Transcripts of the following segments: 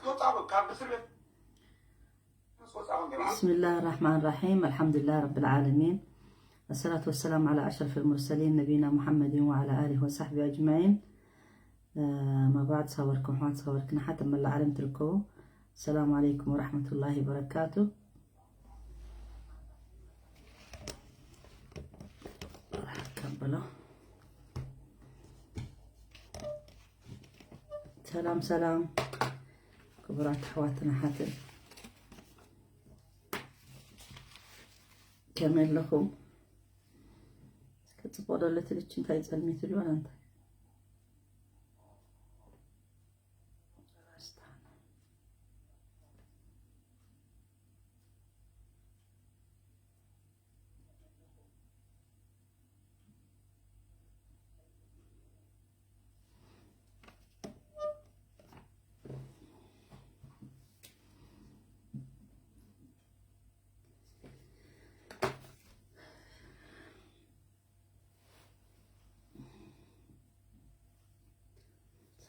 ትወጻኹም ካብ እስር ቤት ትወጻኹም ጀማዓ። بسم الله الرحمن الرحيم. الحمد لله رب العالمين. الصلاة والسلام على أشرف المرسلين نبينا محمد وعلى آله وصحبه أجمعين. أما بعد، ሳወርኩም ሓት ሳወርክና ሓት መላ ዓለም ትርከቡ። السلام عليكم ورحمة الله وبركاته. ቀበሎ። ሰላም ሰላም፣ ክቡራት ኣሕዋትን ኣሓትን፣ ከመይ ኣለኹም? እስከ ጽቡቕ ዶ ኣለትልች? እንታይ ጸልሚትሉ ዋላ እንታይ?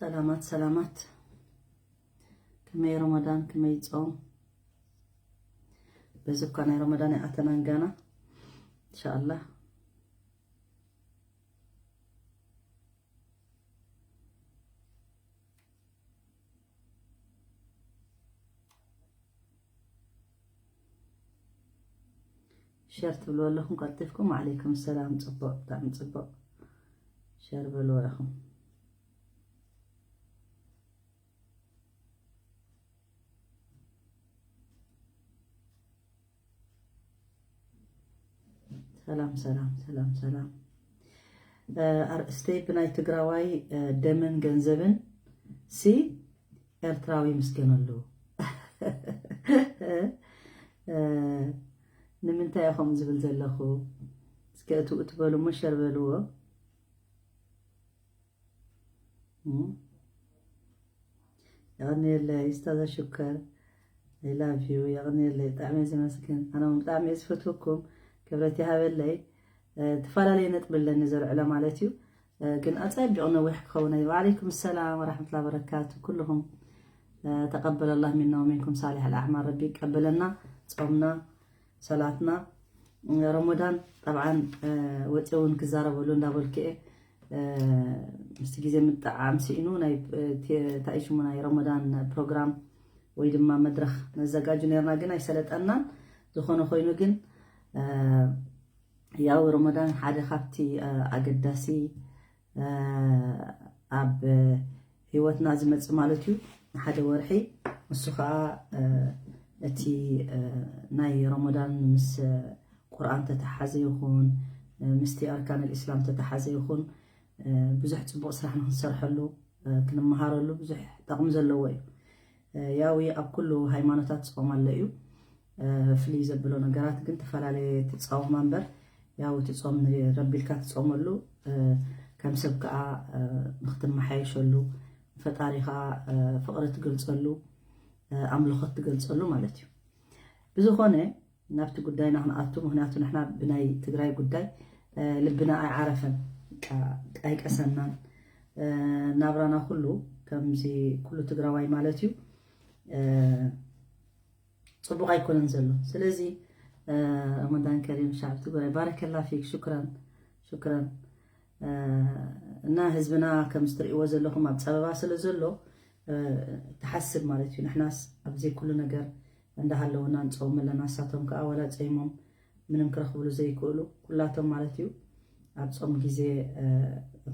ሰላማት ሰላማት፣ ከመይ ረመዳን፣ ከመይ ጾም? በዚ እኳ ናይ ረመዳን ኣይኣተናን ገና፣ ኢንሻኣላህ። ሸር ትብሉ ኣለኹም ቀልጢፍኩም። ወዓለይኩም ሰላም። ጽቡቕ፣ ብጣዕሚ ጽቡቕ። ሸር በልዎ ኢኹም። ሰላም ሰላም ሰላም ሰላም። ኣርእስተይ ብናይ ትግራዋይ ደምን ገንዘብን ሲ ኤርትራዊ ይምስገነሉ። ንምንታይ ኢኹም ዝብል ዘለኹ? እስከ እትኡ ትበሉ እሞ ሸር በልዎ። የቐንየለይ ስታዛ ሽከር፣ I love you። የቐንየለይ፣ ብጣዕሚ እየ ዘመስግን። ኣነ እውን ብጣዕሚ እየ ዝፈትወኩም። ክብረት ይሃበለይ። ትፈላለየ ነጥቢ ኣለኒ ዘልዕሎ ማለት እዩ። ግን ኣጸቢቑ ነዊሕ ክኸውን እዩ። ወዓለይኩም ሰላም ወራሕመቱላ በረካቱ። ኩልኹም ተቀበለ ላህ ሚና ወሚንኩም ሳሊሕ ኣልኣዕማል። ረቢ ይቀበለና። ጾምና፣ ሰላትና፣ ረመዳን ጠብዓን ወፂ እውን ክዛረበሉ እንዳበልክኤ ምስቲ ግዜ ምጥዓም ስኢኑ ናይ ታይሽሙ ናይ ረመዳን ፕሮግራም ወይ ድማ መድረኽ ነዘጋጁ ነርና፣ ግን ኣይሰለጠናን። ዝኾነ ኮይኑ ግን ያው ረመዳን ሓደ ካብቲ ኣገዳሲ ኣብ ህይወትና ዝመጽእ ማለት እዩ። ንሓደ ወርሒ ንሱ ኸኣ እቲ ናይ ረመዳን ምስ ቁርኣን ተተሓዘ ይኹን ምስቲ ኣርካን ኣልእስላም ተተሓዘ ይኹን ብዙሕ ጽቡቕ ስራሕ ንክንሰርሐሉ ክንመሃረሉ ብዙሕ ጠቕሚ ዘለዎ እዩ። ያው ኣብ ኩሉ ሃይማኖታት ጾም ኣሎ እዩ። ፍልይ ዘብሎ ነገራት ግን ተፈላለየ ትጻወማ እምበር ያው እቲ ጾም ንረቢ ኢልካ ትጾመሉ ከም ሰብ ከኣ ንክትመሓየሸሉ ፈጣሪ ከኣ ፍቕሪ ትገልጸሉ ኣምልኾት ትገልጸሉ ማለት እዩ። ብዝኾነ ናብቲ ጉዳይና ክንኣቱ፣ ምክንያቱ ንሕና ብናይ ትግራይ ጉዳይ ልብና ኣይዓረፈን፣ ኣይቀሰናን። ናብራና ኩሉ ከምዚ ኩሉ ትግራዋይ ማለት እዩ ጽቡቕ ኣይኮነን ዘሎ። ስለዚ ረመዳን ከሪም ሻዕብ ትግራይ፣ ባረከላ ፊክ። ሹክራን ሹክራን። እና ህዝብና ከም እትርእይዎ ዘለኹም ኣብ ጸበባ ስለ ዘሎ ትሓስብ ማለት እዩ። ንሕናስ ኣብዚ ኩሉ ነገር እንዳሃለውና ንጸውም ኣለና፣ ንሳቶም ከኣ ወላ ጸይሞም ምንም ክረኽብሉ ዘይክእሉ ኩላቶም ማለት እዩ ኣብ ጾም ግዜ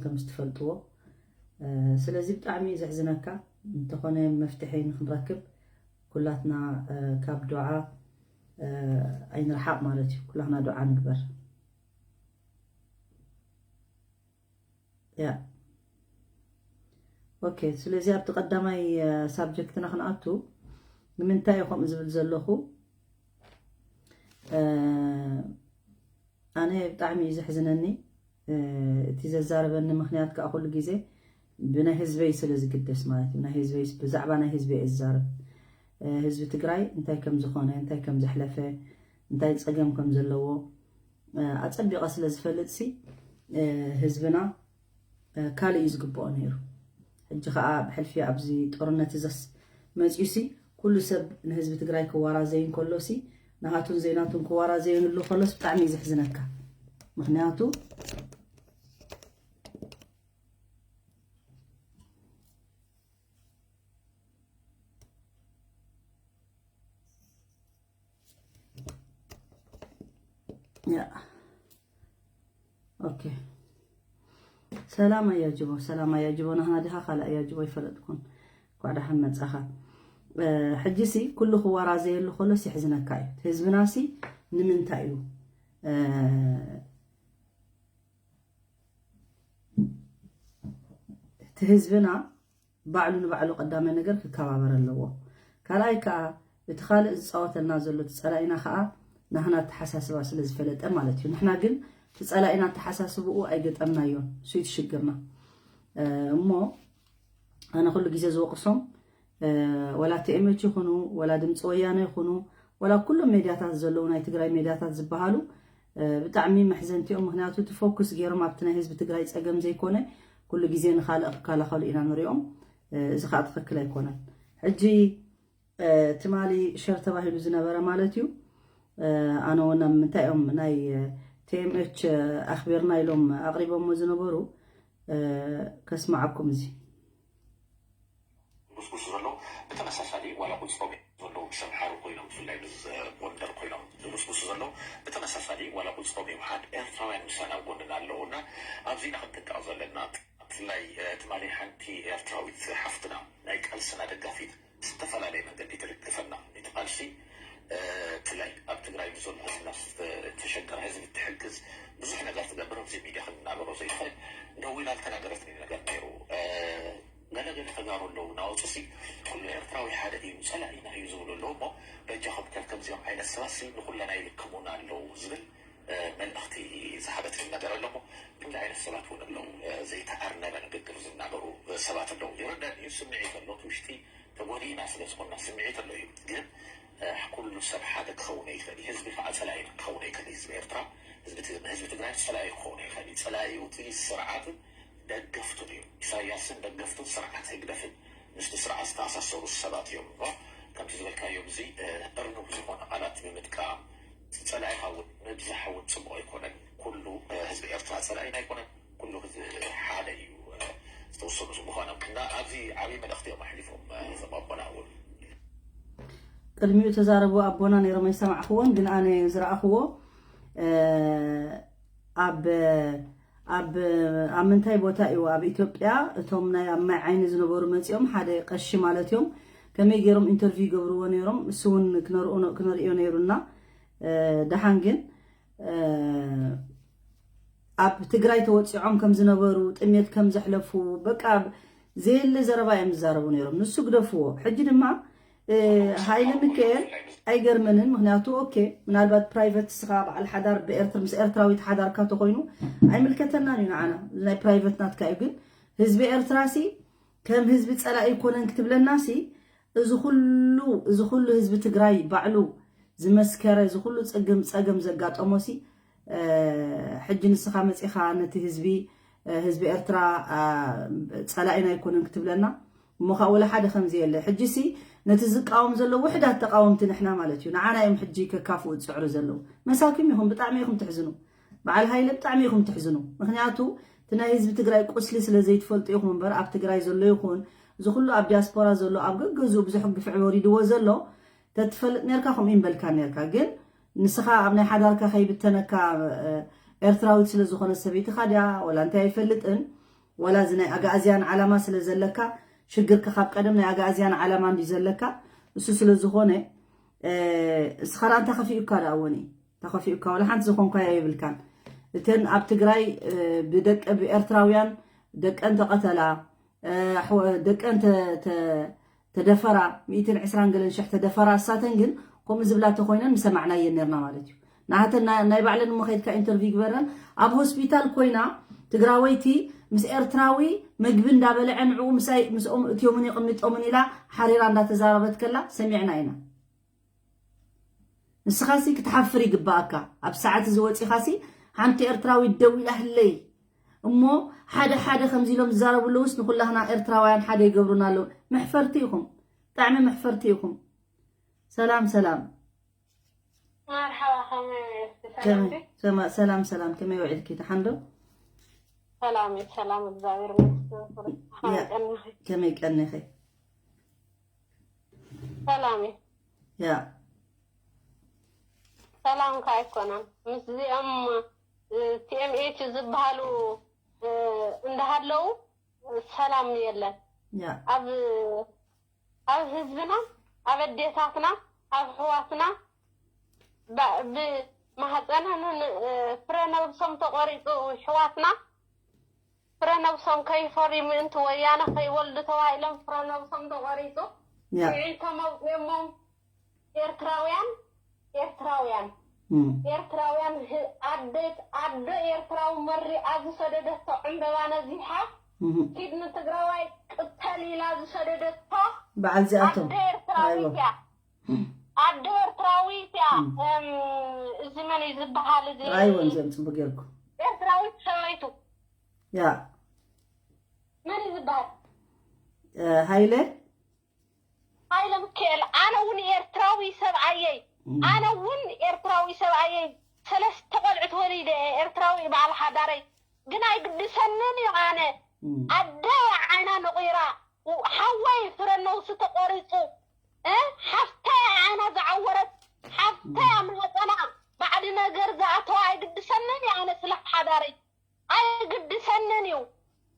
ከም ዝትፈልጥዎ። ስለዚ ብጣዕሚ ዘሕዝነካ እንተኾነ መፍትሒ ንክንረክብ ኩላትና ካብ ዱዓ ኣይንርሓቕ ማለት እዩ። ኩላትና ዱዓ ንግበር። ያ ኦኬ። ስለዚ ኣብቲ ቀዳማይ ሳብጀክትና ክንኣቱ ንምንታይ እዩ ከምኡ ዝብል ዘለኹ? ኣነ ብጣዕሚ እዩ ዘሕዝነኒ እቲ ዘዛረበኒ ምክንያት ከዓ ኩሉ ግዜ ብናይ ህዝበይ ስለ ዝግደስ ማለት እዩ። ናይ ህዝበይ ብዛዕባ ናይ ህዝበይ እዛረብ ህዝቢ ትግራይ እንታይ ከም ዝኾነ እንታይ ከም ዘሕለፈ እንታይ ፀገም ከም ዘለዎ ኣፀቢቐ ስለ ዝፈልጥ ሲ ህዝብና ካልእ እዩ ዝግብኦ ነይሩ። ሕጂ ከዓ ብሕልፊ ኣብዚ ጦርነት እዘስ መፂኡሲ ኩሉ ሰብ ንህዝቢ ትግራይ ክዋራዘዩ እንከሎሲ ናሃቱን ዘይናቱን ክዋራዘዩ ንሉ ከሎስ ብጣዕሚ እዩ ዘሕዝነካ። ምክንያቱ ያ ኦኬ። ሰላም ኣያጅቦ፣ ሰላም ኣያጅቦ። ናህና ዲኻ ካልእ ኣያጅቦ ይፈለጥኩን። ኳዕ ደሓን መጻኻ። ሕጂሲ ኩሉ ክዋራዘየሉ ከሎስ የሕዝነካ እዩ። ህዝብናሲ ንምንታይ እዩ እቲ ህዝብና ባዕሉ ንባዕሉ ቀዳማይ ነገር ክከባበር ኣለዎ። ካልኣይ ከዓ እቲ ካልእ ዝፃወተልና ዘሎ እቲ ፀላኢና ከዓ ናህና ኣተሓሳስባ ስለ ዝፈለጠ ማለት እዩ። ንሕና ግን እቲ ፀላኢና ኣተሓሳስብኡ ኣይገጠምናዮን። እሱ እቲ ሽግርና እሞ ኣነ ኩሉ ግዜ ዝወቅሶም ወላ ቲኤምኤች ይኹኑ ወላ ድምፂ ወያነ ይኹኑ ወላ ኩሎም ሜድያታት ዘለዉ ናይ ትግራይ ሜድያታት ዝበሃሉ ብጣዕሚ መሕዘንቲኦም። ምክንያቱ እቲ ፎኩስ ገይሮም ኣብቲ ናይ ህዝቢ ትግራይ ፀገም ዘይኮነ ኩሉ ግዜ ንካልእ ክከላኸሉ ኢና ንሪኦም። እዚ ከዓ ትኽክል ኣይኮነን። ሕጂ ትማሊ ሸር ተባሂሉ ዝነበረ ማለት እዩ። ኣነ ወና ምንታይ እዮም ናይ ቲኤምኤች ኣኽቢርና ኢሎም ኣቕሪቦሞ ዝነበሩ ከስማዓኩም እዚ ጉስጉስ ዘሎ ብተመሳሳሊ ዋላ ቁፅሮም ዘለዉ ምስ ኣምሓሩ ኮይኖም ብፍላይ ምስ ጎንደር ኮይኖም ዝጉስጉሱ ዘለዉ ብተመሳሳሊ ዋላ ቁፅሮም ይውሓድ ኤርትራውያን ምሳና ኣብ ጎንና ኣለዉ እና ኣብዚ ኢና ክንጥንቀቕ ዘለና። ብፍላይ ትማሊ ሓንቲ ኤርትራዊት ሓፍትና ናይ ቃልስና ደጋፊት ዝተፈላለየ መንገዲ ትድግፈና እቲ ቃልሲ ብፍላይ ኣብ ትግራይ ንዘሎ ህዝብና ዝተሸገረ ህዝቢ ትሕግዝ ብዙሕ ነገር ትገብር ኣብዚ ሚድያ ክንናገሮ ዘይኽእል ደዊላ ዝተናገረትኒ ነገር ነይሩ። ገለ ገለ ተጋሩ ኣለዉ እናወፁ ሲ ኩሉ ኤርትራዊ ሓደ እዩ ፀላኢና እዩ ዝብሉ ኣለዉ እሞ በጃኹም ከ ከምዚኦም ዓይነት ሰባት ሲ ንኩለና ይልክሙና ኣለዉ ዝብል መልእኽቲ ዝሃበትኒ ነገር ኣሎ እሞ ከምዚ ዓይነት ሰባት እውን ኣለዉ ዘይተኣርነበ ንግግር ዝናገሩ ሰባት ኣለዉ ይርዳን እዩ ስምዒት ኣሎ እቲ ውሽጢ ተጎዲእና ስለ ዝኾንና ስምዒት ኣሎ እዩ ግን ኩሉ ሰብ ሓደ ክኸውን ኣይኽእል ህዝቢ ከዓ ፀላኢና ክኸውን ኣይኽእል ህዝቢ ኤርትራ ህዝቢ ትግራይ ፀላኢ ክኸውን ኣይኽእል እዩ ፀላኢኡ እቲ ስርዓትን ደገፍቱን እዩ። ኢሳያስን ደገፍቱን ስርዓት ህግደፍን ምስቲ ስርዓት ዝተኣሳሰሩ ሰባት እዮም እሞ ከምቲ ዝበልካዮ ብዚ እርኑብ ዝኾነ ቃላት ብምጥቃም እቲ ጸላኢኻ እውን ምብዛሕ እውን ጽቡቕ ኣይኮነን። ኩሉ ህዝቢ ኤርትራ ጸላኢና ኣይኮነን። ኩሉ ህዝቢ ሓደ እዩ ዝተወሰኑ ብምዃኖም እና ኣብዚ ዓብዪ መልእኽቲ እዮም ኣሕሊፎም እዞም ኣቦና እውን። ቅድሚኡ ተዛረቡ ኣቦና ነይሮም ኣይሰማዕክዎን ግን ኣነ ዝረኣኽዎ ኣብ ኣብ ኣብ ምንታይ ቦታ እዩ ኣብ ኢትዮጵያ እቶም ናይ ኣብ ማይ ዓይኒ ዝነበሩ መፂኦም ሓደ ቀሺ ማለት እዮም ከመይ ገይሮም ኢንተርቪው ይገብርዎ ነይሮም እሱ እውን ክነርኦ- ክነርእዮ ነይሩና ደሓን ግን ኣብ ትግራይ ተወፂዖም ከም ዝነበሩ ጥሜት ከም ዘሕለፉ በቃ ዘየለ ዘረባ እዮም ዝዛረቡ ነይሮም ንሱ ግደፍዎ ሕጂ ድማ ሃይለ ሚካኤል ኣይገርመንን ምክንያቱ ኦኬ ምናልባት ፕራይቨት ስኻ በዓል ሓዳር ብኤርትር ምስ ኤርትራዊት ሓዳርካ ተኮይኑ ኣይምልከተናን እዩ ንዓና ናይ ፕራይቨት ናትካ እዩ ግን ህዝቢ ኤርትራ ሲ ከም ህዝቢ ፀላኢ ይኮነን ክትብለና ሲ እዚ ኩሉ እዚ ኩሉ ህዝቢ ትግራይ ባዕሉ ዝመስከረ እዚ ኩሉ ፅግም ፀገም ዘጋጠሞ ሲ ሕጂ ንስኻ መፂኻ ነቲ ህዝቢ ህዝቢ ኤርትራ ፀላኢና ኣይኮነን ክትብለና እሞ ከዓ ወላ ሓደ ከምዚ የለ ሕጂ ሲ ነቲ ዝቃወም ዘሎ ውሕዳት ተቃወምቲ ንሕና ማለት እዩ ንዓና እዮም ሕጂ ከካፍኡ ዝፅዕሩ ዘለዉ መሳኪም ይኹም ብጣዕሚ ኢኹም ትሕዝኑ በዓል ሃይለ ብጣዕሚ ኢኹም ትሕዝኑ ምክንያቱ እቲ ናይ ህዝቢ ትግራይ ቁስሊ ስለ ዘይትፈልጡ ኢኹም እምበር ኣብ ትግራይ ዘሎ ይኹን እዚ ኩሉ ኣብ ዲያስፖራ ዘሎ ኣብ ገገዝኡ ብዙሕ ግፍዒ ወሪድዎ ዘሎ ተትፈልጥ ነርካ ከምኡ ይምበልካ ነርካ ግን ንስኻ ኣብ ናይ ሓዳርካ ከይብተነካ ኤርትራዊት ስለ ዝኾነ ሰበይትኻ ድያ ወላ እንታይ ኣይፈልጥን ወላ እዚ ናይ ኣጋእዝያን ዓላማ ስለ ዘለካ ሽግርካ ካብ ቀደም ናይ ኣጋእዝያን ዓላማ እንዲ ዘለካ እሱ ስለ ዝኾነ እስኻ ዳ እንተኸፊኡካ ዳ ወኒ ተኸፊኡካ ወላ ሓንቲ ዝኾንኳዮ የብልካን እተን ኣብ ትግራይ ብደቀ ብኤርትራውያን ደቀን ተቐተላ ደቀን ተደፈራ ሚእትን ዕስራን ገለን ሽሕ ተደፈራ እሳተን ግን ከምኡ ዝብላ ተኮይነን ምሰማዕናየን ነርና ማለት እዩ ናሃተን ናይ ባዕለን እሞ ከይድካ ኢንተርቪው ግበረን ኣብ ሆስፒታል ኮይና ትግራወይቲ ምስ ኤርትራዊ ምግቢ እንዳበልዐ ንዕኡ ምሳይ ምስኦም እትዮምን ይቕሚጦምን ኢላ ሓሪራ እንዳተዛረበት ከላ ሰሚዕና ኢና ንስኻሲ ክትሓፍር ይግባኣካ ኣብ ሰዓት እዚ ወፂኻሲ ሓንቲ ኤርትራዊት ደው ኢላ ህለይ እሞ ሓደ ሓደ ከምዚ ኢሎም ዝዛረቡ ኣለውስ ንኩላህና ኤርትራውያን ሓደ ይገብሩና ኣለዉ መሕፈርቲ ኢኹም ብጣዕሚ መሕፈርቲ ኢኹም። ሰላም ሰላም። መርሓባ፣ ከመይ ከመይ ሰማ- ሰላም ሰላም፣ ከመይ ውዒልኪ? ደሓን ዶ? ሰላም እዩ፣ ሰላም፣ እግዚኣብሔር ይመስገን። ከመይ ያ። ቀኒኺ? ከመይ ቀኒኺ? ሰላም እዩ። ያ ሰላም ከ ኣይኮነን፣ ምስዚኦም ቲኤምኤች ዝበሃሉ እንዳሃለው ሰላም የለን። ያ ኣብ ኣብ ህዝብና፣ ኣብ ኣዴታትና፣ ኣብ ኣሕዋትና፣ ብ- ብማህፀነን ፍረ ነብሶም ተቆሪፁ፣ ኣሕዋትና ፍረ ነብሶም ከይፈርዩ ምእንቲ ወያነ ከይወልዱ ተባሂሎም ፍረ ነብሶም ተቆሪፁ። ያ ስዒቶም ኣውፅኦሞም። ኤርትራውያን ኤርትራውያን እም፣ ኤርትራውያን ህ- ኣደ ኣደ ኤርትራዊ መሪቓ ዝሰደደቶ ዕምበባ ነዚሓ እም። ኪድ ንትግራዋይ ቅተል ኢላ ዝሰደደቶ በዓል እዚኣቶም ኣደ ኤርትራዊት ራይቦ እያ። ኣደ ኤርትራዊት እያ። እም። እም፣ እዚ መን እዩ ዝበሃል? እዚ ራይቦ እዚኦም ፅቡቅ ጌርኩ ኤርትራዊት ሰበይቱ ያ መን እዩ ዝበሃል? እ፣ ሃይለ ሃይለ ሚካኤል። ኣነ እውን ኤርትራዊ ሰብኣየይ፣ እም፣ ኣነ እውን ኤርትራዊ ሰብኣየይ ሰለስተ ቆልዑት ወሊደ እየ። ኤርትራዊ በዓል ሓዳረይ ግን ኣይግድሰንን እዩ። ኣነ እም፣ ኣደ ዓይና ነቑራ፣ ሓወይ ፍረ ነውሲ ተቆሪፁ፣ እ፣ ሓፍተይ ዓይና ዝዓወረት፣ ሓፍተይ ኣብ ማህፀና ባዕዲ ነገር ዝኣተዋ ኣይግድሰንን እዩ። ኣነ ስለ ሓዳረይ ኣይግድሰንን እዩ።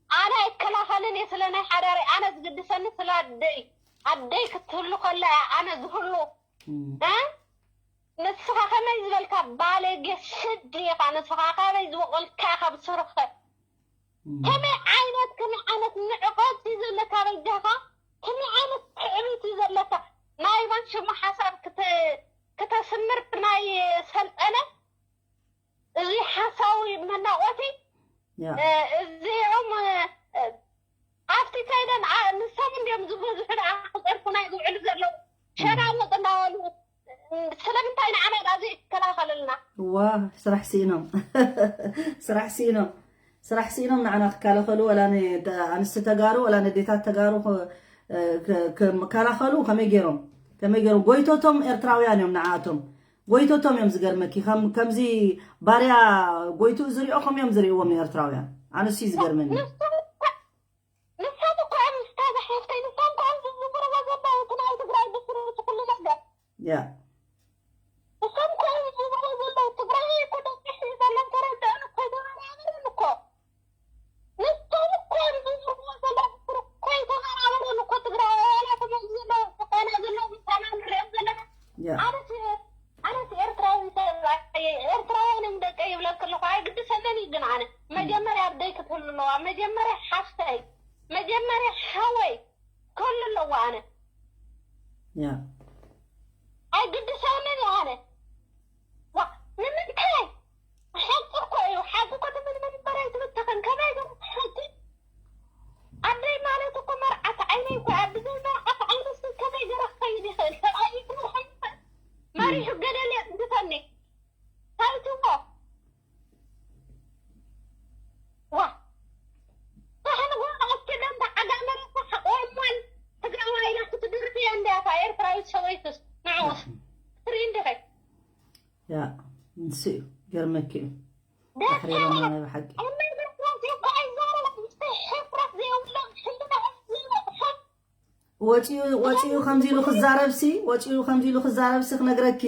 ኣነ ኣይከላኸልን እየ ስለ ናይ ሓዳረይ። ኣነ ዝግድሰኒ ስለ ኣደይ፣ ኣደይ ክትህሉ ከላ እያ ኣነ ዝህሉ። እም፣ እ? ንስኻ ከመይ ዝበልካ ባለጌ ስዲ ኢኻ። ንስኻ ካበይ ዝበቆልካ ኢኻ? ብስርኸ እም፣ ከመይ ዓይነት ከመይ ዓይነት ንዕቐት እዩ ዘለካ? በጃኻ ከመይ ዓይነት ትዕቢት እዩ ዘለካ? ናይ መን ሽሙ ሓሳብ ክተ- ክተስምር ናይ ሰልጠነ እዚ ሓሳዊ መናቆቲ ያ እ፣ እዚኦም እ፣ ኣብቲ ከይደን ኣ- ንሶም እንዲዮም ዝበዝሑ ደኣ ክፀርፉና ዝውዕሉ ዘለዉ። ሸራሙጥ እንዳበሉ ስለምንታይ ንዓና ደኣ ዘይከላኸልልና? ዋ ስራሕ ስኢኖም ስራሕ ስኢኖም ስራሕ ስኢኖም ንዓና ክከላኸሉ ወላ ን- ኣንስቲ ተጋሩ ወላ ነዴታት ተጋሩ ክ- ክ- ክከላኸሉ ከመይ ገይሮም ከመይ ገይሮም ጎይቶቶም ኤርትራውያን እዮም ንዓኣቶም ጎይቶቶም እዮም ዝገርመኪ ከም ከምዚ ባርያ ጎይቱ ዝሪኦ ከም እዮም ዝሪእዎም ንኤርትራውያን ኣነሱ እዩ ዝገርመኒ ንሶም እኮ እዮም ስታዛ ሓፍተይ፣ ንሶም እኮ እዮም ዝዝምርዎ ዘለዉ እቲ ናይ ትግራይ ብስሩ እቲ ኩሉ ነገር። ያ እሶም እኮ እዮም ዝዝምርዎ ዘለዉ። ትግራይ እኮ ደቂሑ እዩ ዘሎ፣ ተረድኦን እኮ ኣይተመራመረን እኮ። ንሶም እኮ እዮም ዝዝምርዎ ዘለዉ፣ ብስሩ እኮ ኣይተመራመረን እኮ። ትግራይ ኣባላቶም እዮም ዘለዉ፣ ዝኾነ ዘለዉ ምሳና ንሪኦም ዘለና። ያ ኣነስ ኣነስ ኤርትራዊ ሰብ ኣየ- ኤርትራውያን እዮም ደቀይ ይብለክ ኣለኹ። ኣይግድሰንን እዩ ግን ኣነ መጀመርያ ኣደይ ክትህሉ ኣለዋ። መጀመርያ ሓፍተይ መጀመርያ ሓወይ ክህሉ ኣለዎ። ኣነ ያ ኣይግድሰንን እዩ ኣነ ዋ ንምንታይ ሓቂ እኮ እዩ። ሓቂ እኮ ትብል መጀመርያ ትብተኸን ከመይ ገርክ ሓቂ ኣደይ ማለት እኮ መርዓት ዓይነይ እኮ እያ። ብዘይ መርዓት ዓይነስ ከመይ ገረ ክኸይድ ይኽእል? ሰብኣይ ይትምርሐኒ ይኽእል? መሪሑ ገደል የጽድፈኒ። ታይትዎ ዋ ኣሕን ዋ ኣስኪ ደንታ ዓጋመ ረሳሕ ኦሞን ትግራዋይ ኢላ ክትድርብዮ እንዲያ እታ ኤርትራዊት ሰበይቱስ ንዕኡስ ትርኢ እንዲኸ ያ ንሱ እዩ ገርመኪ እዩ ባሕሪ ሮማ ናይ ብሓቂ ኣመይ በስራት እኮ ኣይዛረብ ምስ ሕፍረት ዘይብሎም ሕልና ዘይነቕሖም ወፂኡ ወፂኡ ከምዚ ኢሉ ክዛረብሲ ወፂኡ ከምዚ ኢሉ ክዛረብሲ ክነግረኪ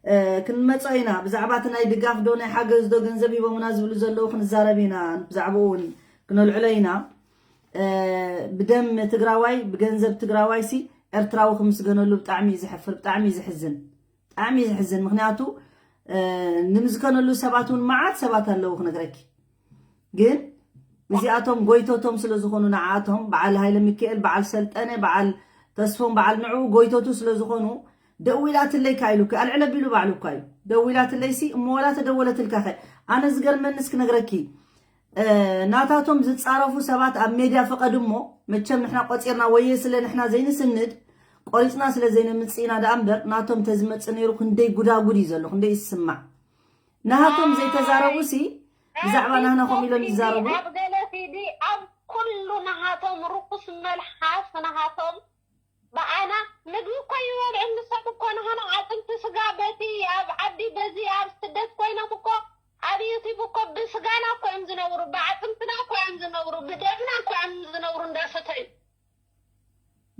እ፣ ክንመፆ ኢና ብዛዕባ እቲ ናይ ድጋፍ ዶ ናይ ሓገዝ ዶ ገንዘብ ሂቦምና ዝብሉ ዘለዉ ክንዛረብ ኢና ብዛዕባኡ እውን ክነልዕሎ ኢና እ፣ ብደም ትግራዋይ ብገንዘብ ትግራዋይ ሲ ኤርትራዊ ክምስገነሉ ብጣዕሚ እዩ ዘሕፍር ብጣዕሚ እዩ ዘሕዝን ብጣዕሚ እዩ ዘሕዝን ምክንያቱ እ፣ ንምስገነሉ ሰባት እውን መዓት ሰባት ኣለዉ ክነግረኪ ግን እዚኣቶም ጎይቶቶም ስለ ዝኾኑ ንዓኣቶም በዓል ሃይለ ሚካኤል በዓል ሰልጠነ በዓል ተስፎም በዓል ንዑ ጎይቶቱ ስለ ዝኾኑ ደዊላትለይ ካ ኢሉካ ኣልዕለ ቢሉ ባዕሉ እኳ እዩ ደዊላትለይ ሲ እሞ ወላ ተደወለትልካ ኸ ኣነ ዝገርመንስ ክነግረኪ እ፣ ናታቶም ዝፃረፉ ሰባት ኣብ ሜድያ ፍቐድ እሞ መቸም ንሕና ቆፂርና ወየ ስለ ንሕና ዘይንስንድ ቆሪፅና ስለ ዘይነምፅእ ኢና ደኣ እምበር ናቶም ተዝመፅእ ነይሩ ክንደይ ጉዳጉድ እዩ ዘሎ ክንደይ ይስማዕ ናሃቶም ዘይተዛረቡ ሲ ብዛዕባ ናህና ከም ኢሎም ይዛረቡ ኣብ ገለ ፊዲ ኣብ ኩሉ ናሃቶም ርኩስ መልሓስ ናሃቶም ብኣና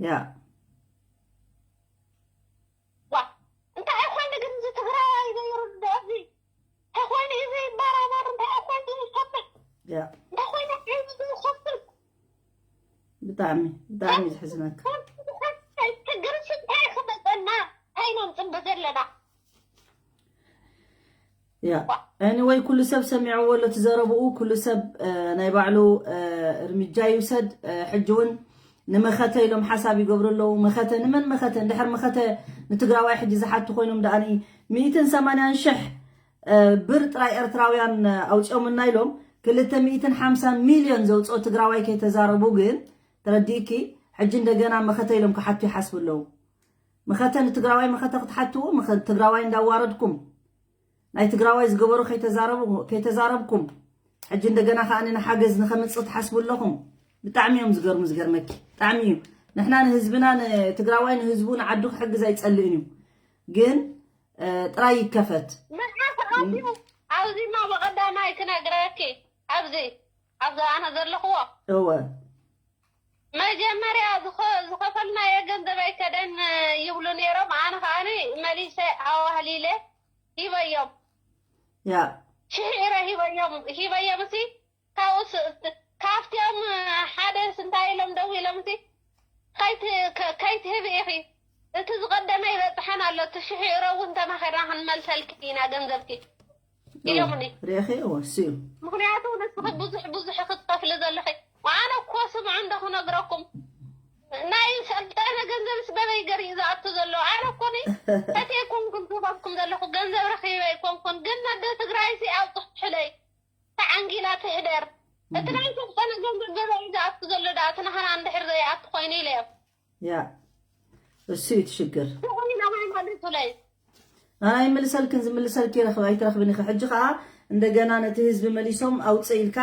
ያ ዋ እንታይ ኮይኑ ግን እዚ ትግራይ ዘይርድኦ እዚ እንታይ ኮይኑ እዚ ይበራበር እንታይ ኮይኑ ይሰምዕ ያ እንታይ ኮይኑ እዚ ዝኸፍል ብጣዕሚ ብጣዕሚ ዘሕዝነካ። ችግር እንታይ ክመፀና እንታይ ኢና ንፅበ ዘለና ያ anyway ኩሉ ሰብ ሰሚዕዎ ኣሎ እቲ ዘረብኡ። ኩሉ ሰብ እ፣ ናይ ባዕሉ እ፣ እርምጃ ይውሰድ። እ፣ ሕጂ እውን ንመኸተ ኢሎም ሓሳብ ይገብሩ ኣለዉ። መኸተ ንመን መኸተ? እንድሕር መኸተ ንትግራዋይ ሕጂ ዝሓቱ ኮይኖም ደኣኒ ሚእትን ሰማንያን ሽሕ እ፣ ብር ጥራይ ኤርትራውያን እ፣ ኣውፂኦምና ኢሎም ክልተ ሚእትን ሓምሳ ሚልዮን ዘውፅኦ ትግራዋይ ከይተዛረቡ ግን ተረዲእኪ። ሕጂ እንደገና መኸተ ኢሎም ክሓቱ ይሓስቡ ኣለዉ። መኸተ ንትግራዋይ መኸተ ክትሓትዎ መኸ- ትግራዋይ እንዳዋረድኩም ናይ ትግራዋይ ዝገበሩ ከይተዛረቡ- ከይተዛረብኩም ሕጂ እንደገና ከዓ ንሓገዝ ንኸምፅእ ትሓስቡ ኣለኹም። ብጣዕሚ እዮም ዝገርሙ ዝገርመኪ ብጣዕሚ እዩ። ንሕና ንህዝብና ንትግራዋይ ንህዝቡ ንዓዱ ክሕግዝ ኣይፀልእን እዩ ግን እ፣ ጥራይ ይከፈት። መዓት ኣትዩ ኣብዚማ ብቐዳማይ ክነግረኪ ኣብዚ ኣብዚ ኣነ ዘለኽዎ እወ መጀመርያ ዝኸ- ዝኸፈልናዮ ገንዘብ ኣይከደን ይብሉ ነይሮም። ኣነ ከዓኒ መሊሰ ኣዋህሊለ ሂበዮም ያ ሽሕ ኢረ ሂበዮም ሂበዮም ሲ ካብኡስ ካብቲኦም ሓደስ እንታይ ኢሎም ደው ኢሎም ሲ ከይት- ከ- ከይትህቢ ኢኺ እቲ ዝቐደመ ይበፅሐን ኣሎ እቲ ሽሕ ኢሮ እውን ተማኺርና ክንመልሰልኪ ኢና ገንዘብኪ ኢሎምኒ ሪእኺ እወ እሱ እዩ ምክንያቱ ንስኺ ብዙሕ ብዙሕ ክትከፍሊ ዘለኺ ኣነ እኮ ስምዑ እንዶ ክነግረኩም ናይ ሰልጠነ ገንዘብስ በበይ ገር እዩ ዝኣቱ ዘሎ ኣነ እኮ ኒ እቲ ኣይኮንኩን ክህበኩም ዘለኹ ገንዘብ ረኺበ ኣይኮንኩን ግን ነደ ትግራይ ሲ ኣውፅሕለይ ተዓንጊላ ትሕደር እቲ ናይ ሰልጠነ ገንዘብ በበይ እዩ ዝኣቱ ዘሎ ዳ እቲ ናህና እንድሕር ዘይኣቱ ኮይኑ ኢለ እዮም ያ እሱ እዩ እቲ ሽግር ስቑኒ ናባይ መልሱለይ ኣይ ምልሰልክን ዝምልሰልኪ ረኽብ ኣይትረኽብን ኢኺ ሕጂ ከዓ እንደገና ነቲ ህዝቢ መሊሶም ኣውፅእ ኢልካ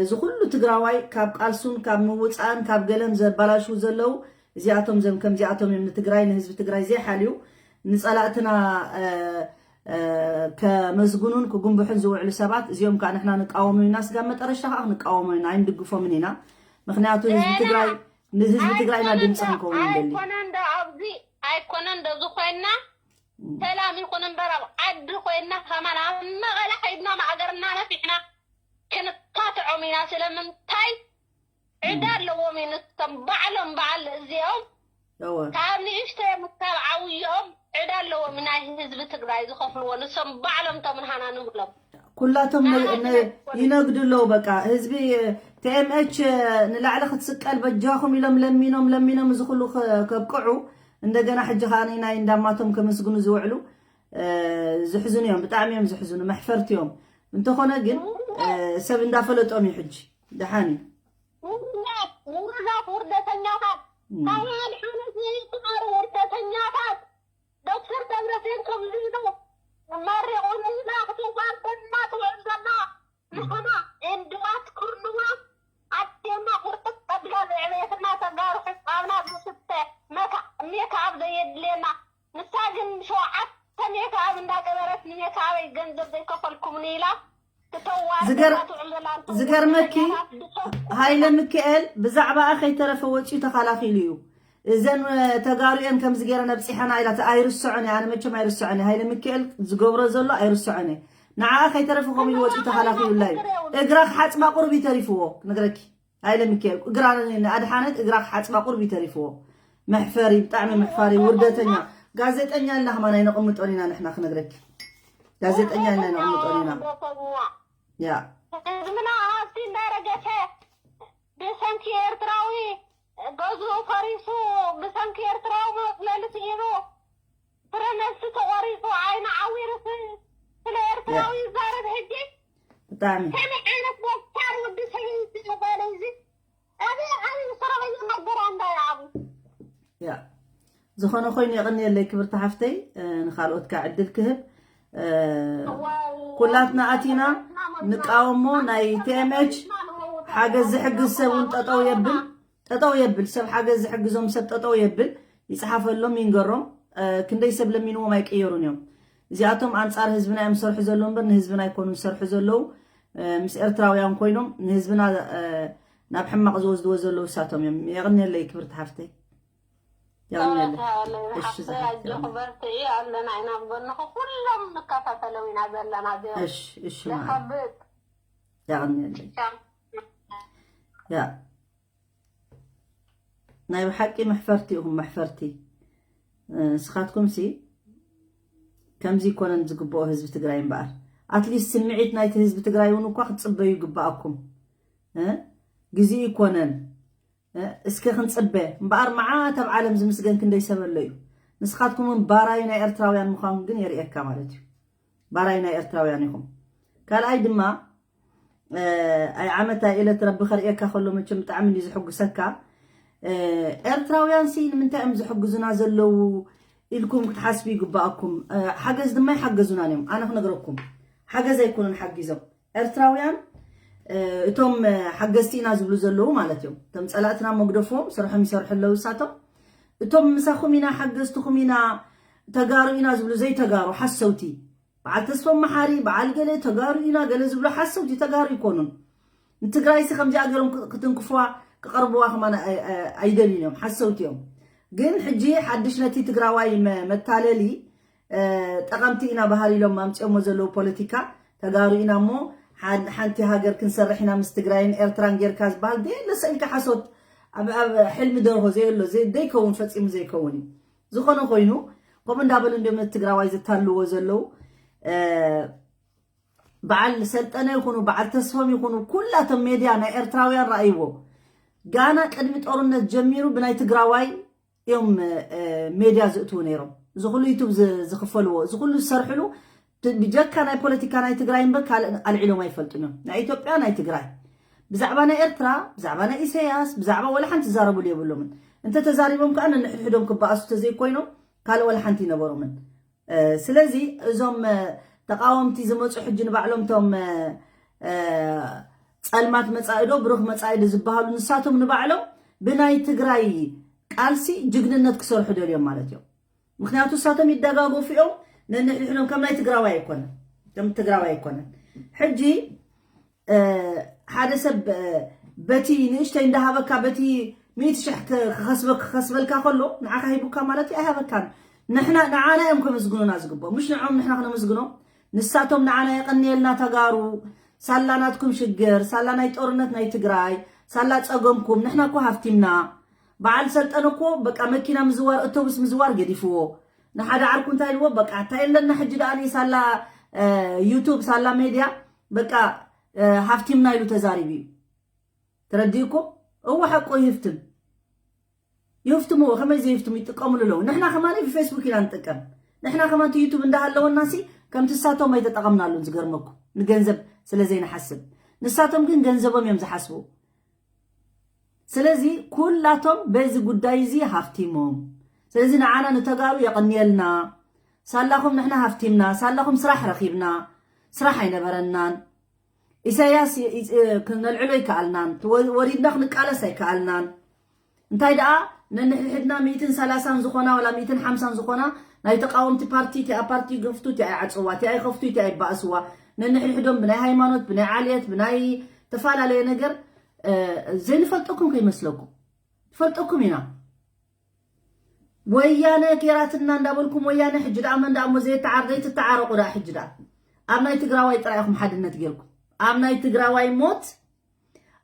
እዚ ኩሉ ትግራዋይ ካብ ቃልሱን ካብ ምውፃእን ካብ ገለን ዘባላሽዉ ዘለዉ እዚኣቶም ዘም ከምዚኣቶም እዮም ንትግራይ ንህዝቢ ትግራይ ዘይሓልዩ ንፀላእትና ከመስግኑን ክጉንብሑን ዝውዕሉ ሰባት እዚኦም ከዓ ንሕና ንቃወሙ ኢና ስጋብ መጠረሽታ ከዓ ክንቃወሙ ኢና ኣይንድግፎምን ኢና ምክንያቱ ህዝቢ ትግራይ ንህዝቢ ትግራይና ድምፂ ክንከውን ንደሊ ኣይኮነ እንዶ ኣብዚ ኣይኮነ እንዶ ዝኾይና ሰላም ይኹን እምበር ኣብ ዓዲ ኮይና ከማን ኣብ መቐለ ከይድና ማእገርና ነፊሕና ክንካትዖም ኢና ስለምንታይ ዕዳ ኣለዎም እዩ ንሶም ባዕሎም በዓል እዚኦም እወ ካብ ንእሽተዮም ካብ ዓብዮም ዕዳ ኣለዎም ናይ ህዝቢ ትግራይ ዝኸፍልዎ ንሶም ባዕሎም ቶም ንሃና ንብሎም ኩላቶም ነ- ነ- ይነግዱ ኣለዉ በቃ ህዝቢ ቲኤምኤች ንላዕሊ ክትስቀል በጃኹም ኢሎም ለሚኖም ለሚኖም እዚ ኩሉ ከ- ከብቅዑ እንደገና ሕጂ ከዓ ናይ እንዳማቶም ከመስግኑ ዝውዕሉ እ፣ ዝሕዝኑ እዮም ብጣዕሚ እዮም ዝሕዝኑ መሕፈርቲ እዮም እንተኾነ ግን እ፣ ሰብ እንዳፈለጦም እዩ ሕጂ ደሓን እዩ ውርደት ውርደት ውርደተኛታት ካብ ሓነት ዘይቁጠሩ ውርደተኛታት ዶክተር ደብረፅዮን ከምዚ ኢሉ መሪቑ ንህዝብና ክትዋርደና ትውዕል ዘላ ንሕና እንድዋት ኩርንዋ ኣዴና ቁርጥጥ ኣቢላ ዘዕበየትና ተጋሩ ሕፃብና ዝስተ መካ ሜክኣብ ዘየድልየና ንሳ ግን ሸውዓተ ሜክኣብ እንዳገበረት ንሜክኣበይ ገንዘብ ዘይከፈልኩምኒ ኢላ ትተዋርደና ትውዕል ዘላ ዝገርመኪ ሃይለ ሚካኤል ብዛዕባኣ ከይተረፈ ወፂኡ ተኻላኺሉ እዩ እዘን ተጋሩኤን ከምዚ ገይረን ኣብፂሐና ኢላ ኣይርስዖን እየ ኣነ መቸም ኣይርስዖን እየ ሃይለ ሚካኤል ዝገብሮ ዘሎ ኣይርስዖን እየ ንዓኣ ከይተረፈ ከምኡ ኢሉ ወፂኡ ተኻላኺሉላ እዩ እግራ ክሓፅባ ቁሩብ እዩ ተሪፍዎ ክነግረኪ ሃይለ ሚካኤል እግራ ንኣድሓነት እግራ ክሓፅባ ቁሩብ እዩ ተሪፍዎ መሕፈሪ ብጣዕሚ መሕፋሪ ውርደተኛ ጋዜጠኛ ኢልና ከማን ኣይነቕምጦን ኢና ንሕና ክነግረኪ ጋዜጠኛ ኢልና ኣይነቕምጦን ኢና ያ ህዝብና ሃብቲ እንዳረገፈ ብሰንኪ ኤርትራዊ ገዝኡ ፈሪሱ ብሰንኪ ኤርትራዊ መፅለሊ ስኢኑ ፍረ ነብሲ ተቆሪፁ ዓይኑ ዓዊሩ ስለ ኤርትራዊ ይዛረብ ሕጂ ብጣዕሚ ከመይ ዓይነት በሳር ወዲ ሰበይቲ ዝበለ እዚ ኣበይ ዓብዩ ዝሰረቀዮ ነገር ኣንዳ ይዓቡ ያ ዝኾነ ኮይኑ የቕንየለይ ክብርቲ ሓፍተይ እ፣ ንኻልኦት ከዓ ዕድል ክህብ እ፣ ኩላትና ኣቲና ንቃወሞ ናይ ቲኤምኤች ሓገዝ ዝሕግዝ ሰብ እውን ጠጠው የብል ጠጠው የብል ሰብ ሓገዝ ዝሕግዞም ሰብ ጠጠው የብል ይፅሓፈሎም ይንገሮም እ፣ ክንደይ ሰብ ለሚንዎም ኣይቀየሩን እዮም እዚኣቶም ኣንፃር ህዝብና እዮም ዝሰርሑ ዘለዉ እምበር ንህዝብና ኣይኮኑን ዝሰርሑ ዘለዉ እ፣ ምስ ኤርትራውያን ኮይኖም ንህዝብና እ፣ ናብ ሕማቕ ዝወስድዎ ዘለዉ እሳቶም እዮም የቕንየለይ ክብርቲ ሓፍተይ የቐንየለይ። ተባረክ እሺ፣ ሓፍተይ፣ ዝሓፍተይ ኣጆኺ በርትዒ፣ ኣለና ኢና ኣብ ጎንኺ፣ ኩሎም ንከታተሎም ኢና ዘለና። ዚኦም እሺ፣ እሺ፣ ማይ ነኻብጥ የቐንየለይ። ያ ናይ ብሓቂ መሕፈርቲ ኢኹም፣ መሕፈርቲ። ንስኻትኩም ሲ ከምዚ ይኮነን ዝግብኦ ህዝቢ ትግራይ እምበኣር፣ ኣትሊስት ስምዒት ናይቲ ህዝቢ ትግራይ እውን እኳ ክትፅበዩ ይግባኣኩም። እ? ግዜኡ ይኮነን። እ? እስከ ክንፅበ እምበኣር፣ መዓት ኣብ ዓለም ዝምስገን ክንደይ ሰብ ኣሎ እዩ። ንስኻትኩም እውን ባራዩ ናይ ኤርትራውያን ምዃንኩም ግን የርእየካ ማለት እዩ። ባራዩ ናይ ኤርትራውያን ኢኹም። ካልኣይ ድማ ኣይ ዓመት ኣይ እለት ረቢ ከርእየካ ከሎ መቸም ብጣዕሚ እንዲ ዝሕጉሰካ። ኤርትራውያን ሲ ንምንታይ እዮም ዝሕግዙና ዘለዉ ኢልኩም ክትሓስቡ ይግባኣኩም። ሓገዝ ድማ ይሓገዙናን እዮም። ኣነ ክነግረኩም፣ ሓገዝ ኣይኮኑን ሓጊዞም ኤርትራውያን። እቶም ሓገዝቲ ኢና ዝብሉ ዘለዉ ማለት እዮም። እቶም ጸላእትና መግደፎም ስርሖም ይሰርሑ ኣለዉ እሳቶም። እቶም ምሳኹም ኢና፣ ሓገዝትኹም ኢና፣ ተጋሩ ኢና ዝብሉ ዘይተጋሩ ሓሰውቲ፣ በዓል ተስፎም መሓሪ፣ በዓል ገለ ተጋሩ ኢና ገለ ዝብሉ ሓሰውቲ፣ ተጋሩ ይኮኑን። ንትግራይ ሲ ከምዚኣ ገይሮም ክ- ክትንክፍዋ ክቐርብዋ ከማን ኣይ- ኣይ- ኣይደልዩን እዮም፣ ሓሰውቲ እዮም። ግን ሕጂ ሓድሽ ነቲ ትግራዋይ መ- መታለሊ ጠቐምቲ ኢና ባህል ኢሎም ኣምፅኦሞ ዘለዉ ፖለቲካ፣ ተጋሩ ኢና እሞ ሓን- ሓንቲ ሃገር ክንሰርሕ ኢና ምስ ትግራይን ኤርትራን ጌርካ ዝበሃል ዘየለ ሰኢልካ ሓሶት፣ ኣብ ኣብ ሕልሚ ደርሆ ዘየሎ ዘይ- ዘይከውን፣ ፈፂሙ ዘይከውን እዩ። ዝኾነ ኮይኑ ከምኡ እንዳበሉ እንዲም ነቲ ትግራዋይ ዘታልዎ ዘለዉ። በዓል ሰልጠነ ይኹኑ በዓል ተስፎም ይኹኑ ኩላቶም ሜድያ ናይ ኤርትራውያን ረኣይዎ። ጋና ቅድሚ ጦርነት ጀሚሩ ብናይ ትግራዋይ እዮም ሜድያ ዝእትዉ ነይሮም። እዚ ኩሉ ዩቱብ ዝኽፈልዎ፣ እዚ ኩሉ ዝሰርሕሉ ብጀካ ናይ ፖለቲካ ናይ ትግራይ እምበር ካልእ ኣልዒሎም ኣይፈልጡን እዮም። ናይ ኢትዮጵያ፣ ናይ ትግራይ፣ ብዛዕባ ናይ ኤርትራ፣ ብዛዕባ ናይ ኢሳያስ፣ ብዛዕባ ወላ ሓንቲ ዝዛረብሉ የብሎምን። እንተተዛሪቦም ከዓ ነንሕድሕዶም ክበኣሱ ተዘይኮይኖም ካልእ ወላ ሓንቲ ይነበሮምን። ስለዚ እዞም ተቃወምቲ ዝመፁ ሕጂ ንባዕሎም እቶም ፀልማት መፃኢ ዶ ብሩኽ መፃኢ ዶ ዝበሃሉ፣ ንሳቶም ንባዕሎም ብናይ ትግራይ ቃልሲ ጅግንነት ክሰርሑ ደልዮም ማለት እዮም። ምክንያቱ ንሳቶም ይደጋገፉ እዮም። ነንሕድሕዶም ከም ናይ ትግራዋይ ኣይኮነን፣ ከም ትግራዋይ ኣይኮነን። ሕጂ ሓደ ሰብ በቲ ንእሽተይ እንዳሃበካ በቲ ሚእቲ ሽሕ ክኸስበልካ ከሎ ንዓኻ ሂቡካ ማለት እዩ? ኣይሃበካን። ንሕና ንዓና እዮም ከመስግኑና ዝግብኦም፣ ምሽ ንዖም ንሕና ክነመስግኖም። ንሳቶም ንዓና የቐንየልና ተጋሩ፣ ሳላ ናትኩም ሽግር፣ ሳላ ናይ ጦርነት ናይ ትግራይ፣ ሳላ ጸገምኩም፣ ንሕና እኮ ሃፍቲምና። በዓል ሰልጠነ እኮ በቃ መኪና ምዝዋር፣ ኣውቶቡስ ምዝዋር ገዲፍዎ። ንሓደ ዓርኩ እንታይ ኢልዎ? በቃ እንታይ ኣለና ሕጂ ደኣ ሳላ ዩቱብ፣ ሳላ ሜድያ በቃ ሃፍቲምና ኢሉ ተዛሪቡ እዩ። ተረዲእኩም? እወ ሓቁ ይህፍትም። ይህፍትምዎ፣ ከመይ ዘይህፍትሙ ይጥቀምሉ ኣለዉ። ንሕና ከማን ብፌስቡክ ኢና ንጥቀም። ንሕና ከማን እቲ ዩቱብ እንዳሃለወና ሲ ከምቲ ንሳቶም ኣይተጠቐምናሉን። ዝገርመኩም ንገንዘብ ስለ ዘይንሓስብ፣ ንሳቶም ግን ገንዘቦም እዮም ዝሓስቡ። ስለዚ ኩላቶም በዚ ጉዳይ እዚ ሃፍቲሞም። ስለዚ ንዓና ንተጋሩ የቐንየልና። ሳላኹም ንሕና ሃፍቲምና፣ ሳላኹም ስራሕ ረኺብና፣ ስራሕ ኣይነበረናን። ኢሳያስ ይ- ይ- ክነልዕሎ ኣይከኣልናን፣ ወ- ወሪድና ክንቃለስ ኣይከኣልናን። እንታይ ደኣ ነንሕድሕድና ሚእትን ሰላሳን ዝኾና ዋላ ሚእትን ሓምሳን ዝኾና ናይ ተቃወምቲ ፓርቲ፣ እቲኣ ፓርቲ ይገፍቱ፣ እቲኣ ይዓፅዋ፣ እቲኣ ይኸፍቱ፣ እቲኣ ይባእስዋ፣ ነንሕድሕዶም ብናይ ሃይማኖት፣ ብናይ ዓልየት፣ ብናይ ተፈላለየ ነገር እ፣ ዘይንፈልጠኩም ከይመስለኩም፣ ትፈልጠኩም ኢና። ወያነ ጌራትና እንዳበልኩም፣ ወያነ ሕጂ ደኣ መን ደኣ እሞ ዘይተዓር ዘይትተዓረቁ ደኣ ሕጂ ደኣ ኣብ ናይ ትግራዋይ ጥራይ ኢኹም ሓድነት ጌርኩም፣ ኣብ ናይ ትግራዋይ ሞት፣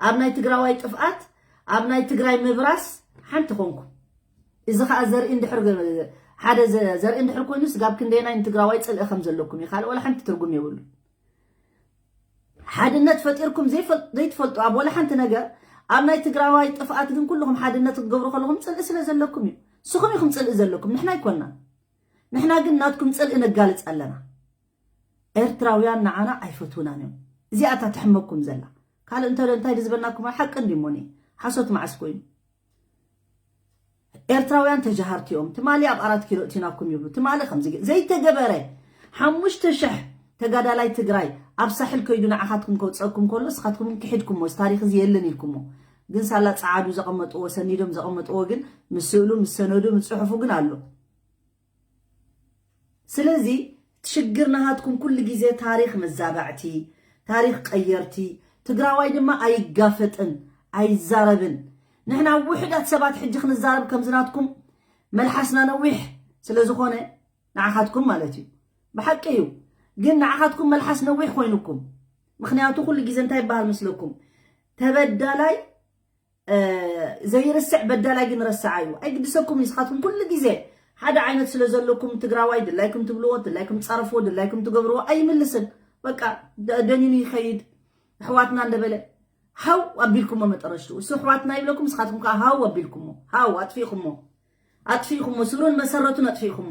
ኣብ ናይ ትግራዋይ ጥፍኣት፣ ኣብ ናይ ትግራይ ምብራስ ሓንቲ ኮንኩም። እዚ ከዓ ዘርኢ እንድሕር ሓደ ዘ- ዘርኢ እንድሕር ኮይኑ ስጋብ ክንደየናይ ንትግራዋይ ፅልኢ ከም ዘለኩም እዩ። ካልእ ወላ ሓንቲ ትርጉም የብሉ። ሓድነት ፈጢርኩም ዘይፈል- ዘይትፈልጡ ኣብ ወላ ሓንቲ ነገር፣ ኣብ ናይ ትግራዋይ ጥፍኣት ግን ኩልኹም ሓድነት ክትገብሩ ከለኹም ፅልኢ ስለ ዘለኩም እዩ። ንስኹም ኢኹም ፅልኢ ዘለኩም፣ ንሕና ኣይኮንና። ንሕና ግን ናትኩም ፅልኢ ነጋልፅ ኣለና። ኤርትራውያን ንዓና ኣይፈትውናን እዮም። እዚኣ እታ ተሕመኩም ዘላ። ካልእ እንተ እንታይ ዝበልናኩም ሓቂ እንዲሞኒ ሓሶት መዓስ ኮይኑ? ኤርትራውያን ተጃሃርቲ እዮም። ትማሊ ኣብ ኣራት ኪሎ እቲናኩም ይብሉ። ትማሊ ከምዚ ገ- ዘይተገበረ ሓሙሽተ ሽሕ ተጋዳላይ ትግራይ ኣብ ሳሕል ከይዱ ንዓኻትኩም ከውፀእኩም ከሎ ንስኻትኩም ክሒድኩሞ፣ እዚ ታሪክ እዚ የለን ኢልኩሞ። ግን ሳላ ፀዓዱ ዘቐመጥዎ፣ ሰኒዶም ዘቐመጥዎ ግን ምስ ስእሉ ምስ ሰነዱ ምስ ፅሑፉ ግን ኣሎ። ስለዚ ሽግር ናሃትኩም ኩሉ ግዜ ታሪክ መዛባዕቲ፣ ታሪክ ቀየርቲ። ትግራዋይ ድማ ኣይጋፈጥን ኣይዛረብን። ንሕና ውሕዳት ሰባት ሕጂ ክንዛረብ ከምዚ ናትኩም መልሓስና ነዊሕ ስለ ዝኾነ ንዓኻትኩም ማለት እዩ። ብሓቂ እዩ። ግን ንዓኻትኩም መልሓስ ነዊሕ ኮይኑኩም። ምኽንያቱ ኩሉ ግዜ እንታይ ይበሃል ምስለኩም? ተበዳላይ፣ እ፣ ዘይርስዕ በዳላይ ግን ረሳዓ እዩ። ኣይግድሰኩም እዩ። ንስኻትኩም ኩሉ ግዜ ሓደ ዓይነት ስለ ዘለኩም ትግራዋይ ድላይኩም ትብልዎ፣ ድላይኩም ትጻረፍዎ፣ ድላይኩም ትገብርዎ ኣይምልስን። በቃ ደ-፣ ደኒኑ ይኸይድ። ኣሕዋትና እንደበለ ሃው ኣቢልኩሞ መጠረሽቱ። እሱ ኣሕዋትና ይብለኩም፣ ንስኻትኩም ከኣ ሃው ኣቢልኩሞ። ሃው ኣጥፊእኩሞ። ኣጥፊእኩሞ። ስሩን መሰረቱን ኣጥፊእኩሞ።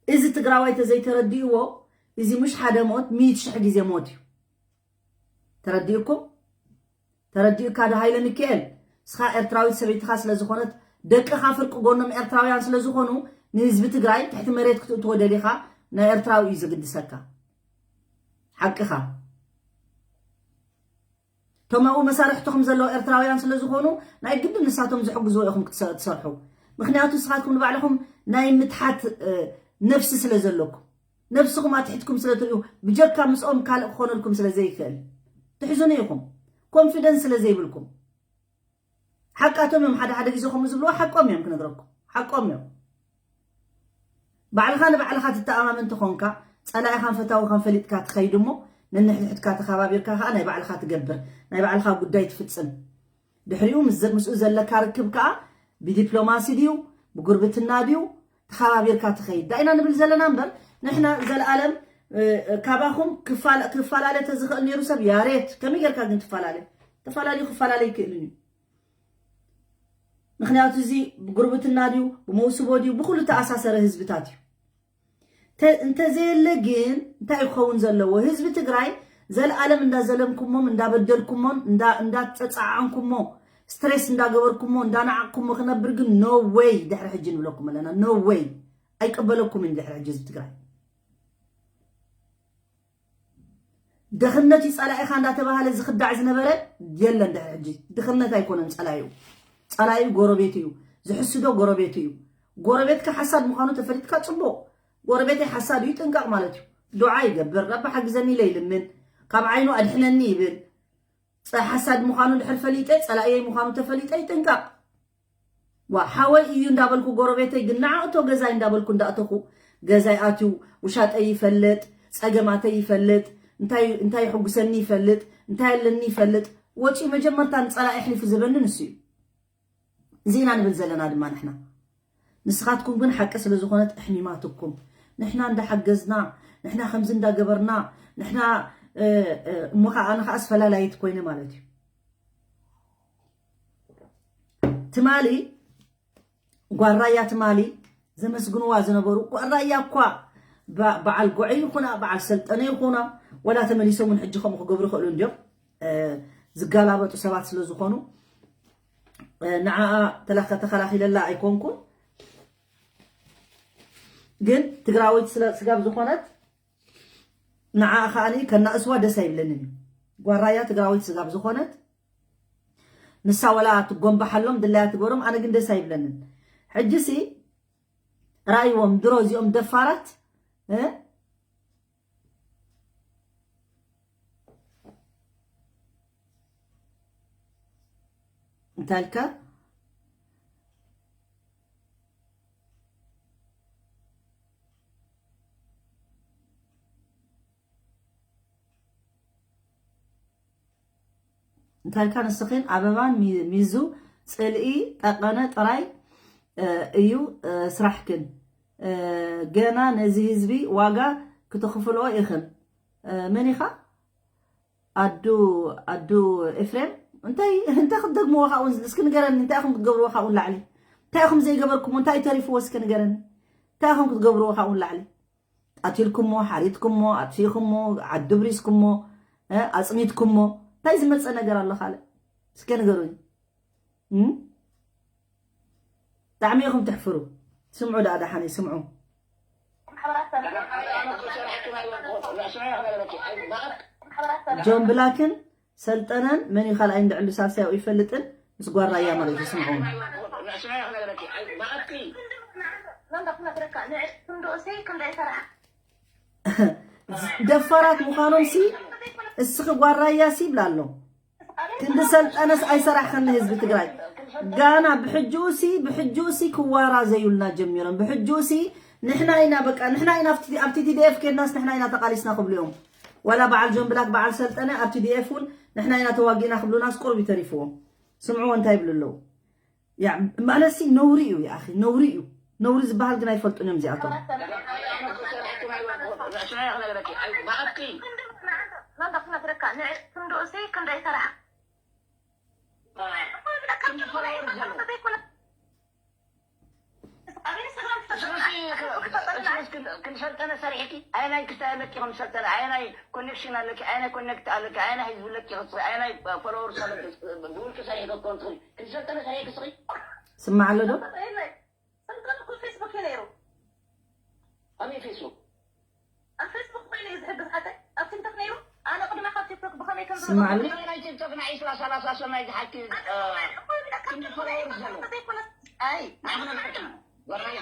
እዚ ትግራዋይ ተዘይተረዲእዎ፣ እዚ ምሽ ሓደ ሞት፣ ሚእቲ ሽሕ ግዜ ሞት እዩ። ተረዲእኩም? ተረዲእካ ዶ ሃይለ ሚካኤል? ንስኻ ኤርትራዊት ሰበይትኻ ስለ ዝኾነት፣ ደቅኻ ፍርቂ ጎኖም ኤርትራውያን ስለ ዝኾኑ፣ ንህዝቢ ትግራይ ትሕቲ መሬት ክትእትዎ ደሊኻ፣ ናይ ኤርትራዊ እዩ ዝግድሰካ። ሓቅኻ። እቶም ኣብኡ መሳርሕትኹም ዘለዉ ኤርትራውያን ስለ ዝኾኑ፣ ናይ ግድን ንሳቶም ዝሕግዝዎ ኢኹም ክትሰ-፣ ትሰርሑ። ምኽንያቱ ንስኻትኩም ንባዕልኹም ናይ ምትሓት፣ እ፣ ነፍሲ ስለ ዘለኩም። ነብስኹም ኣትሒትኩም ስለ ትርእዩ፣ ብጀካ ምስኦም ካልእ ክኾነልኩም ስለ ዘይክእል፣ ትሕዝኑ ኢኹም። ኮንፊደንስ ስለ ዘይብልኩም። ሓቃቶም እዮም። ሓደ ሓደ ግዜ ከምኡ ዝብልዎ ሓቆም እዮም፣ ክነግረኩም። ሓቆም እዮም። ባዕልኻ ንባዕልኻ ትተኣማመን እንተኾንካ፣ ጸላኢኻን ፈታዊኻን ፈሊጥካ ትኸይድ እሞ፣ ነንሕድሕድካ ተኸባቢርካ ከኣ ናይ ባዕልኻ ትገብር፣ ናይ ባዕልኻ ጉዳይ ትፍጽም። ድሕሪኡ ምስ ዘ-፣ ምስኡ ዘለካ ርክብ ከኣ ብዲፕሎማሲ ድዩ፣ ብጉርብትና ድዩ፣ ተኸባቢርካ ትኸይድ። ዳኢና ንብል ዘለና እምበር፣ ንሕና ዘለኣለም፣ እ፣ ካባኹም ክፋላ-፣ ክፈላለ ተዝኽእል ነይሩ ሰብ ያሬት፣ ከመይ ጌርካ ግን ትፈላለ? ተፈላለዩ ክፈላለ ይክእልን እዩ። ምኽንያቱ እዚ ብጉርብትና ድዩ፣ ብመውስቦ ድዩ፣ ብኹሉ ተኣሳሰረ ህዝብታት እዩ። ተ-፣ እንተዘየለ ግን እንታይ ክኸውን ዘለዎ? ህዝቢ ትግራይ ዘለኣለም እንዳዘለምኩሞም፣ እንዳበደልኩሞን፣ እንዳ-፣ እንዳተጸዓዓንኩሞ፣ ስትሬስ እንዳገበርኩሞ፣ እንዳነዓቕኩሞ ክነብር ግን no way። ድሕሪ ሕጂ ንብለኩም ኣለና፣ no way። ኣይቀበለኩምን ድሕሪ ሕጂ ህዝቢ ትግራይ። ድኽነት እዩ ጸላኢኻ እንዳተባሃለ ዝኽዳዕ ዝነበረ የለን። ድሕሪ ሕጂ ድኽነት ኣይኮነን ጸላኢኡ። ጸላኢኡ ጎረቤቱ እዩ። ዝሕስዶ ጎረቤቱ እዩ። ጎረቤትካ ሓሳድ ምዃኑ ተፈሊጥካ ጽቡቕ። ጎረቤተይ ሓሳድ እዩ ጥንቃቕ ማለት እዩ። ዱዓ ይገብር፣ ረቢ ሓግዘኒ ኢለ ይልምን፣ ካብ ዓይኑ ኣድሕነኒ ይብል። ጸ-፣ ሓሳድ ምዃኑ ድሕር ፈሊጠ፣ ጸላኢየይ ምዃኑ ተፈሊጠ ይጥንቀቕ። ዋ፣ ሓወይ እዩ እንዳበልኩ ጎረቤተይ ግን ንዓእቶ ገዛይ እንዳበልኩ እንዳእተኹ ገዛይ ኣትዩ ውሻጠይ ይፈልጥ፣ ጸገማተይ ይፈልጥ፣ እንታይ፣ እንታይ ይሕጉሰኒ ይፈልጥ፣ እንታይ ኣለኒ ይፈልጥ። ወጪ መጀመርታ ንጸላኢ ኣሕሊፉ ዝህበኒ ንሱ እዩ። እዚ ኢና ንብል ዘለና ድማ ንሕና። ንስኻትኩም ግን ሓቂ ስለ ዝኾነት ኣሕሚማትኩም፣ ንሕና እንዳሓገዝና፣ ንሕና ከምዚ እንዳገበርና፣ ንሕና፣ እ፣ እ፣ እሞ ኸዓ ኣነ ኸዓ ኣስፈላላይት ኮይነ ማለት እዩ። ትማሊ ጓል ራያ ትማሊ ዘመስግንዋ ዝነበሩ፣ ጓል ራያ እኳ በ-፣ በዓል ጎዐ ይኹና፣ በዓል ሰልጠነ ይኹና፣ ወላ ተመሊሶም እውን ሕጂ ከምኡ ክገብሩ ይኽእሉ እንድዮም። እ፣ ዝጋላበጡ ሰባት ስለ ዝኾኑ፣ እ፣ ንዓኣ ተላኸ-፣ ተኸላኺለላ ኣይኮንኩን። ግን ትግራወይቲ ስለ-፣ ስጋብ ዝኾነት ንዓኣ ከኣኒ ከናእስዋ ደስ ኣይብለንን እዩ። ጓል ራያ ትግራወይቲ ስጋብ ዝኾነት ንሳ ወላ ትጎንባሓሎም ድላያ ትገሮም፣ ኣነ ግን ደስ ኣይብለንን። ሕጂሲ ራእይዎም ድሮ እዚኦም ደፋራት፣ እ? እንታይ ኢልካ? እንታይ ኢልካ ንስኺን ኣበባን ሚ-፣ ሚዙ ጽልኢ ጠቀነ ጥራይ፣ እ፣ እዩ፣ እ፣ ስራሕክን። እ፣ ገና ነዚ ህዝቢ ዋጋ ክትኽፍልኦ ኢኽን። እ፣ መን ኢኻ? ኣዱ፣ ኣዱ ኤፍሬም፣ እንታይ፣ እንታይ ክትደግምዎ ካብኡ ንስ-፣ እስኪ ንገረኒ፣ እንታይ ኢኹም ክትገብርዎ ካብኡ ንላዕሊ? እንታይ ኢኹም ዘይገበርኩምዎ? እንታይ ተሪፍዎ እስኪ ንገረኒ? እንታይ ኢኹም ክትገብርዎ ካብኡ ንላዕሊ? ቀቲልኩሞ፣ ሓሪድኩሞ፣ ኣጥፊእኩሞ፣ ዓዲ ብሪስኩሞ፣ እ፣ ኣጽኒትኩሞ፣ እንታይ ዝመጸ ነገር ኣሎ ካልእ? እስኪ ንገሩኒ። እም? ብጣዕሚ ኢኹም ተሕፍሩ። ስምዑ ደኣ ደሓነይ፣ ስምዑ። ጆን ብላክን ሰልጠነን መን እዩ ካልኣይ እንድዕሉ ሳልሳይ ይፈልጥን ምስ ጓል ራያ ማለት እዩ። ስምዑ። ደፋራት ምዃኖም ሲ እስኺ ጓል ራያ ሲ ይብላ ኣሎ። ክንዲ ሰልጠነስ ኣይሰራሕኸን ንህዝቢ ትግራይ። ጋና ብሕጁሲ ብሕጁሲ ክዋራዘዩልና ጀሚሮም። ብሕጁሲ ንሕና ኢና በቃ ንሕና ኢና ኣብቲ ኣብቲ ቲ ዲ ኤፍ ኬድናስ ንሕና ኢና ተቃሊስና ክብሉ እዮም። ዋላ በዓል ጆን ብላክ በዓል ሰልጠነ ኣብቲ ዲ ኤፍ እውን ንሕና ኢና ተዋጊእና ክብሉናስ ቁሩብ ይተሪፍዎም። ስምዕዎ እንታይ ይብሉ ኣለዉ። ያ ማለትሲ ነውሪ እዩ። ያኺ ነውሪ እዩ። ነውሪ ዝበሃል ግን ኣይፈልጡን እዮም እዚኣቶም። ክንሰልጠነ ሰሪሕኪ ኣየናይ ክስታይ ኣለኪ? ከም ሰልጠነ ኣየናይ ኮኔክሽን ኣለኪ? ኣየናይ ኮኔክት ኣለኪ? ኣየናይ ህዝቢ ኣለኪ? ክስሪ ኣየናይ ፎሎወርስ ኣለኪ? ብውልቂ ሰሪሕኪ ክትኮን ትኽእሊ። ክንሰልጠነ ሰሪሕኪ ስኺ ስማዕ ኣሎ ዶ? ሰልጠነ እኮ ፌስቡክ እዩ ነይሩ። ኣበይ ፌስቡክ? ኣብ ፌስቡክ ኮይኑ እዩ ዝሕግዝ ሓቀይ። ኣብ ቲክቶክ ነይሩ። ኣነ ቅድመ ካብ ቲክቶክ ብኸመይ ከም ስማዕ ኣሎ? ናይ ቲክቶክ ናይ ዒስራ ሰላሳ ሰብ ናይ ዝሓኪ ክንዲ ፎሎወርስ ዘለዎ ኣይ ንሕና ንሕና ወራያ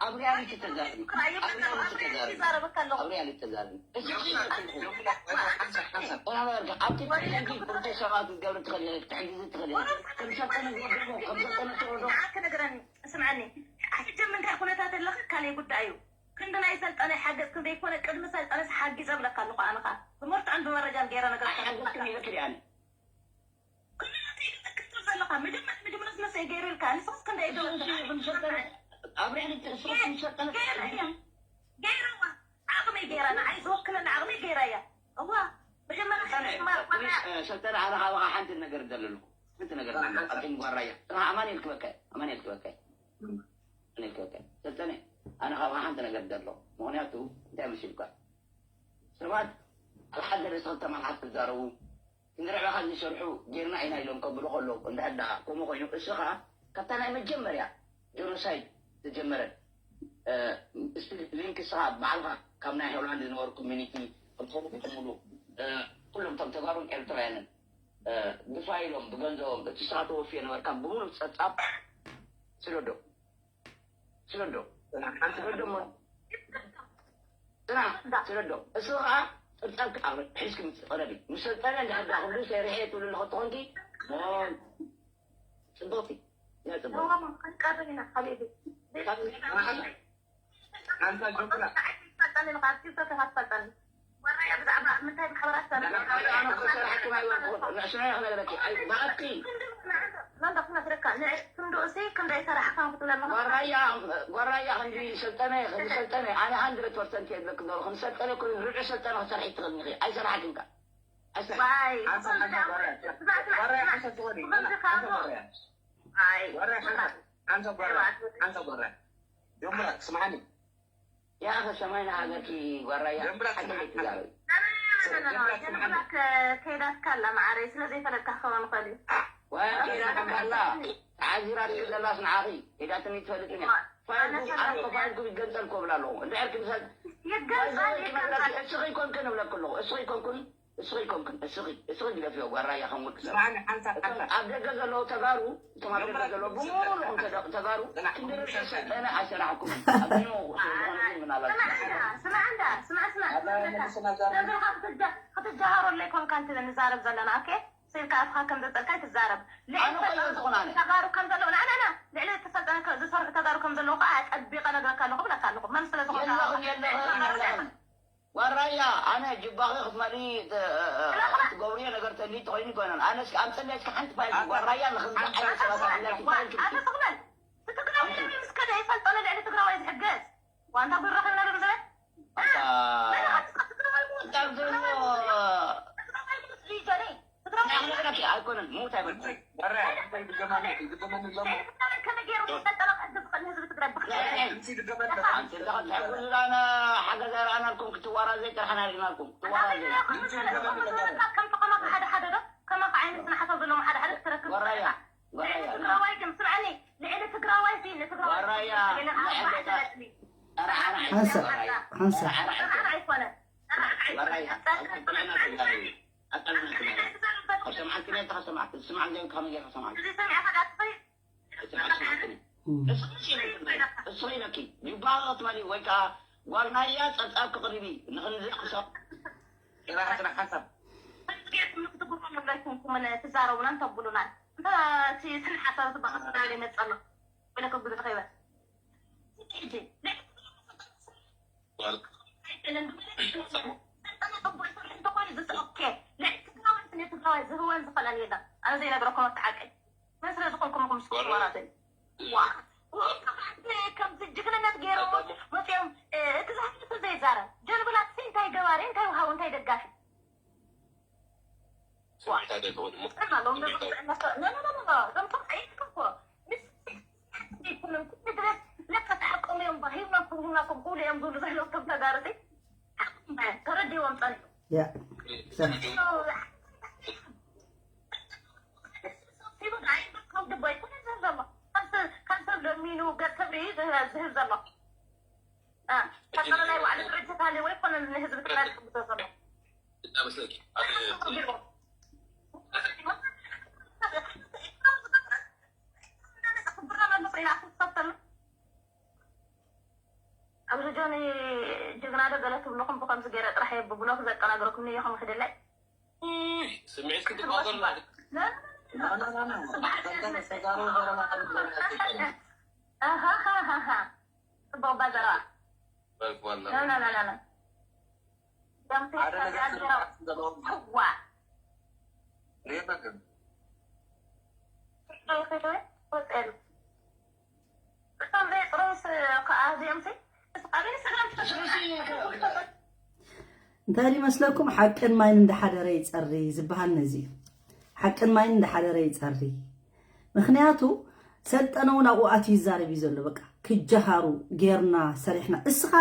ኣብ ሪያሊቲ ተዛረቢ ኣብ ሪያሊቲ ተዛረቢ ኣብ ሪያሊቲ ተዛረቢ እስኺ ኣብቲ ፕሬዚደንት ቁርተ ሰባት ክትገብሪ ትኽእሊ ክትሕግዚ ትኽእሊ ከም ሰልጠነ ዝወደሞ ከም ሰልጠነ ትወዶ ክነግረኒ ስምዓኒ ሕጂ ምንታይ ኩነታት ኣለካ ካልእ ጉዳይ እዩ ክንዲ ናይ ሰልጠነ ሓገዝክን ዘይኮነ ቅድሚ ሰልጠነስ ሓጊዘ እብለካ ኣለኹ ኣነ ኸኣ ብምርትዖን ብመረጃን ገይረ ነገር ኣይሓገዝክን ኢለ ክሪኣኒ ዘለካ መጀመርያ መጀመርያ ስለ ሰይ ገይሩ ኢልካ ንስክስ ክንደይ እሱ እሱ ይኹን ሰልጠነ ኣብ ሪያሊቲ እሱ ይኹን ሰልጠነ ገይረዋ ዓቕመይ ገይራ ንዓይ ዝወክለኒ ዓቕመይ ገይራ እያ እዋ መጀመርያ ሰልጠነ ኣነ ካባኻ ሓንቲ ነገር ዘለልኩ ሓንቲ ነገር ዘለልኩ ኣብቲ ጓራያ ጥራሕ ኣማኑኤል ክበካ ኣማኑኤል ክበካ ኣማኑኤል ክበካ ሰልጠነ ኣነ ካባኻ ሓንቲ ነገር ደሎ ምክንያቱ እንታይ መሲልካ ሰባት ኣብ ሓደ ርእሲ ክልተ መልሓስ ክዛረቡ ክንዲ ርዕኻ ዝሰርሑ ጌርና ኢና ኢሎም ከብሉ ከለዉ እንድሕር ደኣ ከምኡ ኮይኑ እሱ ከዓ ካብታ ናይ መጀመርያ ጀኖሳይድ ዝጀመረት እስቲ ሊንክ እስኻ ባዕልኻ ካብ ናይ ሆላንድ ዝነበሩ ኮሚኒቲ ከምሰሉ ሙሉ ኩሎም እቶም ተጋሩን ኤርትራውያንን ብፋይሎም ብገንዘቦም እቲ ስኻ ተወፍዮ ነበርካ ብምሉእ ፀብፃብ ስደዶ ስደዶ ስደዶ እሞ ፅና ስደዶ እሱ ከዓ ፀብፃብ ሒዝኪ ምፅእ ቀረቢ ምስ ሰልጠነ እንድሕር ዳ ክብሉ ሰሪሐ ትብሉ ኣለኹ ትኾንኪ ፅብቕቲ ያ ፅብቕቲ ክንቀርብ ኢና ሓቢቢ ኣንታ ጆክላ ትፈልጠኒ ኢኻ ኣብ ቲክቶክ ኢኻ ትፈልጠኒ ወራያ ብዛዕባ ምንታይ ማሕበራት ሰሪሕካ ኣነ እኮ ሰራሕኩም ኣይወርኩ ንዕስና ክነግረኪ ኣይ ብኣትኪ መንዶ ክነግረካ ንዕ ክንድኡሲ ክንደይ ሰራሕካን ክትብለኒ ጓራያ ጓራያ ክንዲ ሰልጠነ ክንዲ ሰልጠነ ኣነ ሃንድረድ ፐርሰንት የብለክ ዶ ክንሰልጠነ ኩሉ ርዑ ሰልጠነ ክሰርሒ ትኽእል ንኺ ኣይሰራሕክን ካ ዋይ ኣንታ ሓንሳ ጓራያ ጓራያ ሓንሳ ትኾኒ ሓንሳ ጓራያ ኣይ ጓራያ ሓንሳ ሓንሳ ጓራያ ሓንሳ ጓራያ ጆምራ ስማዓኒ يا أخي سمعنا هذا كي ورا يا جنب لك حتى سمعنا. يتزاوج ከይዳት ካላ ማዓረይ ስለ ዘይፈለጥካ ክኸውን ይኽእል እዩ وكذا كلا تعزيرات كذا لا صنعاغي إذا تني تفلتني فايدكو أنا فايدكو يتقنصل كوبلا له أنت عارف مثلا ይገንጻል ይገንጻል እሱ ይኮንክን እብለክ ኣለኹ እሱ ይኮንክን እሱ ይኮንክን እሱ እሱ ግደፍዮ ጓራያ ከም ወዲ ሰብ ስማዓኒ ሓንሳ ሓንሳ ኣብ ደገ ዘለዉ ተጋሩ እቶም ኣብ ደገ ዘለዉ ብምሉኦም ተደ- ተጋሩ ክንዲ ርብዒ ሰልጠነ ኣይሰራሕኩምን ኣብዚሞ ስለዝኾነ ግን ምናልባት ስማዕ እንዳ ስማዕ ስማዕ ስማዕ ኣታ መልስና ዛሬ ነብርኻ ክትጃ- ክትጃሃረሉ ኣይኮንካን ትብል ንዛረብ ዘለና ኦኬ ስልካ ኣፍካ ከም ዘጸልካ ትዛረብ ልዕሊ ኣነ እኮ ይወስኹን ኣነ። ተጋሩ ከም ዘለዉ ንዓናና ልዕሊ ተሰልጠነ ዝሰርሑ ተጋሩ ከም ዘለዉ ከዓ ጠቢቐ ነግረካ ኣለኹ ብለካ ኣለኹ መን ስለ ዝኾንካ የለኽን የለኽን የለኽን ዋራያ ኣነ ጅባኺ ክትመልኢ ት- እ- እ- ትገብርዮ ነገር ተሊ ተኮይኑ ይኮነን ኣነ እስኪ ኣምፀለይ እስኪ ሓንቲ ፋይል ዋራያ ንክምዚ ዓይነት ሰባት ኣላኪ ፋይል ኣነ ትኽመል ትግራዋይ ምስ ከደ ይፈልጠሉ ልዕሊ ትግራዋይ ዝሕገዝ ዋንታ ጉድ ረኺብና ዶ ብዘበን ኣታ ትግራዋይ ሞት እዩ ጀኒ ትግራዋይ ንሕና ኣይኮነን ሞት ኣይበልኩም ጓራያ ሓንሳ ይድገመኒ ይድገመኒ ሎሞ ከመይ ገይሩ ዝፈልጠና ክሕግዝ ዝኽእል ንህዝቢ ትግራይ ብክልተ ሓንሳ ይድገመኒ ኣንተ እንዳኸ ትሕግዙ ዳና ሓገዝ ኣይረኣናልኩም ክትዋራ ዘይጥርሓና ርኢናልኩም ክትዋራ ዘይ ከምቲ ከማኻ ሓደ ሓደ ዶ ከማኻ ዓይነት ስነ ሓሳብ ዘለዎም ሓደ ሓደ ክትረክብ ወራያ ወራያ ትግራዋይ ግን ስምዐኒ ልዕሊ ትግራዋይ ሲ ንትግራዋይ ወራያ ገለ ንሕበጣ ሓሰለትኒ ሓንሳ ሓንሳ ራዕራዕ ኣይኮነ ወራያ ኣጣልናትና ተዛረቢ ኣጣልናትና ተዛረቢ ኣብ ሰማዕክን እየ ተኸሰማዕክን ስማዕ ዘይብልካ መጌርካ ሰማዕክን እዚ ሰሚዕካ ዳትኸይ ስማዕ ስማዕክን እየ እም። እሱ ኢለኪ ይባረኽ ትበሊ ወይ ከዓ ጓል ናያ ፀብፃብ ክቕርቢ ንክንዝዕ ክሰብ ጥራሕ ጥራሕ ሓንሳብ ክትጉርሙ ኣይኮንኩምን ትዛረቡናን ተብሉናን እንታ እቲ ስነ ሓሳብ ዝበሃል ስለ ይመጽእ ኣሎ። ወለ ከብዱ ተኸይበ። ሕጂ፣ እንተኾነ ዝስ-፣ ኦኬ። ልዕሊ ትግራዋይ ስለ ትግራዋይ ዝህወን ዝኸላል የለን። ኣነ ዘይነግረኩም ኣብቲ ሓቂ። መን ስለ ዝኾንኩም ኢኹም ዝስኩ ወራተይ? ዋ። ከምዚ ጅግንነት ገይሮም መፅኦም፣ እ፣ እቲ ዝሃለፈ ዘይዛረብ። ጀንብላት እንታይ ገባሪ፣ እንታይ ውሃዊ፣ እንታይ ደጋፊ? ስምዒት ኣይደለዎን እሞ። እና ሎም ስምዒት ኣይደለዎን። ኖ፣ ኖ፣ ኖ፣ ኖ፣ ኖ። እዞም ተባዕ እኮ ምስ ዘይኮነን ኩሉ ድረስ ለካ ተሓቆሙ እዮም፣ ባ፣ ሂብናኩም፣ ሂብናኩም ክብሉ እዮም ዝብሉ ዘለዉ እቶም ተጋሩ። ሓቆም ባዮም፣ ተረዲዎም ጸኒሑ። ያ። ሶ፣ ሂቡ ንዓይ እምበር ካብ ልቡ ኣይኮነን ዝህብ ዘሎ። ካብ ሰብ፣ ካብ ሰብ ለሚኑ ገንዘብ ርእዩ ዝህ-፣ ዝህብ ዘሎ። አ፣ ቀጸሎ ናይ ባዕሉ ድርጅት ሃልዩ ኣይኮነን ንህዝቢ ትግራይ ዝሕግዞ ዘሎ። እንዳመስለኪ። ኣብዚ ጆኒ ጀግና ዶ ገለ ትብልኹም ብኸምዚ ገይረ ጥራሕ እየ ብብሎክ ዘቀናግረኩም ንየኹም ክድላይ። ኡይ፣ ስምዒት ክትባገር ማለት። ና፣ ና፣ ና፣ ና። ተጋሩ ገረማ። ኣሃሃሃሃ። ጽቡቕ ባዘራ። በልኩ ዋላ። ና፣ ና፣ ና፣ ና፣ ና። ደምሴ ሓደ ነገር ከዚኣ ክነግረኩም ዘለዎም። እዋ። ሪኤ በግም። ሪኤ በግም። ወጤሉ። እቶም ዘይጥረስ ከኣ እዚኦም ሲ፣ ኣበይ ሰላም ትፈጥሩ? እንታይ ይመስለኩም? ሓቅን ማይን እንዳሓደረ ይጸሪ ዝበሃል ነዚ እዩ። ሓቅን ማይን እንዳሓደረ ይጸሪ። ምኽንያቱ ሰልጠነ እውን ኣብኡ ኣትዩ ይዛረብ እዩ ዘሎ። በቃ ክጀሃሩ ጌርና ሰሪሕና። እስኻ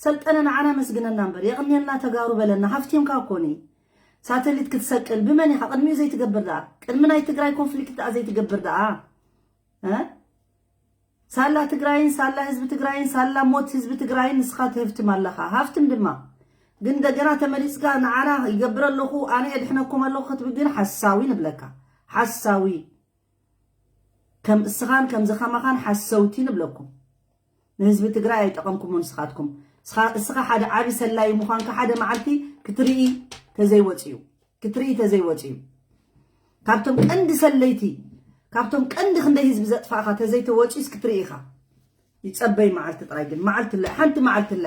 ሰልጠነ ንዓና መስግነና እምበር የቕንየልና ተጋሩ በለና። ሃፍቲምካ እኮ ኒ ሳተሊት ክትሰቅል ብመን ኢኻ? ቅድሚኡ ዘይትገብር ደኣ፣ ቅድሚ ናይ ትግራይ ኮንፍሊክት ደኣ ዘይትገብር ደኣ፣ እ? ሳላ ትግራይን ሳላ ህዝቢ ትግራይን ሳላ ሞት ህዝቢ ትግራይን ንስኻ ትህፍትም ኣለኻ። ሃፍትም ድማ። ግን እንደገና ተመሊስካ ንዓና ይገብር ኣለኹ፣ ኣነ የድሕነኩም ኣለኹ ክትብል ግን ሓሳዊ ንብለካ። ሓሳዊ። ከም እስኻን ከም ዝኸማኻን ሓሰውቲ ንብለኩም። ንህዝቢ ትግራይ ኣይጠቐምኩምን ንስኻትኩም። እስኻ፣ እስኻ ሓደ ዓቢ ሰላዪ ምዃንካ ሓደ መዓልቲ ክትርኢ ተዘይወፅዩ። ክትርኢ ተዘይወፅዩ። ካብቶም ቀንዲ ሰለይቲ፣ ካብቶም ቀንዲ ክንደይ ህዝቢ ዘጥፋእኻ ተዘይተወፅዩስ ክትርኢ ኢኻ። ይፀበይ መዓልቲ ጥራይ ግን፣ መዓልቲ ኣላ፣ ሓንቲ መዓልቲ ኣላ።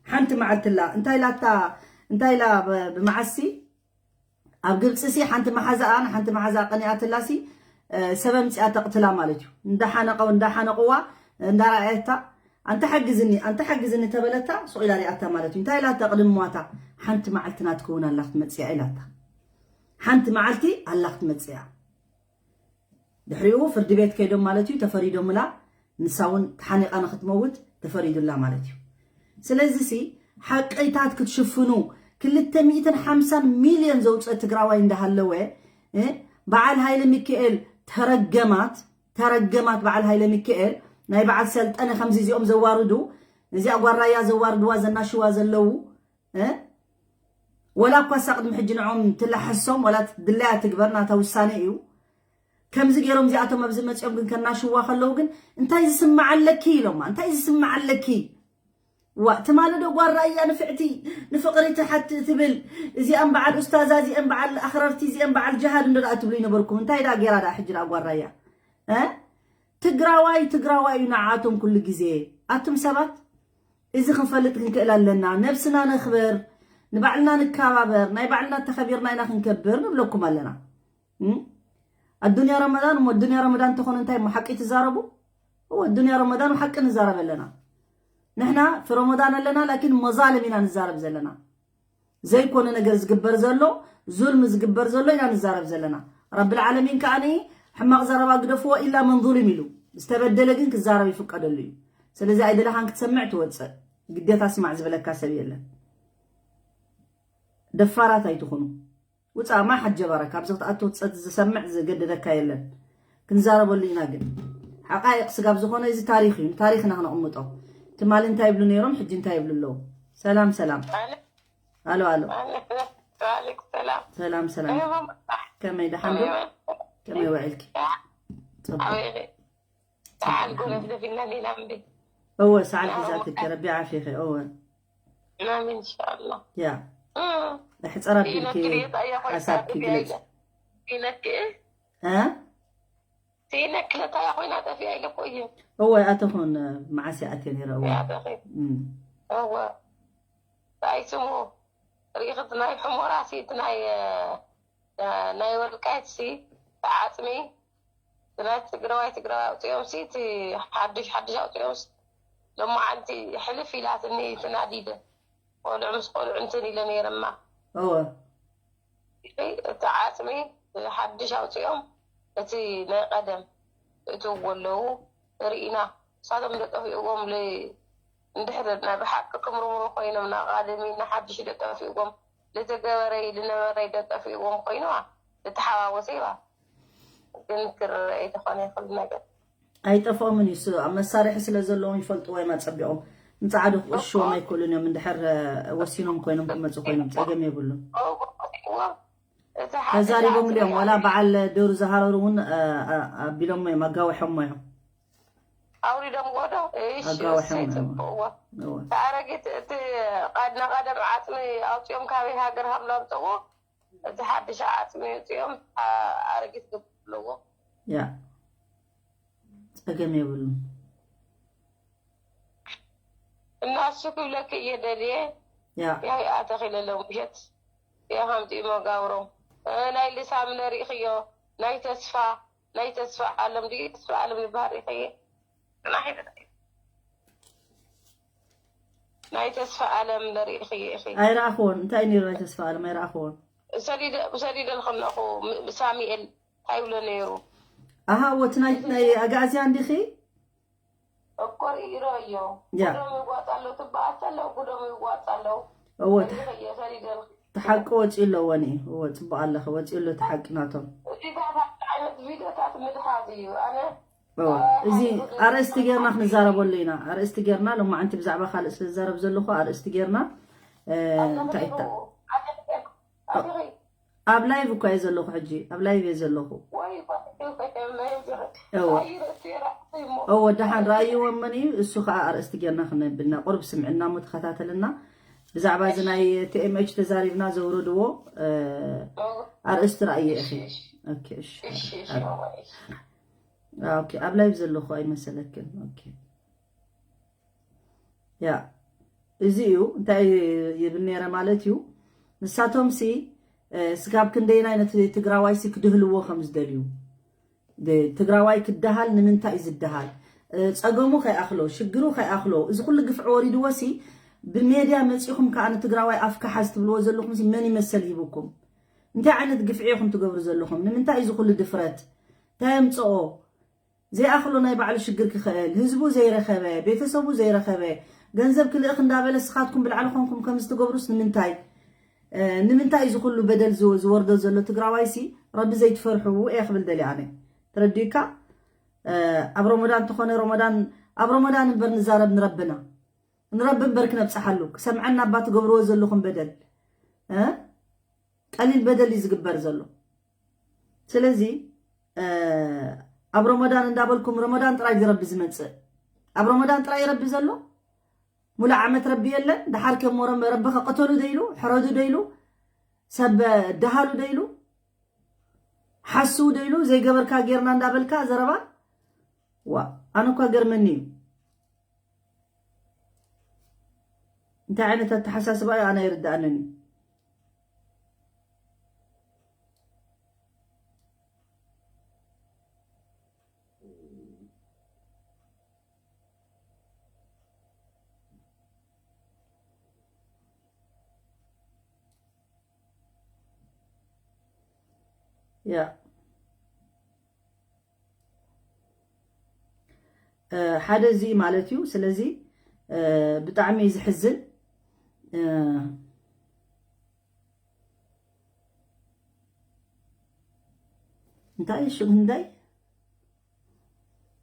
ሓንቲ መዓልቲ ኣላ። እንታይ ኢላታ፣ እንታይ ኢላ ብ-፣ ብመዓሲ? ኣብ ግብፂ ሲ ሓንቲ መሓዛኣ ንሓንቲ መሓዛ ቀኒኣትላ ሲ፣ እ፣ ሰብ ኣምፂኣ ተቕትላ ማለት እዩ። እንዳሓነቐው-፣ እንዳሓነቕዋ፣ እንዳረኣየታ፣ "ኣንተ ሓግዝኒ፣ ኣንተ ሓግዝኒ" ተበለታ፣ ሱቕ ኢላ ሪኣታ ማለት እዩ። እንታይ ኢላታ ቅድሚ ሟታ? "ሓንቲ መዓልቲ ናትክውን ኣላ ክትመፅያ" ኢላታ። ሓንቲ መዓልቲ ኣላ ክትመፅያ። ድሕሪኡ ፍርዲ ቤት ከይዶም ማለት እዩ፣ ተፈሪዶምላ። ንሳ እውን ተሓኒቓ ንኽትመውት ተፈሪዱላ ማለት እዩ። ስለዚ ሲ ሓቅታት ክትሽፍኑ ክልተ ሚእትን ሓምሳን ሚልዮን ዘውፅአ ትግራዋይ እንዳሃለወ፣ እ፣ በዓል ሃይለ ሚካኤል ተረገማት፣ ተረገማት በዓል ሃይለ ሚካኤል፣ ናይ በዓል ሰልጠነ ከምዚ እዚኦም ዘዋርዱ፣ እዚኣ ጓል ራያ ዘዋርድዋ ዘናሽዋ ዘለዉ፣ እ፣ ወላ እኳ እሳ ቅድሚ ሕጂ ንዖም ትላሕሶም፣ ወላ ድላያ ትግበር፣ ናታ ውሳኔ እዩ። ከምዚ ገይሮም እዚኣቶም ኣብዚ መፂኦም ግን ከናሽዋ ከለዉ ግን፣ "እንታይ ዝስማዓለኪ?" ኢሎማ። "እንታይ ዝስማዓለኪ? ዋ፣ ትማሊ ዶ ጓል ራያ ንፍዕቲ፣ ንፍቕሪ ትሓት-፣ ትብል፣ እዚኣን በዓል ኡስታዛ፣ እዚአን በዓል ኣኽረርቲ፣ እዚአን በዓል ጅሃድ እንዶ ደኣ ትብሉ ይነበርኩም። እንታይ ደኣ ገይራ ደኣ ሕጂ ደኣ ጓል ራያ? እ? ትግራዋይ፣ ትግራዋይ እዩ ንዓኣቶም ኩሉ ግዜ። ኣቱም ሰባት፣ እዚ ክንፈልጥ ክንክእል ኣለና። ነብስና ነኽብር፣ ንባዕልና ንከባበር፣ ናይ ባዕልና ተኸቢርና ኢና ክንከብር ንብለኩም ኣለና። እም? ኣዱንያ ረመዳን እሞ፣ ኣዱንያ ረመዳን እንተኾነ እንታይ እሞ ሓቂ ትዛረቡ? እወ፣ ኣዱንያ ረመዳን ሓቂ ንዛረብ ኣለና። ንሕና ፊ ረመዳን ኣለና፣ ላኪን መዛልም ኢና ንዛረብ ዘለና። ዘይኮነ ነገር ዝግበር ዘሎ፣ ዙልሚ ዝግበር ዘሎ ኢና ንዛረብ ዘለና። ረብል ዓለሚን ከኣኒ ሕማቕ ዘረባ ግደፍዎ፣ ኢላ መን ዙሊም ኢሉ። ዝተበደለ ግን ክዛረብ ይፍቀደሉ እዩ። ስለዚ ኣይደለኻን ክትሰምዕ ትወፅእ። ግዴታ ስማዕ ዝበለካ ሰብ የለን። ደፋራት ኣይትኹኑ። ውፃእ፣ ማ ሓጀባረ፣ ካብዚ ክትኣቱ ትፀ-፣ ዝሰምዕ ዝገደደካ የለን። ክንዛረበሉ ኢና ግን። ሓቃይቕ ስጋብ ዝኾነ እዚ ታሪኽ እዩ፣ ንታሪኽና ክነቕምጦ። ትማሊ እንታይ ይብሉ ነይሮም፣ ሕጂ እንታይ ይብሉ ኣለዉ? ሰላም፣ ሰላም። ኣለ-፣ ኣሎ፣ ኣሎ። ኣለ-፣ ዋሌኩም ሰላም። ሰላም፣ ሰላም። ከመይ መጣሕ? ከመይ፣ ደሓን ዶ? ከመይ መጣሕ? ከመይ ውዒልኪ? ያ። ጽቡቕ። ኣበይ ኢኺ? ሰዓል ጎለፍ ደፊና ሌላ እንዴ? እወ፣ ሰዓል ሒዛ ትከ-፣ ረቢ ዓፊኺ፣ እወ። ኣሜን፣ ኢንሻኣላህ። ያ። እም። ኣሕጸር ኣቢልኪ ኢለኪ ርኢት ኣያ ኮይና ሓሳብኪ ኣጥፊኣ ግለጽ። ኢለ። ኢለኪ፣ እ ሲነ ክለታያ ኮይና ጠፊኣ ኢለ እኮ እየ። እወ ኣተኹን መዓስ ኣትየ ነይረ። እወ ያ በኺ እም። እወ እንታይ ስሙ ርኢኽት ናይ ሕሞራ ሲ እቲ ናይ እ፣ ናይ ወልቃይት ሲ ተዓፅሚ ናይ ትግራዋይ ትግራዋይ ኣውፅኦም ሲ እቲ ሓዱሽ ሓዱሽ ኣውፅኦም ሲ ሎማዓንቲ ሕልፍ ኢላትኒ ትናዲደ ቆልዑ ምስ ቆልዑ እንትን ኢለ ነይረማ እወ እቲ ዓፅሚ ሓድሽ ኣውፅኦም እቲ ናይ ቀደም እትውዎ ኣለዉ ርኢና እሳቶም ደጠፊእዎም ል- እንድሕር ናይ ብሓቂ ክምርምሩ ኮይኖም ናቃደሚ ናሓድሽ ደጠፊእዎም ልትገበረይ ልነበረይ ደጠፊእዎም ኮይኑዋ ልተሓዋወሰ ይባ ግን ክርረአ ተኾነ ይኽእል ነገር ኣይጠፍኦምን እዩ። ስ- መሳርሒ ስለ ዘለዎም ይፈልጥዎ እዮም ኣጸቢቖም። ንጻዕዱ ክቕሽዎም ኣይክእሉን እዮም። እንድሕር እ፣ ወሲኖም ኮይኖም ክመጹ ኮይኖም ጸገም የብሉን። እዎ እቲ ሓደ ተዛሪቦም ሰዓት ድዮም ዋላ በዓል ደሩ ዝሃረሩ እውን እ፣ እ፣ ኣቢሎሞ እዮም ኣጋዊሖሞ እዮም። ኣውሪዶም ጎዶ እሺ ኣጋዊሖሞ እሰይ እዮም። ጽቡቅዎ እወ። ተኣረጊት እቲ ቃድና ቀደም ዓፅሚ ኣውፅኦም ካበይ ሃገር ሃብሎ ኣምፀዎ እቲ ሓድሽ ዓፅሚ ኣውፅኦም ኣረጊት ግብር ኣለዎ ያ ጸገም የብሉን። እናሱ ክብለክ እየ ደልየ ያ ያይ ኣተኺለለው ምሸት የሃምቲ መጋብሮ ናይ ልሳም ነሪእኽዮ ናይ ተስፋ ናይ ተስፋ ኣለም ድዩ ተስፋ ኣለም ዝበሃል ሪእኽየ ናይ ተስፋ ኣለም ነሪእኽየ ኢኺ ኣይረኣኽዎን። እንታይ ነይሩ ናይ ተስፋ ኣለም ኣይረኣኽዎን። ሰዲደ ሰዲደ ከለኹ ሳሚኤል እንታይ ይብሎ ነይሩ ኣሃ ወቲ ናይ ናይ ኣጋእዝያን ዲኺ? እኮ ርእይሮ እዮ ያ። ጉዶም ይዋጣ ኣለዉ ትበኣል ተለዉ ጉዶም ይዋጣ ኣለዉ እወ ሰዲደ ተሓቂ ወፂኡ ኣለዎ። እወ ፅቡቅ ኣለኸ ወፂኡ ኣሎ ተሓቂ ናቶም። እዚ ታት ዓይነት ቪድዮታት ምድሓዝ እዩ ኣነ እወ፣ እዚ ኣርእስቲ ጌርና ክንዛረበሉ ኢና። ኣርእስቲ ጌርና ሎማዓንቲ ብዛዕባ ካልእ ስለ ዝዛረብ ዘለኹ ኣርእስቲ ጌርና እ፣ እንታይ እታ ኣብ ላይቭ እኳ እየ ዘለኹ ሕጂ ኣብ ላይቭ እየ ዘለኹ። እወ እወ ደሓን ረኣይዎ መን እዩ እሱ ከዓ ኣርእስቲ ጌርና ክነብልና ቁርብ ስምዕና እሞ ተኸታተልና። ብዛዕባ እዚ ናይ ቲኤምኤች ተዛሪብና ዘውረድዎ እ፣ ኣርእስቲ ረኣየ ኢኺ። ኦኬ እሺ። ኦኬ ኣብ ላይቭ ዘለኹ ኣይመሰለክን። ኦኬ ያ እዚ እዩ እንታይ ይብል ነይረ ማለት እዩ። ንሳቶም ሲ እ፣ ስጋብ ክንደይናይ ነቲ ትግራዋይ ሲ ክድህልዎ ከም ዝደልዩ ድ- ትግራዋይ ክደሃል ንምንታይ እዩ ዝደሃል? እ፣ ጸገሙ ከይኣኽሎ ሽግሩ ከይኣኽሎ እዚ ኩሉ ግፍዒ ወሪድዎ ሲ ብሜድያ መጺኹም ከዓ ንትግራዋይ ኣፍካ ሓዝ ትብልዎ ዘለኹም ሲ መን ይመሰል ሂቡኩም? እንታይ ዓይነት ግፍዒ ኢኹም ትገብሩ ዘለኹም? ንምንታይ እዩ እዚ ኩሉ ድፍረት? እንታይ የምጽኦ? ዘይኣኽሎ ናይ ባዕሉ ሽግር ክኽእል ህዝቡ ዘይረኸበ ቤተሰቡ ዘይረኸበ ገንዘብ ክልእኽ እንዳበለ ስኻትኩም ብላዕሊ ኮንኩም ከምዚ ትገብሩስ ንምንታይ? እ፣ ንምንታይ እዚ ኩሉ በደል ዝወ- ዝወርዶ ዘሎ ትግራዋይሲ ረቢ ዘይትፈርሕዎ እየ ክብል ደልየ ኣነ። ተረዲእካ? እ፣ ኣብ ረመዳን እንተኾነ ረመዳን ኣብ ረመዳን እምበር ንዛረብ ንረብና ንረቢ እምበር ክነብፅሓሉ ክሰምዐና እባ ትገብርዎ ዘለኹም በደል እ? ቀሊል በደል እዩ ዝግበር ዘሎ። ስለዚ እ፣ ኣብ ረመዳን እንዳበልኩም ረመዳን ጥራይ ዝረቢ ዝመፅእ ኣብ ረመዳን ጥራይ ይረቢ ዘሎ ሙሉእ ዓመት ረቢ የለን። ደሓር ከሞ ረቢ ከ ቅተሉ ደይሉ ሕረዱ ደይሉ ሰብ ደሃሉ ደይሉ ሓስው ደይሉ ዘይገበርካ ጌርና እንዳበልካ ዘረባ ዋ ኣነ እኳ ገርመኒ እዩ። እንታይ ዓይነት ኣተሓሳስባ እዩ ኣነ ኣይርድኣንን እዩ። ያ እ፣ ሓደ እዚ ማለት እዩ። ስለዚ እ፣ ብጣዕሚ እዩ ዝሕዝን እ፣ እንታይ ሽም እንታይ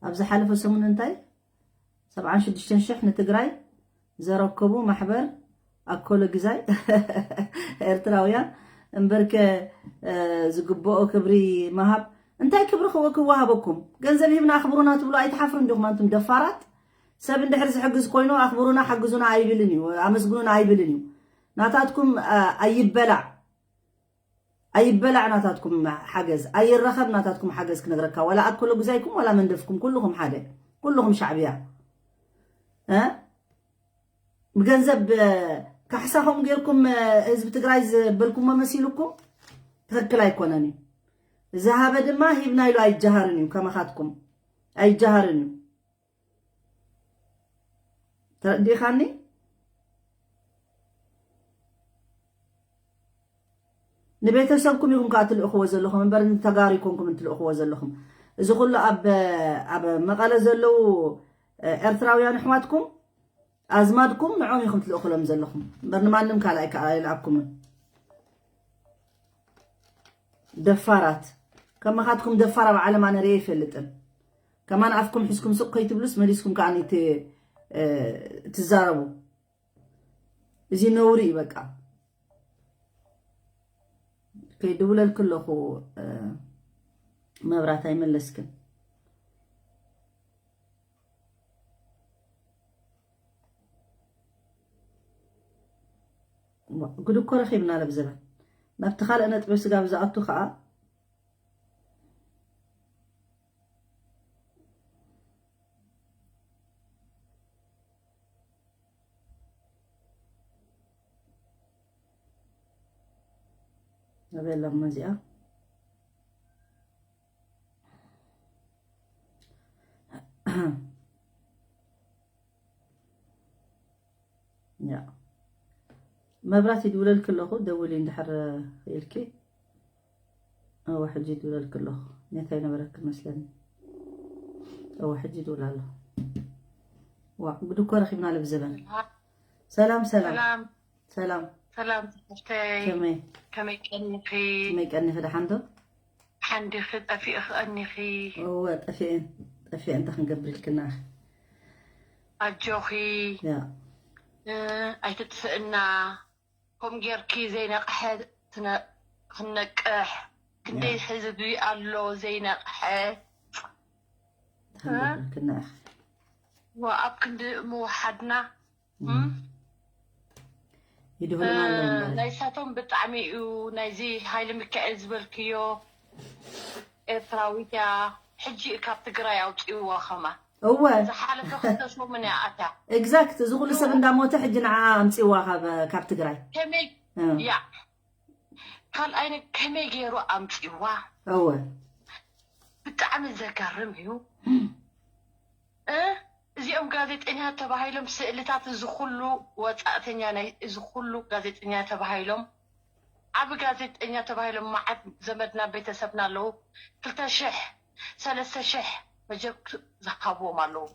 ኣብ ዝሓለፈ ሰሙን እንታይ ሰብዓን ሽዱሽተን ሽሕ ንትግራይ ዘረከቡ ማሕበር ኣኮሎ ግዛይ ኤርትራውያን እምበርከ እ፣ ዝግብኦ ክብሪ ምሃብ እንታይ ክብሪ ክወ ክወሃበኩም ገንዘብ ሂብና ኣኽብሩና ትብሉ ኣይትሓፍሩ እንዲኹም ኣንቱም ደፋራት ሰብ እንድሕር ዝሕግዝ ኮይኑ ኣኽብሩና ሓግዙና ኣይብልን እዩ ኣመስግኑና ኣይብልን እዩ ናታትኩም እ፣ ኣይበላዕ ኣይበላዕ ናታትኩም ሓገዝ፣ ኣይረኸብ ናታትኩም ሓገዝ ክነግረካ። ዋላ ኣከሎ ግዛይኩም፣ ዋላ መንደፍኩም፣ ኩልኹም ሓደ፣ ኩልኹም ሻዕብያ። እ? ብገንዘብ፣ እ፣ ካሕሳ ከምኡ ጌርኩም፣ እ፣ ህዝቢ ትግራይ ዝበልኩሞ መሲሉኩም ትኽክል ኣይኮነን እዩ። ዝሃበ ድማ ሂብና ኢሉ ኣይጀሃርን እዩ። ከማኻትኩም ኣይጀሃርን እዩ። ተረዲኻኒ? ንቤተሰብኩም ኢኹም ከዓ ትልእኽዎ ዘለኹም እምበር ንተጋሩ ይኮንኩም ትልእኽዎ ዘለኹም። እዚ ኩሉ ኣብ፣ ኣብ መቐለ ዘለዉ ኤርትራውያን ኣሕዋትኩም፣ ኣዝማድኩም ንዖም ኢኹም ትልእኽሎም ዘለኹም እምበር ንማንም ካልኣይ ከዓ ኣይልኣኩምን። ደፋራት። ከማኻትኩም ደፋር ኣብ ዓለም ኣነ ርእየ ኣይፈልጥን። ከማን ኣፍኩም ሒዝኩም ሱቕ ከይትብሉስ መሊስኩም ከዓ ት-፣ እ፣ ትዛረቡ። እዚ ነውሪ እዩ በቃ። ከይድውለልክ ኣለኹ፣ እ፣ መብራት ኣይመለስክን። ግድኮ ረኺብና ለብዘበን ናብቲ ካልእ ነጥቢ ስጋብ ዝኣቱ ከዓ ኣበይ ኣላ እሞ እዚኣ? ያ። መብራት ይድውለልኪ ኣለኹ፣ ደውሊ እንድሕር ክኢልኪ። እወ፣ ሕጂ ይድውለልኪ ኣለኹ። ኔት ኣይነበረኪ መስለኒ። እወ፣ ሕጂ ይድውል ኣሎ። ዋ፣ ጉድ እኮ ረኺብና ለብዘበን። ሰላም፣ ሰላም። ሰላም። ሰላም። ሰላም ትምህርተይ። ከመይ? ከመይ ቀኒኺ? ከመይ ቀኒኺ? ደሓን ዶ? ሓንዲኺ ጠፊእኺ ቀኒኺ? እወ፣ ጠፊኤን። ጠፊኤን፣ እንታይ ክንገብር ኢልክና? ኣጆኺ። ያ። እ፣ ኣይትጥፍእና። ከም ጌርኪ ዘይነቕሐ ትነ-፣ ክንነቅሕ። ክንደይ ያ። ህዝቢ ኣሎ ዘይነቕሐ። እንታይ እ? ክንገብር ኢልክና ኢኺ? ወ-፣ ኣብ ክንዲ ምውሓድና። እም። እም። ይድህሉና እ፣ ኣለዉ እምበር። ናይሳቶም ብጣዕሚ እዩ ናይዚ ሃይለ ሚካኤል ዝበልክዮ ኤርትራዊት እያ። ሕጂ ካብ ትግራይ ኣውፅእዋ ኸማ። እወ። ዝሓለፈ ክልተ ሰሙን እያ ኣትያ። ኤግዛክት፣ እዚ ኩሉ ሰብ እወ። እንዳሞተ ሕጂ ንዓ ኣምፅእዋ ካብ፣ ካብ ትግራይ። ከመይ፣ እ። ያ። ካልኣይ ነ-፣ ከመይ ገይሩ ኣምፅእዋ? እወ። ብጣዕሚ ዘገርም እዩ። እም። እ? እዚኦም ጋዜጠኛ ተባሂሎም ስእልታት እዚ ኩሉ ወጻእተኛ ናይ እዚ ኩሉ ጋዜጠኛ ተባሂሎም ዓቢ ጋዜጠኛ ተባሂሎም መዓት ዘመድና ቤተሰብና ኣለዉ። ክልተ ሽሕ፣ ሰለስተ ሽሕ መጀክ ዝሃብዎም ኣለዉ።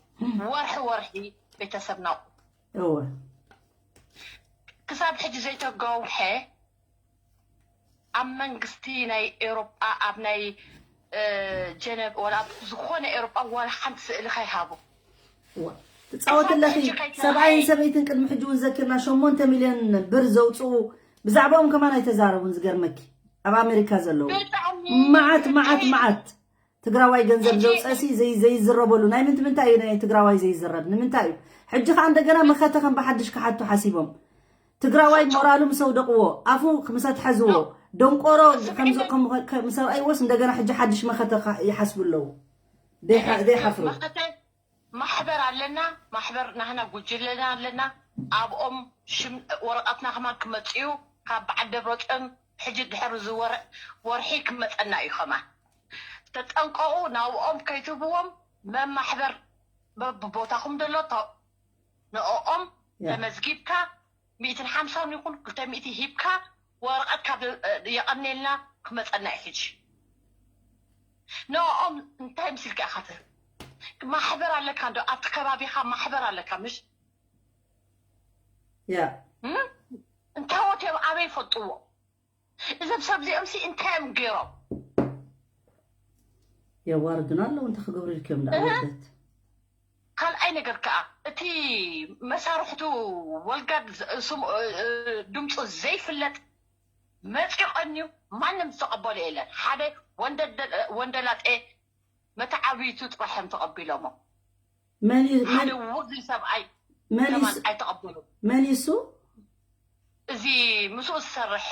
ወርሒ ወርሒ ቤተሰብና። እወ። ክሳብ ሕጂ ዘይተጋውሐ ኣብ መንግስቲ ናይ ኤውሮጳ ኣብ ናይ፣ እ፣ ጀነቭ ወላ ኣብ ዝኾነ ኤውሮጳ ዋላ ሓንቲ ስእሊ ከይሃቡ። እዋ፣ ትጻወት ክሳብ ኣለኺ። ሕጂ ከይተረኣየ። ሰብኣይን ሰበይትን ቅድሚ ሕጂ እውን ዘኪርና ሸሞንተ ሚልዮን ብር ዘውፅኡ ብዛዕባኦም ከማን ኣይተዛረቡን። ዝገርመኪ ኣብ ኣሜሪካ ዘለዉ ብጣዕሚ መዓት፣ መዓት፣ ብጣዕሚ መዓት ትግራዋይ ገንዘብ ሕጂ ዘውፀሲ ዘይ-፣ ዘይዝረበሉ ናይ ምንት-፣ ምንታይ እዩ ናይ ትግራዋይ ዘይዝረብ? ንምንታይ እዩ? ሕጂ ከዓ እንደገና መኸተ ከም ብሓድሽ ክሓቱ ሓሲቦም። ትግራዋይ ሞራሉ ምስ ኣውደቕዎ፣ ኣፉ ምስ ኣትሐዝዎ፣ ኖ። ደንቆሮ ከም ዝ-፣ ከም፣ ከም፣ ምስ ኣርኣይዎስ እንደገና ሕጂ ሓድሽ መኸተ ካ-፣ ይሓስቡ ኣለዉ። ደይሓ-፣ ዘይሓፍሩ። መኸተ ማሕበር ኣለና፣ ማሕበር ናህና ጉጅለና ኣለና። ኣብኦም ሽም ወረቐትና ከማን ክመጽኡ ካብ በዓል ደብረጽዮን ሕጂ ድሕሪ እዚ ወር-፣ ወርሒ ክመጸና እዩ ከማን። ተጠንቀቑ፣ ናብኦም ከይትህብዎም መማሕበር በብቦታኹም ዘሎ ተ-፣ ንዕኦም ያ። ተመዝጊብካ ሚእትን ሓምሳን ይኹን ክልተ ሚእቲ ሂብካ ወረቐት ካብ፣ እ፣ የቐኔልና ክመጸና እዩ ሕጂ። ንዕኦም እንታይ ምስልካ ኢኻ ትህብ? ማሕበር ኣለካ እንዶ? ኣብቲ ከባቢኻ ማሕበር ኣለካ ምሽ? ያ። እም? እንታይ ወትዮም ኣበይ ይፈልጥዎ? እዞም ሰብ እዚኦም ሲ እንታይ እዮም ገይሮም? የዋርዱና ኣለዉ፣ እንታይ ክገብሩ ኢልክዮም ደኣ እህ። ወደት? ካልኣይ ነገር ከኣ፣ እቲ መሳርሕቱ ወልጋድ ዝ-፣ ስሙ፣ እ፣ እ፣ ድምፁ ዘይፍለጥ መፂኡ ቀንዩ ማንም ዝተቐበሎ የለን። ሓደ ወንደደ-፣ ወንደላጤ መተዓብይቱ ጥራሕ እዮም ተቐቢሎሞ። መን እዩ፣ ሓደ መን፣ ውጉይ ሰብኣይ መን እዩ ከማን ስ-፣ ኣይተቐበሉን። መን እዩ እሱ? እዚ ምስኡ ዝሰርሕ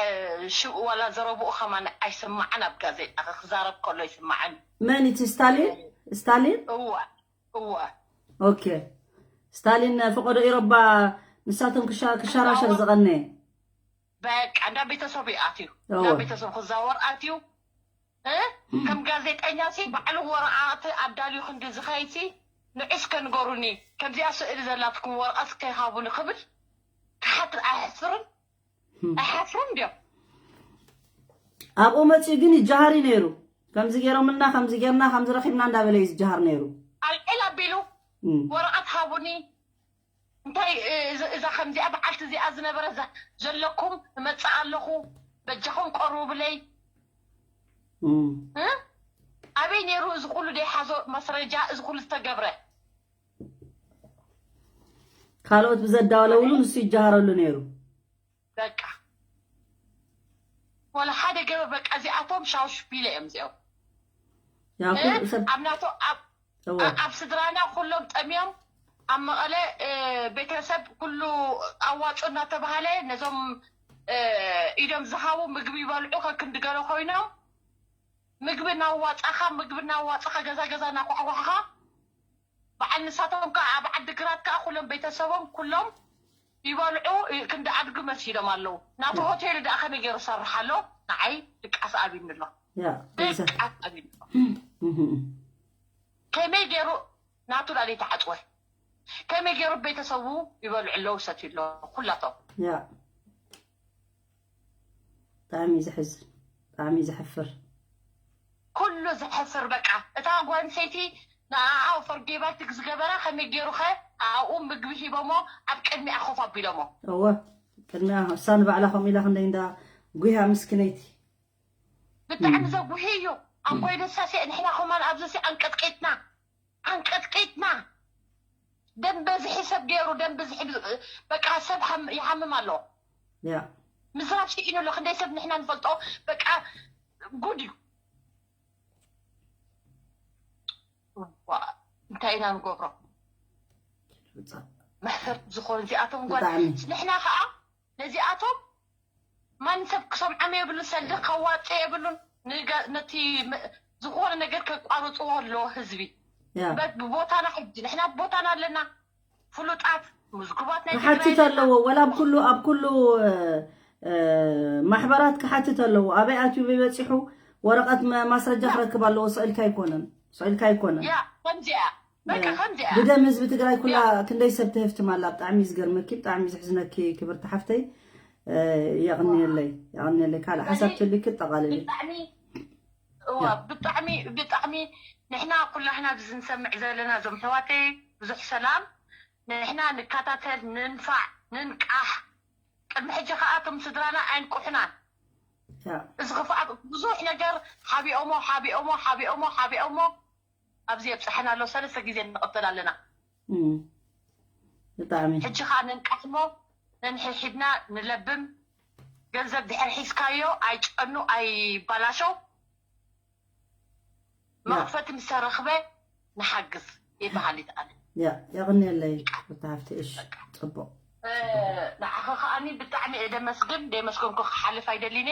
ሽኡ ዋላ ዘረብኡ ከማን ኣይስማዕን፣ ኣብ ጋዜጣ ክዛረብ ከሎ ይስማዕን። መን እቲ ስታሊን? ስታሊን? እወ እወ። ኦኬ። ስታሊን ፈቀዶ ኢሮባ ንሳቶም ክሻ- ክሻራሸር ዝቀነ በቃ እንዳ ቤተሰቡ ኣትዩ እወ። እንዳ ቤተሰቡ ክዛወር ኣትዩ እ? ከም ጋዜጠኛ ሲ ባዕሉ ወረቃቅቲ ኣዳልዩ ክንዲ ዝኸይሲ ንዑስ ከንገሩኒ ከምዚኣ ስእሊ ዘላትኩም ወረቀት ከይሃቡኒ ክብል ክሓት ኣይሕፍርን ኣይሓፍሩን ድዮም? ኣብኡ መፂኡ ግን ይጀሃር እዩ ነይሩ። ከምዚ ገይሮምልና ከምዚ ገይርና ከምዚ ረኪብና እንዳበለ እዩ ዝጀሃር ነይሩ። ኣልዒል ኣቢሉ እም፣ ወረቀት ሃቡኒ እንታይ እ፣ እዚ- እዛ ከምዚኣ በዓልቲ እዚኣ ዝነበረ ዘ- ዘለኩም እመፅእ ኣለኹ በጃኹም ቀርቡለይ እም። እ? ኣበይ ነይሩ እዚ ኩሉ ደይሓዞ ማስረጃ እዚ ኩሉ ዝተገብረ ካልኦት ብዘዳወለውሉ ንሱ ይጀሃረሉ ነይሩ። በቃ ወላ ሓደ ገበ በቃ እዚኣቶም ሻውሽፒለ እዮም እዚኦም ያው እ? ኩሉ ሰብ ኣብ ናቶ ኣብ እወ፣ ኣብ ስድራና ኩሎም ጠምዮም ኣብ መቐለ እ፣ ቤተሰብ ኩሉ ኣዋፁ እናተባሃለ ነዞም እ፣ ኢዶም ዝሃቡ ምግቢ ይበልዑ ከክንዲ ገለ ኮይኖም ምግቢ እናዋፃኻ ምግቢ እናዋፃኻ ገዛ ገዛ እናኳሕኳሕኻ በዓል ንሳቶም ከዓ ኣብ ዓዲ ግራት ከዓ ኩሎም ቤተሰቦም ኩሎም ይበልዑ እ፣ ክንዲ ኣድጊ መሲሎም ኣለዉ ናቲ ያ። ሆቴሉ ደኣ ከመይ ገይሩ ሰርሕ ኣሎ ንዓይ ድቃስ ኣብኒ ኣሎ ያ፣ ግዛ። ድቃስ ኣብኒ ኣሎ እህም። ከመይ ገይሩ ናቱ ላለ ተዓፅወ ከመይ ገይሩ ቤተሰቡ ይበልዑ ኣለዉ ሰትዩ ኣሎ ኩላቶም ያ። ብጣዕሚ እዩ ዘሕዝን፣ ብጣዕሚ እዩ ዘሕፍር። ኩሉ ዘሕፍር በቃ እታ ጓል ኣንስተይቲ ንኣኣ ፈርጌባትግ ዝገበራ ከመይ ገይሩ ኸ ኣኡ ምግቢ ሂቦሞ ኣብ ቅድሚኣ ኮፍ ኣቢሎሞ እወ፣ ቅድሚያ እሳ ንባዕላ ከምኡ ኢላ ክንደይ እንዳ ጉያ ምስክነይቲ። ብጣዕሚ ዘጉሂ እዩ ኣንኮይ ደሳሴ ንሕና ከማን ኣብዚ ሲ ኣንቀጥቂጥና ኣንቀጥቂጥና ደም በዝሒ ሰብ ገይሩ ደም ብዝሒ በቃ ሰብ ሓም- ይሓምም ኣሎ ያ፣ ምዝራብ ስኢኑ ኣሎ ክንደይ ሰብ ንሕና ንፈልጦ በቃ ጉድ እዩ ዋ፣ እንታይ ኢና ንገብሮ ብጣ- መሕፈርቲ ዝኾኑ እዚኣቶም ጓል ብጣዕሚ። ንሕና ከዓ ነዚኣቶም ማን ሰብ ክሰምዖም የብሉ ሰልዲ ከዋፀ የብሉን ንጋ- ነቲ መ- ዝኾነ ነገር ከቋርፅዎ ኣለዎ ህዝቢ ያ፣ በት ብቦታና ሕጂ ንሕና ቦታና ኣለና ፍሉጣት ምዝጉባት ናይ ትግራይ ክሓትት ኣለና። ኣለዎ። ወላ ኣብ ኩሉ ኣብ ኩሉ እ፣ እ፣ ማሕበራት ክሓትት ኣለዎ። ኣበይ ኣትዩ በይ በፂሑ ወረቐት መ- ማስረጃ ክረክብ ኣለዎ። ስዕልካ ኣይኮነን፣ ስዕልካ ኣይኮነን። ያ ከምዚኣ በቃ ከምዚኣ ብደም ህዝቢ ትግራይ ኩላ ክንደይ ሰብ ትህፍትም ኣላ። ብጣዕሚ እዩ ዝገርመኪ፣ ብጣዕሚ እዩ ዘሕዝነኪ ክብርቲ ሓፍተይ። እ፣ የቕንየለይ፣ የቕንየለይ። ካልእ ሓሳብ ትልኪ ጠቓልሊ። ብጣዕሚ እዋ ብጣዕሚ ብጣዕሚ ንሕና ኩላህና ኣብዚ ንሰምዕ ዘለና እዞም ሕዋተይ ብዙሕ ሰላም ንሕና ንከታተል ንንፋዕ ንንቃሕ ቅድሚ ሕጂ ከዓ እቶም ስድራና ኣይንቁሕናን ያ፣ እዚ ክፍኣት ብዙሕ ነገር ሓቢኦሞ ሓቢኦሞ ሓቢኦሞ ሓቢኦሞ ኣብዚ የብፅሐና ኣሎ ሰለስተ ግዜ ንቐተል ኣለና እም፣ ብጣዕሚ ሕጂ ከዓ ንንቃሕሞ ነንሕሒድና ንለብም ገንዘብ ድሕር ሒዝካዮ ኣይጨኑ ኣይባላሸው መኽፈቲ ምስ ተረኽበ ንሓግዝ ይበሃል ይትኣለ ያ፣ የቕንየለይ ክብርቲ ሓፍቲ። እሽ፣ ፅቡቕ። ንዓኸ ከዓኒ ብጣዕሚ እየ ደመስግን ደመስገንኩ ክሓልፍ ኣይደሊነ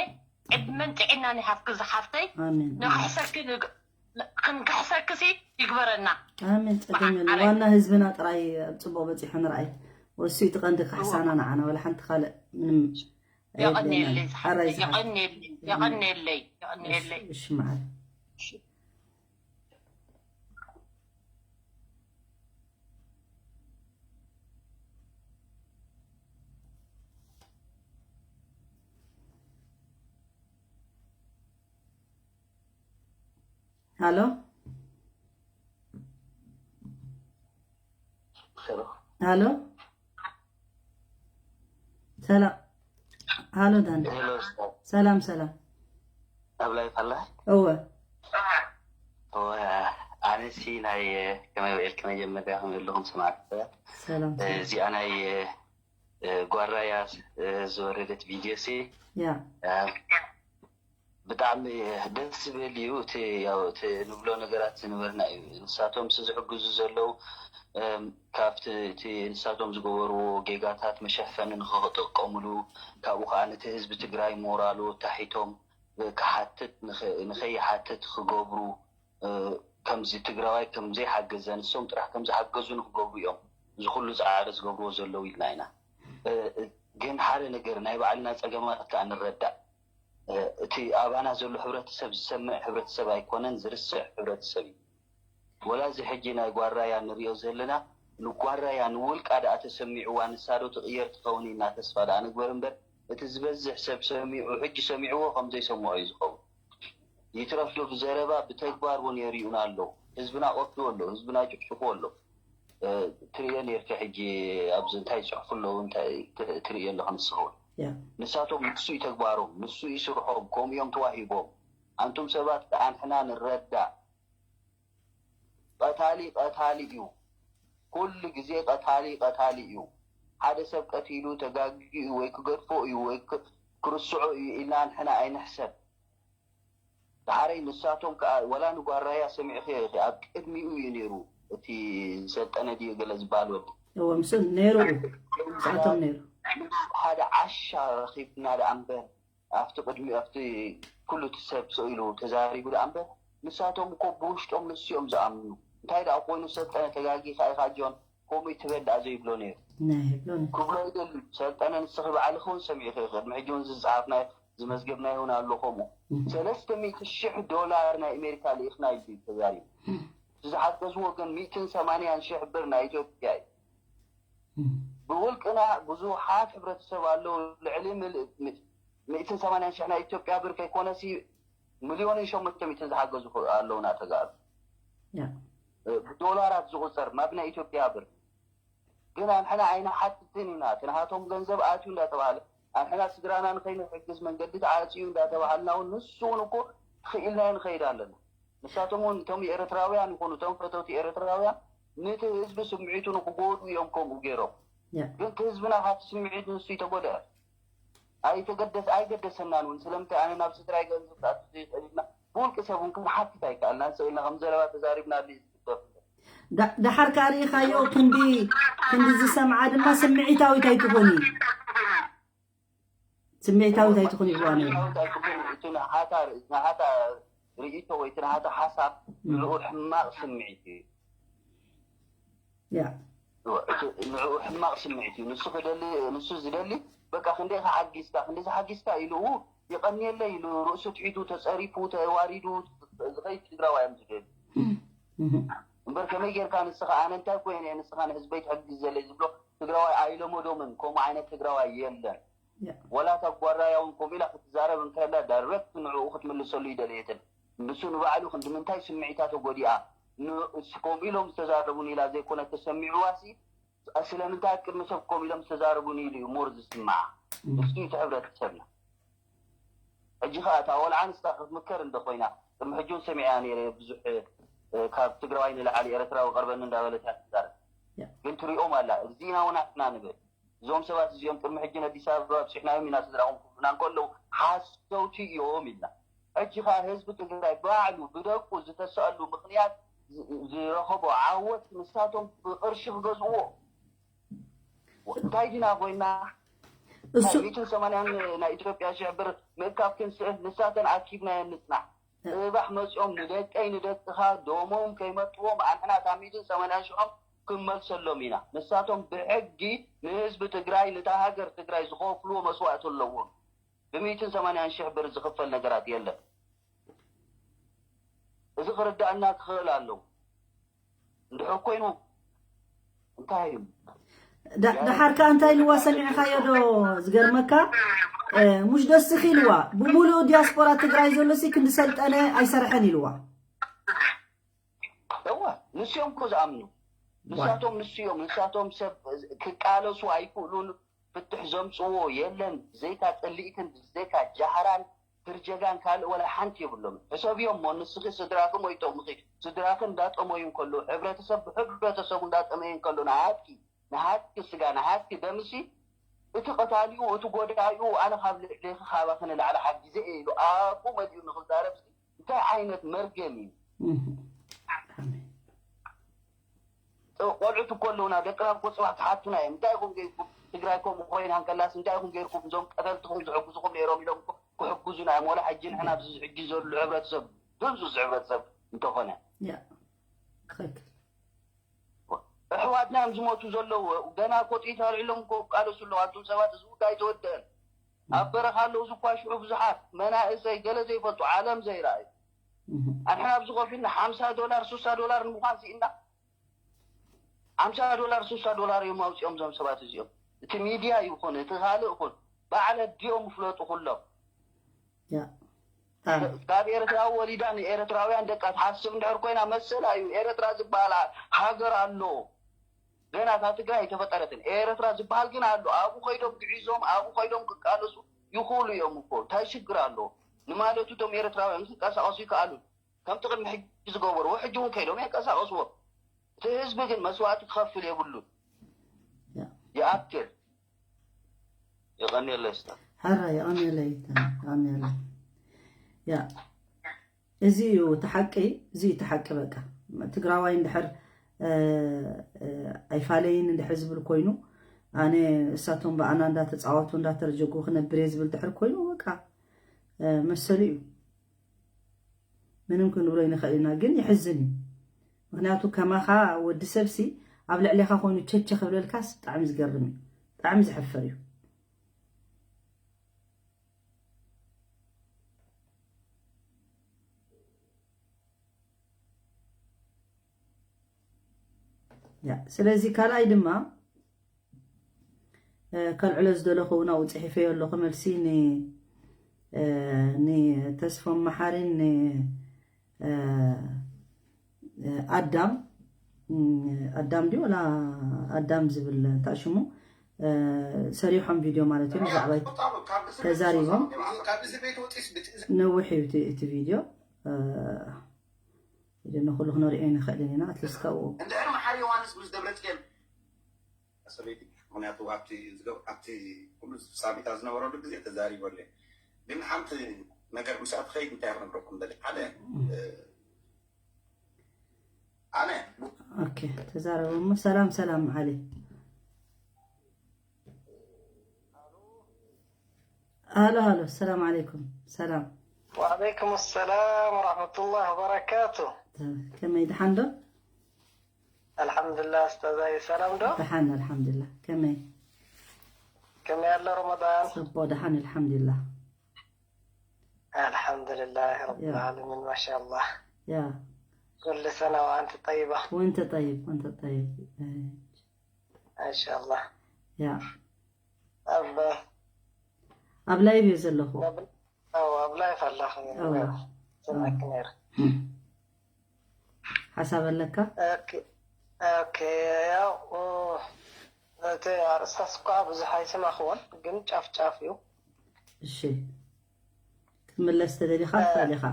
ዕድመን ጥዕናን ይሃብክ ዝሓፍተይ ኣሜን። ንክሕሰኪ ንግ- ክንክሕሰክሲ ይግበረና ኣሜን። ፀገም የለን። ዋና ህዝብና ጥራይ ኣብ ፅቡቕ በፂሑ ንርኣይ። ወሱ እቲ ቀንዲ ካሕሳና ንዓና ወላ ሓንቲ ካልእ ምንም የቐንየለይ የብለናን። ሓራይ ዝሓፍ- የቐንየለይ የቐንየለይ የቐንየለይ እሺ፣ እሺ፣ መዓል። ሃሎ፣ ሃሎ፣ ሰላም፣ ሃሎ ዳኒ፣ ሄሎ፣ ሰላም፣ ሰላም። ኣብ ላይፍ ኣላ? እወ፣ እወ፣ ኣነሲ ናይ ከመይ በልኪ መጀመርያ ከም ዘለኹም ሰማዕቲ ሰባት ሰላም፣ ሰላም። እዚኣ ናይ እ፣ ጓራያ እ፣ ዝወረደት ቪድዮ ሲ ያ፣ እ፣ ብጣዕሚ ደስ ዝብል እዩ። እቲ ያው እቲ ንብሎ ነገራት ዝነበርና እዩ። ንሳቶም ሲ ዝሕግዙ ዘለዉ ካብቲ እቲ ንሳቶም ዝገበርዎ ጌጋታት መሸፈኒ ንክጥቀምሉ፣ ካብኡ ከዓ ነቲ ህዝቢ ትግራይ ሞራሉ ታሒቶም ክሓትት፣ ንኸይሓትት ክገብሩ፣ ከምዚ ትግራዋይ ከምዘይሓገዘ፣ ንሶም ጥራሕ ከምዝሓገዙ ንክገብሩ እዮም እዚ ኩሉ ፃዕሪ ዝገብርዎ ዘለዉ ኢልና ኢና። ግን ሓደ ነገር ናይ ባዕልና ፀገማት ከዓ ንረዳእ። እቲ ኣባና ዘሎ ሕብረተሰብ ዝሰምዕ ሕብረተሰብ ኣይኮነን፣ ዝርስዕ ሕብረተሰብ እዩ። ወላ እዚ ሕጂ ናይ ጓራያ ንሪኦ ዘለና፣ ንጓራያ ንውልቃ ደኣ ተሰሚዕዋ፣ ንሳ ዶ ትቕየር ትኸውን ኢልና ተስፋ ደኣ ንግበር እምበር፣ እቲ ዝበዝሕ ሰብ ሰሚዑ፣ ሕጂ ሰሚዕዎ ከም ዘይሰምዖ እዩ ዝኸውን። ይትረፍ ዶ ብዘረባ፣ ብተግባር እውን የርእዩና ኣለዉ። ህዝብና ቀትልዎ ኣለዉ፣ ህዝብና ይጭፍጭፍዎ ኣለዉ። ትርእዮ ኔርካ ሕጂ ኣብዚ እንታይ ይፅሕፉ ኣለዉ፣ እንታይ ትርእዮ ኣለኻ ንስኻ እውን። ንሳቶም ንሱ እዩ ተግባሮም፣ ንሱ እዩ ስርሖም፣ ከምኡ እዮም ተዋሂቦም። ኣንቱም ሰባት ኣንሕና ንረዳእ። ቀታሊ ቀታሊ እዩ። ኩሉ ግዜ ቀታሊ ቀታሊ እዩ። ሓደ ሰብ ቀቲሉ ተጋጊኡ ወይ ክገድፎ እዩ ወይ ክ- ክርስዖ እዩ ኢልና ንሕና ኣይንሕሰብ። ድሓረይ ንሳቶም ከዓ ወላ ንጓራያ ሰሚዕኽዮ ኢኺ፣ ኣብ ቅድሚኡ እዩ ነይሩ እቲ ሰልጠነ ድዩ ገለ ዝበሃል ወዲ። እወ፣ ምስ ነይሩ እዩ። ምስኣቶም ነይሩ። ሓደ ዓሻ ረኺብና ደኣ እምበር ኣብቲ ቅድሚ ኣብቲ ኩሉ እቲ ሰብ ስቕ ኢሉ ተዛሪቡ ደኣ እምበር ንሳቶም እኮ ብውሽጦም ንሱ እዮም ዝኣምኑ። እንታይ ደኣ ኮይኑ ሰልጠነ ተጋጊኻ ኢኻ ጆን ከምኡ ትበል ደኣ ዘይብሎ ነይሩ። ናይ ብሎን ክብሎ ይደሊ። ሰልጠነ ንስኺ ባዕልኺ እውን ሰሚዕኺ ኢኺ። ቅድሚ ሕጂ እውን ዝፀሓፍናዮ ዝመዝገብናዮ እውን ኣሎ ከምኡ። ሰለስተ ሚእቲ ሽሕ ዶላር ናይ ኣሜሪካ ልኢኽና ኢሉ እዩ ተዛሪቡ። እቲ ዝሓገዝዎ ግን ሚእትን ሰማንያን ሽሕ ብር ናይ ኢትዮጵያ እዩ። ብውልቅና ብዙሓት ሕብረተሰብ ኣለዉ። ልዕሊ ምል- ሚ- ሚእትን ሰማንያን ሽሕ ናይ ኢትዮጵያ ብር ከይኮነሲ ሚልዮንን ሸሞንተ ሚእትን ዝሓገዙ ኣለዉና ተጋሩ። ብዶላራት ዝቑፀር ማብ ናይ ኢትዮጵያ ብር። ግን ኣንሕና ኣይንሓትትን ኢና። እቲ ናሃቶም ገንዘብ ኣትዩ እንዳተባሃለ ኣንሕና ስድራና ንኸይንሕግዝ መንገዲ ተዓፅዩ እንዳተባሃልና እውን ንሱ እውን እኮ ክኢልናዮ ንኸይድ ኣለና። ንሳቶም እውን እቶም ኤርትራውያን ይኹኑ እቶም ፈተውቲ ኤርትራውያን ነቲ ህዝቢ ስምዒቱ ንክጎድኡ እዮም ከምኡ ገይሮም። ግን እቲ ህዝብና ካብቲ ስምዒት ንሱ ይተጎድአ ኣይተገደስ ኣይገደሰናን እውን። ስለምንታይ ኣነ ናብ ስድራይ ገንዘብ ክኣቱ ዘይኽእል ኢልና ብውልቂ ሰብ እውን ክንሓትት ኣይከኣልናን። ስቕ ኢልና ከም ዘረባ ተዛሪብና ኣድልዩ ዝግደፍ። ዳ- ደሓር ከኣ ርኢኻዮ ክንዲ ክንዲ ዝሰምዓ ድማ ስምዒታዊት ኣይትኾኒ። ስምዒታዊት ኣይትኹን ይብልዋ ነይሩ። እቲ ናሃታ ናሃታ ርእይቶ ወይ እቲ ናሃታ ሓሳብ ንዕኡ ሕማቕ ስምዒት እዩ። ያ እቲ ንዕኡ ሕማቕ ስምዒት እዩ። ንሱ ክደሊ ንሱ ዝደሊ በቃ ክንደይ ሓጊዝካ ክንደይ ሓጊዝካ ኢሉ ይቐንየለይ ኢሉ ርእሱ ትሒቱ ተፀሪፉ ተዋሪዱ ዝኸይድ ትግራዋይ እዮም ዝደሊ። እምበር ከመይ ጌርካ ንስኻ ኣነ እንታይ ኮይነ እየ ንስኻ ንህዝበይ ትሕግዝ ዘለይ ዝብሎ ትግራዋይ ኣይለመዶምን። ከምኡ ዓይነት ትግራዋይ የለን። ወላ እታ ጓራያ እውን ከምኡ ኢላ ክትዛረብ እንከላ ዳይሬክት ንዕኡ ክትምልሰሉ ይደለየትን። ንሱ ንባዕሉ ክንዲ ምንታይ ስምዒታ ተጎዲኣ ን- ከምኡ ኢሎም ዝተዛረቡን ኢላ ዘይኮነ ተሰሚዕዋሲ ስለምንታይ ኣብ ቅድሚ ሰብ ከምኡ ኢሎም ዝተዛረቡን ኢሉ እዩ ሞር ዝስምዓ። ንሱ እቲ ሕብረተሰብና ሕጂ ከዓ እታ ቆልዓ ንሳ ክትምከር እንደ ኮይና ቅድሚ ሕጂ እውን ሰሚዐያ ነይረ ብዙሕ ካብ ትግራዋይ ንላዕሊ ኤርትራዊ ቀርበኒ እንዳበለት እያ ትዛረብ። ግን ትሪኦም ኣላ። እዚና እውን ኣሕና ንብል እዞም ሰባት እዚኦም ቅድሚ ሕጂ ንኣዲስ ኣበባ ኣብፂሕናዮም ኢና ስድራኹም ክብሉና እንከለዉ ሓሰውቲ እዮም ኢልና። ሕጂ ከዓ ህዝቢ ትግራይ ባዕሉ ብደቁ ዝተሰኣሉ ምክንያት ዝረኸቦ ዓወት ንሳቶም ብቅርሺ ክገዝእዎ እንታይ ዲና ኮይና እሱ ሚእትን ሰማንያን ናይ ኢትዮጵያ ሽሕ ብር ምእካብ ክንስእል ንሳተን ኣኪብናየን ንፅናሕ። ፅባሕ መፂኦም ንደቀይ ንደቅኻ ደሞም ከይመጥዎም ኣንሕና እታ ሚእትን ሰማንያን ሽሖም ክንመልሰሎም ኢና። ንሳቶም ብሕጊ ንህዝቢ ትግራይ ንታ ሃገር ትግራይ ዝኸፍልዎ መስዋእቲ ኣለዎም። ብሚእትን ሰማንያን ሽሕ ብር ዝኽፈል ነገራት የለን። እዚ ክርዳእና ክኽእል ኣለዎ። እንድሕር ኮይኑ እንታይ እዩ ደሓር ከዓ እንታይ ኢልዋ ሰሚዕኻዮ ዶ? ዝገርመካ ሙሽ ደስኺ ኢልዋ ብሙሉእ ዲያስፖራ ትግራይ ዘሎ ሲ ክንዲ ሰልጠነ ኣይሰርሐን ኢልዋ። እዋ ንስኦም እኮ ዝኣምኑ ንሳቶም ንስኦም ንሳቶም ሰብ ክቃለሱ ኣይክእሉን። ፍትሕ ዘምፅዎ የለን። ብዘይካ ፅልኢትን ብዘይካ ጃህራን ትርጀጋን ካልእ ወላ ሓንቲ የብሎም። ሕሰብዮ እሞ ንስኺ ስድራኺ ሞይቶም ምኺ ስድራኺ እንዳጠመዩ እንከሎ ሕብረተሰብ ብሕብረተሰቡ እንዳጠመየ እንከሎ ንሃትኪ ንሃትኪ ስጋ ንሃትኪ ደምሲ እቲ ቀታሊኡ እቲ ጎዳኢኡ ኣነ ካብ ልዕሌኺ ካባኺ ንላዕሊ ሓጊዘ እየ ኢሉ ኣፉ መሊኡ ንክዛረብ እንታይ ዓይነት መርገም እዩ? ቆልዑት እኮ ኣለውና፣ ደቅና እኮ ፅባሕ ክሓቱና እዮም። እንታይ ኢኹም ገይርኩም? ትግራይ ከምኡ ኮይና እንከላስ እንታይ ኢኹም ገይርኩም? እዞም ቀተልትኹም ዝሕግዙኹም ነይሮም ኢሎም እኮ ክሕግዙና እዮም። ወላ ሕጂ ንሕና ኣብዚ ሕጂ ዘሎ ሕብረተሰብ፣ ድምፁ እዚ ሕብረተሰብ እንተኾነ። ያ ትኽክል። ኣሕዋትና እዮም ዝሞቱ ዘለዉ። ገና እኮ ጥይት ኣልዒሎም እኮ ይቃለሱ ኣለዉ። ኣንቱም ሰባት፣ እዚ ጉዳይ ኣይተወደአን። ኣብ በረኻ ኣለዉ ዝኳሽሑ ብዙሓት መናእሰይ፣ ገለ ዘይፈልጡ፣ ዓለም ዘይረኣዩ። እህ፣ ኣንሕና ኣብዚ ኮፍ ኢልና ሓምሳ ዶላር፣ ሱሳ ዶላር ንምዃን ስኢንና። ሓምሳ ዶላር፣ ሱሳ ዶላር እዮም ኣውፂኦም እዞም ሰባት እዚኦም። እቲ ሚድያ ይኹን እቲ ካልእ ይኹን፣ በዓል ኣዲኦም ይፍለጡ ኩሎም። ያ ጣም ካብ ኤርትራ ወሊዳ ንኤርትራውያን ደቃ ትሓስብ እንድሕር ኮይና መሰላ እዩ። ኤርትራ ዝበሃል ሃገር ኣሎ። ገና እታ ትግራይ ኣይተፈጠረትን። ኤርትራ ዝበሃል ግን ኣሎ። ኣብኡ ከይዶም ግዒዞም፣ ኣብኡ ከይዶም ክቃለሱ ይኽእሉ እዮም እኮ። እንታይ ሽግር ኣሎ? ንማለቱ እቶም ኤርትራውያን ክንቀሳቐሱ ይከኣሉ። ከምቲ ቅድሚ ሕጂ ዝገበርዎ ሕጂ እውን ከይዶም የንቀሳቐስዎም። እቲ ህዝቢ ግን መስዋእቲ ክኸፍል የብሉን። ያ ይኣክል። የቐንየለይ ስታ ሕራ የቐንየለይ፣ የቐንየለይ። ያ እዚ እዩ እቲ ሓቂ፣ እዚ እዩ እቲ ሓቂ። በቃ ትግራዋይ እንድሕር እ፣ እ፣ ኣይፋለይን እንድሕር ዝብል ኮይኑ፣ ኣነ እሳቶም ብኣና እንዳተፃወቱ እንዳተረጀጉ ክነብር እየ ዝብል ድሕር ኮይኑ፣ በቃ እ፣ መሰሉ እዩ። ምንም ክንብሎ ይንኽእል ኢና፣ ግን የሕዝን እዩ። ምክንያቱ ከማኻ ወዲ ሰብሲ ኣብ ልዕሌኻ ኮይኑ ቸቸ ክብለልካስ ብጣዕሚ ዝገርም እዩ፣ ብጣዕሚ ዘሕፍር እዩ። ያ ስለዚ ካልኣይ ድማ እ፣ ከልዕሎ ዝደለኹ እውን ኣብኡ ፅሒፈዮ ኣለኹ መልሲ ን እ፣ ንተስፎም መሓሪን ን እ፣ እ፣ ኣዳም እ፣ ኣዳም ድዩ ወላ ኣዳም ዝብል እንታይ ሽሙ እ፣ ሰሪሖም ቪድዮ ማለት እዩ ብዛዕባ ተዛሪቦም። ነዊሕ እዩ እቲ- እቲ ቪድዮ እ፣ ቪድዮ ንኩሉ ክነሪኦ ይንኽእልን ኢና ኣትሊስት ካብኡ እንድሕር መሓሪ ዮሃንስ ምስ ደብረፅጌን ሰበይቲ ምክንያቱ ኣብቲ ዝገብ- ኣብቲ ኩሉ ሳቢታ ዝነበረሉ ግዜ ተዛሪበሉ እየ። ግን ሓንቲ ነገር ምስኣ ትኸይድ እንታይ ክነግረኩም ደሊ ሓደ እ፣ ኣነ ኦኬ ተዛረቡ እሞ ሰላም ሰላም ዓሊ ሃሎ ሃሎ ሰላም ዓለይኩም ሰላም وعليكم السلام ورحمة الله وبركاته ከመይ ድሓን ዶ الحمد لله أستاذي سلام دو ድሓን ኣልሓምዱላ ከመይ كم يلا رمضان ፅቡቕ ድሓን ኣልሓምዱላ الحمد لله رب يا. العالمين ما شاء الله ያ كل سنة وأنت طيبة وانت طيب وانت طيب إن شاء الله ያ أب ኣብ ላይቭ እየ ዘለኹ أب أو أب لا يفعل أو. سنة كنير ሓሳብ ኣለካ ኦኬ ኦኬ ያው ኦ፣ እቲ ኣርእስታስ እኳ ብዙሕ ኣይሰማኽዎን ግን ጫፍ ጫፍ እዩ እሺ ክትምለስ ተደሊኻ ትኽእል ኢኻ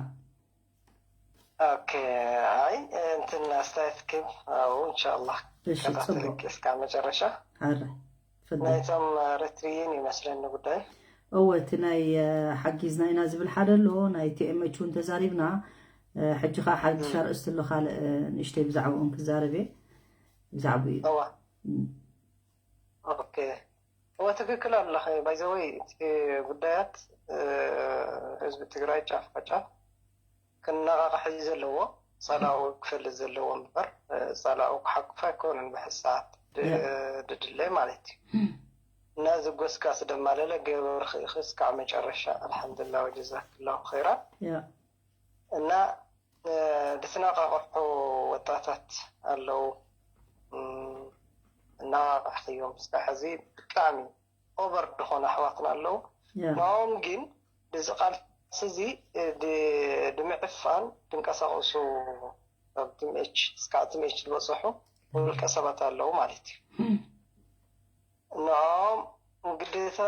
ኦኬ ኣይ እንትን ኣስተያየት ክብ ኣው እንሻላ እሺ ፅቡቅ ከታተልክ እስካ መጨረሻ ኣረ ፈደ ናይቶም ርትርይን ይመስለኒ ጉዳይ እወ እቲ ናይ እ፣ ሓጊዝና ኢና ዝብል ሓደ ኣሎ ናይ ቲኤምኤች እውን ተዛሪብና እ፣ ሕጂ ከዓ ሓድሽ ኣርእስቲ ኣሎ ካልእ እ፣ ንእሽተይ ብዛዕባኦም ክዛረብ እየ ብዛዕባኡ እዩ እዋ እም፣ ኦኬ እወ ትክክል ኣለኸ ባይዘወይ እቲ ጉዳያት እ፣ ህዝቢ ትግራይ ጫፍ ከጫፍ ክነቃቃሕ እዩ ዘለዎ ፀላኡ ክፈልጥ ዘለዎ እምበር እ፣ ፀላኡ ክሓቁፍ ኣይኮነን ብሕሳት ድ- ያ። ድድለይ ማለት እዩ እና እዚ ጎስጋስ ደማለለ ገበርኺ እስካብ መጨረሻ ኣልሓምዱላ ወጀዛክላሁ ኸይራ ያ እና እ፣ ዝትነቃቅሑ ወጣታት ኣለዉ እም፣ እናቃቃሕኽዮም እስካብ ሕዚ ብጣዕሚ ኦቨር ዝኾነ ኣሕዋትና ኣለዉ ያ ንኦም ግን እዚ ቃልሲ እዚ እ፣ ድ- ድምዕፋን ድንቀሳቀሱ ኣብ ትምኤች እስካብ ትምኤች ዝበፅሑ ውልቀ ሰባት ኣለዉ ማለት እዩ ንኦም ግዴታ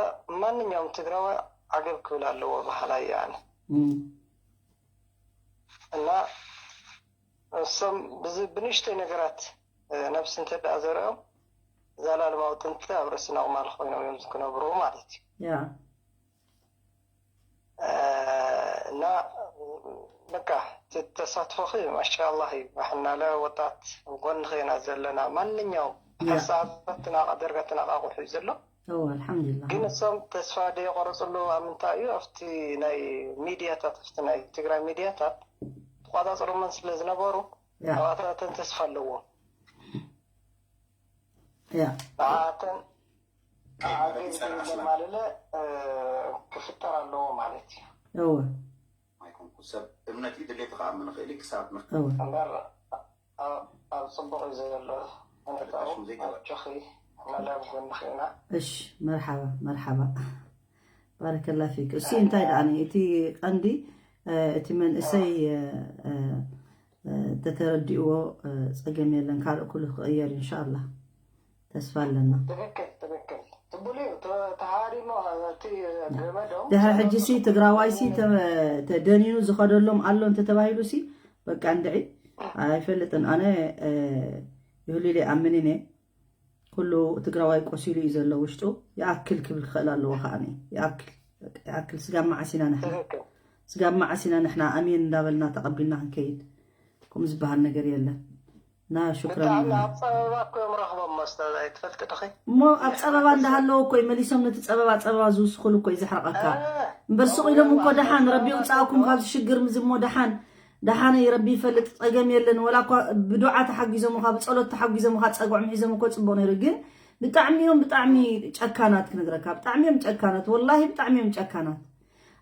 ማንኛውም ትግራዋይ ዓገብ ክብል ኣለዎ በሃላይ እየ ኣነ እም፣ እና እሶም ብዚ ብንእሽተይ ነገራት እ፣ ነብሲ እንተ ደኣ ዘርኦም ዘላለማዊ ጥንቲ ኣብ ርእስና ቁማል ኮይኖም እዮም ክነብሩ ማለት እዩ ያ እ፣ እና በቃ፣ እቲ ተሳትፎኺ ማሻኣላህ እዩ። ኣሕናለ ወጣት ጎንኺ ኢና ዘለና። ማንኛውም ሓሳባት ትናቃ ደርጋ ትናቃቁሑ እዩ ዘሎ። እወ፣ ኣልሓምዱሊላህ። ግን እሶም ተስፋ ደየቆረፅሉ ኣብ ምንታይ እዩ? ኣብቲ ናይ ሚድያታት፣ ኣብቲ ናይ ትግራይ ሚድያታት ተቋፃፅሮመን ስለ ዝነበሩ፣ ያ ኣባታተን ተስፋ ኣለዎም። ያ ኣተን ኣገዝ ማለለ ክፍጠር ኣለዎ ማለት እዩ። እወ። ኣይኮንኩ ሰብ እምነት እዩ ድሌቱ ክኣምን ይኽእል እዩ ክሳብ እወ። እምበር ኣብ- ኣብ ፅቡቅ እዩ ዘሎ። ነታው ኣጆኺ፣ መላብ ጎንኺ ኢና። እሺ፣ መርሓባ መርሓባ። ባረከላ ፊክ። እሲ እንታይ ደኣ እቲ ቀንዲ፣ እቲ መንእሰይ ተተረዲእዎ፣ ጸገም የለን፣ ካልእ ኩሉ ክቕየር ኢንሻኣላህ። ተስፋ ኣለና። ትክክል ትክክል። ትቡል እዩ። ተሃሪሞ እቲ ገመዶም ድሕሪ ሕጂ ሲ ትግራዋይ ሲ ተደኒኑ ዝኸደሎም ኣሎ እንተተባሂሉ ሲ በቃ እንድዒ ኣይፈልጥን። ኣነ ይህሉ ኢለ ኣምን እኔ ኩሉ ትግራዋይ ቆሲሉ እዩ ዘሎ ውሽጡ። ይኣክል ክብል ክኽእል ኣለዎ ከዓ። ይኣክል ይኣክል። ስጋብ መዓስ ኢና ንሕና ስጋብ መዓስ ኢና ንሕና ኣሜን እንዳበልና ተቐቢልና ክንከይድ? ከምኡ ዝበሃል ነገር የለን። እና ሽክረን። ኣብ ፀበባ እኮ እዮም ረኽቦም መስተ ኣይትፈልጥ ድኺ? እሞ ኣብ ፀበባ እንዳሃለዎ እኮ እዩ መሊሶም ነቲ ፀበባ ፀበባ ዝውስኹሉ እኮ እዩ ዘሕረቐካ። እምበር ስቕ ኢሎም እኮ ደሓን ረቢ ውፃእኩም ካብዚ ሽግር ምዚ እሞ ደሓን ደሓነይ ረቢ ይፈልጥ፣ ፀገም የለን። ወላ እኳ ብዱዓ ተሓጊዞምኻ ብፀሎት ተሓጊዞምኻ ፀግዖም ሒዞም እኮ ፅቡቅ ነይሩ። ግን ብጣዕሚ እዮም ብጣዕሚ ጨካናት ክነግረካ፣ ብጣዕሚ እዮም ጨካናት፣ ወላሂ ብጣዕሚ እዮም ጨካናት።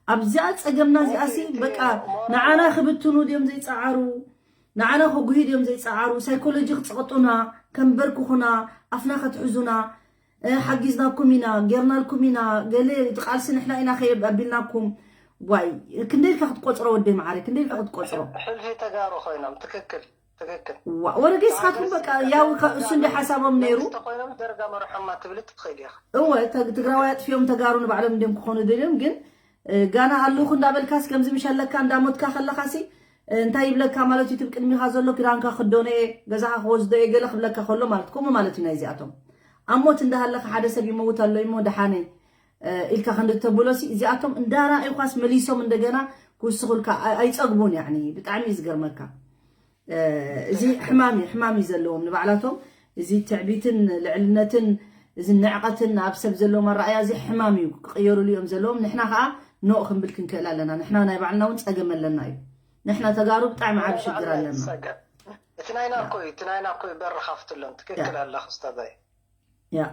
ኣብዚኣ ፀገምና እዚኣ ሲ በቃ ንዓና ክብትኑ ድዮም ዘይፀዓሩ፣ ንዓና ከጉሂ ድዮም ዘይፀዓሩ፣ ሳይኮሎጂ ክፀቅጡና፣ ከንበርክኹና፣ ኣፍና ከትሕዙና፣ ሓጊዝናኩም ኢና፣ ጌርናልኩም ኢና፣ ገለ ቃልሲ ንሕና ኢና ከየብ ኣቢልናኩም። ዋይ ክንደይ ኢልካ ክትቆፅሮ ወደይ መዓረይ፣ ክንደይ ኢልካ ክትቆፅሮ? ሕልፊ ተጋሩ ኮይኖም። ትክክል ትክክል። ዋ ወረገ ስኻትኩም በቃ ያው እሱ እንደ ሓሳቦም ነይሩ። ኮይኖም ደርጋ መርሖማ ትብል ትኽእል ኢኻ። እወ ትግራዋይ ኣጥፊኦም ተጋሩ ንባዕሎም እንዲም ክኾኑ ደልዮም። ግን ጋና ኣለኹ እንዳበልካስ ከምዚ ምሸለካ እንዳሞትካ ከለኻሲ እንታይ ይብለካ ማለት እዩ? ትብ ቅድሚኻ ዘሎ ክዳንካ ክዶነ እየ፣ ገዛኻ ክወስዶ እየ ገለ ክብለካ ከሎ ማለት ከምኡ ማለት እዩ። ናይዚኣቶም ኣብ ሞት እንዳሃለካ ሓደ ሰብ ይመውት ኣሎ እሞ ደሓነ ኢልካ ክንድተብሎ ሲ እዚኣቶም እንዳራእዩኳስ መሊሶም እንደገና ክውስኹልካ ኣይፀግቡን። ያኒ ብጣዕሚ እዩ ዝገርመካ። እዚ ሕማም እዩ፣ ሕማም እዩ ዘለዎም ንባዕላቶም። እዚ ትዕቢትን ልዕልነትን እዚ ንዕቐትን ኣብ ሰብ ዘለዎም ኣረኣያ እዚ ሕማም እዩ፣ ክቕየሩሉ እዮም ዘለዎም። ንሕና ከዓ ኖእ ክንብል ክንክእል ኣለና። ንሕና ናይ ባዕልና እውን ፀገም ኣለና እዩ። ንሕና ተጋሩ ብጣዕሚ ዓብ ሽግር ኣለና። እቲ ናይና እኮ እዩ፣ እቲ ናይና እኮ እዩ። በር ካፍትሎም። ትክክል ኣለኽ ኡስታዛይ። ያ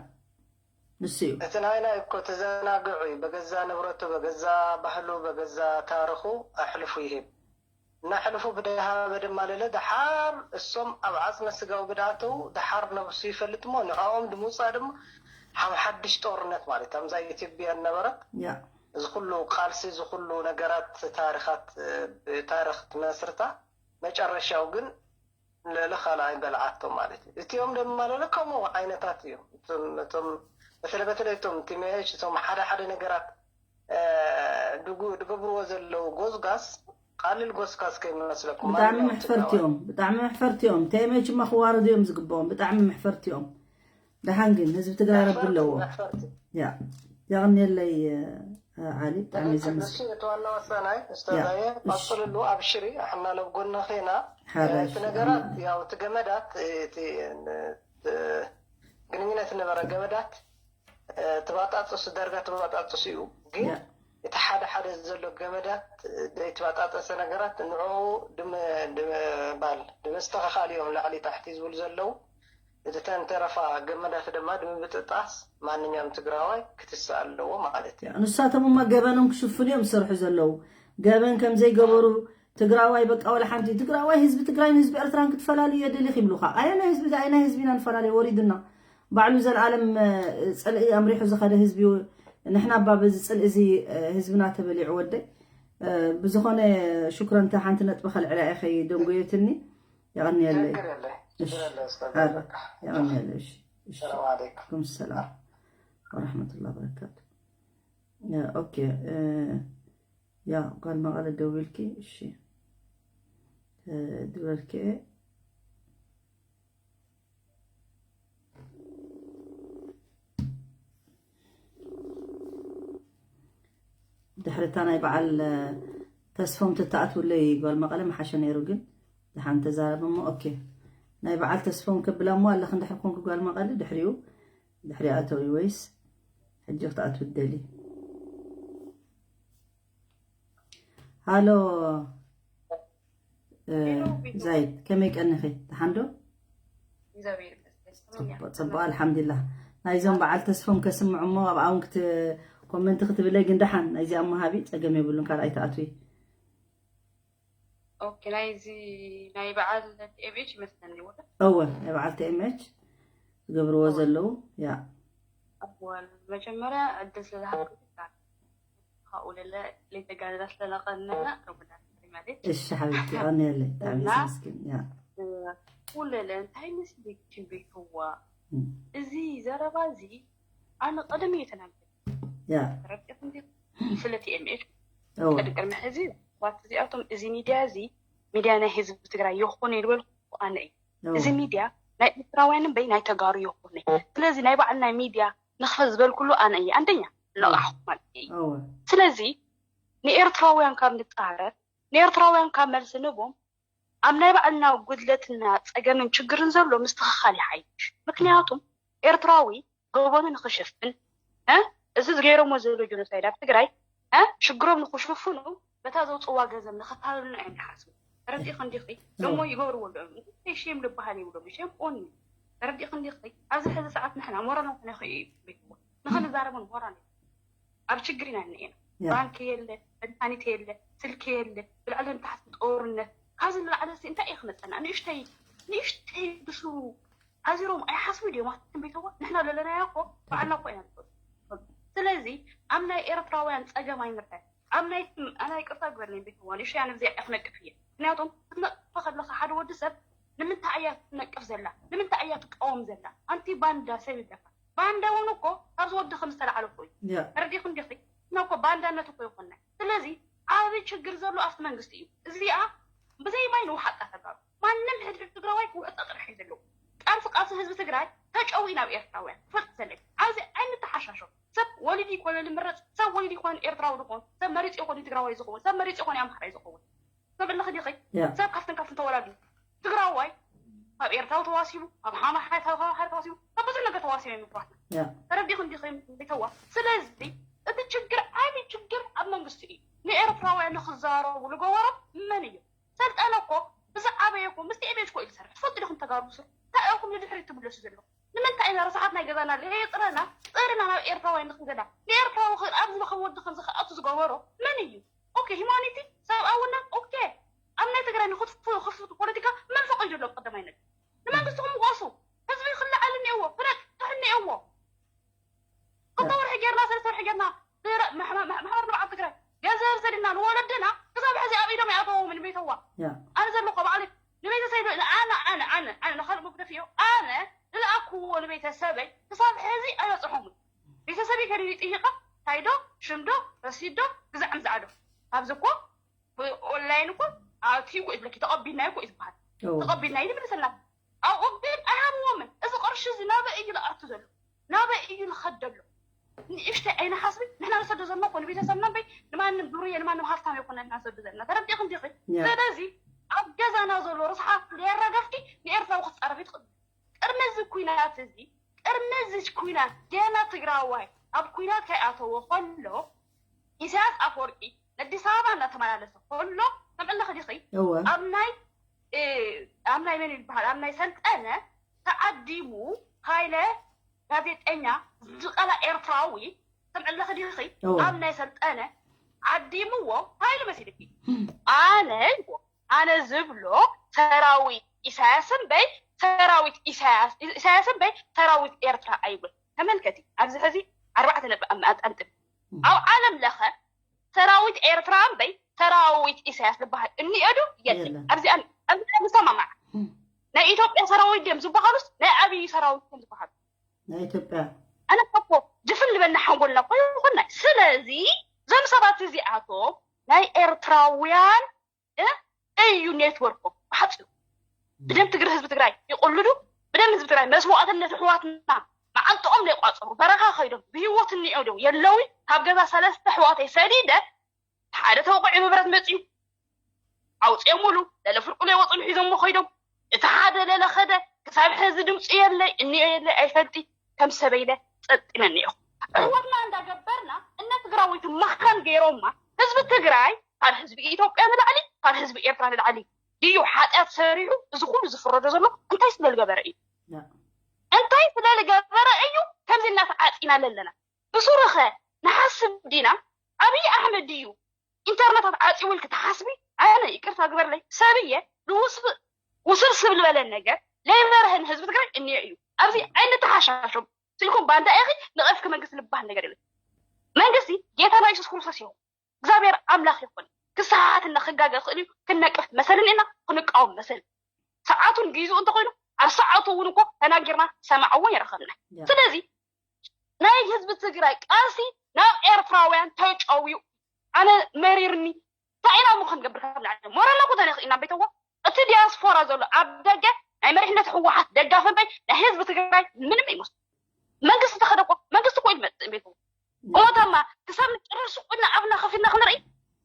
ንሱ እዩ። እቲ ናይና እኮ ተዘናግዑ እዩ። በገዛ ንብረቱ፣ በገዛ ባህሉ፣ በገዛ ታሪኹ ኣሕልፉ ይህብ። እናሕልፉ ብደሃበ ድማ ለለ ደሓር እሶም ኣብ ዓጽመ ስጋዊ ብድኣተው ደሓር ነብሱ ይፈልጥ እሞ ንዕኦም ድምውፃእ ድማ ሓም ሓድሽ ጦርነት ማለት ከምዛ ኢትዮጵያ ነበረት። ያ እዚ ኩሉ ቃልሲ እዚ ኩሉ ነገራት ታሪኻት ብታሪኽ ትመስርታ መጨረሻው ግን ልዕሊ ካልኣይ በልዓቶ ማለት እዩ። እቲኦም ድማ ለለ ከምኡ ዓይነታት እዮም። እቶም እቶም በተለ በተለይ እቶም ቲሜች እቶም ሓደ ሓደ ነገራት ድጉ ድገብርዎ ዘለዉ ጎዝጋዝ ቃልል ጎስጋዝ ከይመስለኩም ብጣዕሚ መሕፈርቲ እዮም። ብጣዕሚ መሕፈርቲ እዮም። ቴሜች እማ ክዋረዱ እዮም ዝግብኦም። ብጣዕሚ መሕፈርቲ እዮም። ደሓን ግን ህዝቢ ትግራይ ረቢ ኣለዎ። ያ የቕንየለይ ዓሊ ብጣዕሚ ዘምስ እቲ ዋና ወሳናይ ኡስታዛየ ቀፅልሉ ኣብሽሪ ኣሕና ለው ጎንኺ ኢና። እቲ ነገራት ያው እቲ ገመዳት እቲ ግንኙነት ነበረ ገመዳት ትባጣጥሱ ደርጋ ትባጣጥሱ እዩ ግን እቲ ሓደ ሓደ ዘሎ ገመዳት ዘይተባጣጠሰ ነገራት ንዕኡ ድምባል ድመስተኻኻል እዮም ላዕሊ ታሕቲ ዝብሉ ዘለዉ። እተን ተረፋ ገመዳት ድማ ድምብጥጣስ ማንኛውም ትግራዋይ ክትስእ ኣለዎ ማለት እዩ። ንሳቶም እማ ገበኖም ክሽፍኑ እዮም ዝሰርሑ ዘለዉ። ገበን ከም ዘይገበሩ ትግራዋይ በቃ ወላ ሓንቲ ትግራዋይ ህዝቢ ትግራይን ህዝቢ ኤርትራን ክትፈላልዩ የድልኽ ይብሉኻ። ኣየናይ ህዝቢ ኣየናይ ህዝቢ ኢና ንፈላለዩ ወሪዱና። ባዕሉ ዘልኣለም ፅልኢ ኣምሪሑ ዝኸደ ህዝቢ እዩ። ንሕና እባ በዚ ፅልኢ እዚ ህዝብና ተበሊዑ ወደይ። ብዝኾነ ሹክረን እታ ሓንቲ ነጥቢ ከልዕላ እየ ከይደንጎየትኒ። የቐንየለይ። ችግር የለ ችግር የለ ኡስታዝ። ኣረ በቃ የቐንየለይ። እሺ እሺ። ሰላም ዓለይኩም። ኩም ሰላም ወረሕመቱላሂ ወበረካቱ። ኦኬ። ያ ጓል መቐለ ደዊልኪ እሺ። ድበልኪ ድሕሪ እታ ናይ በዓል ተስፎም ትተኣትውለይ ጓል መቐለ ምሓሸ ነይሩ፣ ግን ደሓን ተዛረብ እሞ። ኦኬ፣ ናይ በዓል ተስፎም ከብላ እሞ ኣለኽ እንድሕር ኮንኩ ጓል መቐለ፣ ድሕሪኡ ድሕሪ ኣተዊ ወይስ ሕጂ ክትኣትው ትደሊ? ሃሎ፣ እ፣ ዛይድ፣ ከመይ ቀኒኺ? ደሓን ዶ? ጽቡቕ፣ ጽቡቕ፣ ኣልሓምዱሊላህ። ናይዞም በዓል ተስፎም ከስምዑ እሞ ኣብኣ እውን ክት-፣ ኮመንት ክትብለይ፣ ግን ደሓን ናይዚኣ እሞ ሃቢ፣ ጸገም የብሉን፣ ካልኣይ ትኣትዊ። ኦኬ፣ ናይዚ ናይ በዓል ቲ ኤም ኤች ይመስለኒ፣ ወደ እወ፣ ናይ በዓል ቲ ኤም ኤች ዝገብርዎ ዘለዉ፣ ያ። እወ፣ መጀመርያ ዕድል ስለዝሃብኩ ካብኡ ለለ ለይተጋደላ ስለለቐነና ረቡና ማለት። እሺ ሓቢብቲ፣ ቀንየለይ፣ ብጣዕሚ እና መስኪን፣ ያ። ኩለለ እንታይ መስልኪ ቤትዋ? እም። እዚ ዘረባ እዚ ኣነ ቀደም እየ ተናገርኩ። ያ። ተረዲእኩም ዲኹም? ስለ ቲ ኤም ኤች እወ። ቅድሚ ቅድሚ ሕዚ ሰባት እዚኣቶም እዚ ሚድያ እዚ ሚድያ ናይ ህዝቢ ትግራይ ይኹን ይበልኩ ኣነ እየ። እወ። እዚ ሚድያ ናይ ኤርትራውያን እምበይ ናይ ተጋሩ ይኹን። ስለዚ ናይ ባዕልና ሚድያ ንኽፈት ዝበልኩሉ ኣነ እየ። ኣንደኛ፣ ነቓሕኩ ማለት እየ። እወ። ስለዚ ንኤርትራውያን ካብ ንጻረር፣ ንኤርትራውያን ካብ መልሲ ንቦም፣ ኣብ ናይ ባዕልና ጉድለትና ጸገምን ችግርን ዘሎ ምስትኽኻል ይሓይሽ። ምክንያቱም ኤርትራዊ ገበኑ ንኽሽፍን፣ እ፣ እዚ ዝገይሮሞ ዘሎ ጀኖሳይድ ኣብ ትግራይ፣ እ፣ ሽግሮም ንኽሽፍኑ በታ ዘውፅዋ ገንዘብ ንኽታለሉና እዮም ዝሓስቡ። ተረዲእኺ እንዲኺ? እሞ ይገብርዎ ኣለዉ። እንታይ ሼም ዝበሃል የብሎም። ሼም ኦን እዩ። ተረዲእኺ እንዲኺ? ኣብዚ ሕዚ ሰዓት ንሕና ሞራልና ተነኺኡ እዩ ቤትዋ። ንኽንዛረብ እውን ሞራል የለን። ኣብ ችግር ኢና እኒኤና። ያ። ባንክ የለ፣ መድሃኒት የለ፣ ስልኪ የለ፣ ብላዕሊ ንታሕቲ ጦርነት። ካብዚ ንላዕሊ እስኪ እንታይ እዩ ክመፀና? ንእሽተይ፣ ንእሽተይ ብሱ ኣዚሮም ኣይሓስቡ ድዮም? ኣብቲ ቤተዋ ንሕና ዘለናዮ እኮ ባዕልና እኮ ኢና ንፈልጦ። ስለዚ ኣብ ናይ ኤርትራውያን ጸገም ኣይንርኣይ። ኣብ ናይ፣ ኣና ይቅርታ ግበርለይ ቤተዋ፣ ንእሽተይ ኣነ ብዚኣ እየ ክነቅፍ እየ። ምክንያቱም ክትነቅፍ ከለኻ ሓደ ወዲ ሰብ ንምንታይ እያ ትነቅፍ ዘላ? ንምንታይ እያ ትቃወም ዘላ? ኣንቲ ባንዳ ሰብ ይብለካ። ባንዳ እውን እኮ ካብዚ ወዲ ከም ዝተላዕለ እኮ እዩ። ያ። ተረዲእኩ እንዲኺ? እና እኮ ባንዳነት እኮ ይኾንና። ስለዚ ዓቢ ችግር ዘሎ ኣብቲ መንግስቲ እዩ። እዚኣ ብዘይ ማይ ንውሓጣ ተጋሩ። ማንም ሕድሕድ ትግራዋይ ክውዕጠ ጥራሕ እዩ ዘለዎ። ቃልሲ ቃልሲ ህዝቢ ትግራይ ተጨዊ ናብ ኤርትራውያን ክፈልጥ ዘለኒ። ኣብዚ ኣይንተሓሻሾ። ሰብ ወሊዱ ይኮነ ዝምረፅ፣ ሰብ ወሊዱ ይኮነ ኤርትራዊ ዝኸውን፣ ሰብ መሪፁ ይኮነ ትግራዋይ ዝኸውን፣ ሰብ መሪፁ ይኮነ ኣምሓራይ ዝኸውን። ሰብ ኣለኺ ዲኺ? ያ። ሰብ ካብትን ካብትን ተወላዱ። ትግራዋይ ካብ ኤርትራዊ ተዋሲቡ፣ ካብ ሓማሓ ካብ ሓማሓ ተዋሲቡ፣ ካብ ብዙሕ ነገር ተዋሲቡ እዮም ይፍራትና። ያ። ተረዲእኺ እንዲኺ ቤተዋ? ስለዚ እቲ ችግር ዓቢ ችግር ኣብ መንግስቲ እዩ። ንኤርትራውያን ንክዛረቡ ዝገበሮም መን እዩ? ሰልጠነ እኮ ብዝዓበየ እኮ ምስቲ ኤቤጅ እኮ እዩ ዝሰርሕ። ትፈልጡ ዲኹም ተጋሩ ስሩ? እንታይ ኢኹም ንድሕሪት ትምለሱ ዘለኹም? ንምንታይ ኢና ረሳሓት ናይ ገዛና ለየፅረና ፅርና ናብ ኤርትራውያን ንኽንገዳ? ንኤርትራዊ ኽ-፣ ኣብዚ ንኸም ወዲ ከምዚ ክኣቱ ዝገበሮ መን እዩ? ኦኬ፣ ሂማኒቲ፣ ሰብኣውነት፣ ኦኬ። ኣብ ናይ ትግራይ ንኽትፉ-፣ ክፍቱ ፖለቲካ መን ፈቒዱሎም ቀዳማይ ነገር? ንመንግስትኹም ውቐሱ። ህዝቢ ክለዓል እኒአዎ፣ ክነቅሕ እኒአዎ። ክልተ ወርሒ ጌርና፣ ሰለስተ ወርሒ ጌርና፣ ድረ-፣ ማሕበ-፣ ማሕበር ንብዓት ትግራይ ገንዘብ ሰዲድና ንወለድና ክሳብ ሕዚ ኣብ ኢዶም ይኣተዎም ንቤተዋ። ያ። ኣነ ዘለኹ ባዕሉ ንቤተሰብ ኣነ፣ ኣነ፣ ኣነ፣ ኣነ ንኻልእ መጉደፊዮ፣ ኣነ ዝለኣክዎ ንቤተሰበይ ክሳብ ሕዚ ኣይበፅሖምን። ቤተሰበይ ከዲዱ ይጥይቐ፣ ታይዶ፣ ሽምዶ፣ ረሲዶ፣ ግዛዕ ምዛዕዶ። ኣብዚ እኮ ብኦንላይን እኮ ኣትዩ እኮ እዩ ዝብለኪ፣ ተቐቢልናዮ እኮ እዩ ዝበሃል። እዎ። ተቐቢልናዮ ይምልሰልና። ኣብኡ ግን ኣይሃብዎምን። እዚ ቅርሺ እዚ ናበይ እዩ ዝኣቱ ዘሎ? ናበይ እዩ ዝኸድ ዘሎ? ንእሽተይ ኣይንሓስብን? ንሕና ንሰዶ ዘለና እኮ ንቤተሰብና እምበይ ንማንም ዱርየ ንማንም ሃፍታም ኣይኮነን ንሰዶ ዘለና። ተረዲእኺ እንዲኺ? ያ። ስለዚ ኣብ ገዛና ዘሎ ርስሓት ዘየራገፍኪ ንኤርትራዊ ክትጻረፊ ትኽእሊ። ቅድሚ እዚ ኲናት እዚ፣ ቅድሚ እዚ ኲናት ገና ትግራዋይ ኣብ ኲናት ከይኣተወ ከሎ ኢሳያስ ኣፈወርቂ ኣዲስ ኣበባ እናተመላለሰ ከሎ፣ ሰምዕለኺ ዲኺ? እወ። ኣብ ናይ፣ እ፣ ኣብ ናይ መን ይበሃል? ኣብ ናይ ሰልጠነ ተዓዲሙ፣ ሃይለ ጋዜጠኛ ዝቐላ ኤርትራዊ፣ ሰምዕለኺ ዲኺ? እወ። ኣብ ናይ ሰልጠነ ዓዲምዎ፣ ሃይለ መሲልኪ። ኣነ፣ ኣነ ዝብሎ ሰራዊት ኢሳያስ እምበይ ሰራዊት ኢሳያስ፣ ኢሳያስ እምበይ ሰራዊት ኤርትራ ኣይብል። ተመልከቲ፣ ኣብዚ ሕዚ ኣርባዕተ ነጥቢ ኣንጠልጥል። እም። ኣብ ዓለም ለኸ ሰራዊት ኤርትራ እምበይ ሰራዊት ኢሳያስ ዝበሃል እኒኦ ዶ? የለን። የለን። ኣብዚኣ፣ ኣብዚኣ ንሰማማዕ። እም። ናይ ኢትዮጵያ ሰራዊት ድዮም ዝበሃሉስ ናይ ኣብይ ሰራዊት ድዮም ዝበሃሉ? ናይ ኢትዮጵያ። ኣነ እኮ ድፍን ዝበልና ሓንጎልና እኮ ይኾንና። ስለዚ እዞም ሰባት እዚኣቶም ናይ ኤርትራውያን እ፣ እዩ ኔትወርኮም ብሓፂሩ። ብደም ትግሪ ህዝቢ ትግራይ ይቕልዱ፣ ብደም ህዝቢ ትግራይ መስዋእትነት ኣሕዋትና መዓንጥኦም ዘይቋፀሩ በረኻ ከይዶም ብህይወት እኒኦ ዶ የለዊ? ካብ ገዛ ሰለስተ ኣሕዋተይ ሰዲደ ሓደ ተወቂዑ ብብረት መፅዩ ኣውፅኦምሉ። ለለ ፍርቁ ለይወፅሉ ሒዞሞ ከይዶም። እቲ ሓደ ለለ ኸደ። ክሳብ ሕዚ ድምፂ የለይ፣ እኒኦ የለይ፣ ኣይፈልጢ። ከም ሰበይ ኢለ ጸጥ ኢለ እኒኦ። ኣሕዋትና እንዳገበርና እነ ትግራወይቲ መኻን ገይሮማ። ህዝቢ ትግራይ ካብ ህዝቢ ኢትዮጵያ ንላዕሊ፣ ካብ ህዝቢ ኤርትራ ንላዕሊ ድዩ ሓጢኣት ሰሪሑ? እዚ ኩሉ ዝፍረዶ ዘሎ እንታይ ስለ ዝገበረ እዩ? እንታይ ስለ ዝገበረ እዩ ከምዚ እናተዓፂና ለለና? ብሱሩኸ ንሓስብ ዲና? ኣብይ ኣሕመድ ድዩ ኢንተርነታት ዓፂውልክ ትሓስቢ? ኣነ ይቅርታ ግበርለይ፣ ሰብየ ንውስብ ውስብስብ ዝበለ ነገር ለይበርሀን ህዝቢ ትግራይ እኒኦ እዩ። ኣብዚ ኣይንተሓሻሾም። ስልኩም ባንዳ ኢኺ፣ ንቐፍኪ መንግስቲ ዝበሃል ነገር የለን። መንግስቲ ጌታና የሱስ ክርስቶስ ይኹን፣ እግዚኣብሔር ኣምላኽ ይኹን። ክሰሓሓትና ክጋገ ክእል እዩ። ክንነቅፍ መሰል እኒኤና፣ ክንቃወም መሰል። ሰዓቱን ግዜኡ እንተኾይኑ ኣብ ሰዓቱ እውን እኮ ተናጊርና ሰማዕ እውን ይረኸብና። ስለዚ ናይ ህዝቢ ትግራይ ቃልሲ ናብ ኤርትራውያን ተጨውዩ። ኣነ መሪርኒ። እንታይ ኢና እሞ ክንገብር ካብ ላዕሊ? ሞራልና እኮ ተነኺእና ቤተዋ። እቲ ዲያስፖራ ዘሎ ኣብ ደገ ናይ መሪሕነት ህወሓት ደጋፊ እምበይ ናይ ህዝቢ ትግራይ ምንም ይመስሉ። መንግስቲ ተኸደ እኮ መንግስቲ እኮ እዩ ዝመፅእ ቤተዋ። እሞ ታማ ክሳብ ንጨርስ ቁና ኣብና ከፊልና ክንርኢ።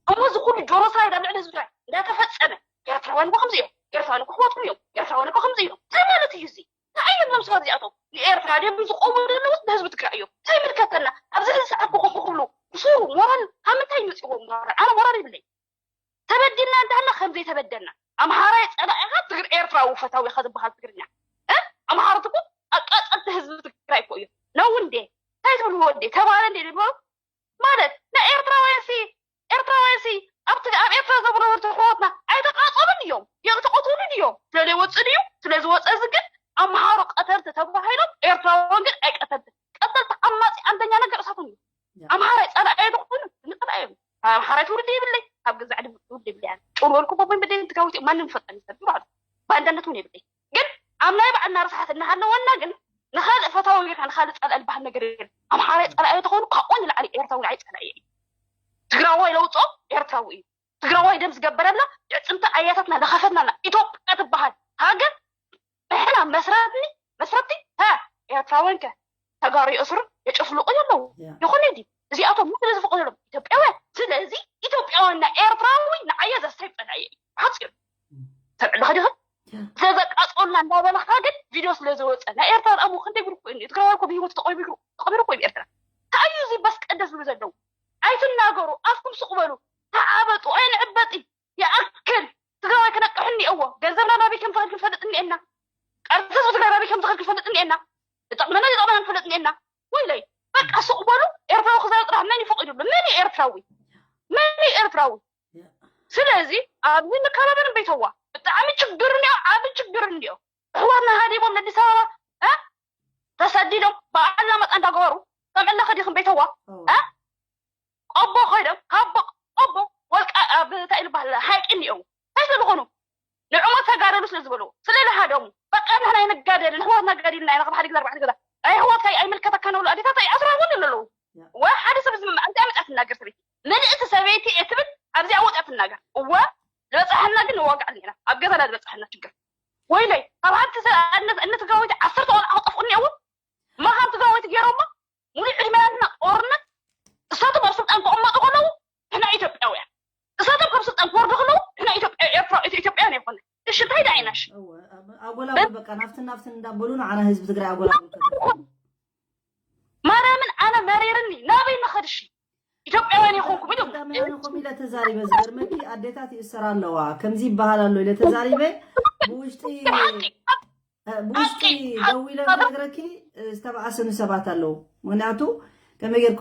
እሞ እዚ ኩሉ ጆኖሳይድ ኣብ ልዕሊ ህዝቢ ትግራይ እንዳተፈጸመ ኤርትራውያን እኮ ከምዚ እዮም። ኤርትራውያን እኮ ኣሕዋትኩም እዮም። ኤርትራውያን እኮ ከምዚ እዮም። እንታይ ማለት እዩ እዚ? እንታይ እዮም እዞም ሰባት እዚኣቶም? ንኤርትራ ድዮም ዝቆሙ ዘለውስ ንህዝቢ ትግራይ እዮም? እንታይ ይምልከተና? ኣብዚ ሕዚ ሰዓት እኮ ከምኡ ክብሉ ብሱሩ ሞራል ካብ ምንታይ ይመፅዎም ሞራል? ኣነ ሞራል ይብለይ። ተበዲልና እንዳልና ከም ዘይተበደልና። ኣምሓራይ ጸላኢኻ ትግር-፣ ኤርትራዊ ፈታዊኻ ዝበሃል ትግርኛ። እ? ኣምሓሮት እኮ ኣቃጸልቲ ህዝቢ ትግራይ እኮ እዮም። ነው እንዴ? እንታይ ትብልዎ እንዴ? ተባለ እንዴ ዝበሉ ማለት ናይ ኤርትራውያን ሲ፣ ኤርትራውያን ሲ ኣብቲ ኣብ ኤርትራ ዝነብሩ ኣሕዋትና ኣይተቃጸሉን እዮም፣ ይቕተቐትሉን እዮም። ስለ ዘይወጽእ ድዩ? ስለ ዝወጸ እዚ ግን ኣምሓሩ ቀተልቲ ተባሂሎም፣ ኤርትራውያን ግን ኣይቀተልትን። ቀተልቲ ዓማጺ ኣንደኛ ነገር እሳቶም እዮም። ኣምሓራይ ጸላኢ ዝኾኑ ንጸላኢ እዮም። ኣምሓራይ ትውልዲ ይብለይ፣ ኣብ ገዛዕ ትውልዲ ይብለይ። ኣነ ጭው በልኩ ቦቦይ በደይ ትጋውቲ ማንም ፈጠን ይሰብ ይባሉ። ባንዳነት እውን ይብለይ። ግን ኣብ ናይ ባዕልና ርስሓት እናሃለወና ግን ንኻልእ ፈታዊ ጌርካ ንኻልእ ጸላኢ ዝበሃል ነገር የለን። ኣምሓራይ ጸላኢ ተኾኑ ካብኡ ንላዕሊ ኤርትራዊ ንዓይ ጸላኢ እዩ። ትግራዋይ ለውጦ ኤርትራዊ እዩ። ትግራዋይ ደም ዝገበረላ የዕፅምቲ ኣያታትና ለኸፈትናላ ኢትዮጵያ ትበሃል ሃገር ንሕና መስረትኒ መስረትኒ ሀ ኤርትራውያን ከ ተጋሩ የእስሩን የጨፍልቁ ኣለዉ። ይኹን እንዲ እዚኣቶም ስለ ዝፈቀደሎም ኢትዮጵያውያን። ስለዚ ኢትዮጵያውያን ና ኤርትራዊ ንዓየ ዘሳይ ጸላየ እዩ። ሓፂሩ ተብዕልኻ ዲኸ ስለዘቃፀሉና እንዳበልኻ ግን ቪድዮ ስለ ዝወፀ ናይ ኤርትራ ደኣ ክንደይ ጉድ እኮ እዩ። ትግራዋይ እኮ ብሂወት ተቐቢሩ ተቐቢሩ እኮ እዩ ኤርትራ። እንታይ እዩ እዚ በስቀደ ዝብሉ ዘለዉ? ኣይትናገሩ፣ ኣፍኩም ስቕ በሉ፣ ተዓበጡ፣ ኣይንዕበጢ። ይኣክል። ትግራዋይ ክነቅሕ እኒአዎ። ገንዘብና ናበይ ከም ትኸድ ክንፈልጥ እኒኤና። ቃልሲ ህዝቢ ትግራይ ናበይ ከም ትኸድ ክንፈልጥ እኒኤና። ዝጠቕመና ዘይጠቕመና ክንፈልጥ እኒኤና። ወይለይ በቃ ስቕ በሉ። ኤርትራዊ ክዛረብ ጥራሕ መን ይፈቂዱሉ? መን እዩ ኤርትራዊ? መን እዩ ኤርትራዊ? ስለዚ ኣብዚ ንከባበር ቤተዋ ብጣዕሚ ችግር እኒኦ፣ ዓቢ ችግር እኒኦ። ኣሕዋትና ሃዲሞም ንኣዲስ ኣበባ እ ተሰዲዶም ብኣላ መጣ እንዳገበሩ ከም እለኸ ዲኽም ቤተዋ እ ቆቦ ኮይዶም ካብ ቆቦ ወልቃ ኣብ እንታይ ዝበሃል ሃይቂ እኒኦው እንታይ ስለ ዝኾኑ ንዕሞት ተጋደሉ ስለ ዝበሉ ስለ ዝሃደሙ በቃ ንሕና ይንጋደል ንሕዋትና ጋዲልና ኢና ካብ ሓደ ግዜ ኣርባዕተ ገዛ ኣይ ኣሕዋትካ ኣይምልከተካ ንብሉ ኣዴታት ኣይኣስራ እውን ኣለዉ ወይ ሓደ ሰብ ዝምማ እንታይ መፅኣ ትናገር ሰበይቲ ምልእቲ ሰበይቲ እየ ትብል ኣብዚኣ ወፅያ ትናገር እወ ዝበፅሐና ግን ንዋጋዕ ኣለና ኣብ ገዛና ዝበፅሐና ችግር ወይለይ ካብ ሓንቲ ሰብ እነ ትግራወይቲ ዓሰርተ ቆልዓ ክጠፍኡ እኒአው መኻን ትግራወይቲ ገይሮማ ሙሉእ ዕድሜና ጦርነት እሳቶም ኣብ ስልጣን ክቕመጡ ከለዉ ንሕና ኢትዮጵያውያን እሳቶም ካብ ስልጣን ክወርዱ ከለዉ ንሕና ኢትዮጵያ ኤርትራ ኢትዮጵያውያን ኣይኮነ እሺ እንታይ ዳ ኢናሽ ኣጎላጉል በቃ ናፍትን ናፍትን እንዳበሉ ንዓና ህዝቢ ትግራይ ኣጎላጉል ማርያምን ኣነ መሪርኒ ናበይ ንኸድሽ ኢትዮጵያውያን ይኾንኩም ኢሎም ኢለ ተዛሪበ ዝገርመኪ ኣዴታት ይእሰራ ኣለዋ ከምዚ ይበሃል ኣሎ ኢለ ተዛሪበ ብውሽጢ ብውሽጢ ደው ኢለ ክነግረኪ ዝተባኣሰኒ ሰባት ኣለዉ ምክንያቱ ከመይ ጌርኩ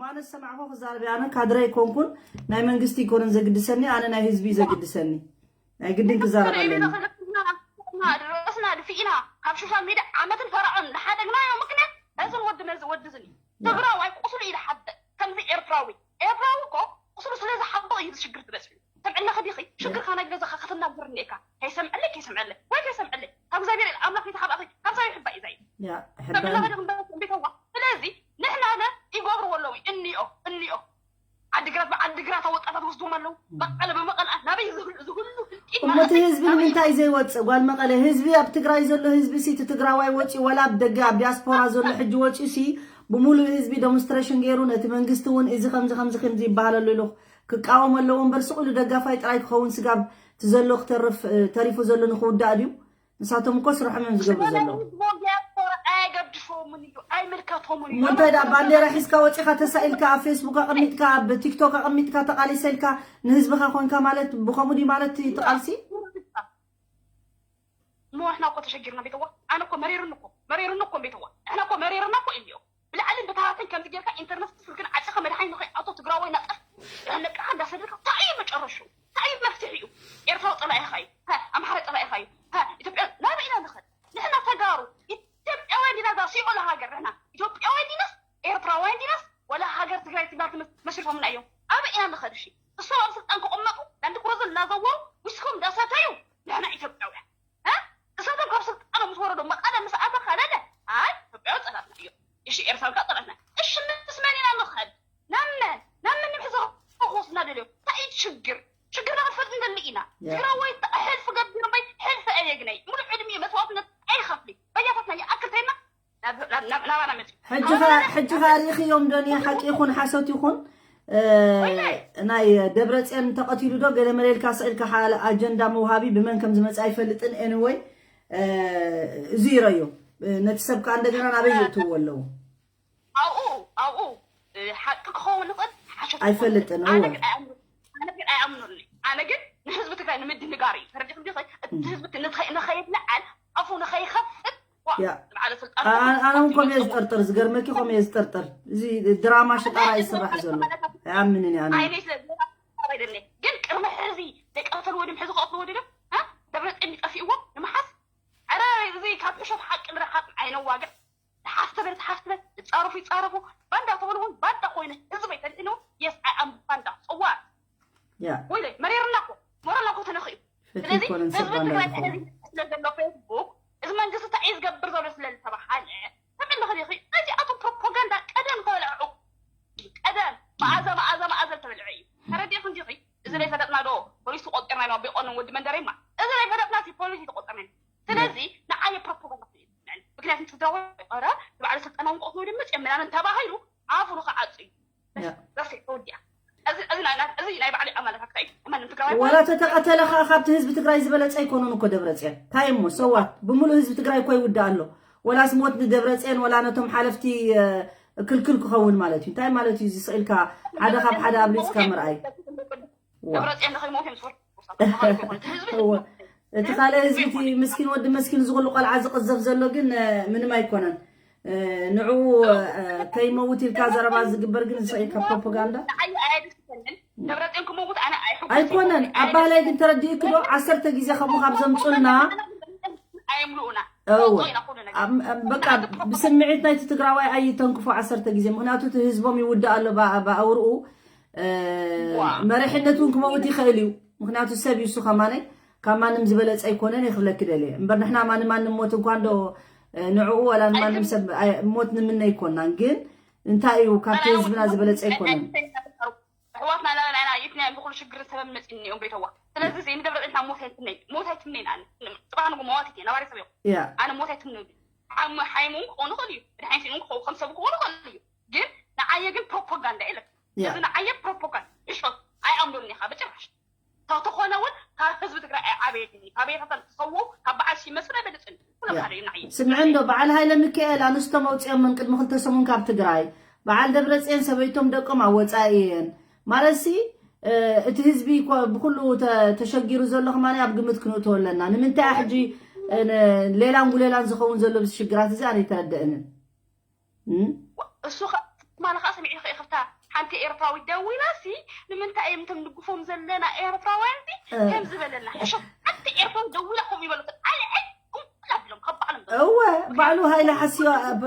ማነ ዝሰማዕኮ ክዛረብ ኣነ ካድረ ኣይኮንኩን ናይ መንግስቲ ይኮነን ዘግድሰኒ ኣነ ናይ ህዝቢ ዘግድሰኒ ናይ ግድን ክዛረብ ኣለኒ ርእስና ድፊእና ካብ ሶሻል ሚድያ ዓመትን ፈረዖን ዝሓደግናዮ ምክንያት እዝን ወዲ መዚ ወዲ ዝን እዩ ትግራዋይ ቁስሉ እዩ ዝሓብእ ከምዚ ኤርትራዊ ኤርትራዊ እኮ ቁስሉ ስለ ዝሓብእ እዩ ሽግር ትበፅሑ ተምዕለኸ ዲኺ ሽግርካ ናይ ገዛኻ ክትናገር እኒኤካ ከይሰምዐለይ ከይሰምዐለይ ወይ ከይሰምዐለይ ካብ እግዚኣብሔር ኣምላኽ ይተኻባእኺ ካብ ሳብ ይሕባእ እዩ ዛይ ተምዕለኸ ዲኺ ቤተዋ ስለዚ ንሕና ለ ይገብርዎ ኣለዉ እኒኦ እኒኦ ዓዲግራት ብዓዲግራት ወጣታት ወስዶም ኣለዉ መቐለ ብመቐለ ናበይ ዝህሉ ዝህሉ እሞቲ ህዝቢ ንምንታይ ዘይወፅእ ጓል መቐለ ህዝቢ ኣብ ትግራይ ዘሎ ህዝቢ ሲ እቲ ትግራዋይ ወፂኡ ወላ ኣብ ደገ ኣብ ዲያስፖራ ዘሎ ሕጂ ወፂኡ ሲ ብሙሉእ ህዝቢ ዶምስትሬሽን ገይሩ ነቲ መንግስቲ እውን እዚ ከምዚ ከምዚ ከምዚ ይበሃለሉ ኢሉ ክቃወም ኣለዎ እምበር ስቕ ኢሉ ደጋፋይ ጥራይ ክኸውን ስጋብ እቲ ዘሎ ክተርፍ፣ እ፣ ተሪፉ ዘሎ ንኽውዳእ ድዩ? ንሳቶም እኮ ስርሖም እዮም ዝገብሩ ዘለዉ። ህዝቦ ዲያስፖራ ኣየገድፎምን እዩ፣ ኣይምልከቶምን እዩ። እሞ እንታይ ደኣ ባንዴራ ሒዝካ ወጺኻ ተሳኢልካ ኣብ ፌስቡክ ኣቐሚጥካ ኣብ ቲክቶክ ኣቐሚጥካ ተቓሊሰ ኢልካ ንህዝብኻ ኮንካ ማለት ብኸምኡ ድዩ ማለት እቲ ቃልሲ? እሞ ንሕና እኮ ተሸጊርና ቤተዋ። ኣነ እኮ መሪርኒ እኮ፣ መሪርኒ እኮ ቤተዋ። ንሕና እኮ መሪርና እኮ እንዲዮ። ብላዕልን ብታሕትን ከምዚ ጌርካ ኢንተርነት ስልክን ዓጺኻ መድሓኒ ንኸይኣቶ ትግራዋይ ናጠፍ ንቃ እንዳሰደድካ እንታይ እዩ መጨረሽኡ? እንታይ እዩ መፍትሒኡ? ኤርትራዊ ጸላኢኻ እዩ። ሃ፣ ኣምሓራ ጸላኢኻ እዩ። ሃ፣ ኢትዮጵያ ናበይ ኢና ንኸድ? ንሕና ተጋሩ ኢትዮጵያውያን ዲና እዛ ሲኦል ሃገር ንሕና ኢትዮጵያውያን ዲናስ ኤርትራውያን ዲናስ ወላ ሃገር ትግራይ ትብላ ትመስ-፣ መስሪፎምና እዮም። ኣበይ ኢና ንኸድ? እሺ እሶም ኣብ ስልጣን ክቕመጡ ላንድ ክሩዘር እናዘወሩ ዊስኮም እንዳሰተዩ ንሕና ኢትዮጵያውያን እ? እሳቶም ካብ ስልጣኖም ምስ ወረዱ መቐለ ምስ ኣተኻ ለለ ኣይ ኢትዮጵያዊ ጸላትና እዮም። እሺ ኤርትራዊ ከኣ ጸላትና። እሺ ምስ መን ኢና ንኸድ? ናብ መን? ናብ መን ንምሕዞ ክወስድና ደልዮም? እንታይ እዩ ሽግር? ሽግርና ክንፈልጥ ንደሊ ኢና። ያ። ትግራዋይ ሕልፊ ገቢሩ እምበይ ሕልፊ ኣየግናይ። ሙሉእ ዕድሚኡ መስዋእትነት ኣይኸፍሊ። በያታትና ይኣክል ተይልና ናብ፣ ናብ፣ ናብ፣ ናባና መጽኡ። ሕጂ ኸ፣ ሕጂ ኸ ርኢኽዮም ዶ? እኔ ሓቂ ይኹን ሓሶት ይኹን፣ እ፣ ወይለይ። ናይ ደብረጽዮን ተቐቲሉ ዶ ገለ መለ ኢልካ ስቕ ኢልካ ሓደ ኣጀንዳ መውሃቢ ብመን ከም ዝመጽእ ኣይፈልጥን። ኤኒወይ፣ እ፣ እዚ ይረዮ። እ፣ ነቲ ሰብ ከኣ እንደገና ናበይ የእትውዎ ኣለዉ? ኣብኡ፣ ኣብኡ፣ እ፣ ሓቂ ክኸውን ይኽእል፣ ሓሶት ክኸውን ኣይፈልጥን፣ ይኽእል። ኣነ እወ። ግን ኣይኣምኑን። ኣነ ግን ኣይኣምኑን። ኣነ ግን ንህዝቢ ትግራይ ንምድንጋር እዩ። ተረዲእኩም ዲኺ? እቲ ህዝቢ እቲ ንኸ-፣ ንኸይለዓል፣ ኣፉ ንኸይኸፍት፣ ዋ፣ ያ። ዝበዓለ ስልጣን ኣ-፣ ኣ-፣ ኣነ እውን ከምኡ እየ ዝጠርጥር፣ ዝገርመኪ ከምኡ እየ ዝጠርጥር። እዚ ድራማ ሽጣራ ይስራሕ ዘሎ። ኣይኣምንን እየ ኣነ። ዓይነይ ስለ ዝነበረ ኣይደለይ። ግን ቅድሚ ሕዚ ደቂ ተልዎ ድም ሕዚ ክቐትልዎ ድም? እ? ደብረጽዮን ይጠፊእዎ ንምሓዝ? ኧረ እዚ ካብ ሕሾት ሓቂ ንረሓቕ ኣይነዋግዕ። ተሓፍተ በል፣ ተሓፍተ በል፣ ዝጻረፉ ይጻረፉ። ባንዳ ተበሉ እውን ባንዳ ኮይነ ህዝበይ ተድእኑ፣ yes, I am ባንዳ። So what? ያ። ወይለይ፣ መሪርና እኮ፣ ሞራልና እኮ ተነኺኡ። ፍትሒ ስለዚ እኮ ነን ሰብ ህዝቢ ባንዳ ትግራይ ዝኾኑ። ሕዚ ስለ ዘሎ ፌስቡክ፣ እዚ መንግስቲ እንታይ እዩ ዝገብር ዘሎ ስለ ዝተባሃለ፣ ተመልኺ ዲኺ? እዚኣቶም ፕሮፓጋንዳ ቀደም ተበልዐዑ። ቀደም መኣዘ፣ መኣዘ፣ መኣዘ ዝተበልዐ እዩ። ተረዲእኩም ዲኺ? እዚ ዘይፈለጥና ዶ ፖሊስ ቆፂርና ኢና፣ ቤቆንን ወዲ መንደረይማ? እዚ ዘይፈለጥና ሲ ፖሊስ ተቆፂርና ኢና። ስለዚ ንዓየ ፕሮፓጋንዳ ክልዕል። ምክንያቱ ትግራዋይ ኧረ ንባዕሉ ስልጠና እውን ክወስድ ወይ ድማ መፅኦም ምናምን ተባሂሉ ኣፉ ንኽዓፁ እዩ። በስ፣ ያ። በስ ተወዲኣ። እዚ፣ እዚ ናይ፣ ናይ፣ እዚ ናይ ባዕሉ ኣመለካክታ እዩ። ማንም ትግራዋይ ወላ ተተቐተለ ኸዓ ካብቲ ህዝቢ ትግራይ ዝበለፀ ኣይኮኑን እኮ ደብረፅዮን። እንታይ እሞ ሰዋት ብምሉእ ህዝቢ ትግራይ እኮ ይውዳእ ኣሎ። ወላስ ሞት ንደብረፅዮን ወላ ነቶም ሓለፍቲ፣ እ፣ ክልክል ክኸውን ማለት እዩ። እንታይ ማለት እዩ? እዚ ስቕ ኢልካ ሓደ ካብ ሓደ ኣብሊፅካ ምርኣይ። ዋ። ደብረፅዮን ንኸይሞት እዮም ዝፈርሑ። እወ። እቲ ካልእ ህዝቢ፣ እቲ ምስኪን ወዲ መስኪን፣ ዝኹሉ ቆልዓ ዝቕዘፍ ዘሎ ግን፣ እ፣ ምንም ኣይኮነን። እ፣ ንዕኡ፣ እ፣ ከይመውት ኢልካ ዘረባ ዝግበር ግን፣ እዚ ኢልካ ፕሮፓጋንዳ። ንዓይ ኣየድስተንን። ደብረፅዮን ክመውት ኣነ ኣይሕጎስን። ኣይኮነን። ኣብ ባህላይ ግን ተረዲእኪ ዶ? ዓሰርተ ግዜ ከምኡ ካብ ዘምፁልና። ኣየምልኡና። እወ። ፈልጦ ኢና ኩሉ ነገር። ኣብ፣ ኣብ፣ በቃ ብስምዒት ናይቲ ትግራዋይ ኣይተንክፎ ዓሰርተ ግዜ። ምኽንያቱ እቲ ህዝቦም ይውዳእ ኣሎ ባ-፣ ብኣውርኡ። እ፣ ዋ። መሪሕነት እውን ክመውት ይኽእል እዩ። ምኽንያቱ ሰብ እዩ እሱ ከማነይ፣ ካብ ማንም ዝበለጸ ኣይኮነን። ይኽብለኪ ደልየ እምበር ንሕና ማንም ማንም ሞት እንኳ እንዶ፣ እ፣ ንዕኡ ዋላ ንማንም ሰብ ኣይ-፣ ሞት ንምነ ኣይኮናን። ግን እንታይ እዩ ካብቲ ኣይ፣ ህዝብና ዝበለጸ ኣይኮነን። ኣሕዋትና ናና ናና ይትና ብኩሉ ሽግር ሰበብ መጺን እዮም ቤተዋ። ስለዚ እዚ ንደብረ ጽዮን ሞት ኣይትምነይ፣ ሞት ኣይትምነይ። ኣነ ጽባሕ ንጉ መዋቲት እየ፣ ነባሪ ሰብ እዮም። ያ። ኣነ ሞት ኣይትምነይ። ሓም-፣ ሓይሙ ክኸውን ይኽእል እዩ፣ መድሓኒት እውን ክኸውን፣ ከም ሰብ ክኸውን ይኽእል እዩ። ግን ንዓየ ግን ፕሮፓጋንዳ የለን። ያ። እዚ ንዓየ ፕሮፓጋንዳ፣ እሾት ኣይኣምኖን ኢኻ ብጭራሽ። ተተኾነ እውን ካብ ህዝቢ ትግራይ ኣይዓበየትን እዩ። ካብ ቤታተን ዝሰውኡ ካብ በዓል ሲመስል ኣይበልፅን እዩ። ኩሎም ያ። ሓደ እዩ ንዓየ። ስምዒ እንዶ በዓል ሃይለ ሚካኤል ኣንስቶም ኣውፂኦምን ቅድሚ ክልተ ሰሙን ካብ ትግራይ። በዓል ደብረፅዮን ሰበይቶም ደቆም ኣብ ወፃኢ እየን። ማለትሲ፣ እ፣ እቲ ህዝቢ ኮ-፣ ብኩሉ ተ-፣ ተሸጊሩ ዘሎ ከማን ኣብ ግምት ክንእትዎ ኣለና። ንምንታይ ሕጂ፣ እ፣ ን-፣ ሌላን ጉሌላን ዝኸውን ዘሎ ብዚ ሽግራት እዚ ኣነ ኣይተረደእንን። እም? እሱ ኸ-፣ ትማሊ ኸዓ ሰሚዐ ኸ-፣ ይቕርታ፣ ሓንቲ ኤርትራዊት ደዊላ ሲ፣ ንምንታይ እዮም እቶም ንግፎም ዘለና ኤርትራውያን ሲ እ። ከምዚ በለና? ሕሾ፣ ሓንቲ ኤርትራዊት ደዊላ ከምኡ ይበሉ። ኣልዐ፣ ቁምቁል ኣቢሎም ካብ ባዕሎም በሉ። እወ፣ ባዕሉ ሃይለ ሓስዮ ኣብ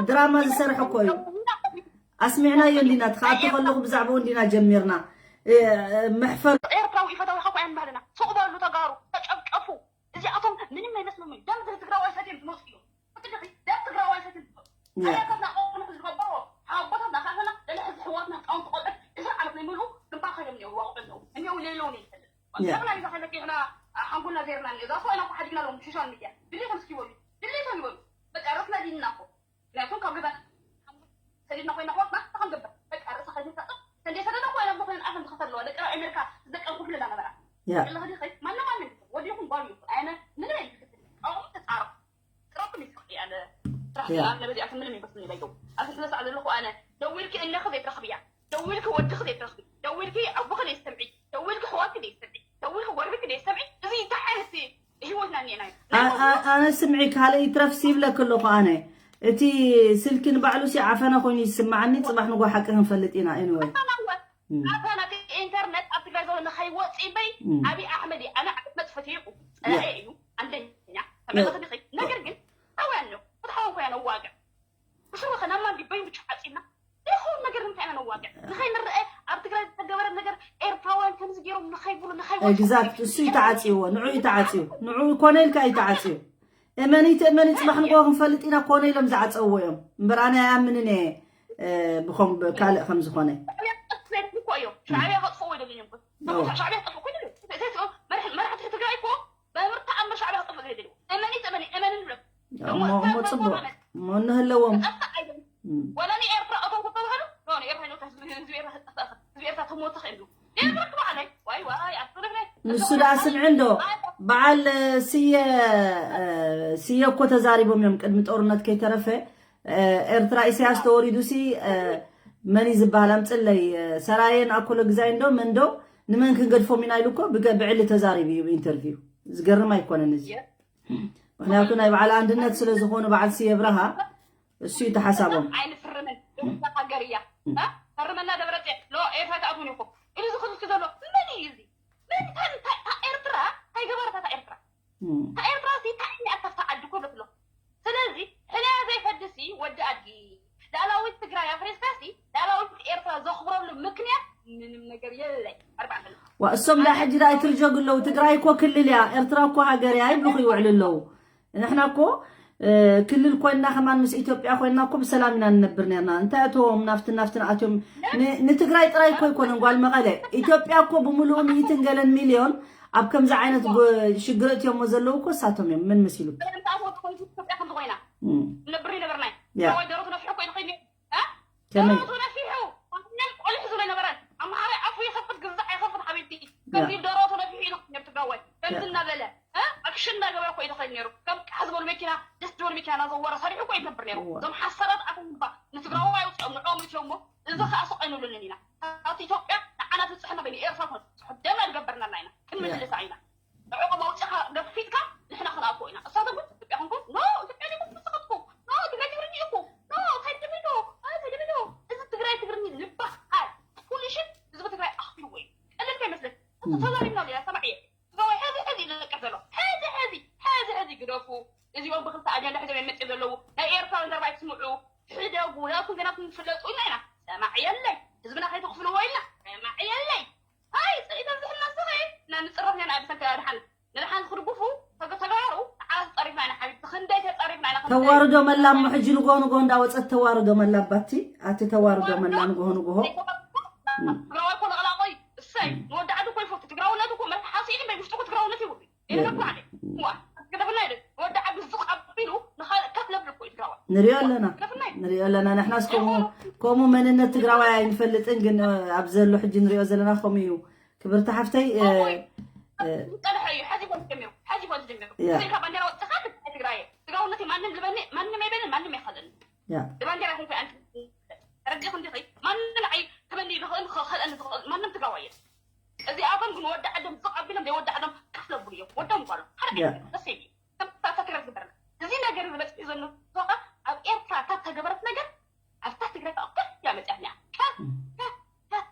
ድራማ ዝሰርሕ እኮ እዩ። ኣስሚዕናዮ እንዲና፣ ትኸኣቲ ከለኹ ብዛዕባኡ እንዲና ጀሚርና። እ፣ መሕፈር ኤርትራዊ እዩ ፈታዊ ሓኮ እያን ባህልና። ስቕ በሉ ተጋሩ፣ ተጨፍጨፉ። እዚኣቶም ምንም ኣይመስሎም እዩ። ደም ትግራዋይ ሰትዮም ዝመፁ እዮም። ትግራይ፣ ደም ትግራዋይ ሰትዮም ዝመፁ። ያ። ኣያታትና ቆልዑ ዝገበሮ፣ ኣቦታትና ካህና፣ ደለ ሕዚ ሕዋትና ህፃውንቲ ቆልዑ፣ ዕስራ ዓመት ናይ ምልኡ ግንባር ከይዶም እኒአው፣ ይዋቕዑ ኣለዉ። እኒአው ሌለውን ይፈልጥ። ያ። ጀግና እዩ፣ ዝሓለፈ ጀግና፣ ሓንጎልና ዘይርና እኒኦ። እዛ ሰው ኢና እኮ ሓዲግና ኣለዎም፣ ሶሻል ሚድያ። ድሌቶም እስኪ ይበሉ፣ ድሌቶም ይበሉ። በቃ፣ ረፍና ዲንና እኮ። ምክንያቱ ካብ ገዛ ሰዲድና ኮይና ኣሕዋትና እንታይ ክንገብር? በቃ ርእሳ ከይትታጠብ፣ ሰንዴ ሰደዳ ኮይና ዝኾነ ኣፈን ዝኸፈት ኣለዋ። ደቂ ኣሜሪካ ዝደቀም ኩሉ ነበራ። ያ ለኸዲ ኸይ ማንም ማንም ወዲኹም ጓል ይኹን ኣነ ምንም ኣይልክትል። ኣሁን ተጻረፉ። ጥራኩም ይስቅ ያለ ጥራፍ ያ። ያለ በዚያ ምንም ይመስል ይለዩ። ኣብ ስለ ሰዓት ዘለኹ ኣነ ደዊልኪ እነኺ ዘይትረኽብያ፣ ደዊልኪ ወድኺ ዘይትረኽቢ፣ ደዊልኪ ኣቦኺ ዘይትሰምዒ፣ ደዊልኪ ኣሕዋትኪ ዘይትሰምዒ፣ ደዊልኪ ጎረቤትኪ ዘይትሰምዒ። እዚ እንታይ ዓይነት ህይወትና እኒኤና እዩ? ኣ- ኣ- ኣነ ስምዒ ካልእ ይትረፍሲ ይብለኪ ኣለኹ። ኣነ እቲ ስልኪ ንባዕሉ ሲ ዓፈና ኮይኑ ይስማዓኒ። ፅባሕ ንጎ ሓቂ ክንፈልጥ ኢና። Anyway ኣፈና ኢንተርነት ኣብ ትግራይ ዘሎ ንኸይወፅእ በይ እም። ኣብይ ኣሕመድ እዩ። ኣነ ዓመት መፅፈት ይቁ ፀላኤ እዩ። ኣንደኛ ተመለኽቲ ኸይ ነገር ግን ኣውያን ነው ፍትሓውን ኮያ ነዋግዕ ብስሩ ኸናማ እንዲ በይ ብቻ ዓፂና ይኸውን ነገር ንምንታይ ኢና ነዋግዕ ንኸይንረአ ኣብ ትግራይ ዝተገበረ ነገር ኤርትራውያን ከምዚ ገይሮም ንኸይብሉ ንኸይወፅኡ exact እሱ ይተዓፅይዎ። ንዑ ይተዓፅዩ። ንዑ ኮነ ኢልካ ይተዓፅዩ። እመኒ ትእመኒ ፅባሕ ንጎ ክንፈልጥ ኢና። ኮነ ኢሎም ዝዓፀውዎ እዮም እምበር ኣነ ኣይኣምንን እየ። እ፣ ብኸም ካልእ ከም ዝኾነ ሻዕብያ ክጠፍእ ዘይደሊ እኮ እዮም። ሻዕብያ ከጥፍእዎ ኣይደልዮም እኮ። ኦ። ሻዕብያ ክጠፍእ እኮ ኣይደልዮም። እተ- እተ- መራሒ- መራሕቲ ትግራይ እኮ በምርታ ኣምር ሻዕብያ ክጠፍእ ዘይደልዩ። እመኒ ትእመኒ እመኒ ንብሎም። እሞ እሞ ፅቡቅ እሞ እንህለዎም ክጠፍእ ኣይደልዩ። እም። ወላ ንኤርትራ እቶም ክተባሃሉ ኖ ንኤርትራ ይወታ ህዝቢ ህዝቢ ኤርትራ ክጠፍእ ህዝቢ ኤርትራ ተሞተ ከእንዱ። ኤርትራ ክባዕለይ ዋይ ዋይ ኣቶ ነግረይ ንሱ ደኣ ስምዒ እንዶ በዓል ስየ እ፣ ስየ እኮ ተዛሪቦም እዮም ቅድሚ ጦርነት ከይተረፈ እ፣ ኤርትራ ኢሳያስ ተወሪዱ ሲ እ፣ መን እዩ ዝበሃል ኣምፅለይ እ፣ ሰራየን ኣኮሎ ግዛይ እንዶ መን ዶ ንመን ክንገድፎም ኢና ኢሉ እኮ ብገ- ብዕሊ ተዛሪቡ እዩ ኢንተርቪው ዝገርም ኣይኮነን እዚ ምክንያቱ ናይ በዓል ኣንድነት ስለ ዝኾኑ በዓል ስየ ብርሃ እሱ እዩ ተሓሳቦም ኣይንፍርምን ደብረ ሃገር እያ እ? ፈርመና ደብረፅዮን ሎ ኤርትራ ትኣትውን ኢኹም ኢሉ ዝኽልክ ዘሎ መን እዩ እዚ መን እንታይ እንታይ እታ ኤርትራ እንታይ ገባርታ እታ ኤርትራ እም። እታ ኤርትራ ሲ እንታይ እያ እታ ዓዲ ኮ በትሎ ስለዚ ሕልያ ዘይፈድሲ ወዲ ኣድጊ ላዕላዊት ትግራይ ኣፍሪስካ ሲ ላዕላዊት ኤርትራ ዘኽብረሉ ምክንያት ምንም ነገር የለይ ኣርባዕ መለ ዋ እሶም ዳ ሕጂ ዳ ኣይትርጀጉ ኣለዉ ትግራይ እኮ ክልል እያ ኤርትራ እኮ ሃገር እያ ይብልኹ ይውዕሉ ኣለዉ ንሕና እኮ እ፣ ክልል ኮይና ከማን ምስ ኢትዮጵያ ኮይና እኮ ብሰላም ኢና ንነብር ነርና እንታይ እቶም ናፍትን ናፍትን ኣትዮም ን- ንትግራይ ጥራይ እኮ ኣይኮነን ጓል መቐለ ኢትዮጵያ እኮ ብምሉኡ ሚእትን ገለን ሚልዮን ኣብ ከምዚ ዓይነት ጎ- ሽግር እትዮሞ ዘለዉ እኮ እሳቶም እዮም ምን መሲሉ ሰላም ተኣትወት ኮይኑ ኢትዮጵያ ከምዚ ኮይና እም፣ ነብር ይነበርናይ ያ። ወይ ደረቱ ነፊሑ እኮ ኢሉ ኸይድ ነይሩ ከመይ ደረቱ ነፊሑ ማንም ቆልሕ ዝብሎ ይነበረን ኣምሓራይ ኣፉ ይኸፍት ግዛዕ ይኸፍት ሓቢብቲ ከምዚ ደረቱ ነፊሑ ኢሉ ኸይድ ነይሩ ትግራዋይ ከምዚ እናበለ እ? ኣክሽን እናገበረ እኮ ኢሉ ኸይድ ነይሩ ከም ቃሕ ዝበሉ መኪና ደስ ዝበሉ መኪና እናዘወረ ሰሪሑ እኮ ይነብር ነይሩ እዋ። እዞም ሓሳራት ኣቶም እባ ንትግራዋይ ኣውፅኦም ንዕኦም እትዮሞ እዚ ከዓ ስቕ ኣይንብለሉን ኢና ካብቲ ኢትዮጵያ ንዓና ትብፅሐና በይኑ ኤርትራ ኮነ ትብፅሖ ደም ኣይገበርናላ ኢና ክንምልሳ ኢና ንዕኦም ኣውፅኻ ገፊትካ ንሕና ክንኣትዎ ኢና እሳቶም ግን ኢትዮጵያ ኮንኩም ኖ ኢትዮጵያ ዲኩም ንስኻትኩም ኖ ትግራይ ትግርኛ ኢኹ ኖ እንታይ ትብሉ እንታይ ትብሉ እዚ ትግራይ ትግርኛ ልባ ኣይ ኩሉ ሽት ህዝቢ ትግራይ ኣኽቢርዎ እዩ ቀለል ከይመስለክ ተዛሪብና ዲና ሰማዕ እየ ትግራዋይ ሕዚ ሕዚ እዩ ዝነቅሕ ዘሎ ሕዚ ሕዚ ሕዚ ሕዚ ግደፉ እዚኦም ብክልተ ኣጀንዳ ሕዞም እዮም መፅኦም ዘለዉ ናይ ኤርትራውያን ዘረባ ኣይትስምዑ ሕደጉ ናቱን ገናቱን ትፍለጡ ኢልና ኢና ሰማዕ የለይ ህዝብና ከይተኽፍልዎ ኢልና ሰማዕ የለይ ኣይ ፅኢት ኣብዝሕልና ስኸ ኢና ንፅረፍ ኢና ንኣብሰንከ ኣድሓን ንድሓን ክድግፉ ተገ- ተጋሩ ንዓና ተፀሪፍና ኢና ሓቢብቲ ክንደይ ተፀሪፍና ኢና ክንደይ- ተዋርዶ መላ እሞ ሕጂ ንጎ ንጎ እንዳወፀት ተዋርዶ መላ ኣባቲ ኣቲ ተዋርዶ መላ ንጎ ንጎ ትግራዋይ እኮ ለቕላቆይ እሰይ ንወዲ ዓዲ እኮ ይፈቱ ትግራውነት እኮ መርሓ ሓሲኒ በይ ውሽጡ እኮ ትግራውነት ይብሉ ይነገርኩ ሓደ ዋ ገደፍና ይደ ወዲ ዓዲ ዝቕ ኣቢሉ ንኻልእ ከፍ ለብል እኮ እዩ ትግራዋይ ንሪኦ ኣለና ገደፍና ይደ ንሪኦ ኣለና ንሕናስ ከምኡ ከምኡ መንነት ትግራዋይ ኣይንፈልጥን ግን ኣብ ዘሎ ሕጂ ንሪኦ ዘለና ከምኡ እዩ ክብርቲ ሓፍተይ እ፣ እ፣ ዝጠልሐ እዩ ሓዚ ኮን ጀሚሩ ሓዚ ኮን ጀሚሩ ያ። ብዘይካ ባንዴራ ወጥኻ ትግራይ ትግራውነት ማንም ልበኒ ማንም ኣይበልን ማንም ኣይኸለኒ ያ ብባንዴራ ይኹን ኣንቲ ረዲኽ እንዲኺ ማንም ኣይ ክበኒ ይኽእል ክኸልአኒ ዝኽእል ማንም ትግራዋይ የለን እዚኣቶም ግን ወዲ ዓዶም ዝቕ ኣቢሎም ዘይወዲ ዓዶም ከፍለብሉ እዮም ወዶም ጓሎም ሓደ ያ። ዓይነት ደስ ይብል ከምታ ትግራይ ዝግበረና እዚ ነገር እዚ በፅሒ ዘሎ ዞኻ ኣብ ኤርትራ ካብ ተገበረት ነገር ኣብታ ትግራይ ከዓ ከፍ እያ መፅያትና ከፍ ከፍ ከፍ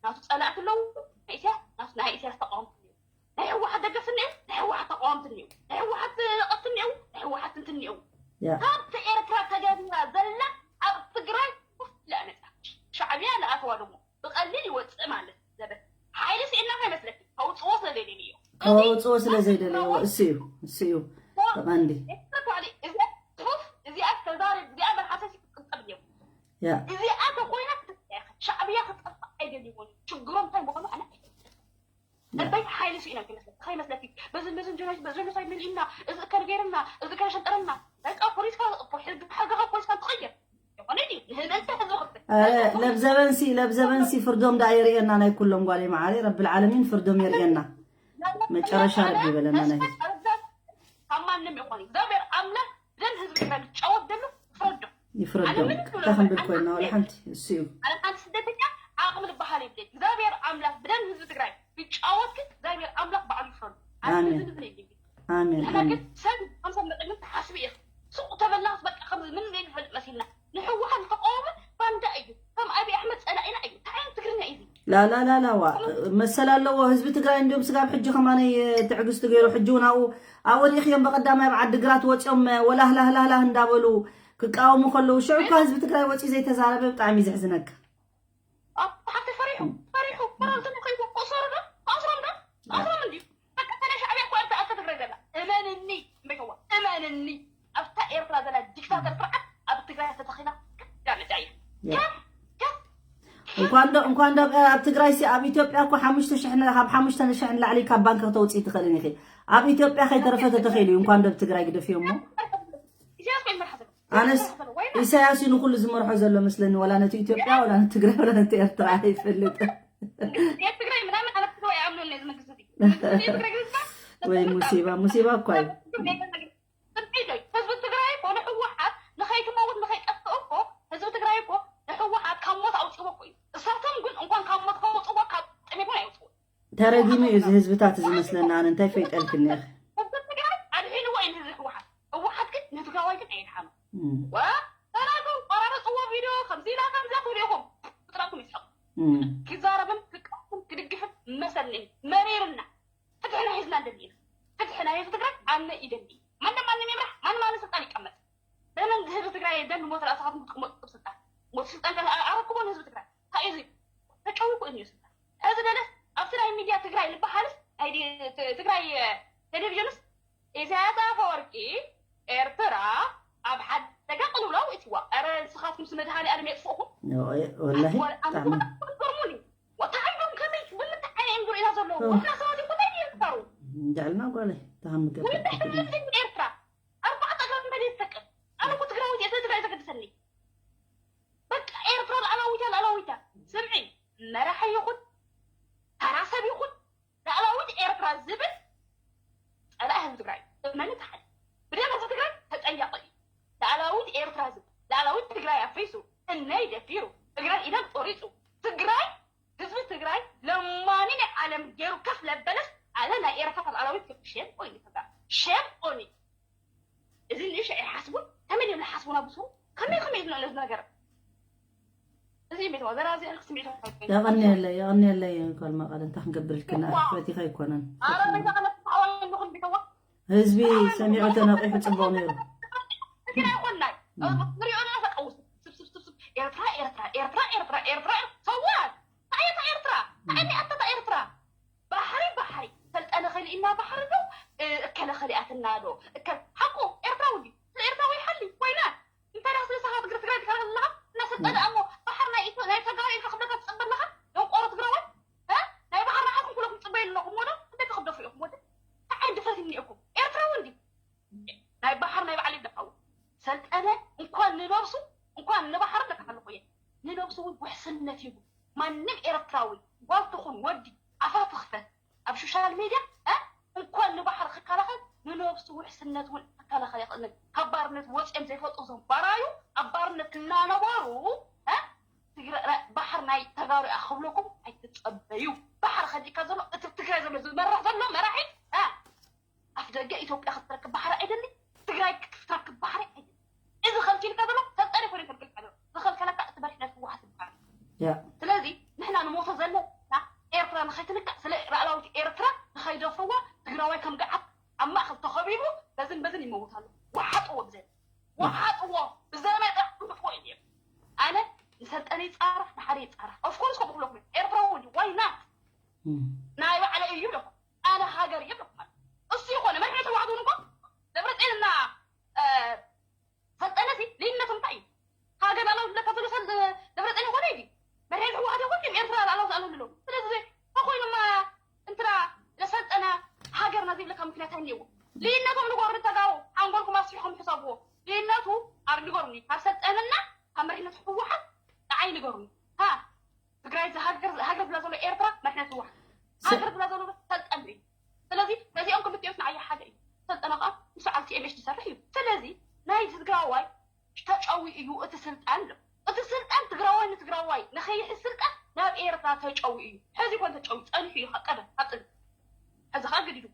ናቱ ፀላእቲ ኣለዉ ናይ ኢሳያስ ናቱ ናይ ኢሳያስ ተቃወምቲ እኒኡ ናይ ህወሓት ደገፍቲ እኒኡ ናይ ህወሓት ተቃወምቲ እኒኡ ናይ ህወሓት ነቐፍቲ እኒኡ ናይ ህወሓት እንትን እኒኡ ያ ካብቲ ኤርትራ ተገቢራ ዘላ ኣብ ትግራይ ኮፍ ኢላ መፅያ ሻዕብያ ለኣተዋ ደሞ ብቐሊል ይወፅእ ማለት ዘበት ሓይሊ ስኢልና ከይመስለኪ ከውፅዎ ስለ ዘይደልዩ እዮም ከወፅዎ ስለ ዘይደለዎ እሱ እዩ እሱ እዩ ተቐንዲ ኤርትራ እዚኣ ተዛረብ እዚኣ መልሓሰ ክትቅንጠብ እዮም ያ እዚኣ ተኮይና ሻዕብያ ክጠፍእ ኣይደልይዎን ችግሮም እንታይ ምዃኑ ኣነ እበይ ሓይሊ ስኢኖም ከይመስለኪ ከይመስለኪ በዚ በዚ ጀኖሳይድ መሪሕና እዚ እከል ገይርና እዚ እከል ሸንጠረና በቃ ፖሊስካ ሕግኻ ፖሊስካ ትቐየር ዝኾነ ድዩ ንህዝቢ ህዝቢ ክፍል ለብዘበንሲ ለብዘበንሲ ፍርዶም ዳ የርእየና ናይ ኩሎም ጓለይ መዓረይ ረብል ዓለሚን ፍርዶም የርእየና። መጨረሻ ረቢ ይበለና ናይ ህዝቢ። ካብ ማንም ይኾን እግዚኣብሔር ኣምላኽ ብደም ህዝቢ ትግራይ ዝጫወት ዘሎ ፍረዶ። ይፍረዶም እንታይ ክንብል ኮይና ዋላ ሓንቲ እሱ እዩ። ኣነ ሓንቲ ስደተኛ ዓቕሚ ዝበሃል የብለይ እግዚኣብሔር ኣምላኽ ብደም ህዝቢ ትግራይ ዝጫወት ግን እግዚኣብሔር ኣምላኽ ባዕሉ ይፍረዶ። ኣነ ኣሜን። ዝብል የብለይ ኣሜን ንሕና ኣሜን። ግን ሰብ ከም ሰብ መጠግን ተሓስቢ ኢኽ ሱቕ ተበልና በቃ ከም ምንም ዘይንፈልጥ መሲልና ንሕወሓት ዝተቃወመ ባንዳ እዩ ከም ኣብይ ኣሕመድ ፀላኢና እዩ እንታይ ዓይነት ትግርኛ እዩ እዚ ላላላላዋ መሰል ኣለዎ ህዝቢ ትግራይ እንዲሁም ስጋብ ሕጂ ከማነይ ትዕግስቲ ገይሩ ሕጂ እውን ኣብኡ ኣብኡ ሪእኽዮም በቀዳማይ ኣብ ዓዲግራት ወፂኦም ወላህላህላህላህ እንዳበሉ ክቃወሙ ከለዉ ሽዑ እኳ ህዝቢ ትግራይ ወፂኡ ዘይተዛረበ ብጣዕሚ እዩ ዘሕዝነካ። ኣቦ ሓፍቲ ፈሪሑ ፈሪሑ ፈራርቶም ከይዱ ክእሰሩ ዶ ክኣስሮም ዶ ክኣስሮም እንድዩ በቃ ተለ ሻዕብያ እኮ ኣብታ ኣብታ ትግራይ ዘላ እመንኒ እምበይተዋ እመንኒ ኣብታ ኤርትራ ዘላ ዲክታተር ስርዓት ኣብ ትግራይ ተተኺላ ክዳመጫ እያ ከፍ ከፍ እንኳን ዶ እንኳን ዶ ኣብ ትግራይ ሲ ኣብ ኢትዮጵያ እኮ ሓሙሽተ ሽሕ ን- ካብ ሓሙሽተ ሽሕ ንላዕሊ ካብ ባንክ ከተውፅኢ ትኽእልን ኢኺ። ኣብ ኢትዮጵያ ከይተረፈ ተተኺሉ እዩ። እንኳን ዶ ኣብ ትግራይ ግደፍዮ እሞ ኢሳያስ ወይ መርሓ ዘሎ ኣነስ ወይ ኢሳያስ እዩ ንኩሉ ዝመርሖ ዘሎ መስለኒ። ዋላ ነቲ ኢትዮጵያ ዋላ ነቲ ትግራይ ዋላ ነቲ ኤርትራ ኣይፈልጥን። ትግራይ ምናምን ኣነ ትግራይ ኣምኖ ነዚ መንግስቲ እዚ ትግራይ ግዝባ ወይ ሙሲባ ሙሲባ እኳ እዩ። ህዝቢ ትግራይ እኮ ንህወሓት ንኸይትመውት ንኸይጠፍእ እኮ ህዝቢ ትግራይ እኮ ንህወሓት ካብ ሞት ኣውፅዎ እኮ እዩ እሳቶም ግን እንኳን ካብ ሞት ከውፅዎ ካብ ጥሜት እውን ኣይውፅዎ ተረጊሙ እዩ እዚ ህዝብታት እዚ መስለና። ኣነ እንታይ ፈይጠልክኒ ኢኺ? ህዝቢ ትግራይ ኣድሒንዎ እዩ ህዝቢ ህወሓት ህወሓት ግን ንትግራዋይ ግን ኣየድሓኖ እም፣ ተናገሩ ቆራረፅዎ ቪድዮ ከምዚ ኢላ ከምዚ ትብሉ ኢኹም ጥራኩም ይስሐቁ እም፣ ክዛረብን ክቃወም ክድግፍን መሰል እኒአኒ መሪርና ፍትሕና ሒዝና እንደሊ ኢና ፍትሒ ናይ ህዝቢ ትግራይ ኣነ ይደሊ ማንም ማንም ይምራሕ ማንም ማንም ስልጣን ይቀመጥ በመን ህዝቢ ትግራይ ደን ሞት ራእሳኻትኩም ክትቅመጡ ስልጣን ሞት ስልጣን ኣረክቦ ንህዝቢ ትግራይ እንታይ እዩ ተጨውቁ እዩ ስልጣን እዚ ደለስ ኣብቲ ናይ ሚድያ ትግራይ ዝበሃልስ ናይ ዲ- ት- ትግራይ ቴሌቪዥንስ ኢሳያስ ኣፈወርቂ ኤርትራ ኣብ ሓደጋ ቅልውላው እትዋ ረ ንስኻትኩም ስመድሃኒ ኣለም የጥፍእኹም ወላሂ ብጣዕሚ ገርሙኒ ወታዓይዶም ከመይ ብምንታይ ዓይነ እዮም ዝርእና ዘለዉ እ። ወላ ሰባት ይኮታይ ይፍጠሩ እንጃልና ጓለይ ተሃምገ ወይንታይ ኤርትራ ኣርባዕተ እግራ መሬት ተቅም ኣነ እኮ ትግራዊት እየ ስለ ትግራይ ዘገድሰኒ በቃ ኤርትራ ላዕላዊታ ላዕላዊታ ስምዒ መራሒ ይኹን ተራ ሰብ ይኹን ላዕላዊት ኤርትራ ዝብል ፀላኢ ህዝቢ ትግራይ እመኒ ተሓል ብደም ህዝቢ ትግራይ ተጠያቂ እዩ ላዕላዊት ኤርትራ ዝብል ላዕላዊት ትግራይ ኣፍሪሱ እነይ ደፊሩ ትግራይ ኢደን ቆሪፁ ትግራይ ህዝቢ ትግራይ ለማኒ ናይ ዓለም ገይሩ ከፍ ለበለስ ኣለ ናይ ኤርትራ ላዕላዊት ክብ ሼም ኦኒ ተጋ ሼም ኦኒ እዚ ንእሽ ኣይሓስቡን ከመይ ድዮም ዝሓስቡና ብሱ ከመይ ከመይ ዝንዕሎ ዝነገር እዚ ቤተዋ ዘራዚ ሕልክ ስሚዕቶ የቐንየለይ የቐንየለይ ጓል መቐለ እንታይ ክንገብር ኢልክና ፈቲኻ ኣይኮነን ኣረ ቤተዋ ለፍትሓዋይ ኣለኹም ቤተዋ ህዝቢ ሰሚዑ ተነቂሑ ፅቡቕ ነይሩ ትግራይ ኮናይ ንሪኦ ዘለና ተቀውስ ስብስብስብስብ ኤርትራ ኤርትራ ኤርትራ ኤርትራ ኤርትራ ሰዋት ታየታ ኤርትራ ታየታ ኤርትራ ባሕሪ ባሕሪ ሰልጠነ ከሊእና ባሕሪ ዶ እከለ ከሊኣትና ዶ እከለ ሓቁ ኤርትራዊ ድዩ ስለ ኤርትራዊ ይሓሊ ኮይና እንታይ ዳ ስለ ሰኻ ትግሪ ትግራይ ትካለ ዘለኻ እና ሰልጠነ ኣሞ ባሕር ናይ ኢትዮ ናይ ተጋሩ ኢልካ ክብለካ ትፅበ ኣለኻ ደንቆሮ ትግራዋይ እ? ናይ ባሕር ንዓኹም ኩለኩም ትፅበዩ ኣለኹም ወዶ እንታይ ተኽደፉ ኢኹም ወደ እንታይ ዓይነት ድፍረት እኒኤኩም ኤርትራዊ እንዲ ናይ ባሕር ናይ ባዕሉ ይደፋው ሰልጠነ እንኳን ንነብሱ እንኳን ንባሕር ለካሓልኩ እየ ንነብሱ እውን ውሕስነት ይቡ ማንም ኤርትራዊ ጓል ትኹን ወዲ ኣፋ ትኽፈት ኣብ ሶሻል ሜድያ እ? እንኳን ንባሕር ክከላኸል ንነብሱ ውሕስነት እውን ክከላኸል ይኽእል ካብ ባርነት ወፂኦም ዘይፈልጡ እዞም ባራዩ ኣብ ባርነት እናነበሩ እ? ትግረ- ባሕር ናይ ተጋሩ እያ ክብለኩም ኣይትፀበዩ ባሕር ከዲእካ ዘሎ እቲ ትግራይ ዘሎ ዝመርሕ ዘሎ መራሒ እ? ኣፍ ደገ ኢትዮጵያ ክትረክብ ባሕሪ ኣይደሊ ትግራይ ክትረክብ ባሕሪ ኣይደሊ እዚ ከልኪልካ ዘሎ ሰልጠነ ኮነ ከልክልካ ዘሎ ዝኸልከለካ እቲ መሪሕነት ህወሓት ዝበሃል ያ ስለዚ ንሕና ንሞቶ ዘለና ኤርትራ ንኸይትንካእ ስለ ላዕላዊት ኤርትራ ንኸይደፍርዋ ትግራዋይ ከም ገዓት ኣብ ማእኸል ተኸቢቡ በዝን በዝን ይመውት ኣሎ ወሓጥዎ ብዘይ ወሓጥዎ ብዘመጠ ክጥፍኦ እዩ ኣነ ንሰልጠነ ይፃራሕ ንሓደ ይፃራሕ ኦፍኮርስ ከምኡ ክብለኩም ኤርትራዊ ዋይ ናት ናይ ባዕለ እዩ ይብለኩም ኣነ ሃገር ይብለኩም ማለት እሱ ይኾነ መሪሕነት ህወሓት እውን እኮ ደብረፅዮንና ሰልጠነ ሲ ልዩነቱ እንታይ እዩ ሃገር ኣለው ዝብለካ ዘሎ ሰብ ደብረፅዮን ይኾነ እዩ መሪሕነት ጆርኒ። ሃ ትግራይ እዚ ሃገር፣ ሃገር ዝብላ ዘሎ ኤርትራ መሕነቲ ህወሓት፣ ሃገር ዝብላ ዘሎ ሰልጠን እዩ። ስለዚ ነዚኦም ክልቲኦስ ንዓይ ሓደ እዩ። ሰልጠነ ከዓ ምስ በዓል ቲ ኤም ኤች ዝሰርሕ እዩ። ስለዚ ናይ ትግራዋይ ተጨዊ እዩ እቲ ስልጣን ኣሎ። እቲ ስልጣን ትግራዋይ ንትግራዋይ ንኸይሕዝ ስልጣን ናብ ኤርትራ ተጨዊ እዩ። ሕዚ ኮን ተጨዊ ጸኒሑ እዩ። ቀደም ኣጽን ሕዚ ከዓ ገዲዱ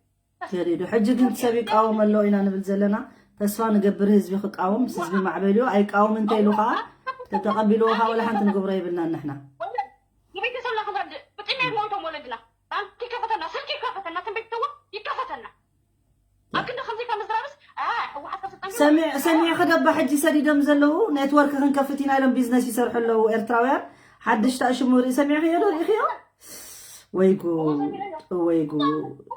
ገዲዱ ሕጂ ግን ሰብ ይቃወም ኣሎ ኢና ንብል ዘለና። ተስፋ ንገብር ህዝቢ ክቃወም፣ ምስ ህዝቢ ማዕበልዮ ኣይቃወም እንተ ኢሉ ከዓ ተተቐቢልዎ ከዓ ወላ ሓንቲ ንገብሮ የብልናን ንሕና። ንቤተሰብና ክንረድእ ብጥሜት ሞይቶም ወለድና ባንክ ይከፈተና፣ ስልኪ ይከፈተና፣ ትንቤት ተዋ ይከፈተና። ኣብ ክንዲ ከምዚ ካብ ምዝራብስ ህወሓት ካብ ስልጣን ሰሚዕ ሰሚዕ ክደባ ሕጂ ሰዲዶም ዘለዉ ኔትወርክ ክንከፍት ኢና ኢሎም ቢዝነስ ይሰርሑ ኣለዉ ኤርትራውያን። ሓድሽ ታሽሙ ርኢ ሰሚዕ ክዮ ዶ ርኢኽዮ? ወይ ጉድ ወይ ጉድ።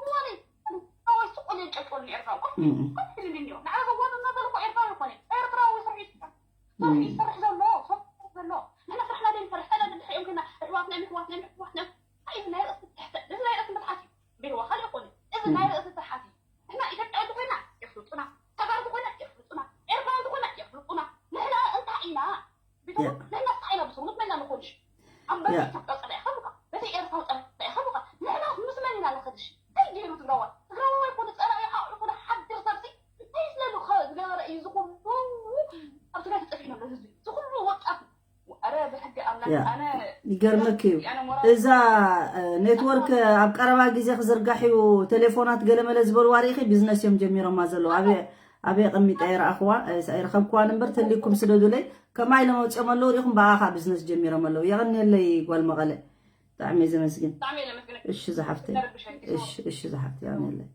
ወይ ስቆል የንጨልጦል ኤርትራዊ ኮፍ ኮፍ ኢሉ እንዲዮ ንዓይ ዘዋብ እናበልኩ ኤርትራዊ ይኮነ ኤርትራዊ ስርዒት ስርዒት ይሰርሕ ዘሎ ስርዒት ዘሎ ንሕና ስራሕና ደይ ንሰርሕ ታዲያ ንድሕሪኦም ኮይና ኣሕዋትና እዮም ኣሕዋትና እዮም ኣሕዋትና እዮም። ኣይ እዚ ናይ ርእሲ ትሕተ እዚ ናይ ርእሲ ምትሓት እዩ። ቤርዋ ካልእ ይኮነ እዚ ናይ ርእሲ ትሓት እዩ። ንሕና ኢትዮጵያ እንተኮይና የፍልጡና፣ ተጋሩ እንተኮይና የፍልጡና፣ ኤርትራ እንተኮይና የፍልጡና። ንሕና እንታይ ኢና? ቤተሰብ ንሕና እንታይ ኢና ብስሩ ምስ መን ኢና ንኮንሽ? ኣንበሪ ኢትዮጵያ ጸላኢ ኸምካ በቲ ኤርትራዊ ጸላኢ ኸምካ ንሕና ምስ መን ኢና ንኸድሽ? እንታይ ገይሩ ትግራዋይ? ትግራዋይ ኮነ ጸላኢ ሓቁ ኮነ ሓድር ሰብሲ እንታይ ስለሉ ዝገበረ እዩ ዝኹሉ ኣብ ትግራይ ተጸፊኑ ኣሎ ህዝቢ ዝኹሉ ወጣት ይገርመክ እዩ እዛ ኔትወርክ ኣብ ቀረባ ግዜ ክዝርጋሕ እዩ ቴሌፎናት ገለመለ ዝበልዋ ርኢኺ ቢዝነስ እዮም ጀሚሮማ ዘለዉ ኣበይ ኣበይ ቀሚጠ ይረኣኽዋ ኣይረኸብክዋን እምበር ተሊኩም ስደዱለይ ከማይ ኢሎም ኣውፅኦም ኣለዉ ሪኢኹም ብኣኻ ቢዝነስ ጀሚሮም ኣለዉ የቐንየለይ ጓል መቐለ ብጣዕሚ እየ ዘመስግን እሺ ዝሓፍተይ እሺ ዝሓፍተይ የቐንየለይ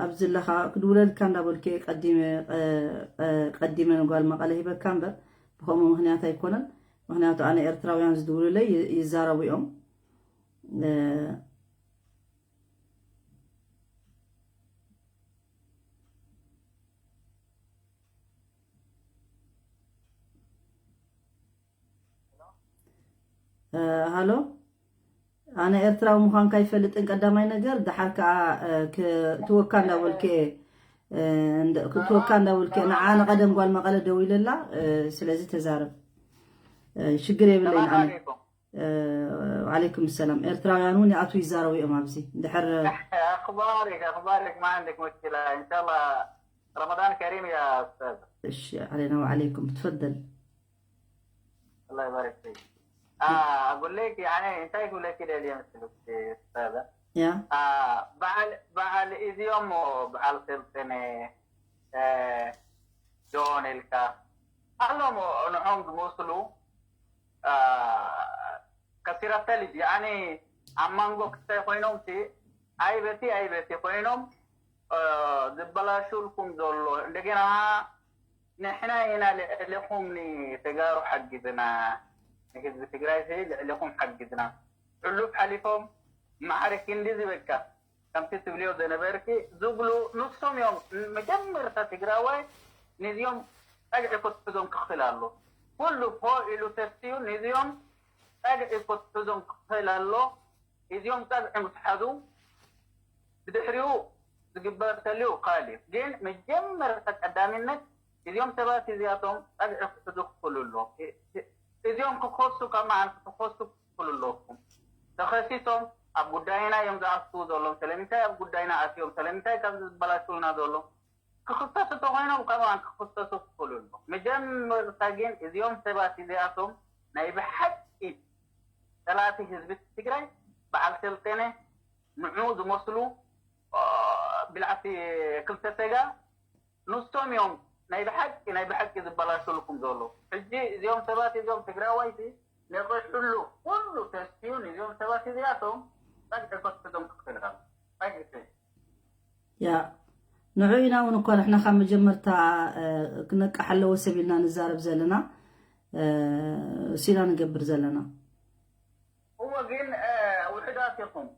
ኣብዚ ኣለኻ ክድውለልካ እንዳበልኩ ቀዲመ ንጓል መቐለ ሂበካ እምበር ብኸምኡ ምኽንያት ኣይኮነን። ምኽንያቱ ኣነ ኤርትራውያን ዝድውሉለይ ይዛረቡ እዮም። ሃሎ ኣነ ኤርትራዊ ምዃንካ ይፈልጥን ቀዳማይ ነገር ድሓር ከዓ ክትወካ እንዳበልኩ ክትወካ እንዳበልኩ ንዓ ንቐደም ጓል መቐለ ደው ኢለላ ስለዚ ተዛረብ ሽግር የብለይን ኣነ وعليكم السلام ኤርትራውያን እውን ይኣትዉ ይዛረቡ እዮም ኣብዚ ድሕር أخبارك أخبارك ما عندك مشكلة إن شاء الله رمضان كريم يا أستاذ እሺ علينا وعليكم تفضل الله يبارك فيك. آه أقول لك يعني أنت يقول لك كده اليوم أستاذة. يا. آه بعل بعل إذ يوم بعل سلطنة آه جون الكا. ألم نعوم مسلو آه كثيرة تلج يعني أمانغو كتير خوينوم تي أي بتي أي بتي خوينوم ዝበላሹልኩም ዘሎ እንደገና ንሕና ኢና ልዕልኹም ንተጋሩ ሓጊዝና ንህዝቢ ትግራይ ልዕልኹም ሓጊዝና ሕሉፍ ሓሊፎም ማዕረ ክንዲ ዝበካ ከምቲ ትብልዮ ዘነበርኪ ዝብሉ ንሶም እዮም መጀመርታ ትግራዋይ ንዚኦም ፀግዒ ክትሕዞም ክኽእል ኣሎ ኩሉ ሆ ኢሉ ተስዩ ንዚኦም ፀግዒ ክትሕዞም ክኽእል ኣሎ እዚኦም ፀግዒ ምስ ሓዙ ብድሕሪኡ ዝግበር ተልዩ ካልእ ግን መጀመርታ ቀዳሚነት እዚኦም ሰባት እዚኣቶም ፀግዒ ክሕዙ ክኽእሉ ኣለዎም። እዚኦም ክኸሱ ካብ መዓልቲ ክኸሱ ክኽእሉ ኣለዎም። ተኸሲሶም ኣብ ጉዳይና እዮም ዝኣትዉ ዘለዎም። ስለምንታይ ኣብ ጉዳይና ኣትዮም? ስለምንታይ ካብዚ ዝበላሽውና ዘሎ? ክኽሰሱ ተኾይኖም ከምኣን ክኽሰሱ ክኽእሉ ኣለዎም። መጀመርታ ግን እዚኦም ሰባት እዚኣቶም ናይ ብሓቂ ፀላእቲ ህዝቢ ትግራይ በዓል ሰልጠነ ንዑ ዝመስሉ ብልዓቲ ክልተ ሰጋ ንሶም እዮም ናይ ብሓቂ ናይ ብሓቂ ዝበላሽልኩም ዘሎ ሕጂ እዚኦም ሰባት እዚኦም ትግራዋይቲ ነቕሕሉ ኩሉ ተስትዩ ንዚኦም ሰባት እዚኣቶም ፀግዒ ከትሕዞም ክትኽእል ፀግዒ ያ ንዑ ኢና እውን እኳ ንሕና ካብ መጀመርታ ክነቅሕ ኣለዎ ሰብ ኢልና ንዛረብ ዘለና እሱ ኢና ንገብር ዘለና እወ ግን ውሕዳት ኢኹም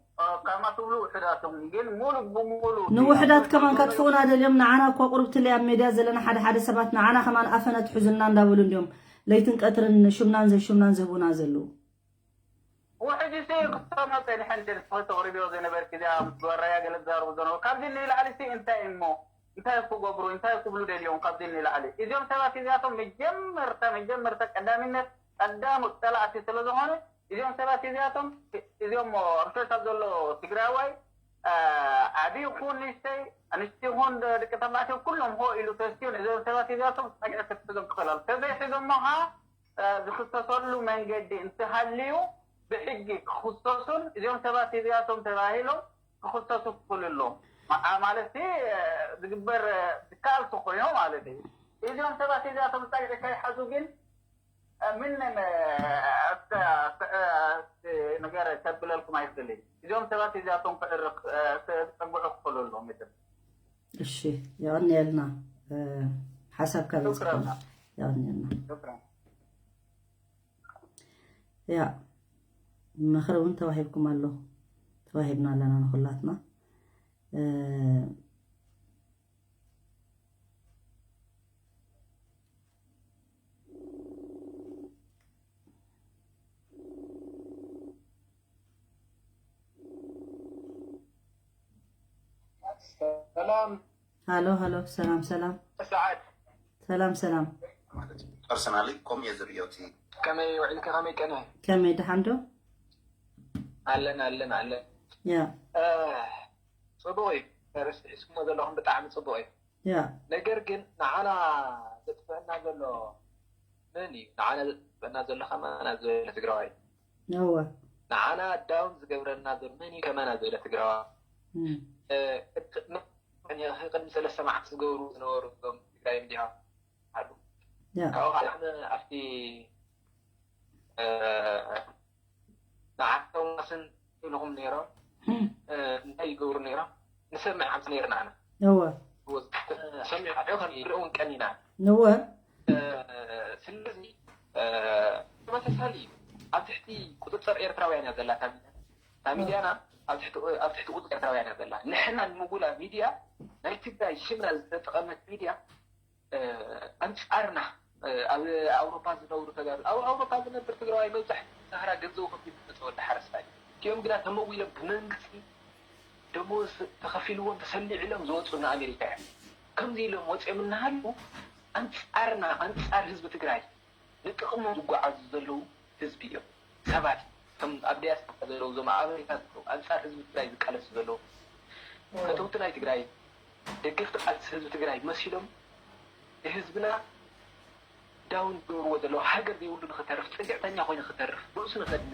ካማ ትብሉ ውሕዳት ኢኹም ግን ሙሉ ብሙሉ ንውሕዳት ከማን ከጥፍኡና ደልዮም ንዓና እኳ ቁርብትለይ ኣብ ሜድያ ዘለና ሓደ ሓደ ሰባት ንዓና ከማን ኣፈነ ትሕዙልና እንዳበሉ እንዲዮም ለይትን ቀትርን ሹምናን ዘይሹምናን ዝህቡና ዘለዉ ውሕጂ ሲ ክሳማ ፀኒሐ እንደ ተቕርብዮ ዝነበርክ እዚኣ ምስ ጓራያ ገለ ዝዛረቡ ዝነበሩ ካብዚ ንላዕሊ ሲ እንታይ እሞ እንታይ ክገብሩ እንታይ ክብሉ ደልዮም ካብዚ ንላዕሊ እዚኦም ሰባት እዚኣቶም መጀመርታ መጀመርታ ቀዳሚነት ቀዳሞት ጸላእቲ ስለ ዝኾነ፣ እዚኦም ሰባት እዚኣቶም፣ እዚኦም ኣብ ሸልፍ ዘሎ ትግራዋይ፣ እ፣ ዓቢ ይኹን ንእሽተይ፣ ኣንሽቲ ይኹን ደ-፣ ደቂ ተባዕትዮ፣ ኩሎም ሆ ኢሉ ተስትዮ፣ እዚኦም ሰባት እዚኣቶም ጸግዒ ክትሕዞም ትኽእል ኣለ። ተዘይሒዞሞ ኸዓ፣ እ፣ ዝኽሰሰሉ መንገዲ እንተሃልዩ፣ ብሕጊ ክኽሰሱን፣ እዚኦም ሰባት እዚኣቶም ተባሂሎም ክኽሰሱ ክኽእሉ ኣለዎም። ማ-፣ ማለት፣ እ፣ ዝግበር፣ እ፣ ዝከኣል ተኾይኑ ማለት እዩ። እዚኦም ሰባት እዚኣቶም ጸግዒ ከይሓዙ ግን፣ እ፣ ምንም፣ እ፣ ኣስተ-፣ ኣስተ-፣ እ፣ ኣስተ-፣ ነገር ከብለልኩም ኣይኽእልን። እዚኦም ሰባት እዚኣቶም ክዕርኽ፣ እ፣ ክጸግዑ ክኽእሉ ኣለዎም። ይትም። እሺ፣ የቐንየልና። እ፣ ሓሳብካ ሹክራን። በጺሕና። የቐንየልና። ሹክራን። ያ፣ ምኽሪ እውን ተዋሂብኩም ኣሎ። ተዋሂብና ኣለና ንኹላትና። እ፣ ሰላም። ሃሎ፣ ሃሎ፣ ሰላም፣ ሰላም። ሰዓት። ሰላም፣ ሰላም። ማለት እዩ። ፐርሰናሊ ከምኡ እየ ዝርእዮ እቲ። ከመይ ውዒልካ፣ ከመይ ቀነ? ከመይ፣ ደሓን ዶ? ኣለን፣ ኣለን፣ ኣለን። ያ። እ፣ ጽቡቕ እዩ። ርእስቲ ሒዝኩሞ ዘለኹም ብጣዕሚ ጽቡቕ እዩ። ያ። ነገር ግን ንዓና ዘጥፍአና ዘሎ መን እዩ? ንዓና ዘጥፍአና ዘሎ ከማና ዝበለ ትግራዋይ። እወ። ንዓና ዳውን ዝገብረና ዘሎ መን እዩ? ከማና ዝበለ ትግራዋይ። እም። እ፣ እቲ፣ ን-፣ ቅድሚ ሰለስተ መዓልቲ ዝገብሩ ዝነበሩ እዞም ትግራይ ሚድያ ኣሉ። ያ። ካብኡ ከዓ ኣነ ኣብቲ፣ እ፣ ንዓቶም ዋስን ኢልኹም ነይሮም። እም። እ፣ እንታይ ይገብሩ ነይሮም? ንሰምዕ ኣብዚ ነይርና ኣነ። እወ። ሰሚዕናዮ ክንርኢ እውን ቀኒና። እወ። እ፣ ስለዚ፣ እ፣ ተመሳሳሊ እዩ። ኣብ ትሕቲ ቁፅፅር ኤርትራውያን እያ ዘላ እታ ሚድያ። እታ ሚድያና ኣብ ትሕቲ፣ ኣብ ትሕቲ ቁፅፅር ኤርትራውያን እያ ዘላ። ንሕና ንምጉላ ሚድያ፣ ናይ ትግራይ ሽምና ዝተጠቐመት ሚድያ፣ እ፣ ኣንጻርና፣ እ፣ ኣብ ኣውሮፓ ዝነብሩ ተጋሩ፣ ኣብ ኣውሮፓ ዝነብር ትግራዋይ መብዛሕትኡ ሳህራ ገንዘቡ ከፊሉ ዝመጸ ወዲ ሓረስታይ እዩ። እቲኦም ግና ተመዊሎም ብመንግስቲ ደሞዝ ተኸፊልዎም ተሰሊዕሎም ዝወጹ ንኣሜሪካ እዮም። ከምዚ ኢሎም ወጺኦም እናሃለዉ ኣንጻርና፣ ኣንጻር ህዝቢ ትግራይ ንጥቕሞም ዝጓዓዙ ዘለዉ ህዝቢ እዮም። ሰባት ከም ኣብ ዲያስፖራ ዘለዉ፣ እዞም ኣብ ኣሜሪካ ዘለዉ፣ ኣንጻር ህዝቢ ትግራይ ዝቃለሱ ዘለዉ፣ ፈተውቲ ናይ ትግራይ፣ ደገፍቲ ቃልሲ ህዝቢ ትግራይ መሲሎም ንህዝብና ዳውን ዝገብርዎ ዘለዉ፣ ሃገር ዘይብሉ ንኽተርፍ፣ ጽግዕተኛ ኮይኑ ክተርፍ፣ ርእሱ ንኸድኒ፣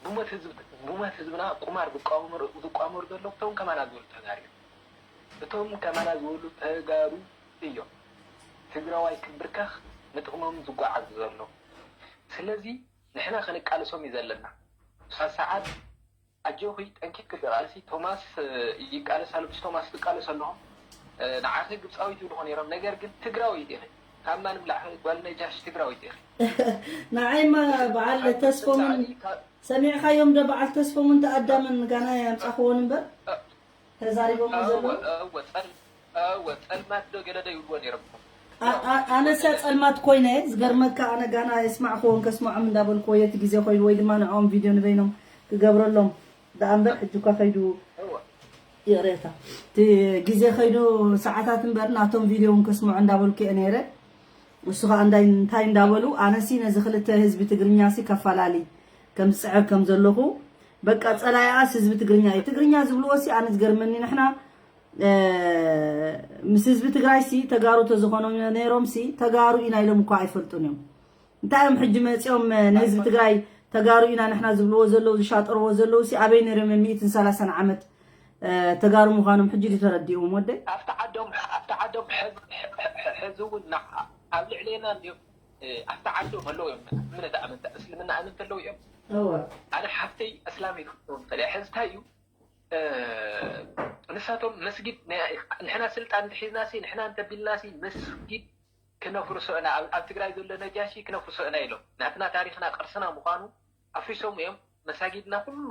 ብሞት ህዝብ-፣ ብሞት ህዝብና ቁማር ዝቋመሩ፣ ዝቋመሩ ዘለዉ እቶም ከማና ዝበሉ ተጋሩ እዮም። እቶም ከማና ዝበሉ ተጋሩ እዮም ትግራዋይ ክብርከኽ ንጥቕሞም ዝጓዓዙ ዘለዉ። ስለዚ ንሕና ክንቃለሶም እዩ ዘለና። እሳ ሰዓት ኣጆኺ፣ ጠንኪርኪ ተቓለሲ። ቶማስ፣ እ፣ ይቃለስ ኣሎ፣ ምስ ቶማስ ትቃለስ ኣለኹም። እ፣ ንዓኺ ግብፃዊት ይብልኹ ነይሮም፣ ነገር ግን ትግራወይቲ ኢኺ። ካብ ማንም ላዕሊ ጓል ነጃሽ ትግራወይቲ ኢኺ። ንዓይማ በዓል ተስፎምን ንላዕሊ ካብ ሰሚዕኻዮም ዶ? በዓል ተስፎምን ተኣዳምን ጋና የምፃኽዎን እምበር እ፣ ተዛሪቦሞ እወ፣ ዘለዉ። እወ፣ ጸል-፣ እወ፣ ጸልማት ዶ ገለ ዶ ይብልዎ ነይሮም። አ-፣ አ-፣ ኣነሰ ጸልማት ኮይነ፣ ዝገርመካ፣ ኣነ ጋና የስማዕክዎን ከስምዖም እንዳበልኩ፣ ወይ እቲ ግዜ ኮይዱ፣ ወይ ድማ ንዕኦም ቪድዮ ንበይኖም ክገብረሎም ደኣ እምበር፣ ሕጂ እኳ ከይዱ እወ። ይቕሬታ። እቲ ግዜ ከይዱ ሰዓታት እምበር፣ ናቶም ቪድዮ እውን ከስምዖ እንዳበልኩ እየ ነይረ። እሱ ኸኣ እንታይ፣ እንታይ እንዳበሉ፣ ኣነሲ ነዚ ክልተ ህዝቢ ትግርኛሲ ከፈላሊ ከም ዝጽዕር ከም ዘለኹ፣ በቃ ጸላኢኣስ ህዝቢ ትግርኛ እዩ። ትግርኛ ዝብልዎሲ ኣነ ዝገርመኒ፣ ንሕና፣ እ፣ ምስ ህዝቢ ትግራይሲ ተጋሩ ተዝኾኑ ነይሮምሲ፣ ተጋሩ ኢና ኢሎም እኳ ኣይፈልጡን እዮም። እንታይ እዮም ሕጂ መጺኦም፣ እ፣ ንህዝቢ ትግራይ ተጋሩ ኢና ንሕና ዝብልዎ ዘለዉ፣ ዝሻጠርዎ ዘለዉሲ ኣበይ ነይሮም እዮም ሚእትን ሰላሳን ዓመት፣ እ፣ ተጋሩ ምዃኖም ሕጂ ድዩ ተረዲእዎም ወደይ? ኣብቲ ዓዶም፣ ኣብቲ ዓዶም ሕዚ፣ ሕ-፣ ሕ-፣ ሕ-፣ ሕዚ እውን ንዓ-፣ ኣብ ልዕሌና እንድዮም፣ እ፣ ኣብቲ ዓዶም ኣለዉ እዮም። እምነት ኣመንታ፣ እስልምና ኣመንቲ ኣለዉ እዮም። እወ። ኣነ ሓፍተይ እስላመይ ክትከውን ትኽእል እያ። ሕዚ እንታይ እዩ? እ፣ ንሳቶም መስጊድ ናይ-፣ ንሕና ስልጣን እንተሒዝናሲ፣ ንሕና እንተቢልናሲ መስጊድ ክነፍርሶ ኢና፣ ኣብ፣ ኣብ ትግራይ ዘሎ ነጃሺ ክነፍርሶ ኢና ኢሎም። ናትና ታሪኽና ቅርስና ምዃኑ ኣፍሪሶም እዮም። መሳጊድና ኩሉ፣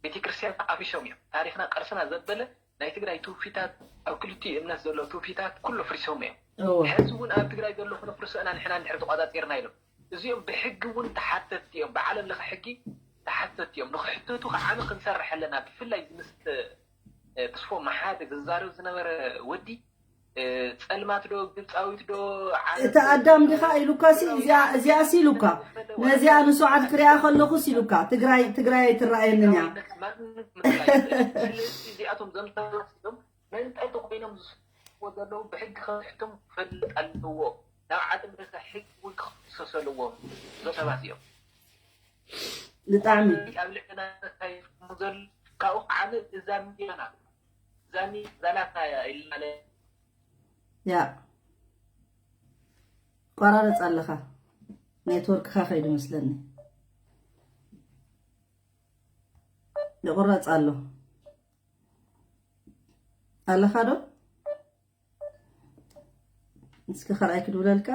ቤተክርስትያንና ኣፍሪሶም እዮም። ታሪኽና ቅርስና ዘበለ ናይ ትግራይ ትውፊታት፣ ኣብ ክልቲኡ እምነት ዘሎ ትውፊታት ኩሉ ኣፍሪሶም እዮም። እወ። ሕዚ እውን ኣብ ትግራይ ዘሎ ክነፍርሶ ኢና ንሕና እንድሕር ተቋጻጺርና ኢሎም። እዚኦም ብሕጊ እውን ተሓተትቲ እዮም። ብዓለም ለኸ ሕጊ ተሓተትቲ እዮም። ንኽሕተቱ ከዓ ዓሚ ክንሰርሕ ኣለና። ብፍላይ እዚ ምስ፣ እ፣ ተስፎ መሓሪ ዝዛረብ ዝነበረ ወዲ፣ ጸልማት ዶ ግብፃዊት ዶ? እቲ ኣዳም ዲኻ ኢሉካ ሲ እዚኣ እዚኣ ሲ ኢሉካ። ነዚኣ ንሱዓት ክሪኣ ከለኹ ሲ ኢሉካ ትግራይ ትግራይ ኣይትረኣየንን እያ። እዚኣቶም ዘምሰሎም መንጠልቲ ኮይኖም ዝስዎ ዘለዉ ብሕጊ ክሕቶም ክፈልጥ ኣለዎ። ናብ ዓለም ለኸ ሕጊ እውን ክኽሰሱ ኣለዎም። እዞም ሰባት እዮም ብጣዕሚ ኣብ ልዕልና ዘካየድኩም ዘሎ። ካብኡ ከዓ እዛ ሚድያና እዛ ሚድያ ዛላታ ኢልና ያ ቆራረፅ ኣለኻ። ኔትወርክኻ ከይዱ መስለኒ ይቁረፅ ኣሎ። ኣለኻ ዶ? እስኪ ካልኣይ ክድውለልካ።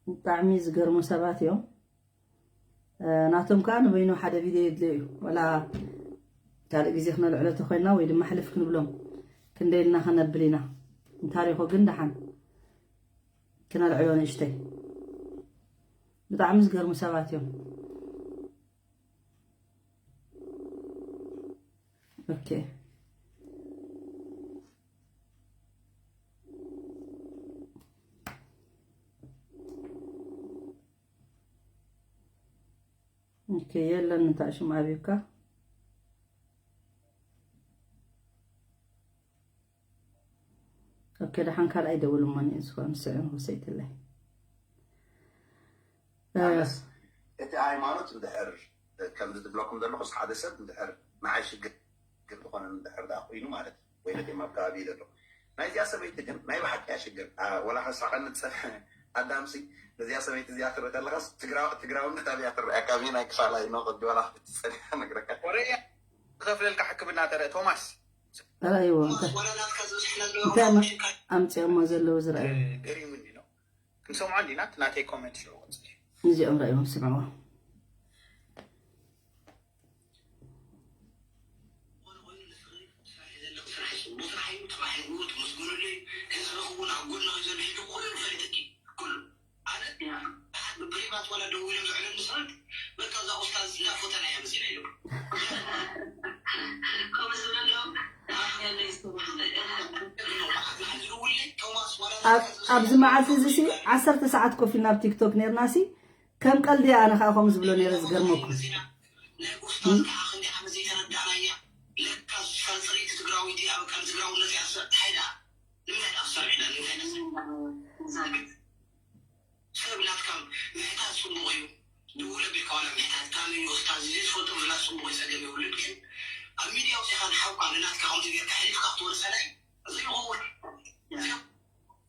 ብጣዕሚ ዝገርሙ ሰባት እዮም። ናቶም ከዓ ንበይኑ ሓደ ቪድዮ የድልዮ እዩ። ወላ ካልእ ግዜ ክነልዕሎ ተኮይንና ወይ ድማ ሕልፍ ክንብሎም ክንደይ ኢልና ከነብል ኢና። ንታሪኹ ግን ደሓን ክነልዕሎ ንእሽተይ። ብጣዕሚ ዝገርሙ ሰባት እዮም። ኦኬ ኦኬ የለን እንታይ ሽም ኣቢብካ ኦኬ ደሓን ካልኣይ ደውል እሞ ንእንስኾ ንስዕን ክሰይትለይ እቲ ሃይማኖት እንድሕር ከምዚ ዝብለኩም ዘለኹስ ሓደ ሰብ እንድሕር ንዓይ ሽግር ዝኾነ እንድሕር ደኣ ኮይኑ ማለት እዩ ወይ ነቲ ኣብ ከባቢ ዘሎ ናይዚኣ ሰበይቲ ግን ናይ ብሓቂ እያ ሽግር ወላ ከሳቐኒ ዝፀንሐ ኣዳምሲ ነዚኣ ሰበይቲ እዚኣ ትርኢ ከለኻስ ትግራውነት ኣብያ ትረኣየካ ኣበየናይ ክፋላ እዩ ነቕዲ ዋላ ክትፀንሐ ነግረካ ወረያ ክኸፍለልካ ሕክምና ተረ ቶማስ ረኣይዎ እንታይ ኣምፅኦሞ ዘለዉ ዝረኣዩ ገሪሙኒ ነው ክንሰምዖ እንዲና ናተይ ኮመንት ሽዑ ቀፅል እዚኦም ረእዮም ስምዕዎ ኣብዚ መዓልቲ እዚ ሲ ዓሰርተ ሰዓት ኮፍ ኢልና ኣብ ቲክቶክ ነርና ሲ ከም ቀልዲ ኣነ ከዓ ከምኡ ዝብሎ ነረ ዝገርመኩም ሰብ ናትካ ምሕታት ፅቡቕ እዩ። ድውል ኣቢልካ ዋላ ምሕታት ካበይ ኡስታዝ እዚ ዝፈልጦ ምፍላጥ ፅቡቕ እዩ፣ ፀገም የብሉን። ግን ኣብ ሚድያ ኣውፂእካ ንሓውካ ንናትካ ከምዚ ጌርካ ሕሊፍካ ክትወርሰና እዩ ዘይኸውን። እዚኦም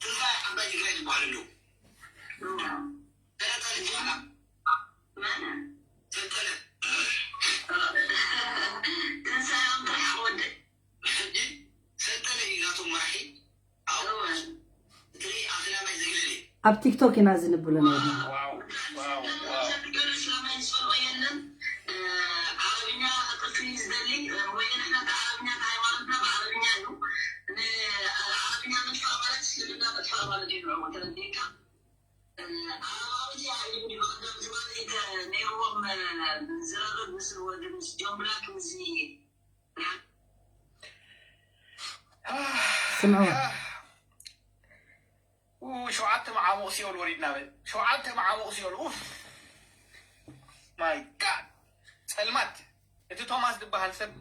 ትንሳኤ ዓባይ ትግራይ ዝበሃሉ ኣለዉ። ተለተለ ዝበሃላ ተለተለ ትንሳኤ ኣምጥራሕ ወደይ ሕጂ ሰልጠነ እዩ ናቶም መራሒ ኣብኡ እቲ ኣኽላማይ ዘግልል እዩ ኣብ ቲክቶክ ኢና እዚ ንብሎ ነርና ዋው ዋው ዋው ገርስ ለማይ ዝፈልጦ የለን ዓረብኛ ክጥፊ ዝደሊ ወይ ንሕና ዓረብኛ ሃይማኖትና ብዓረብኛ እዩ ዓረብኛ ምጥፋእ ማለት እስልምና ምጥፋእ ማለት እዩ ንዕኡ ተረዲእካ ዓረባዊት እያ እዩ ብቐደም ዝማን ነይርዎም ዝረርብ ምስ ወዲ ምስ ጆን ብላክ ምስ ስምዕዎ ሸውዓተ መዓሙቕ ሲኦል ወሪድና በል ሸውዓተ መዓሙቕ ሲኦል ኡፍ ማይ ጋድ ፀልማት እቲ ቶማስ ዝበሃል ሰብ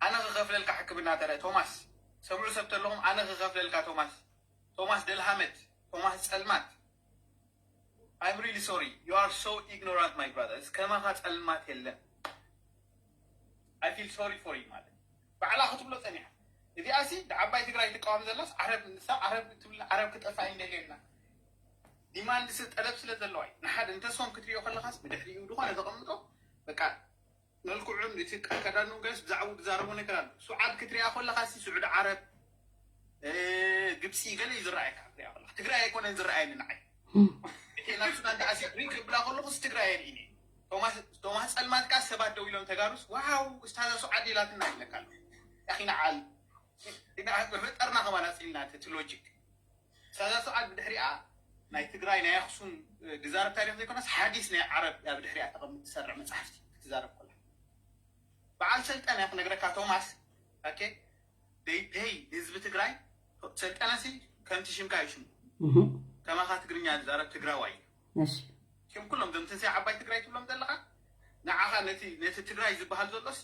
ኣነ ክኸፍለልካ ሕክምና ተረ ቶማስ ሰምዑ ሰብ ተለኹም ኣነ ክኸፍለልካ ቶማስ ቶማስ ደልሃመት ቶማስ ፀልማት I'm really sorry. You are so ignorant, my brother. ከማኻ ጸልማት የለን። I feel sorry for you ማለት ባዕላ ክትብሎ ጸኒሓ። እዚኣ ሲ ዓባይ ትግራይ ትቃወም ዘላስ ዓረብ ንሳ ዓረብ ትብል ዓረብ ክጠፋ እንደልየና ዲማንድ ስ ጠለብ ስለ ዘለዋ እዩ። ንሓደ እንተሶም ክትሪኦ ከለኻስ ብድሕሪኡ ዝኾነ ዘቐምጦ በቃ መልክዑን እቲ ኣከዳድንኡ ገለስ ብዛዕባኡ ዝዛረቦ ነገር ኣሎ። ሱዓድ ክትሪኣ ከለኻ ሲ ስዑዲ ዓረብ፣ ግብፂ ገለ እዩ ዝረኣየካ ክትሪኣ ከለኻ። ትግራይ ኣይኮነን ዝረኣየኒ ንዓይ። እቲ ናብ ሱዳን ደኣ ሲ ሪክ ክብላ ከለኹስ ትግራይ የርእኒ። ቶማስ ቶማስ ፀልማት ከኣ ሰባት ደው ኢሎም ተጋሩስ ዋው እስታዛ ሱዓድ ኢላትና ይብለካ ኣሎ። ያኺ ንዓል ኢና መፈጠርና ከማን ኣፅልና እቲ ሎጂክ። ሳዛ ሰዓት ብድሕሪኣ ናይ ትግራይ ናይ ኣክሱም ድዛረብ ታሪክ ዘይኮነስ ሓዲስ ናይ ዓረብ እያ ብድሕሪኣ ተቐምጥ ትሰርዕ መፅሓፍቲ ክትዛረብ ከላ በዓል ሰልጠነ ክነግረካ ቶማስ፣ ኦኬ፣ they pay ህዝቢ ትግራይ። ሰልጠነ ሲ ከምቲ ሽምካ እዩ ሽሙ። ከማኻ ትግርኛ ዝዛረብ ትግራዋይ እዩ። ሽም ኩሎም እዞም ትንሳኤ ዓባይ ትግራይ ትብሎም ዘለኻ፣ ንዓኻ ነቲ ነቲ ትግራይ ዝበሃል ዘሎስ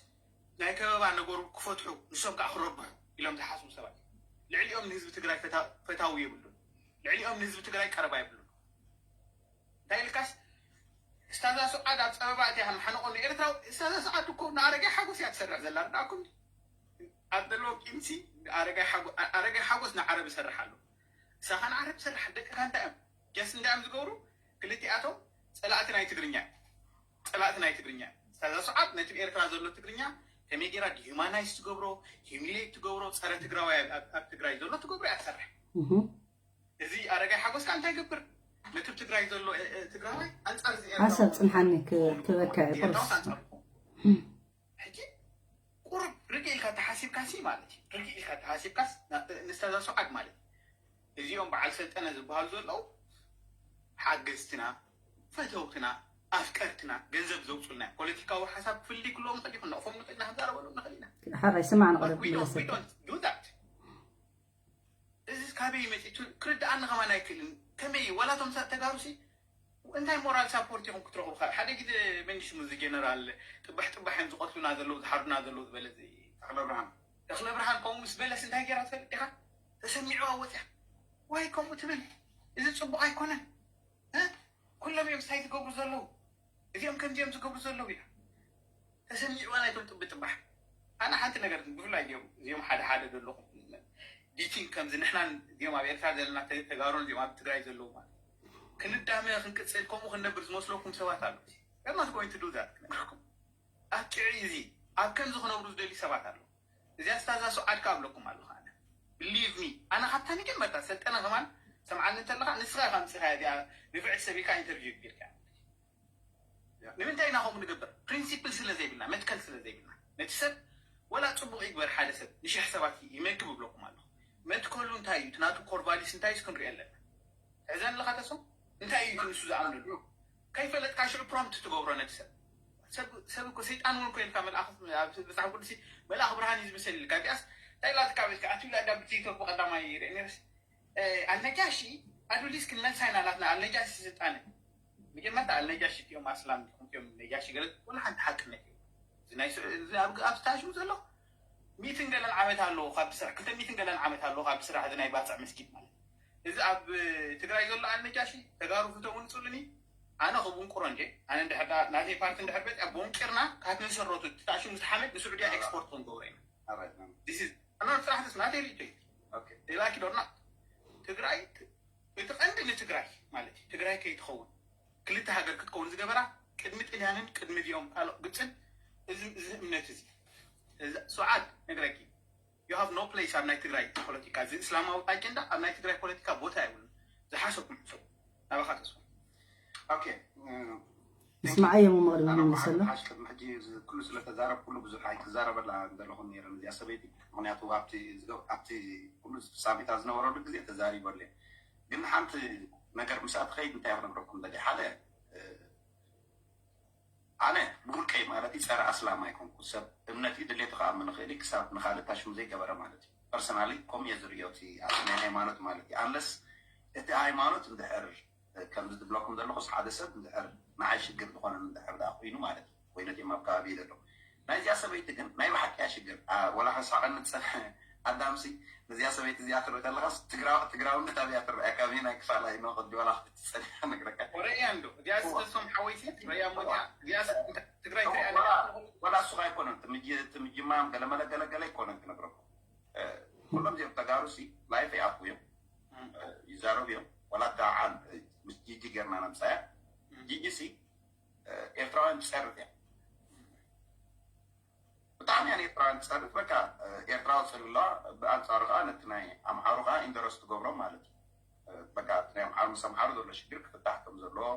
ናይ ከበባ ነገሩ ክፈትሑ፣ ንሶም ከዓ ክረብሑ ኢሎም ዝሓስቡ ሰባት፣ ልዕሊኦም ንህዝቢ ትግራይ ፈታዊ የብሉን። ልዕሊኦም ንህዝቢ ትግራይ ቀረባ የብሉን። እንታይ ኢልካስ፣ እስታዛ ሱዓድ ኣብ ጸበባ እቲያ ከም ሓነቆ ንኤርትራዊ። እስታዛ ሱዓድ እኮ ንኣረጋይ ሓጎስ እያ ትሰርሕ ዘላ። ርዳእኩም ኣብ ዘለዎ ቂምሲ ኣረጋይ ሓጎስ ንዓረብ ይሰርሕ ኣሎ። እሳኻ ንዓረብ ትሰርሕ፣ ደቅካ እንታይ እዮም? ጀስ እንታይ እዮም ዝገብሩ? ክልቲኣቶም ጸላእቲ ናይ ትግርኛ፣ ጸላእቲ ናይ ትግርኛ። እስታዛ ሱዓድ ነቲ ኤርትራ ዘሎ ትግርኛ ከመይ ጌራ ዲሁማናይዝ ትገብሮ፣ ሂሚሌት ትገብሮ፣ ጸረ ትግራዋይ ኣብ ትግራይ ዘሎ ትገብሮ እያ ትሰርሕ። እዚ ኣረጋይ ሓጎስ ከዓ እንታይ ይገብር? ነቲ ትግራይ ዘሎ ትግራዋይ ኣንፃር እዚ ሓሳብ ፅንሓኒ ክበካ ቁርስ ሕጂ ቁርብ ርግእ ኢልካ ተሓሲብካሲ ማለት እዩ። ርግእ ኢልካ ተሓሲብካስ ንስታዛ ሱዓድ ማለት እዩ። እዚኦም በዓል ሰልጠነ ዝበሃሉ ዘለዉ ሓገዝትና፣ ፈተውትና፣ ኣፍቀርትና፣ ገንዘብ ዘውፁልና፣ ፖለቲካዊ ሓሳብ ክፍሊ ክልዎም ንኽእል ይኹን፣ ነቕፎም ንኽእል ኢና፣ ክንዛረበሎም ንኽእል ኢና። ሓራይ ስማዕ ንቐደም ክምለሰካ። እዚ ካበይ መፂቱ ክርድኣኒ ከማን ኣይክእልን። ከመይ ዋላቶም ተጋሩ ሲ እንታይ ሞራል ሳፖርት ኢኹም ክትረኽቡ? ሓደ ግዜ መንሽሙ እዚ ጀነራል ጥባሕ ጥባሕ እዮም ዝቐትሉና ዘለዉ ዝሓርዱና ዘለዉ ዝበለ ተኽለ ብርሃን ተኽለ ብርሃን ከምኡ ምስ በለስ እንታይ ገይራ ትፈልጥ ኢኻ? ተሰሚዕዋ ወፅያ ዋይ ከምኡ ትብል? እዚ ፅቡቕ ኣይኮነን። ኩሎም እዮም ስታይ ዝገብሩ ዘለዉ። እዚኦም ከምዚኦም ዝገብሩ ዘለዉ ኢና ተሰሚዕዋ ናይቶም ጥብጥባሕ። ኣነ ሓንቲ ነገር ብፍላይ እዚኦም እዚኦም ሓደ ሓደ ዘለኹም ዲቲንግ ከምዚ ንሕናን እዚኦም ኣብ ኤርትራ ዘለና ተጋሩን እዚኦም ኣብ ትግራይ ዘለዉ ማለት ክንዳመ ክንቅፅል ከምኡ ክንነብር ዝመስለኩም ሰባት ኣለዉ። I'm not going to do that ክነግረኩም። ኣብ ጭዒ እዚ ኣብ ከምዚ ክነብሩ ዝደልዩ ሰባት ኣለዉ። እዚኣ ስታዛ ሱዓድ ካብ ኣለኩም ኣለኹ ኣነ believe me። ኣነ ካብታ መጀመርታ ሰልጠነ ከማን ሰምዓኒ እንተለካ ንስኻ ኢኻ ምፅኻ እዚኣ ንፍዕቲ ሰብ ኢልካ ኢንተርቪው ይግቢርካ። ንምንታይ ኢና ከምኡ ንገብር? ፕሪንሲፕል ስለ ዘይብልና፣ መትከል ስለ ዘይብልና። ነቲ ሰብ ወላ ፅቡቕ ይግበር ሓደ ሰብ ንሽሕ ሰባት ይመግብ እብለኩም ኣለኹ። መትከሉ እንታይ እዩ? እቲ ናቱ ኮር ቫሊስ እንታይ እዩ? ክንሪኦ ኣለና። ሕዘን ኣለኻ ተሶም እንታይ እዩ እቲ ንሱ ዝኣምነሉ? ከይፈለጥካ ሽዑ ፕሮምፕት ትገብሮ ነቲ ሰብ። ሰብ እኮ ሰይጣን እውን ኮይንካ መልኣኽ መፅሓፍ ቅዱስ መልኣኽ ብርሃን እዩ ዝምሰል ኢልካ እዚኣስ እንታይ ላትካ ቤትካ ኣትብላ ዳ ብቲክቶክ ብቀዳማይ ይርኢ ነርስ ኣልነጃሺ ኣዱሊስ ክንመልሳ ኢና ናትና ኣልነጃሺ ስልጣነ መጀመርታ ኣልነጃሺ እቲኦም ኣስላም ዲኹም እቲኦም ነጃሺ ገለ ወላ ሓንቲ ሓቅነት እዩ። እዚ ናይ ስዑ- እዚ ኣብ ኣብ ስታሽን ዘሎ ሚትን ገለን ዓመት ኣለዎ ካብ ስራሕ ክልተ ሚትን ገለን ዓመት ኣለዎ ካብ ስራሕ እዚ ናይ ባፅዕ መስጊድ ማለት እዩ። እዚ ኣብ ትግራይ ዘሎ ኣልነጃሺ ተጋሩ ፍተው ንፅሉኒ ኣነ ክቡንቁሮ እንዴ ኣነ እንድሕር ዳ- ናተይ ፓርቲ እንድሕር በፂያ ቦንቂርና ካብ መሰረቱ ትታሽን ዝተሓመድ ንስዑድያ ኤክስፖርት ክንገብሮ ኢና። This is ኣና ስራሕ ደስ ናተይ ርእቶ እዩ። ሌላ ኪዶና ትግራይ እቲ ቀንዲ ንትግራይ ማለት እዩ። ትግራይ ከይትኸውን ክልተ ሃገር ክትከውን ዝገበራ ቅድሚ ጥልያንን ቅድሚ እዚኦም ካልኦ ግብፅን እዚ እዚ እምነት እዚ እዚ- ሱዓድ ነግረኪ you have no place ኣብ ናይ ትግራይ ፖለቲካ እዚ እስላማዊ ኣጀንዳ ኣብ ናይ ትግራይ ፖለቲካ ቦታ የብሉን። ዝሓሰብኩም ሕሰቡ። ናባኻ ተስፋ ኦኬ እስማዓየ መመቕድሚ ምልሰሎ ሓሽ ቅድሚ ሕጂ እዚ ኩሉ ስለተዛረብኩሉ ብዙሕ ኣይክዛረበላ ዘለኹም ነይረ እዚኣ ሰበይቲ ምክንያቱ ኣብቲ ዝገብ- ኣብቲ ኩሉ ፍጻሜታት ዝነበረሉ ግዜ ተዛሪበሉ እየ ግን ሓንቲ ነገር ምስኣ ትኸይድ እንታይ ክነግረኩም ደሊ ሓደ ኣነ ብውልቀይ ማለት እዩ ጸረ ኣስላም ኣይኮንኩ ሰብ እምነት እዩ ድሌቱ ክኣምን ይኽእል እዩ ክሳብ ንኻልእ ታሽሙ ዘይገበረ ማለት እዩ ፐርሰናሊ ከምኡ እየ ዝርእዮ እቲ ኣብቲ ናይ ሃይማኖት ማለት እዩ ኣንለስ እቲ ሃይማኖት እንድሕር ከምዚ ዝብለኩም ዘለኹስ ሓደ ሰብ እንድሕር ንዓይ ሽግር ዝኾነ እንድሕር ደኣ ኮይኑ ማለት እዩ ወይ ነቲኦም ኣብ ከባቢ ዘሎ ናይዚኣ ሰበይቲ ግን ናይ ብሓቂ እያ ሽግር ወላ ከሳቐኒ ዝጸንሐ ኣዳምሲ ነዚኣ ሰበይቲ እዚኣ ትርኢ ከለኻስ ትግራውነት ኣብያ ትረኣያ ካብ ናይ ክፋላ ይመቕዲ ወላ ክትጸንሐ ነግረካ ወረእያ እንዶ እዚኣ ስተሶም ሓወይቲ ረእያ ሞቲያ እዚኣ ትግራይ ትሪያ ወላ እሱ ኣይኮነን ትምጅማም ገለመለ ገለገለ ኣይኮነን ክነግረኩም ኩሎም ዚኦም ተጋሩ ሲ ላይፍ ይኣትዉ እዮም ይዛረቡ እዮም ወላ ዳዓን ምስ ጂጂ ጌርና ነምፃያ ጂጂ ሲ ኤርትራውያን ትፀርፍ እያ ብጣዕሚ እያ ንኤርትራውያን ትፀርፍ በቃ ኤርትራዊ ፅልላ ብኣንፃሩ ከዓ ነቲ ናይ ኣምሓሩ ከዓ ኢንደረስ ትገብሮም ማለት እዩ በቃ እቲ ናይ ኣምሓሩ ምስ ኣምሓሩ ዘሎ ሽግር ክፍታሕ ከም ዘለዎ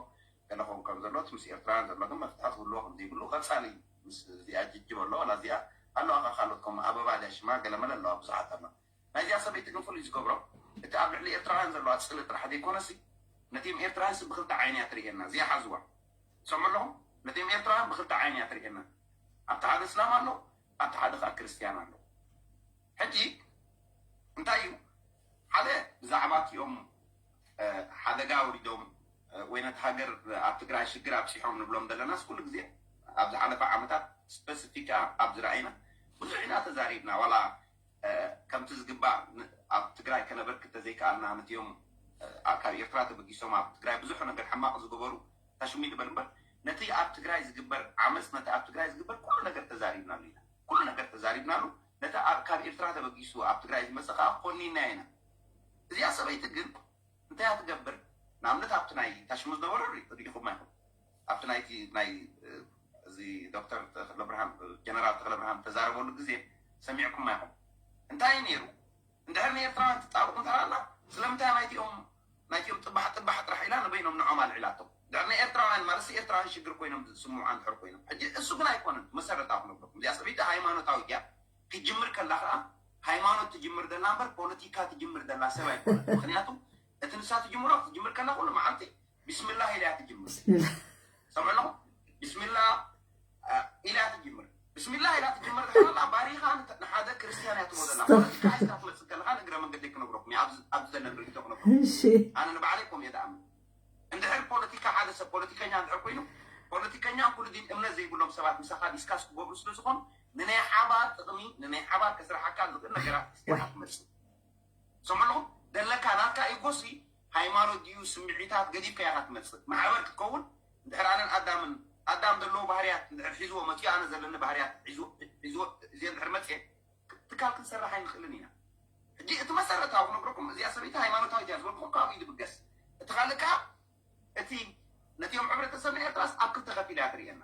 ገለ ክኸውን ከም ዘለዎ እቲ ምስ ኤርትራውያን ዘሎ ግን መፍትሒ ክህልዎ ከም ዘይብሉ ቀፃሊ ምስ እዚኣ ጅጅብ ኣሎ ዋላ እዚኣ ኣለዋ ከዓ ካልኦት ከም ኣበባ ድያ ሽማ ገለመለ ኣለዋ ብዙሓት ኣለዋ ናይዚኣ ሰበይቲ ግን ፍሉይ ዝገብሮ እቲ ኣብ ልዕሊ ኤርትራውያን ዘለዋ ፅልኢ ጥራሕ ዘይኮነሲ ነቲም ኤርትራውያን ሲ ብክልተ ዓይኒ እያ ትርእየና እዚኣ ሓዝዋ ሰምዑ ኣለኹም ነቲም ኤርትራውያን ብክልተ ዓይኒ እያ ትርእየና ኣብቲ ሓደ እስላም ኣሎ፣ ኣብቲ ሓደ ከዓ ክርስትያን ኣሎ። ሕጂ እንታይ እዩ ሓደ ብዛዕባ እቲኦም ሓደጋ ኣውሪዶም ወይ ነቲ ሃገር ኣብ ትግራይ ሽግር ኣብፂሖም ንብሎም ዘለናስ ኩሉ ግዜ ኣብ ዝሓለፈ ዓመታት ስፐሲፊክ ኣብ ዝረኣይና ብዙሕ ኢና ተዛሪብና። ዋላ ከምቲ ዝግባእ ኣብ ትግራይ ከነበርክ ተዘይከኣልና ነቲኦም ካብ ኤርትራ ተበጊሶም ኣብ ትግራይ ብዙሕ ነገር ሕማቕ ዝገበሩ ታሽሙ ይበል እምበር ነቲ ኣብ ትግራይ ዝግበር ዓመፅ ነቲ ኣብ ትግራይ ዝግበር ኩሉ ነገር ተዛሪብናሉ ኢና። ኩሉ ነገር ተዛሪብናሉ። ነቲ ካብ ኤርትራ ተበጊሱ ኣብ ትግራይ ዝመፀ ከዓ ኮኒና ኢና። እዚኣ ሰበይቲ ግን እንታይ እያ ትገብር? ንኣብነት ኣብቲ ናይ ታሽሙ ዝነበረ ሪኢኹም ኣይኹም? ኣብቲ ናይቲ ናይ እዚ ዶክተር ተክለብርሃን ጀነራል ተክለብርሃን ተዛረበሉ ግዜ ሰሚዕኩም ኣይኹም? እንታይ ነይሩ? እንድሕር ንኤርትራውያን ትጣብቕ እንተሃላ ስለምንታይ ናይቲኦም ናይቲኦም ጥባሕ ጥባሕ ጥራሕ ኢላ ንበይኖም ንዖም ኣልዒላቶም? ድሕር ንኤርትራውያን ማለት ኤርትራውያን ሽግር ኮይኖም ዝስምዑ እንድሕር ኮይኖም ሕጂ እሱ ግን ኣይኮነን። መሰረታዊ ክነግረኩም እዚኣ ሰበይቲ ሃይማኖታዊት እያ። ክትጅምር ከላ ከዓ ሃይማኖት ትጅምር ዘላ እምበር ፖለቲካ ትጅምር ዘላ ሰብ ኣይኮነት። ምክንያቱ እቲ ንሳ ትጅምሮ ክትጅምር ከላ ኩሉ መዓልቲ ቢስሚላህ ኢላ እያ ትጅምር። ሰምዑ ኣለኹም? ቢስሚላህ ኢላ ትጅምር። ብስሚላ ኢላ ትጅምር። ተሓላ ባሪኻ ንሓደ ክርስትያን እያ ትሞ ዘላ ፖለቲካ ሒዝካ ትመፅእ ከለካ ንግረ መንገዲ ክነግረኩም ኣብዚ ዘለን ርእቶ ክነግረኩም። ኣነ ንባዕለይ ኮም እየ ደኣምን። እንድሕር ፖለቲካ ሓደ ሰብ ፖለቲከኛ እንድሕር ኮይኑ ፖለቲከኛ ኩሉ ዲን እምነት ዘይብሎም ሰባት ምሳኻ ዲስካስ ክገብሩ ስለ ዝኾኑ ንናይ ሓባር ጥቕሚ ንናይ ሓባር ከስራሓካ ዝኽእል ነገራት ሒዝካ ትመፅእ። ሰምዑ ኣለኹም? ደለካ ናትካ ኢጎሲ ሃይማኖት ድዩ ስምዒታት ገዲፍካ ኢኻ ትመፅእ። ማሕበር ክትከውን እንድሕር ኣነን ኣዳምን ኣዳም ዘለዎ ባህርያት እንድሕር ሒዝዎ መፅኡ ኣነ ዘለኒ ባህርያት ሒዝዎ እዚ እንድሕር መፅእ ትካል ክንሰርሕ ኣይንኽእልን ኢና። ሕጂ እቲ መሰረታዊ ክነግረኩም እዚኣ ሰበይቲ ሃይማኖታዊት እያ ዝበልኩም ካብኡ ይድብገስ። እቲ ካልእ ከዓ እቲ ነቲኦም ሕብረተሰብ ናይ ኤርትራስ ኣብ ክልተ ከፊላ እያ ትርእየና።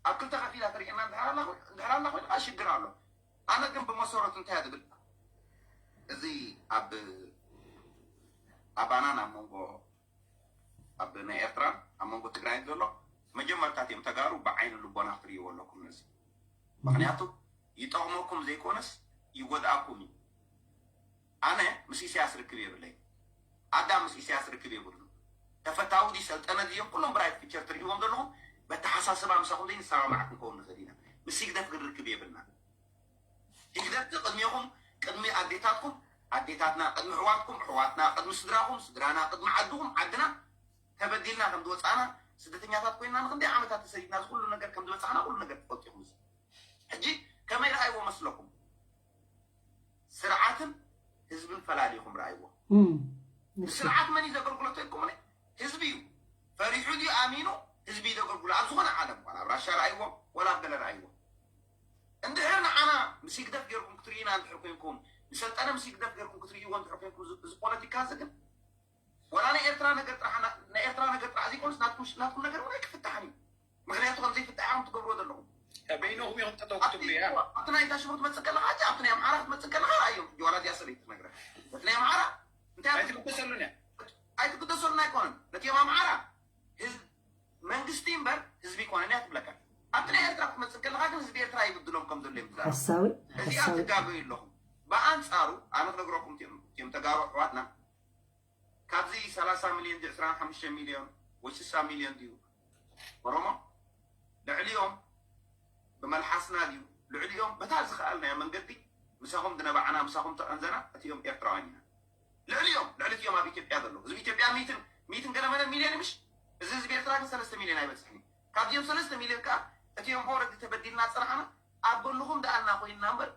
ኣብ ክልተ ከፊላ ትርእየና እንድሕር ኣላ ኮይና ሽግር ኣሎ። ኣነ ግን ብመሰረቱ እንታይ እያ ትብል እዚ ኣብ ኣባናን ኣብ መንጎ ኣብ ናይ ኤርትራን ኣብ መንጎ ትግራይን ዘሎ መጀመርታ እቲኦም ተጋሩ ብዓይኒ ልቦና ክትርእይዎ ኣለኩም ነዚ። ምክንያቱ ይጠቕመኩም ዘይኮነስ ይጎድኣኩም እዩ። ኣነ ምስ ኢሳያስ ርክብ የብለይ። ኣዳም ምስ ኢሳያስ ርክብ የብሉ። ተፈታዊ ድዩ ሰልጠነ ድዮም ኩሎም ብራይት ፒክቸር ትርእይዎም ዘለኹም በተሓሳስባ ምሳኹም ዘይንሰማማዕ ክንከውን ንኽእል ኢና። ምስ ህግደፍ ግን ርክብ የብልና። ህግደፍቲ ቅድሜኹም ቅድሚ ኣዴታትኩም ኣዴታትና ቅድሚ ኣሕዋትኩም ኣሕዋትና ቅድሚ ስድራኹም ስድራና ቅድሚ ዓድኹም ዓድና ተበዲልና ከም ዝወፃእና ስደተኛታት ኮይና ንክንደይ ዓመታት ተሰዲድና ዝኩሉ ነገር ከም ዝበፃሕና ኩሉ ነገር ትፈልጡ ኢኹም። እዚ ሕጂ ከመይ ረኣይዎ መስለኩም? ስርዓትን ህዝብን ፈላሊኹም ረኣይዎ። ስርዓት መን እዩ ዘገልግሎ ተልኩም? ህዝቢ እዩ። ፈሪሑ ድዩ ኣሚኑ ህዝቢ እዩ ዘገልግሎ። ኣብ ዝኾነ ዓለም ዋላ ኣብ ራሻ ረኣይዎ ዋላ ኣብ ገለ ረኣይዎ። እንድሕር ንዓና ምስ ህግደፍ ገይርኩም ክትርእዩና እንድሕር ኮንኩም ንሰልጠነ ምስ ህግደፍ ገይርኩም ክትርእይዎ እንድሕር ኮንኩም እዚ ፖለቲካ እዚ ግን ዋላ ናይ ኤርትራ ነገር ጥራሕ ናይ ኤርትራ ነገር ጥራሕ ዘይኮነስ ናትኩም ናትኩም ነገር እውን ኣይክፍታሕን እዩ። ምክንያቱ ከም ዘይፍታሕ ኢኹም ትገብርዎ ዘለኹም። በይንኹም ኢኹም ጠጠው ክትብሉ እያ። ኣብቲ ናይ ታሽሙ ክትመፅእ ከለካ ኣብቲ ናይ ኣምሓራ ክትመፅእ ከለካ ኣዮም ዋላ እዚኣ ሰበይቲ ትነግረካ እቲ ናይ ኣምሓራ እንታይ ኣይትግደሰሉን እያ። ኣይትግደሰሉን ኣይኮነን ነቲ ኣምሓራ ህዝቢ መንግስቲ እምበር ህዝቢ ይኮነን እያ ትብለካ። ኣብቲ ናይ ኤርትራ ክትመፅእ ከለካ ግን ህዝቢ ኤርትራ ይብድሎም ከም ዘሎ እዮም ትዛረቡ። ሓሳዊ እዚኣ ሓሳዊ ትጋገዩ ኣለኹም። ብኣንፃሩ ኣነ ክነግረኩም እቲኦም እቲኦም ተጋሩ ኣሕዋትና ካብዚ ሰላሳ ሚልዮን ድዩ ዕስራን ሓሙሽተ ሚልዮን ወይ ስሳ ሚልዮን ድዩ ኦሮሞ ልዕሊኦም ብመልሓስና ድዩ ልዕሊኦም በታ ዝኸኣልናዮ መንገዲ ምሳኹም ዝነባዕና ምሳኹም ተቐንዘና እቲኦም ኤርትራውያን ኢና። ልዕሊኦም ልዕሊ እቲኦም ኣብ ኢትዮጵያ ዘለዉ ህዝቢ ኢትዮጵያ ሚትን ሚትን ገለመለ ሚልዮን ምሽ እዚ ህዝቢ ኤርትራ ግን ሰለስተ ሚልዮን ኣይበፅሕን እዩ። ካብዚኦም ሰለስተ ሚልዮን ከዓ እቲኦም ኦረዲ ተበዲልና ፀናሕና ኣብ ጎንኹም ደኣልና ኮይንና እምበር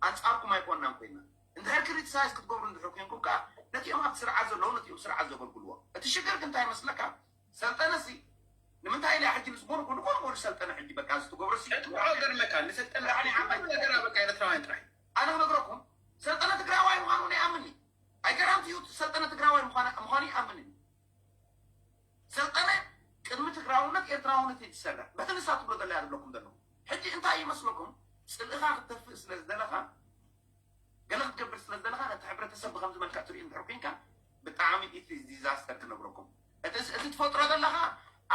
ኣንፃርኩም ኣይኮንናን ኮይንና። እንድሕር ክሪቲሳይዝ ክትገብሩ እንድሕር ኮይንኩም ከዓ ነቲኦም ኣብቲ ስርዓት ዘለዉ ነቲኦም ስርዓት ዘገልግልዎ እቲ ሽግር ግን እንታይ መስለካ? ሰልጠነ ሲ ንምንታይ ኢለ ሕጂ ምስ ጎንኩ ንጎን ጎን ሰልጠነ ሕጂ በቃ እዚ ትገብሮ ሲ ገርመካ ንሰልጠነ ዓባይ ነገር በቃ ኤርትራውያን ጥራሕ ኣነ ክነግረኩም ሰልጠነ ትግራዋይ ምዃኑ ናይ ኣምኒ ኣይገራምቲ እዩ ሰልጠነ ትግራዋይ ምዃኑ ይኣምን እዩ። ሰልጠነ ቅድሚ ትግራውነት ኤርትራውነት እዩ ዝሰርሕ በቲ ንሳ ትብሎ ዘላ እያ ዝብለኩም ዘለኹ። ሕጂ እንታይ ይመስለኩም? ፅልእኻ ክትተፍእ ስለ ዝደለኻ ገለ ክትገብር ስለ ዝደለኻ ነቲ ሕብረተሰብ ብከምዚ መልክዕ ትሪኢ እንድሕር ኮይንካ ብጣዕሚ እቲ ዲዛስተር ክነግረኩም። እቲ እቲ ትፈጥሮ ዘለኻ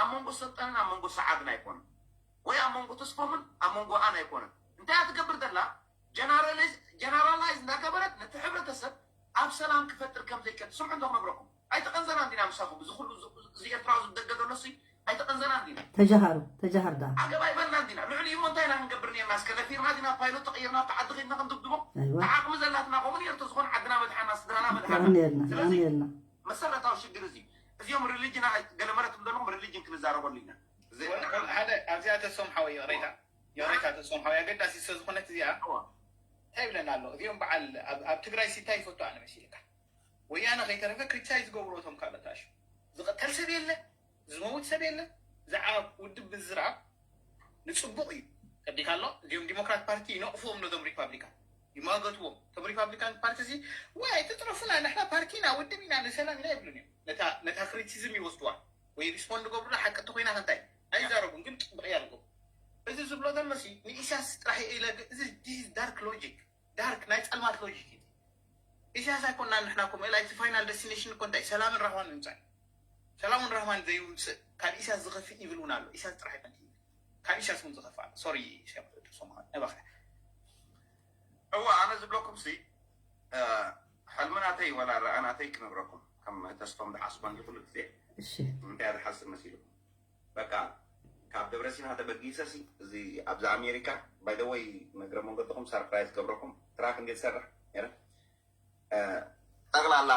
ኣብ መንጎ ሰልጠንን ኣብ መንጎ ሰዓድን ኣይኮነን ወይ ኣብ መንጎ ተስፎምን ኣብ መንጎኣን ኣይኮነን። እንታይ እያ ትገብር ዘላ? ጀነራላይዝ እንዳገበረት ነቲ ሕብረተሰብ ኣብ ሰላም ክፈጥር ከም ዘይከ ትስምዑ እንዶ ክነግረኩም ኣይተቐንዘና እንዲና ምሳኹም እዚ ኩሉ እዚ ኤርትራዊ ዝደገ ዘሎ ሲ ኣይተቐንዘና እንዲና ተጃሃሩ ተጃሃር ዳ ዓገብ ኣይበልና እንዲና ልዕሊ እሞ እንታይ ኢና ክንገብር ኣስከለ ፊርማ ዲና ፓይሎት ተቐይርና ኣብቲ ዓዲ ኸድና ክንድብድቦ ኣይዋ ዓቕሚ ዘላትና ከምኡ ነርቶ ዝኾነ ዓድና መድሓና ስድራና መድሓና የቐንየልና ስለዚ የቐንየልና መሰረታዊ ሽግር እዚ እዚኦም ሪሊጅን ገለመለ ትም ዘለኹም ሪሊጅን ክንዛረበሉ ኢና ሓደ ኣብዚኣ ተሶም ሓወይ ይቕሬታ ይቕሬታ ተሶም ሓወይ ኣገዳሲ ስለ ዝኾነት እዚኣ እንታይ ይብለና ኣሎ እዚኦም በዓል ኣብ ትግራይ ሲታይ ይፈቱ ኣነ መሲልካ ወያነ ከይተረፈ ክሪቲሳይዝ ዝገብሩ እቶም ካልኦት ኣሹ ዝቐተል ሰብ የለ ዝመውት ሰብ የለ ብዛዕባ ውድብ ምዝራብ ንፅቡቕ እዩ ቀዲካ ኣሎ እዚኦም ዲሞክራት ፓርቲ ይነቕፍዎም ነዞም ሪፓብሊካን ይማገትዎም እቶም ሪፓብሊካን ፓርቲ እዚ ወይ ኣይትጥረፉና ንሕና ፓርቲና ውድብ ኢና ንሰላም ኢና ይብሉን እዮም ነታ ክሪቲሲዝም ይወስድዋ ወይ ሪስፖንድ ገብሩና ሓቂ እንተኮይና ከንታይ ኣይዛረቡን ግን ፅቡቕ እያ ዝገብሩ እዚ ዝብሎ ዘሎ ሲ ንኢሳያስ ጥራሕ ኢለ እዚ ዳርክ ሎጂክ ዳርክ ናይ ፀልማት ሎጂክ እዩ ኢሳያስ ኣይኮና ንሕና ኮም ኢላ እቲ ፋይናል ደስቲኔሽን እኮ እንታይ ሰላምን ራህዋን ምምፃእ ሰላምን ራህዋን ዘይውፅእ ካብ ኢሳያስ ዝኸፍእ ይብል እውን ኣሎ ኢሳያስ ጥራሕ ይፈንቲ ካብ ኢሳያስ እውን ዝኸፍእ ኣሎ ሶሪ ሶማል ነባኸ እዋ ኣነ ዝብለኩም ሲ ሕልሚ ናተይ ወላ ረኣ ናተይ ክነግረኩም ከም ተስፎም ዝሓስቦ እንዲ ኩሉ ግዜ እሺ እንታይ ዝሓስብ መሲልኩም በቃ ካብ ደብረሲና ተበጊሰ ሲ እዚ ኣብዚ ኣሜሪካ ባይ ዘ ወይ መግረ መንገድኩም ሰርፕራይዝ ገብረኩም ትራክ እንዴት ሰራሕ ነረ ጠቕላላ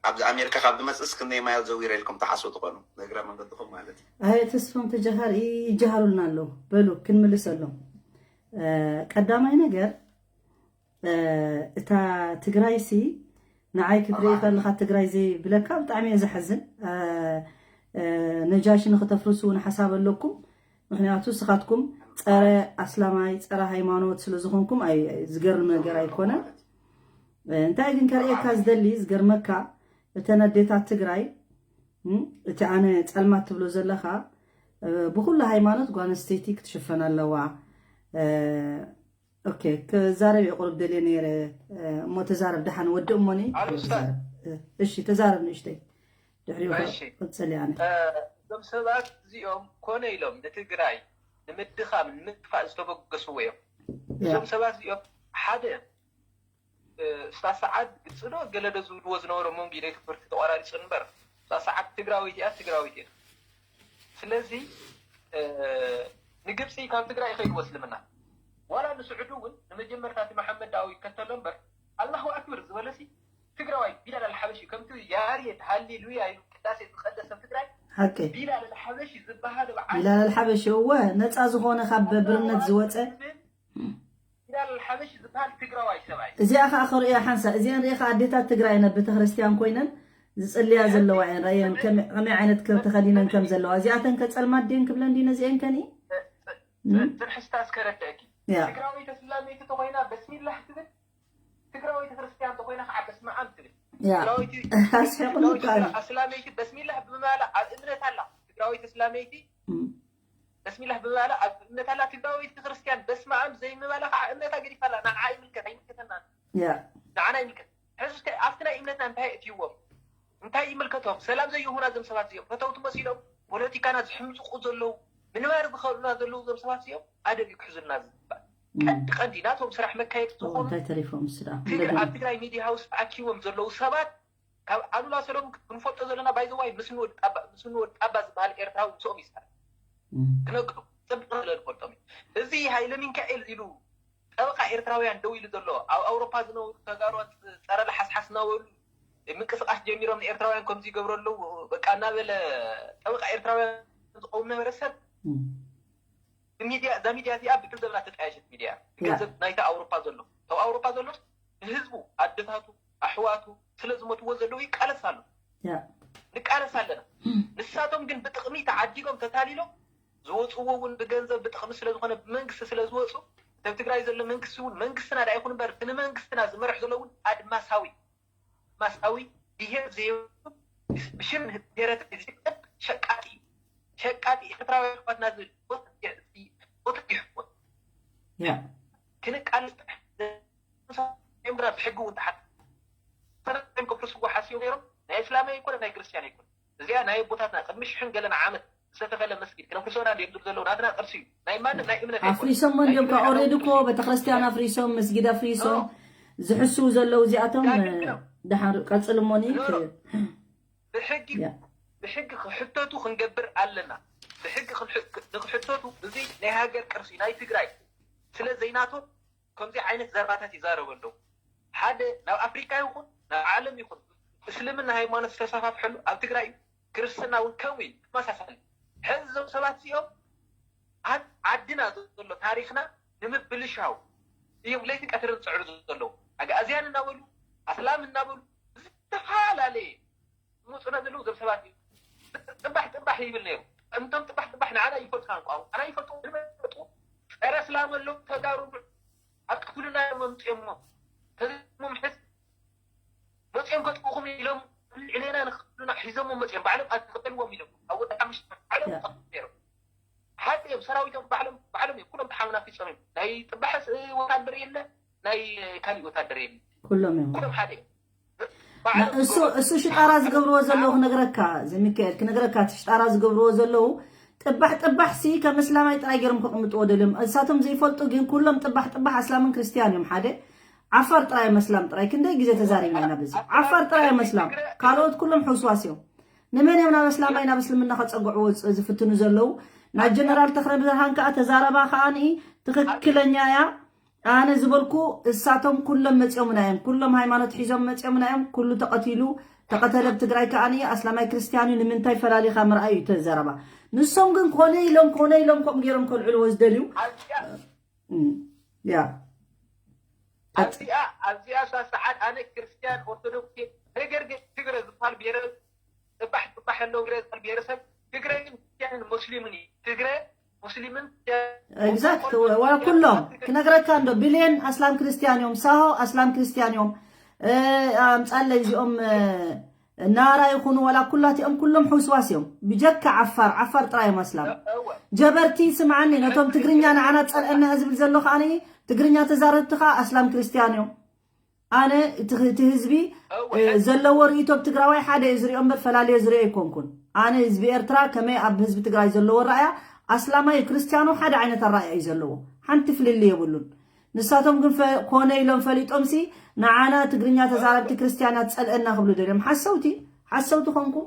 ኣብዚ ኣሜሪካ ካብ ዝመፅእስ ክንደይ ማይል ዘዊረ ኢልኩም ትሓስቡ ትኾኑ ንእግረ መንገድኹም ማለት እዩ ኣይ ተስፎም ተጀሃር ይጀሃሩልና ኣለዉ በሉ ክንምልሰሎም ቀዳማይ ነገር እታ ትግራይ ሲ ንዓይ ክትርኢ ከለካ ትግራይ ዘይብለካ ብጣዕሚ እየ ዝሓዝን ነጃሽ ንክተፍርሱ እውን ሓሳብ ኣለኩም ምክንያቱ ስኻትኩም ፀረ ኣስላማይ ፀረ ሃይማኖት ስለ ዝኾንኩም ዝገርም ነገር ኣይኮነን እንታይ ግን ከርእየካ ዝደሊ ዝገርመካ እተን ኣዴታት ትግራይ እቲ ኣነ ፀልማት ትብሎ ዘለካ ብኩሉ ሃይማኖት ጓል ኣንስተይቲ ክትሽፈን ኣለዋ ኦኬ ክዛረብ እየ ቁሩብ ደልየ ነይረ እሞ ተዛረብ ደሓን ወዲ እሞኒ እሺ ተዛረብ ንእሽተይ ድሕሪኡ ክቕፅል እየ ኣነ እዞም ሰባት እዚኦም ኮነ ኢሎም ንትግራይ ንምድኻም ንምጥፋእ ዝተበገስዎ እዮም እዞም ሰባት እዚኦም ሓደ ስታሰዓድ ግፅዶ ገለዶ ዝብልዎ ዝነበረ መንጉ ኢደይ ትምህርቲ ተቋራሪፁ እምበር ስታሰዓድ ትግራዊት እያ ትግራዊት እያ ስለዚ ንግብፂ ካብ ትግራይ ይኸይድዎ እስልምና ዋላ ንስዑዲ እውን ንመጀመርታ እቲ መሓመድ ዳዊ ይከተሎ እምበር ኣላሁ ኣክብር ዝበለሲ ትግራዋይ ቢላል ኣልሓበሺ ከምቲ ያሬድ ሃሌሉያ ኢሉ ቅዳሴ ዝቀደሰ ትግራይ ሓቂ ቢላል ኣልሓበሺ ዝበሃሉ በዓል ቢላል ኣልሓበሺ እወ ነፃ ዝኾነ ካብ ብርነት ዝወፀ ቢላል ሓበሽ ዝበሃል ትግራዋይ ሰብኣይ እዚኣ ከዓ ክርእያ ሓንሳ እዚአን ርኢኻ ኣዴታት ትግራይ ናብ ቤተክርስትያን ኮይነን ዝፅልያ ዘለዋ እየን ራእየን ከመይ ዓይነት ክብ ተኸዲነን ከም ዘለዋ እዚኣተን ከፀልማት ድየን ክብለን ድዩ ነዚአን ከኒ ፅንሕስታ እስከረደእኪ ትግራወይቲ እስላመይቲ ተኮይና በስሚላህ ትብል ትግራወይቲ ክርስትያን ተኮይና ከዓ በስመ ኣብ ትብል ኣስሒቁ ኣስላመይቲ በስሚላህ ብምባላ ኣብ እምነት ኣላ ትግራወይቲ እስላመይቲ በስሚላህ ብምባላ ኣብ እምነት ኣላ ትግራወይቲ ክርስትያን በስመ ኣብ ዘይምባላ ከዓ እምነታ ገዲፋ ኣላ ንዓ ይምልከት ኣይምልከተና ንዓና ይምልከት ሕዚ እስከ ኣብቲ ናይ እምነትና እንታይ የእትይዎም እንታይ ይምልከቶም ሰላም ዘይሁና እዞም ሰባት እዚኦም ፈተውቲ መሲሎም ፖለቲካና ዝሕምፅቁ ዘለዉ ምንባር ዝኸእሉና ዘለዉ እዞም ሰባት እዚኦም ኣደብ እዩ ክሕዙልና ዝግባእ ቀንዲ ቀንዲ ናቶም ስራሕ መካየዲ ዝኾኑ እንታይ ተሪፎም ስዳ ትግር ኣብ ትግራይ ሚዲያ ሃውስ ተኣኪቦም ዘለዉ ሰባት ካብ ኣሉላ ሰለሙን ክንፈልጦ ዘለና ባይዘዋይ ምስ ንወድ ጣባ ምስ ንወድ ጣባ ዝበሃል ኤርትራዊ ምስኦም ይሰርሕ ክነግሩ ፅብቅ ዝበለ ንፈልጦም እዩ እዚ ሃይለ ሚካኤል ኢሉ ጠበቃ ኤርትራውያን ደው ኢሉ ዘሎ ኣብ ኣውሮፓ ዝነብሩ ተጋሩ ፀረ ለሓስሓስ እናበሉ ምንቅስቃስ ጀሚሮም ንኤርትራውያን ከምዚ ይገብሩ ኣለዉ በቃ እናበለ ጠበቃ ኤርትራውያን ዝቀውም ነበረ ሰብ ሚዲያ እዛ ሚዲያ እዚኣ ብገንዘብና ተጣየሸት ሚዲያ ገንዘብ ናይቲ ኣውሮፓ ዘሎ ኣብ ኣውሮፓ ዘሎ ንህዝቡ ኣደታቱ ኣሕዋቱ ስለ ዝሞትዎ ዘለዉ ይቃለስ ኣሎ ንቃለስ ኣለና ንሳቶም ግን ብጥቕሚ ተዓዲጎም ተታሊሎም ዝወፅዎ እውን ብገንዘብ ብጥቕሚ ስለዝኾነ ብመንግስቲ ስለዝወፁ እተብ ትግራይ ዘሎ መንግስቲ እውን መንግስትና ዳ ይኹን እምበር እቲ ንመንግስትና ዝመርሕ ዘሎ እውን ኣድማሳዊ ኣድማሳዊ ብሄር ዘይብሉ ብሽም ብሄረሰብ ዝቀድ ሸቃጢ እዩ ሸቃጢ ኤርትራውያን ኣሕዋትና ዝብል ቦታ ይሕወት ክንቃለስ ጥራሕ ብሕጊ እውን ተሓት ሰራዊቶም ከፍርስዎ ሓሲቦም ነይሮም ናይ እስላማይ ኣይኮነ ናይ ክርስትያን ኣይኮነ እዚኣ ናይ ኣቦታትና ቅድሚ ሽሕን ገለን ዓመት ዝተተኸለ መስጊድ ክነፍርሶና እንዲዮም ዝብሉ ዘለዉ ናትና ቅርሲ እዩ ናይ ማንም ናይ እምነት ኣይኮነ ኣፍሪሶሞ እንዲዮም ካብ ኦሬዲ እኮ ቤተክርስትያን ኣፍሪሶም መስጊድ ኣፍሪሶም ዝሕስው ዘለዉ እዚኣቶም ደሓር ቀፅል እሞኒ ብሕጊ ብሕጊ ክሕተቱ ክንገብር ኣለና ብሕጊ ንክሕተቱ እዚ ናይ ሃገር ቅርሲ ናይ ትግራይ ስለ ዘይናቶም ከምዚ ዓይነት ዘረባታት ይዛረቡ ኣለዉ። ሓደ ናብ ኣፍሪካ ይኹን ናብ ዓለም ይኹን እስልምና ሃይማኖት ዝተሰፋፍሐሉ ኣብ ትግራይ እዩ። ክርስትና እውን ከምኡ እዩ፣ ተመሳሳሊ። ሕዚ እዞም ሰባት እዚኦም ኣብ ዓድና ዘሎ ታሪኽና ንምብልሻው እዮም ለይቲ ቀትርን ዝፅዕሩ ዘለዉ። ኣግኣዝያን እናበሉ፣ ኣስላም እናበሉ፣ ዝተፈላለየ ዝመፁና ዘለዉ እዞም ሰባት እዮም። ጥባሕ ጥባሕ ይብል ነይሩ። እንቶም ጥባሕ ጥባሕ ንዓና ይፈልጡና፣ ቋንቋ ንዓና ይፈልጡ፣ ዝመጡ ፀረ እስላም ኣለዉ፣ ተጋሩ ኣብ ክፍልና እዮም መምፅኦሞ። ተዘሞም ሕዝ መፅኦም ከጥቅኹም ኢሎም ልዕሌና ንክፍልና ሒዞሞ መፅኦም፣ ባዕሎም ኣትክልዎም ኢሎም ኣብ ወጣ ምሽ ባዕሎም ያ። ጠቅም ነይሮም። ሓቂ እዮም፣ ሰራዊቶም ባዕሎም ባዕሎም እዮም፣ ኩሎም ተሓናፊፆም እዮም። ናይ ጥባሕስ ወታደር የለ፣ ናይ ካሊእ ወታደር የለ፣ ኩሎም እዮም። ኩሎም ሓደ እዮም። ና- ባዕሎም እሱ ዝገብሩ እሱ ሽጣራ ዝገብርዎ ዘለዉ ክነግረካ፣ ዘሚካኤል ክነግረካ፣ እቲ ሽጣራ ዝገብርዎ ዘለዉ ጥባሕ ጥባሕ ሲ ከም እስላማይ ጥራይ ገይሮም ከቕምጥዎ ደልዮም። እሳቶም ዘይፈልጡ ግን ኩሎም ጥባሕ ጥባሕ ኣስላምን ክርስትያን እዮም ሓደ። ዓፋር ጥራይ እዮም ኣስላም ጥራይ። ክንደይ ግዜ ተዛሪብና ኢና በዚ። ዓፋር ጥራይ እዮም ኣስላም፣ ካልኦት ኩሎም ሕውስዋስ እዮም። ንመን እዮም ናብ ኣስላማይ ናብ እስልምና ከጸግዕዎ ዝ- ዝፍትኑ ዘለዉ? ናይ ጀነራል ተኽለ ብርሃን ከኣ ተዛረባ ከኣ ንኢ ትኽክለኛ እያ። ኣነ ዝበልኩ እሳቶም ኩሎም መጺኦምና እዮም፣ ኩሎም ሃይማኖት ሒዞም መጺኦምና እዮም። ኩሉ ተቐቲሉ ተቐተለ ኣብ ትግራይ ከኣ ንኢ ኣስላማይ ክርስትያን እዩ። ንምንታይ ፈላሊኻ ምርኣይ እዩ ተዘረባ። ንሶም ግን ኮነ ኢሎም ኮነ ኢሎም ከምኡ ገይሮም ከልዕልዎ ዝደልዩ። ኣዚኣ እም፣ ያ ቀጽ- ኣብዚኣ ኣብዚኣ እሳ ሰዓት ኣነ ክርስትያን ኦርቶዶክስ እየ። ነገር ግን ትግረ ዝበሃል ብሄረ ጽባሕ ጽባሕ ኣለዉ ትግረ ዝበሃል ብሄረሰብ ትግረ ግን ክርስትያንን ሙስሊምን እዩ። ትግረ ሙስሊምን ኤግዛክት ወላ ኩሎም ክነግረካ እንዶ ቢልየን ኣስላም ክርስትያን እዮም፣ ሳሆ ኣስላም ክርስትያን እዮም። እ፣ ኣምጻለይ እዚኦም እ፣ ናራ ይኹኑ ወላ ኩላቲኦም ኩሎም ሕውስዋስ እዮም። ብጀካ ዓፋር ዓፋር ጥራይ እዮም ኣስላም። እወ ጀበርቲ ስምዓኒ፣ ነቶም ትግርኛ ንዓና ጸልአና ዝብል ዘሎ ከኣ ትግርኛ ተዛረብቲ ከኣ ኣስላም ክርስትያን እዮም። ኣነ እቲ እቲ ህዝቢ እወ እ፣ ዘለዎ ርእይቶ ብ ትግራዋይ ሓደ እዩ ዝሪኦ እምበር ፈላልዮ ዝሪኦ ኣይኮንኩን። ኣነ ህዝቢ ኤርትራ ከመይ ኣብ ህዝቢ ትግራይ ዘለዎ ኣረኣያ ኣስላማይ ክርስትያኖ ሓደ ዓይነት ኣረኣያ እዩ ዘለዎ። ሓንቲ ፍልልይ የብሉን። ንሳቶም ግን ፈ- ኮነ ኢሎም ፈሊጦምሲ ንዓና ትግርኛ ተዛረብቲ ክርስትያናት ጸልአና ክብሉ ደልዮም። ሓሰውቲ ሓሰውቲ ኮንኩም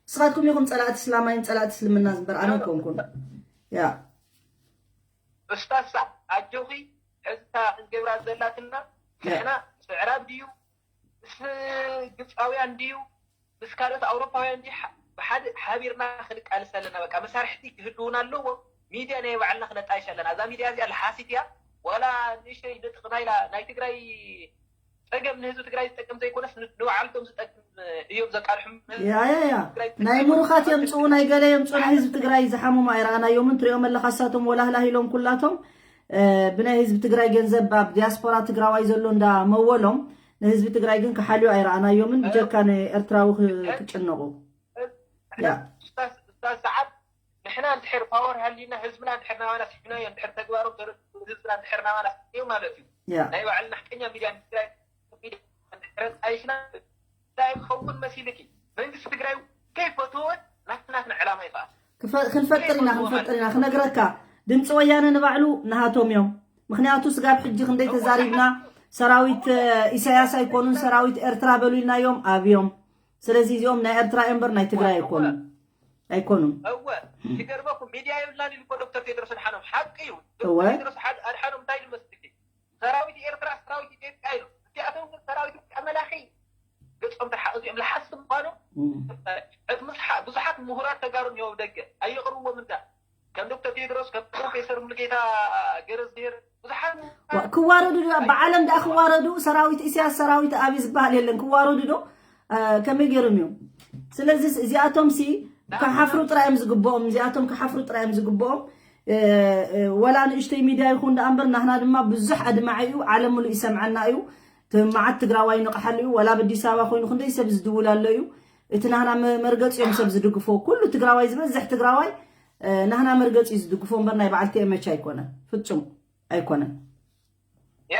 ንስኻትኩም ኢኹም ጸላእቲ እስላማይን ጸላእቲ እስልምና ዝምበር ኣነ ኮንኩን። ያ እስታሳ ኣጆኺ፣ ሕዝታ ክንገብራ ዘላትና ንሕና ምዕራብ ድዩ ምስ ግብፃውያን ድዩ ምስ ካልኦት ኣውሮፓውያን ድዩ ብሓደ ሓቢርና ክንቃልስ ኣለና። በቃ መሳርሕቲ ክህልውና ኣለዎ። ሚድያ ናይ ባዕልና ክነጣይሽ ኣለና። እዛ ሚድያ እዚኣ ለሓሲት እያ። ዋላ ንእሽተይ ንጥቕና ኢላ ናይ ትግራይ ፀገም ንህዝቢ ትግራይ ዝጠቅም ዘይኮነስ ንባዕልቶም ዝጠቅም እዮም ዘቃልሑ። ያ ያ ያ ናይ ምሩኻት የምፅኡ ናይ ገለ የምፅኡ ናይ ህዝቢ ትግራይ ዝሓሙም ኣይረኣናዮምን። ትሪኦም ኣለካ እሳቶም ወላህላህ ኢሎም ኩላቶም ብናይ ህዝቢ ትግራይ ገንዘብ ኣብ ዲያስፖራ ትግራዋይ ዘሎ እንዳ መወሎም ንህዝቢ ትግራይ ግን ክሓልዩ ኣይረኣናዮምን። ብጀካ ንኤርትራዊ ክጭነቁ ያ ሰዓት ንሕና እንድሕር ፓወር ሃሊና ህዝብና እንድሕር ናባና ስሒብናዮ እንድሕር ተግባሮም ተረድኡ ህዝብና እንድሕር ናባና ስሒቡ ማለት እዩ። ያ ናይ ባዕልና ሓቀኛ ሚድያ ትግራይ ሚድያ እንድሕር ኣጣይሽና እንታይ ክኸውን መሲልኪ መንግስቲ ትግራይ ከይፈተወ ናትናትና ዕላማ ይኸኣል። ክፈ- ክንፈጥር ኢና ክንፈጥር ኢና ክነግረካ። ድምፂ ወያነ ንባዕሉ ንሃቶም እዮም። ምክንያቱ ስጋብ ሕጂ ክንደይ ተዛሪብና ሰራዊት እ፣ ኢሳያስ ኣይኮኑን ሰራዊት ኤርትራ በሉ ኢልናዮም ኣብዮም። ስለዚ እዚኦም ናይ ኤርትራ እዮም እምበር ናይ ትግራይ ኣይኮኑን። ኣይኮኑን። እወ ይገርመኩም ሚድያ የብልናን ኢሉ እኮ ዶክተር ቴድሮስ ኣድሓኖም ሓቂ እዩ። ዶክተር እወ ቴድሮስ ሓድ- ኣድሓኖም እንታይ ኢሉ መስልኪ? ሰራዊት ኤርትራ ሰራዊት ኢትዮጵያ ኢሉ። እዚኣቶም ግን ሰራዊት ኢትዮጵያ መላኺ ገጾም ተሓ እዚኦም ለሓስቲ ምዃኖም እም። እቲ ምስሓ ብዙሓት ምሁራት ተጋሩ እኒኦ ደገ ኣየቕርብዎም እንዳ ከም ዶክተር ቴድሮስ ከም ፕሮፌሰር ሙሉጌታ ገረዝድሄር ብዙሓት ምሁራት ዋ- ክዋረዱ ዶ ብዓለም ደኣ ክዋረዱ ሰራዊት ኢሳያስ ሰራዊት ኣብይ ዝበሃል የለን ክዋረዱ ዶ እ፣ ከመይ ገይሮም እዮም ስለዚ እዚኣቶም ሲ ክሓፍሩ ጥራይ እዮም ዝግብኦም እዚኣቶም ክሓፍሩ ጥራይ እዮም ዝግብኦም እ፣ እ፣ ወላ ንእሽተይ ሚድያ ይኹን ደኣ እምበር ናህና ድማ ብዙሕ ኣድማዒ እዩ ዓለም ሙሉእ ይሰምዐና እዩ እቲ መዓት ትግራዋይ ይንቕሓሉ እዩ ወላ ኣብ ኣዲስ ኣበባ ኮይኑ ክንደይ ሰብ ዝድውል ኣሎ እዩ እቲ ናህና መ- መርገፂ እዮም ሰብ ዝድግፎ ኩሉ ትግራዋይ ዝበዝሕ ትግራዋይ እ፣ ናህና መርገፂ እዩ ዝድግፎ እምበር ናይ በዓል ቲኤምኤች ኣይኮነን ፍፁም ኣይኮነን ያ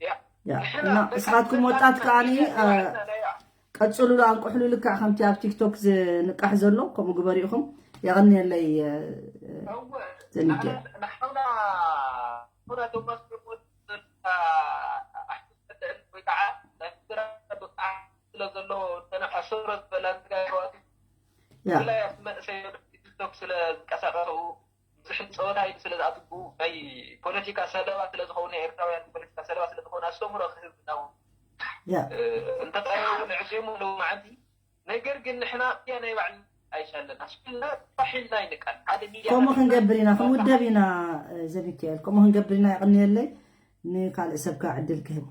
ያ ያ እና እስኻትኩም ወጣት ከዓኒ እ፣ ቀፅሉሉ ኣንቁሕሉ ልክዕ ከምቲ ኣብ ቲክቶክ ዝንቃሕ ዘሎ ከምኡ ግበሩ ኢኹም የቐንየለይ እ፣ እወ ዘሚከ ንሕና ንሕና ንሕና ቶማስ ሮቦት ኣሕሱስ ተልዕል ወይ ከዓ ናይ ምዝራብ ብቕዓት ስለ ዘለዎ ዝተነኣሰሮ ዝበላ ዝጋይረዋት ያ ብፍላይ ኣብቲ መንእሰይ ቲክቶክ ስለ ዝንቀሳቀሱ ዝሕል ፀወታ ኢሉ ስለ ዝኣትቡ ናይ ፖለቲካ ሰለባ ስለ ዝኾኑ ናይ ኤርትራውያን ፖለቲካ ሰለባ ስለ ዝኾኑ ኣስተምሮ ክህብ ናብ ያ እንተጣየቡ ንዕዜሙ ኣለዉ መዓልቲ ነገር ግን ንሕና እያ ናይ ባዕሉ ኣይሻለና ስልና ባሒልና ይንቃል ሓደ ሚድያ ከምኡ ክንገብር ኢና ክንውደብ ኢና። ዘሚካኤል ከምኡ ክንገብር ኢና። የቕንየለይ። ንካልእ ሰብካ ዕድል ክህብ።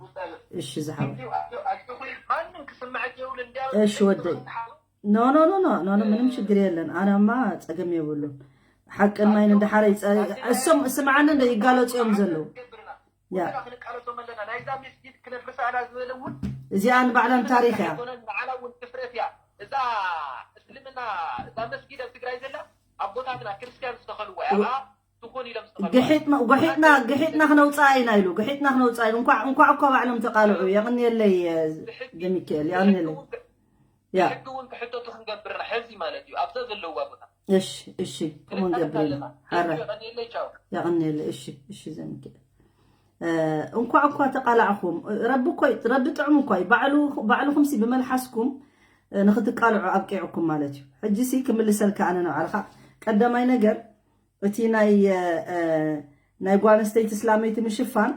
እሺ ዝሓው ማንም ክስምዐት የብሉ እንዲያ እሺ ወደይ። ኖ ኖ ኖ ኖ ኖ ኖ ምንም ችግር የለን። ኣነማ ፀገም የብሉን። ሓቅን ማይን እንዳሓረ ይፀ- እሶም ስምዓኒ እንደ ይጋለፁ እዮም ዘለዉ። ያ ክንቃለሶም ኣለና ናይዛ መስጊድ ክነፍርሳ ኢና ዝበለ እውን እዚኣ ንባዕሎም ታሪክ እያ። ባዕላ እውን ድፍረት እያ። እዛ እስልምና እዛ መስጊድ ኣብ ትግራይ ዘላ ኣቦታትና ክርስትያን ዝተኸልዋ እያ ትኾን ኢሎም ዝተኸልዋ ግሒጥና ግሒጥና ግሒጥና ክነውፅኣ ኢና ኢሉ ግሒጥና ክነውፅኣ ኢሉ እንኳዕ እንኳዕ እኳ ባዕሎም ተቃልዑ። የቕንየለይ። ዘሚካኤል የቕንየለይ። ያ ሕጊ እውን ክሕተቱ ክንገብርና ሕዚ ማለት እዩ ኣብዛ ዘለውዋ ቦታ እሺ እሺ ከምኡ ንገብር ኢና። ሓራ ቀኒለይ ቻው የቐንየለይ። እሺ እሺ ዘሚካኤል እንኳዕ እኳ ተቃላዕኹም። ረቢ እኮ ረቢ ጥዑም እኳ እዩ። ባዕሉ ባዕልኹም ሲ ብመልሓስኩም ንክትቃልዑ ኣብቂዕኩም ማለት እዩ። ሕጂ ሲ ክምልሰልካ ኣነ ንባዕልኻ ቀዳማይ ነገር እቲ ናይ ናይ ጓል ኣንስተይቲ እስላመይቲ ምሽፋን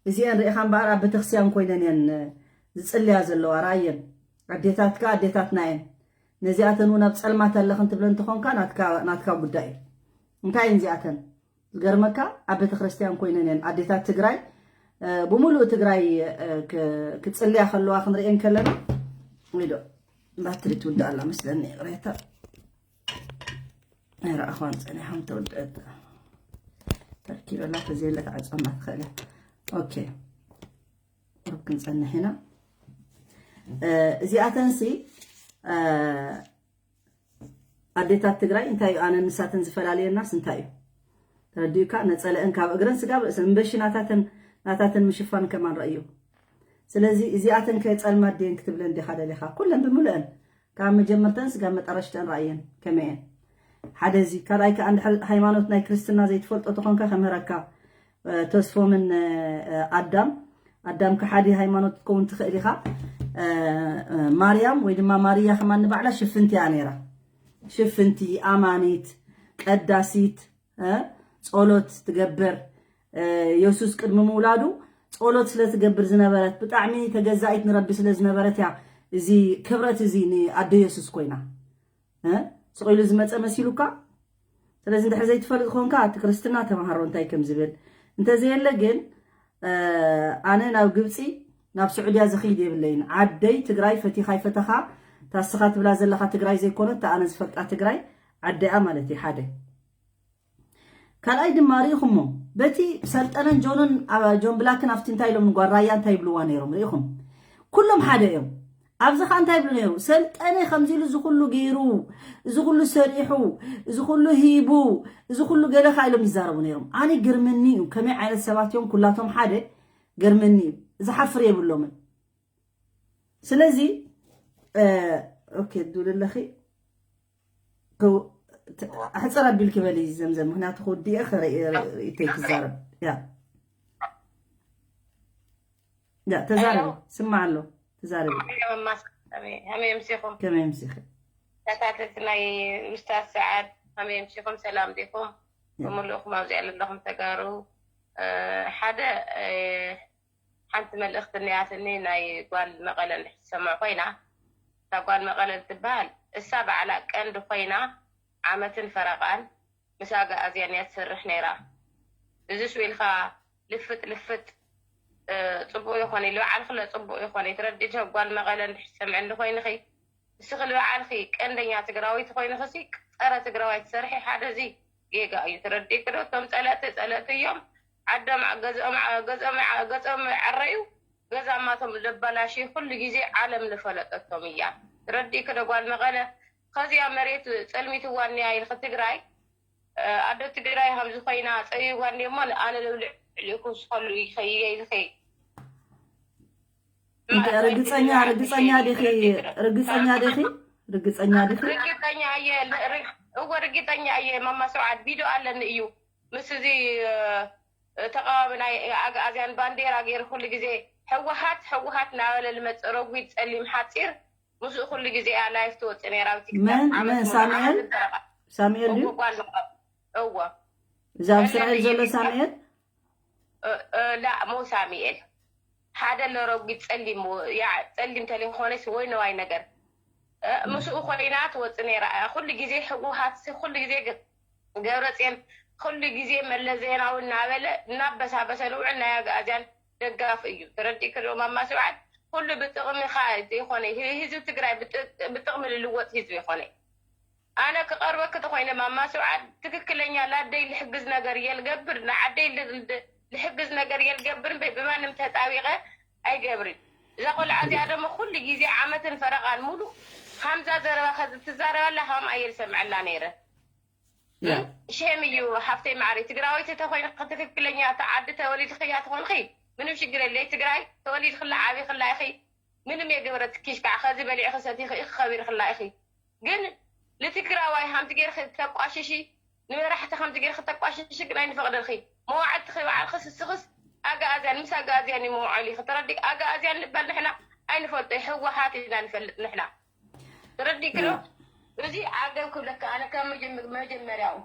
እዚአን ርኢኻ እምበኣር ኣብ ቤተክርስትያን ኮይነን እየን ዝፅልያ ዘለዋ። ራእየን ኣዴታትካ ኣዴታትና እየን። ነዚኣተን እውን ኣብ ፀልማት ኣለኽን ትብለን እንተኾንካ ናትካ ናትካ ጉዳይ እዩ። እንታይ እየን እዚኣተን? ዝገርመካ ኣብ ቤተክርስትያን ኮይነን እየን ኣዴታት ትግራይ ብሙሉእ ትግራይ ክፅልያ ከለዋ ክንርእየን ከለና ዶ ባትሪ ትውዳእ ኣላ መስለኒ። ይቕሬታ ኣይረኣኽዋን ፀኒሖም ተወደአት ተርኪበላ ተዘየለ ተዓፀና ትኽእል እያ። ኦኬ ሩብ ክንፀንሕ ኢና። እዚኣተንሲ ኣዴታት ትግራይ እንታይ እዩ ኣነ ንሳተን ዝፈላለየናስ እንታይ እዩ? ተረዲኡካ? ነፀለአን ካብ እግረን ስጋብ ርእሰን እምበሺ ናታተን ናታተን ምሽፋን ከማን ረእዩ። ስለዚ እዚኣተን ከ ፀልማት ድየን ክትብለን ዲኻ ደሊኻ? ኩለን ብምልአን ካብ መጀመርተን ስጋብ መጠረሽተን ረእየን ከመይ እየን። ሓደ እዚ ካልኣይ ከዓ እንድሕር ሃይማኖት ናይ ክርስትና ዘይትፈልጦ ተኾንካ ከምህረካ ተስፎምን ኣዳም ኣዳም ከሓዲ ሃይማኖት ክትከውን ትኽእል ኢኻ። ማርያም ወይ ድማ ማርያ ከማን ንባዕላ ሽፍንቲ እያ ነይራ። ሽፍንቲ፣ ኣማኒት፣ ቀዳሲት፣ ጸሎት ትገብር። የሱስ ቅድሚ ምውላዱ ጸሎት ስለ ትገብር ዝነበረት ብጣዕሚ ተገዛኢት ንረቢ ስለ ዝነበረት እያ እዚ ክብረት እዚ ንኣደ የሱስ ኮይና። ስቕ ኢሉ ዝመፀ መሲሉካ? ስለዚ እንድሕር ዘይትፈልጥ ኮንካ እቲ ክርስትና ተምሃሮ እንታይ ከም ዝብል እንተዘየለ ግን ኣነ ናብ ግብፂ ናብ ስዑድያ ዝኽይድ የብለይን። ዓደይ ትግራይ ፈቲኻ ይፈተኻ ታስኻ ትብላ ዘለኻ ትግራይ ዘይኮነት ኣነ ዝፈልጣ ትግራይ ዓደያ ማለት እዩ ሓደ። ካልኣይ ድማ ርኢኹሞ በቲ ሰልጠነን ጆንን ጆን ብላክን ኣብቲ እንታይ ኢሎም ንጓል ራያ እንታይ ይብልዋ ነይሮም ርኢኹም? ኩሎም ሓደ እዮም። ኣብዚ ኸዓ እንታይ ይብሉ ነይሩ? ሰልጠነ ከምዚ ኢሉ እዚ ኩሉ ገይሩ፣ እዚ ኩሉ ሰሪሑ፣ እዚ ኩሉ ሂቡ፣ እዚ ኩሉ ገለ ኸዓ ኢሎም ይዛረቡ ነይሮም። ኣነ ገርመኒ እዩ ከመይ ዓይነት ሰባት እዮም ኩላቶም ሓደ ገርመኒ እዩ። ዝሓፍር የብሎምን። ስለዚ ኦኬ ዱል ኣለኺ ኣሕፅር ኣቢልኪ በሊ ዘምዘም ምክንያቱ ክወዲአ ርእተይ ክዛረብ ያ ያ ተዛረቢ ስማዕ ኣሎ ተዛረቢ ከመይ ምሲኹም ከመይ ምሲኺ ተካተልቲ ናይ ኡስታዝ ሰዓድ ከመይ ምሲኹም ሰላም ዲኹም ብምልእኹም ኣብዚኣ ዘለኹም ተጋሩ ሓደ ሓንቲ መልእኽቲ እኒኣትኒ ናይ ጓል መቐለ እንድሕር ትሰምዕ ኮይና እታ ጓል መቐለ ትበሃል እሳ ባዕላ ቀንዲ ኮይና ዓመትን ፈረቓን ምስ ኣግኣዝያን እያ ትሰርሕ ነይራ። እዚስ ኢልካ ልፍጥ ልፍጥ ፅቡቕ ይኾን ኢሉ ባዕልክለ ፅቡቕ ይኾን ትረድእ ጓል መቐለ እንድሕር ትሰምዕኒ ኮይንኺ ንስኺ ልባዕልኺ ቀንደኛ ትግራወይቲ ኮይንኽሲ ፀረ ትግራዋይ ትሰርሒ ሓደ እዚ ጌጋ እዩ። ተረዲእኪ ዶ? እቶም ፀለእቲ ፀለእቲ እዮም። ዓዶም ገዝኦም ገዝኦም ገዝኦም ይዕረዩ ገዛ ማቶም ዘበላሽዩ ኩሉ ግዜ ዓለም ልፈለጠቶም እያ። ተረዲእኪ ዶ ጓል መቐለ? ከዚኣ መሬት ፀልሚትዋ እኒያ ኢልኺ ትግራይ ኣዶ ትግራይ ከምዚ ኮይና ፀቢብዋ እንዲሞ ኣነ ልብልዕ ልእኩ ዝኸሉ ይኸይየ ኢልኺ እንተ ርግፀኛ ርግፀኛ ዲኺ ርግፀኛ ዲኺ ርግፀኛ ዲኺ ርግጠኛ እየ እወ ርግጠኛ እየ ማማ ስብዓት ቪድዮ ኣለኒ እዩ ምስ እዚ ተቃዋሚ ናይ ኣግኣዝያን ባንዴራ ገይሩ ኩሉ ግዜ ህወሓት ህወሓት ናበለ ልመፅእ ረጒድ ፀሊም ሓፂር ምስኡ ኩሉ ግዜ እያ ላይፍ ትወፅእ ነይራ ኣብ ቲክቶክ መን ዓመት መን ሙሉ ሳሙኤል ዓመት ፈረቓ ሳሙኤል ድዩ እወ ጓል መቐ- እወ እዛ ኣብ እስራኤል ዘሎ ሳሙኤል ላ ሞ ሳሙኤል ሓደ ለረጉ ጸሊም ያ ጸሊም ተለይኮነስ ወይ ነዋይ ነገር ምስኡ ኮይና ትወፅ ነይራ። ኩሉ ግዜ ህወሓት ኩሉ ግዜ ገብረፅዮን ኩሉ ግዜ መለስ ዜናዊ እናበለ እናበሳበሰ ንውዕል ናይ ኣግኣዝያን ደጋፊ እዩ። ተረዲእክዶ ማማ ስብዓት? ኩሉ ብጥቕሚ ካ ይኮነ ህዝቢ ትግራይ ብጥቕሚ ልልወጥ ህዝቢ ይኮነ። ኣነ ክቐርበኪ ተኾይነ ማማ ስብዓት ትክክለኛ ላደይ ልሕግዝ ነገር የልገብር ንዓደይ ልሕግዝ ነገር የልገብር እምበይ ብማንም ተጣቢቐ ኣይገብርን። እዛ ቆልዓ እዚኣ ደሞ ኩሉ ግዜ ዓመትን ፈረቓን ሙሉ ሃምዛ ዘረባ ከዚ ትዛረበላ ሃም ኣየል ሰምዐላ ነይረ። ሸም እዩ ሓፍተይ ማዕሪ ትግራወይቲ ተኮይንኪ ትክክለኛ እታ ዓዲ ተወሊድክያ ትኾንኺ ምንም ሽግር የለይ። ትግራይ ተወሊድክላ ዓቢክላ ኢኺ ምንም የገበረትኪሽ ከዓ ከዚ በሊዕኺ ሰቲኺ ኢኺ ከቢርክላ ኢኺ። ግን ንትግራዋይ ከምቲ ጌርኪ ተቋሽሺ ንመራሕቲ ከምቲ ጌርኪ ተቋሽሺ ግን ኣይንፈቅደልኺ። መዋዕልትኺ ባዕልኺ ስስኽስ ኣግኣዝያን ምስ ኣግኣዝያን እዩ መውዓሊ ክትረዲ ኣግኣዝያን ንበል ንሕና ኣይንፈልጦ ህወሓት ኢና ንፈልጥ ንሕና ትረዲክዶ? እዚ ዓገብ ክብለካ ኣነ ካብ መጀመርያኡ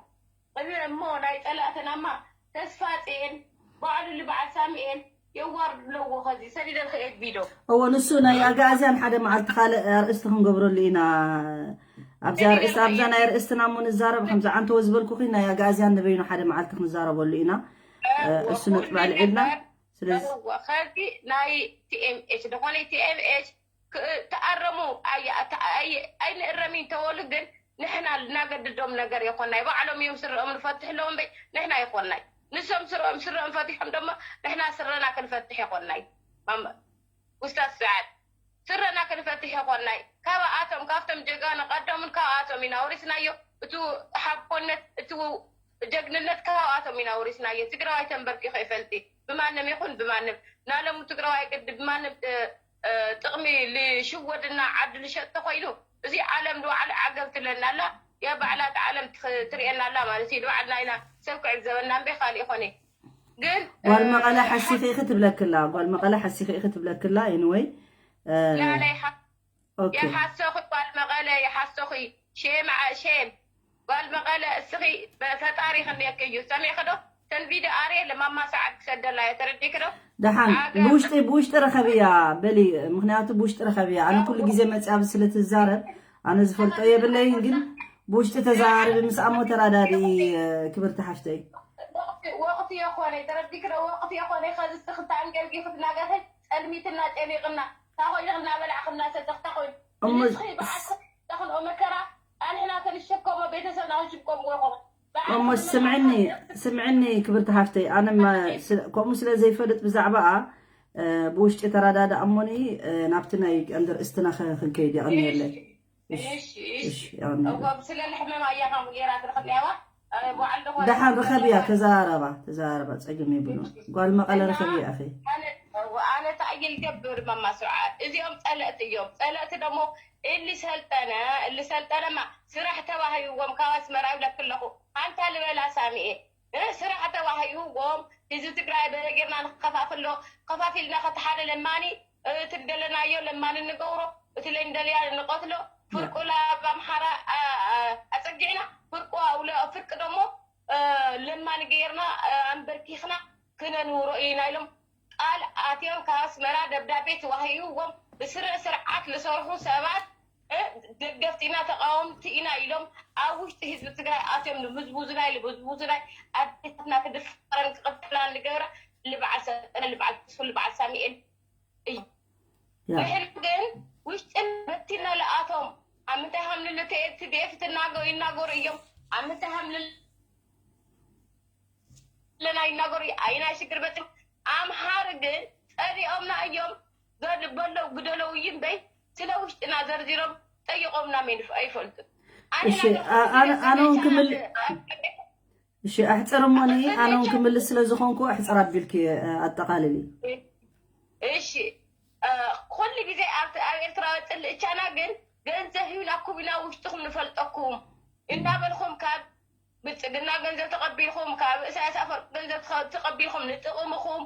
እሞ ናይ ፀላእተናማ ተስፋፅኤን ባዕሉ ልበዓል ሳምኤል የዋርድ ኣለዎ ከዚ ሰዲደልካ ኤድቢዶ እዎ ንሱ ናይ ኣግኣዝያን ሓደ መዓልቲ ካልእ ኣርእስቲ ክንገብረሉ ኢና። ኣብዛ ርእስቲ ኣብዛ ናይ ኣርእስትና እሞ ንዛረብ ከምዚ ዓንተዎ ዝበልኩኺ ናይ ኣግኣዝያን ንበይኑ ሓደ መዓልቲ ክንዛረበሉ ኢና። እሱ ነጥቢ ኣልዒልና ስለዚ ከዚ ናይ ቲኤምኤች ዝኾነ ቲኤምኤች ተኣረሙ ኣይንእረም እንተበሉ ግን ንሕና ልናገድዶም ነገር የኮናይ ባዕሎም እዮም ስረኦም ንፈትሕ ኣለዎም በይ ንሕና ይኮናይ ንሶም ስረኦም ስረኦም ፈቲሖም ደሞ ንሕና ስረና ክንፈትሕ የኮናይ ውስታት ሰዓት ስረና ክንፈትሕ የኮናይ ካብኣቶም ካብቶም ጀጋኑ ቀደሙን ካብኣቶም ኢና ወሪስናዮ እቲ ሓቦነት እቲ ጀግንነት ካብኣቶም ኢና ወሪስናዮ ትግራዋይ ተንበርኪኹ ይፈልጢ ብማንም ይኹን ብማንም ናለሙ ትግራዋይ ግዲ ብማንም ጥቕሚ ልሽወድና ዓዲ ልሸጥ ተኮይኑ እዚ ዓለም ንባዕሉ ዓገብ ትብለና ኣላ ያ ባዕላ እታ ዓለም ትሪኤና ኣላ ማለት እዩ ንባዕልና ኢና ሰብ ክዕዘበና እምበይ ካሊእ ኮነ ግን ጓል መቐለ ሓሲኺ ኢኺ ትብለክላ ጓል መቐለ ሓሲኺ ኢኺ ትብለክላ ኢንወይ ላላይ ይሓሰኺ ጓል መቐለ ይሓሰኺ ሼም ሼም ጓል መቐለ እስኺ ፈጣሪ ክንየኪ እዩ ሰሚዕኺ ዶ ተን ቪድዮ ኣርየ ለማማ ሰዓት ክሰደላ እየ ተረዲእኪ ዶ ደሓን ብውሽጢ ብውሽጢ ረኸብያ በሊ ምክንያቱ ብውሽጢ ረኸብያ ኣነ ኩሉ ግዜ መፅያ ስለ ትዛረብ ኣነ ዝፈልጦ የብለይን ግን ብውሽጢ ተዘራርቢ ምስ ኣሞ ተራዳድኢ ክብርቲ ሓፍተይ ወቅቲ የኮነ ተረዲእኪ ዶ ወቅቲ የኮነ ከዚ ስኽታ እንገልጊ ክትናገርሒ ፀልሚትና ጨኒቕና ታኾይንኽና በላዕኽና ሰተኽታ ኮይኑ ንስኺ በዓል ኹንኦ መከራ ኣንሕና ክንሸከሞ ቤተሰብና ክንሽከምዎ ይኾኑ እሞ ስምዕኒ ስምዕኒ ክብርቲ ሓፍተይ ኣነ ከምኡ ስለ ዘይፈልጥ ብዛዕባኣ ብውሽጢ ተረዳዳ እሞኒ ናብቲ ናይ ቀንዲ ርእስትና ክንከይድ የቐንየለይ ደሓን ርኸብያ ተዘራረባ ተዘራረባ ፀገም የብሉ ጓል መቐለ ርኸብያ ኣኺ ኣነ ተኣይል ገብር መማስዓ እዚኦም ፀለእቲ እዮም ፀለእቲ ደሞ እሊ ሰልጠነ እሊ ሰልጠነማ ስራሕ ተባሂብዎም ካብ ኣስመራ ይብለክ ኣለኹ ኣንታ ልበላ ሳሚኤ ስራሕ ተባሂብዎም ህዝቢ ትግራይ በለ ጌርና ንከፋፍሎ ከፋፊልና ከቲ ሓደ ለማኒ እቲ ደለናዮ ለማኒ ንገብሮ እቲ ለንደልያ ንቀትሎ ፍርቁ ላብ ኣምሓራ ኣፀጊዕና ፍርቁ ኣውለ ፍርቂ ደሞ ለማኒ ገይርና ኣንበርኪኽና ክነንውሮ ኢና ኢሎም ቃል ኣትዮም ካብ ኣስመራ ደብዳቤ ተዋሂብዎም ብስርዕ ስርዓት ዝሰርሑ ሰባት ደገፍቲ ኢና ተቃወምቲ ኢና ኢሎም ኣብ ውሽጢ ህዝቢ ትግራይ ኣትዮም ንብዝቡዝናይ ንብዝቡዝናይ ኣዴታትና ክድፈረን ክቅተላን ንገብራ ልበዓል ሰጠነ ልበዓል ተስፉ ልበዓል ሳሚኤል እዩ ድሕሪ ግን ውሽጥን በቲና ለኣቶም ኣብ ምንታይ ከም ንልከ ትቤፍ ትናገሩ ይናገሩ እዮም ኣብ ምንታይ ከም ለና ይናገሩ ኣይናይ ሽግር በፂም ኣምሓር ግን ፀሊኦምና እዮም በለው ግደለው ይንበይ ስለ ውሽጥና ዘርዚሮም ጠይቆምና ሜን ኣይፈልጡን እሺ ኣነ እውን ክምል እሺ ኣሕፅር እሞኒ ኣነ እውን ክምልስ ስለ ዝኾንኩ ኣሕፅር ኣቢልኪ ኣጠቃልሊ እሺ ኩሉ ግዜ ኣብ ኤርትራ ፅልእቻና ግን ገንዘብ ሂብና ኩቢና ውሽጥኹም ንፈልጠኩም እናበልኹም ካብ ብልፅግና ገንዘብ ተቐቢልኹም ካብ እሳያስ ኣፈወርቂ ገንዘብ ተቐቢልኹም ንጥቕምኹም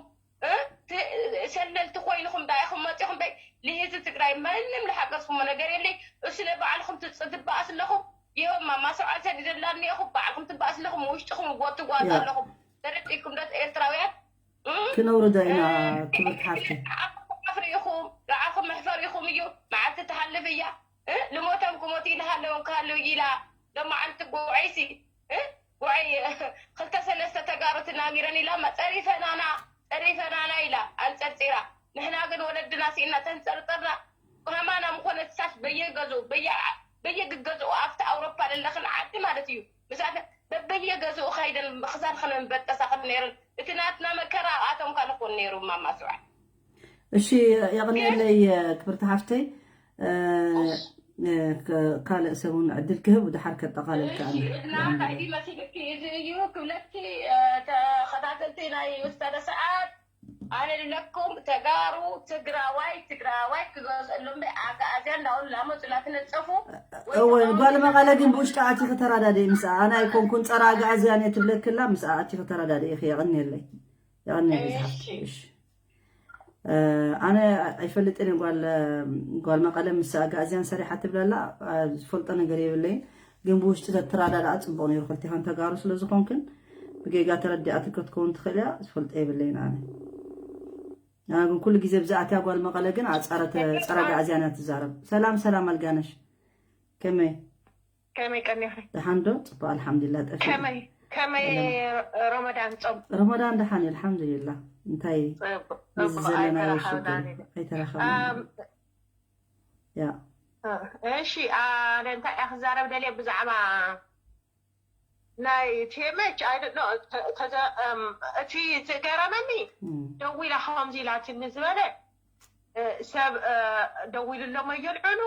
ሰለልቲ ኮይንኹም ዳኢኹም መፂኹም በይ ንህዝቢ ትግራይ መንም ዝሓገዝኩሞ ነገር የለይ እሱ ናይ ባዕልኹም ትፅድበኣስ ኣለኹም ይኸውማ ማስዋዕል ሰዲደላ እኒአኹም፣ ባዕልኩም ትባእስ ኣለኹም፣ ውሽጥኹም ጎትጓት ያ። ኣለኹም። ተረዲእኩም ዶ ኤርትራውያን? እም? ክነውርዳ ኢና እ፣ ክብርቲ ሓፍተይ። ዓኹም ኣፍሪኹም፣ ንዓኹም መሕፈሪኹም እዩ። መዓልቲ ትሃልፍ እያ። እ፣ ልሞቶም ክሞት ኢልሃለዎም ክሃልው ኢላ። ሎማዓንቲ ጉዕይሲ፣ እ፣ ጉዕይ ክልተ ሰለስተ ተጋሩ ትናሚረን ኢላ፣ መ-፣ ጸሪፈናና፣ ጸሪፈናና ኢላ ኣንጸርጺራ። ንሕና ግን ወለድና ስኢና ተንጸርጸርና። ከማና ምኾነ ሳሽ በየገዝኡ፣ በየ-፣ በየግገዝኡ ኣብቲ ኣውሮፓ ለለኽን ዓዲ ማለት እዩ። ምሳተ በበየገዝኡ ኸይደን ብኽሳድ ኸነንበጠሳ ኸን ነይረን። እቲ ናትና መከራ ኣብኣቶም ካልኾን ነይሩ ማማ ስብዓት። እሺ፣ የቕንየለይ ክብርቲ ሓፍተይ። እ፣ እ፣ ክ-፣ ካልእ ሰብ እውን ዕድል ክህብ፣ ድሓር ከጠቓልል እሺ፣ ከኣለ። እና እንታይ ድዩ መሲልኪ? እዚ እዩ ክብለኪ፣ እ፣ ተኸታተልቲ ናይ ውሳነ ሰዓት፣ ኣነ ልብለኩም ተጋሩ፣ ትግራዋይ፣ ትግራዋይ ክገዝአሎም በይ፣ ኣጋኣዝያን እንዳበሉ ላመፁ ላትነፀፉ፣ ወይ እወ፣ ተቃወምቲ ጓል መቐለ ግን ብውሽጢ ኣቲ ከተረዳድኢ ምስኣ፣ ኣነ ኣይኮንኩን ጸረ ኣጋኣዝያን እየ ትብለክላ፣ ምስኣ ኣቲ ከተረዳድኢ ኢኺ። የቕንየለይ። የቕንየለይ ዝሓፍቲ። እሺ። እሺ። እ፣ ኣነ ኣይፈልጥን እየ ጓል፣ ጓል መቐለ ምስ ኣጋኣዝያን ሰሪሓ ትብለላ፣ እ፣ ዝፈልጦ ነገር የብለይን። ግን ብውሽጢ ተተረዳድኣ ጽቡቕ ነይሩ። ክልቲኻን ተጋሩ ስለ ዝኾንክን ብጌጋ ተረዲኣትኪ ክትከውን ትኽእል እያ፣ ዝፈልጦ የብለይን ኣነ። ኣነ ግን ኩሉ ግዜ ብዛዕባ እቲኣ ጓል መቐለ ግን ኣጻረ ተ-፣ ጸረ ኣጋኣዝያን እያ ትዛረብ። ሰላም፣ ሰላም ኣልጋነሽ። ከመይ? ከመይ ቀኒኺ? ደሓን ዶ? ጽቡቕ፣ ኣልሓምዱሊላህ። ጠፊኡ። ከመይ ከመይ ረመዳን ጾም? ረመዳን ደሓን እዩ፣ ኣልሓምዱሊላህ። እንታይ ጽቡቕ፣ ነዚ ጽቡቕ፣ ዘለናዮ ኣይተራኸብናን ሽግር ኢና። ኣይተራኸብናን። ኣም፣ ያ። እሺ፣ ኣነ እንታይ እየ ክዛረብ ደልየ ብዛዕባ ናይ ቴመች፣ I don't know፣ ተ-፣ ተዘ-፣ እም፣ እቲ ዝገረመኒ እም። ደዊላ ከምዚ ኢላትኒ ዝበለ፣ እ፣ ሰብ፣ እ፣ ደዊልሎም ኣየልዕሉ፣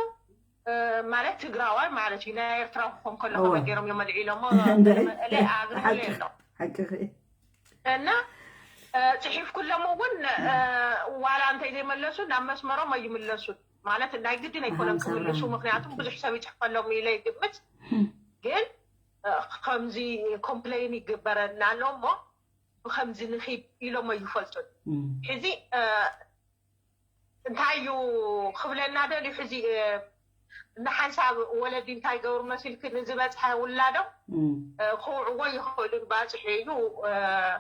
እ፣ ማለት ትግራዋይ ማለት እዩ። ናይ ኤርትራ ክኾን ከሎ እወ። ከመይ ገይሮም እዮም ኣልዒሎሞ? እንደ-፣ መለ ኣግርለ ሓቂ፣ ኣሎ። ሓቂ። እና፣ እ፣ ጽሒፍኩሎም እውን፣ እ፣ ዋላ እንተይ ዘይመለሱ ናብ መስመሮም ኣይምለሱን። ማለት ናይ ግድን ኣይኮነን ኣሃም ክምልሱ፣ ሰብራ። ምክንያቱም ብዙሕ ሰብ ይጽሕፈሎም ኢለ ይግምት። ግን፣ እ፣ ከምዚ ኮምፕሌን ይግበረና ኣሎ እሞ ብከምዚ ንኺድ ኢሎም ኣይፈልጡን። እም። ሕዚ፣ እ፣ እንታይ እዩ ክብለና ደልዩ? ሕዚ፣ እ፣ ንሓንሳብ ወለዲ እንታይ ገብሩ መሲልክን ዝበፅሐ ውላዶም፣ እም። እ፣ ክውዕዎ ይኽእሉን ባፅሑ እዩ። እ፣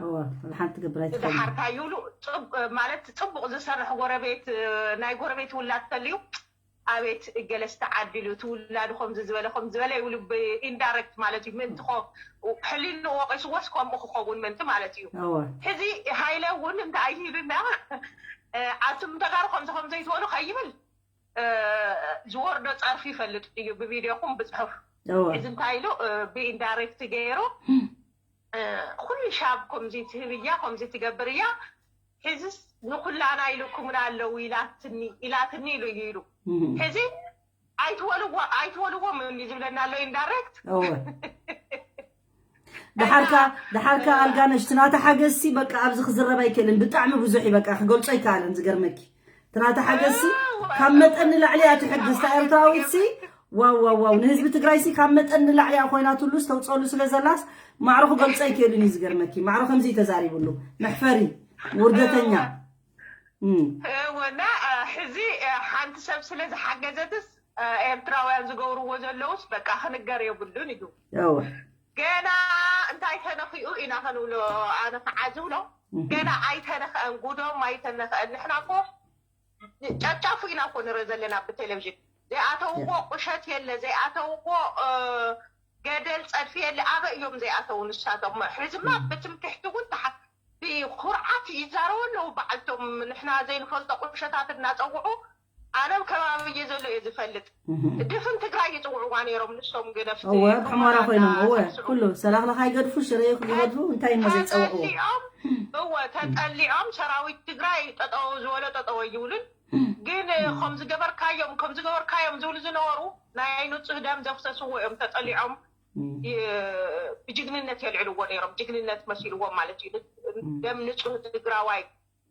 እወ፣ ኣብ ሓንቲ ትገብር ኣይትኽእልን። ድሓርካ ይብሉ። ጽብ-፣ ማለት ጽቡቕ ዝሰርሕ ጎረቤት፣ እ፣ ናይ ጎረቤት ውላድ ተልዩ፣ ኣቤት እገለ ዝተዓድሉ፣ እቲ ውላዱ ከምዚ ዝበለ፣ ከምዚ ዝበለ ይብሉ፣ ብኢንዳይሬክት ማለት እዩ። ምእንቲ ኮ-፣ ሕሊንኡ ወቒስዎስ ከምኡ ክኸውን ምእንቲ ማለት እዩ። እወ። ሕዚ ሃይለ እውን እንታይ ኢሉና፣ እ፣ ኣቱም ተጋሩ ከምዚ ከም ዘይትበሉ ከይብል፣ እ፣ ዝወርዶ ጸርፊ ይፈልጥ እዩ፣ ብቪድዮኹም ብጽሑፍ። እወ። ሕዚ እንታይ ኢሉ፣ እ፣ ብኢንዳይሬክት ገይሩ፣ እ፣ ኩሉ ሻብ ከምዚ ትህብ እያ፣ ከምዚ ትገብር እያ፣ ሕዝስ ንኩላና ይልኩምና ኣለዉ ኢላትኒ፣ ኢላትኒ ኢሉ እዩ ኢሉ። እም። ሕዚ ኣይትወልዎ፣ ኣይትወልዎም እንዲ ዝብለና ኣሎ ኢንዳይሬክት። እወ። ደሓርካ፣ ደሓርካ ኣልጋነሽ፣ ትናታ ሓገዝሲ በቃ ኣብዚ ክዝረብ ኣይክእልን፣ ብጣዕሚ ብዙሕ እዩ፣ በቃ ክገልጾ ኣይከኣልን፣ ዝገርመኪ። ትናታ ሓገዝሲ ካብ መጠን ንላዕሊ እያ ትሕግዝ፣ እታ ኤርትራዊትሲ፣ ዋው፣ ዋው፣ ዋው፣ ንህዝቢ ትግራይሲ ካብ መጠን ንላዕሊ እያ ኮይናትሉስ፣ ተውፀሉ ስለ ዘላስ፣ ማዕሮ ክገልጾ ኣይክእልን እዩ፣ ዝገርመኪ። ማዕሮ ከምዚ እዩ ተዛሪብሉ፣ መሕፈሪ፣ ውርደተኛ። እም። እወ፣ እና፣ እ፣ ሕዚ፣ እ፣ ሓንቲ ሰብ ስለ ዝሓገዘትስ፣ እ፣ ኤርትራውያን ዝገብርዎ ዘለውስ በቃ ክንገር የብሉን እዩ። እወ። ገና እንታይ ተነኺኡ ኢና ከንብሎ፣ ኣነ ከዓ ዝብሎ፣ እም። ገና ኣይተነኽአን፣ ጉዶም ኣይተነኽአን። ንሕና እኮ ጨፍጫፉ ኢና እኮ ንርኢ ዘለና ብቴሌቪዥን። ዘይኣተውዎ ቁሸት የለ፣ ዘይኣተውዎ፣ እ፣ ገደል ጸድፊ የለ። ኣበይ እዮም ዘይኣተው ንሳቶም? ሕዝማ እም። ብትምክሕቲ እውን ተሓ-፣ ብኩርዓት ይዛረቡ ኣለዉ። በዓልቶም ንሕና ዘይንፈልጦ ቁሸታት እናጸውዑ፣ ኣነ ኣብ ከባቢ እየ ዘሎ እየ ዝፈልጥ። እም። ድፍን ትግራይ ይጽውዕዋ ነይሮም ንሶም ገደፍቲ። እወ፣ ኣብ ሕሞራ ኮይኖም፣ እወ፣ እናሳስዑ። ኩሉ ሰላኽላኽ ኣይገድፉ፣ ሽረ ይገድፉ፣ እንታይ እሞ ዘይጸውዕዎ? ተጠሊዖም፣ እወ፣ ተጠሊዖም ሰራዊት ትግራይ ጠጠው ዝበሎ ጠጠው ኣይብሉን። እም። ግን፣ እም። ከም ዝገበርካዮም፣ ከም ዝገበርካዮም ዝብሉ ዝነበሩ ናይ ንጹህ ደም ዘፍሰስዎ እዮም ተጠሊዖም። እም። ይ-፣ ብጅግንነት የልዕልዎ ነይሮም፣ ጅግንነት መሲልዎም ማለት እዩ። እም። ደም ንጹህ ትግራዋይ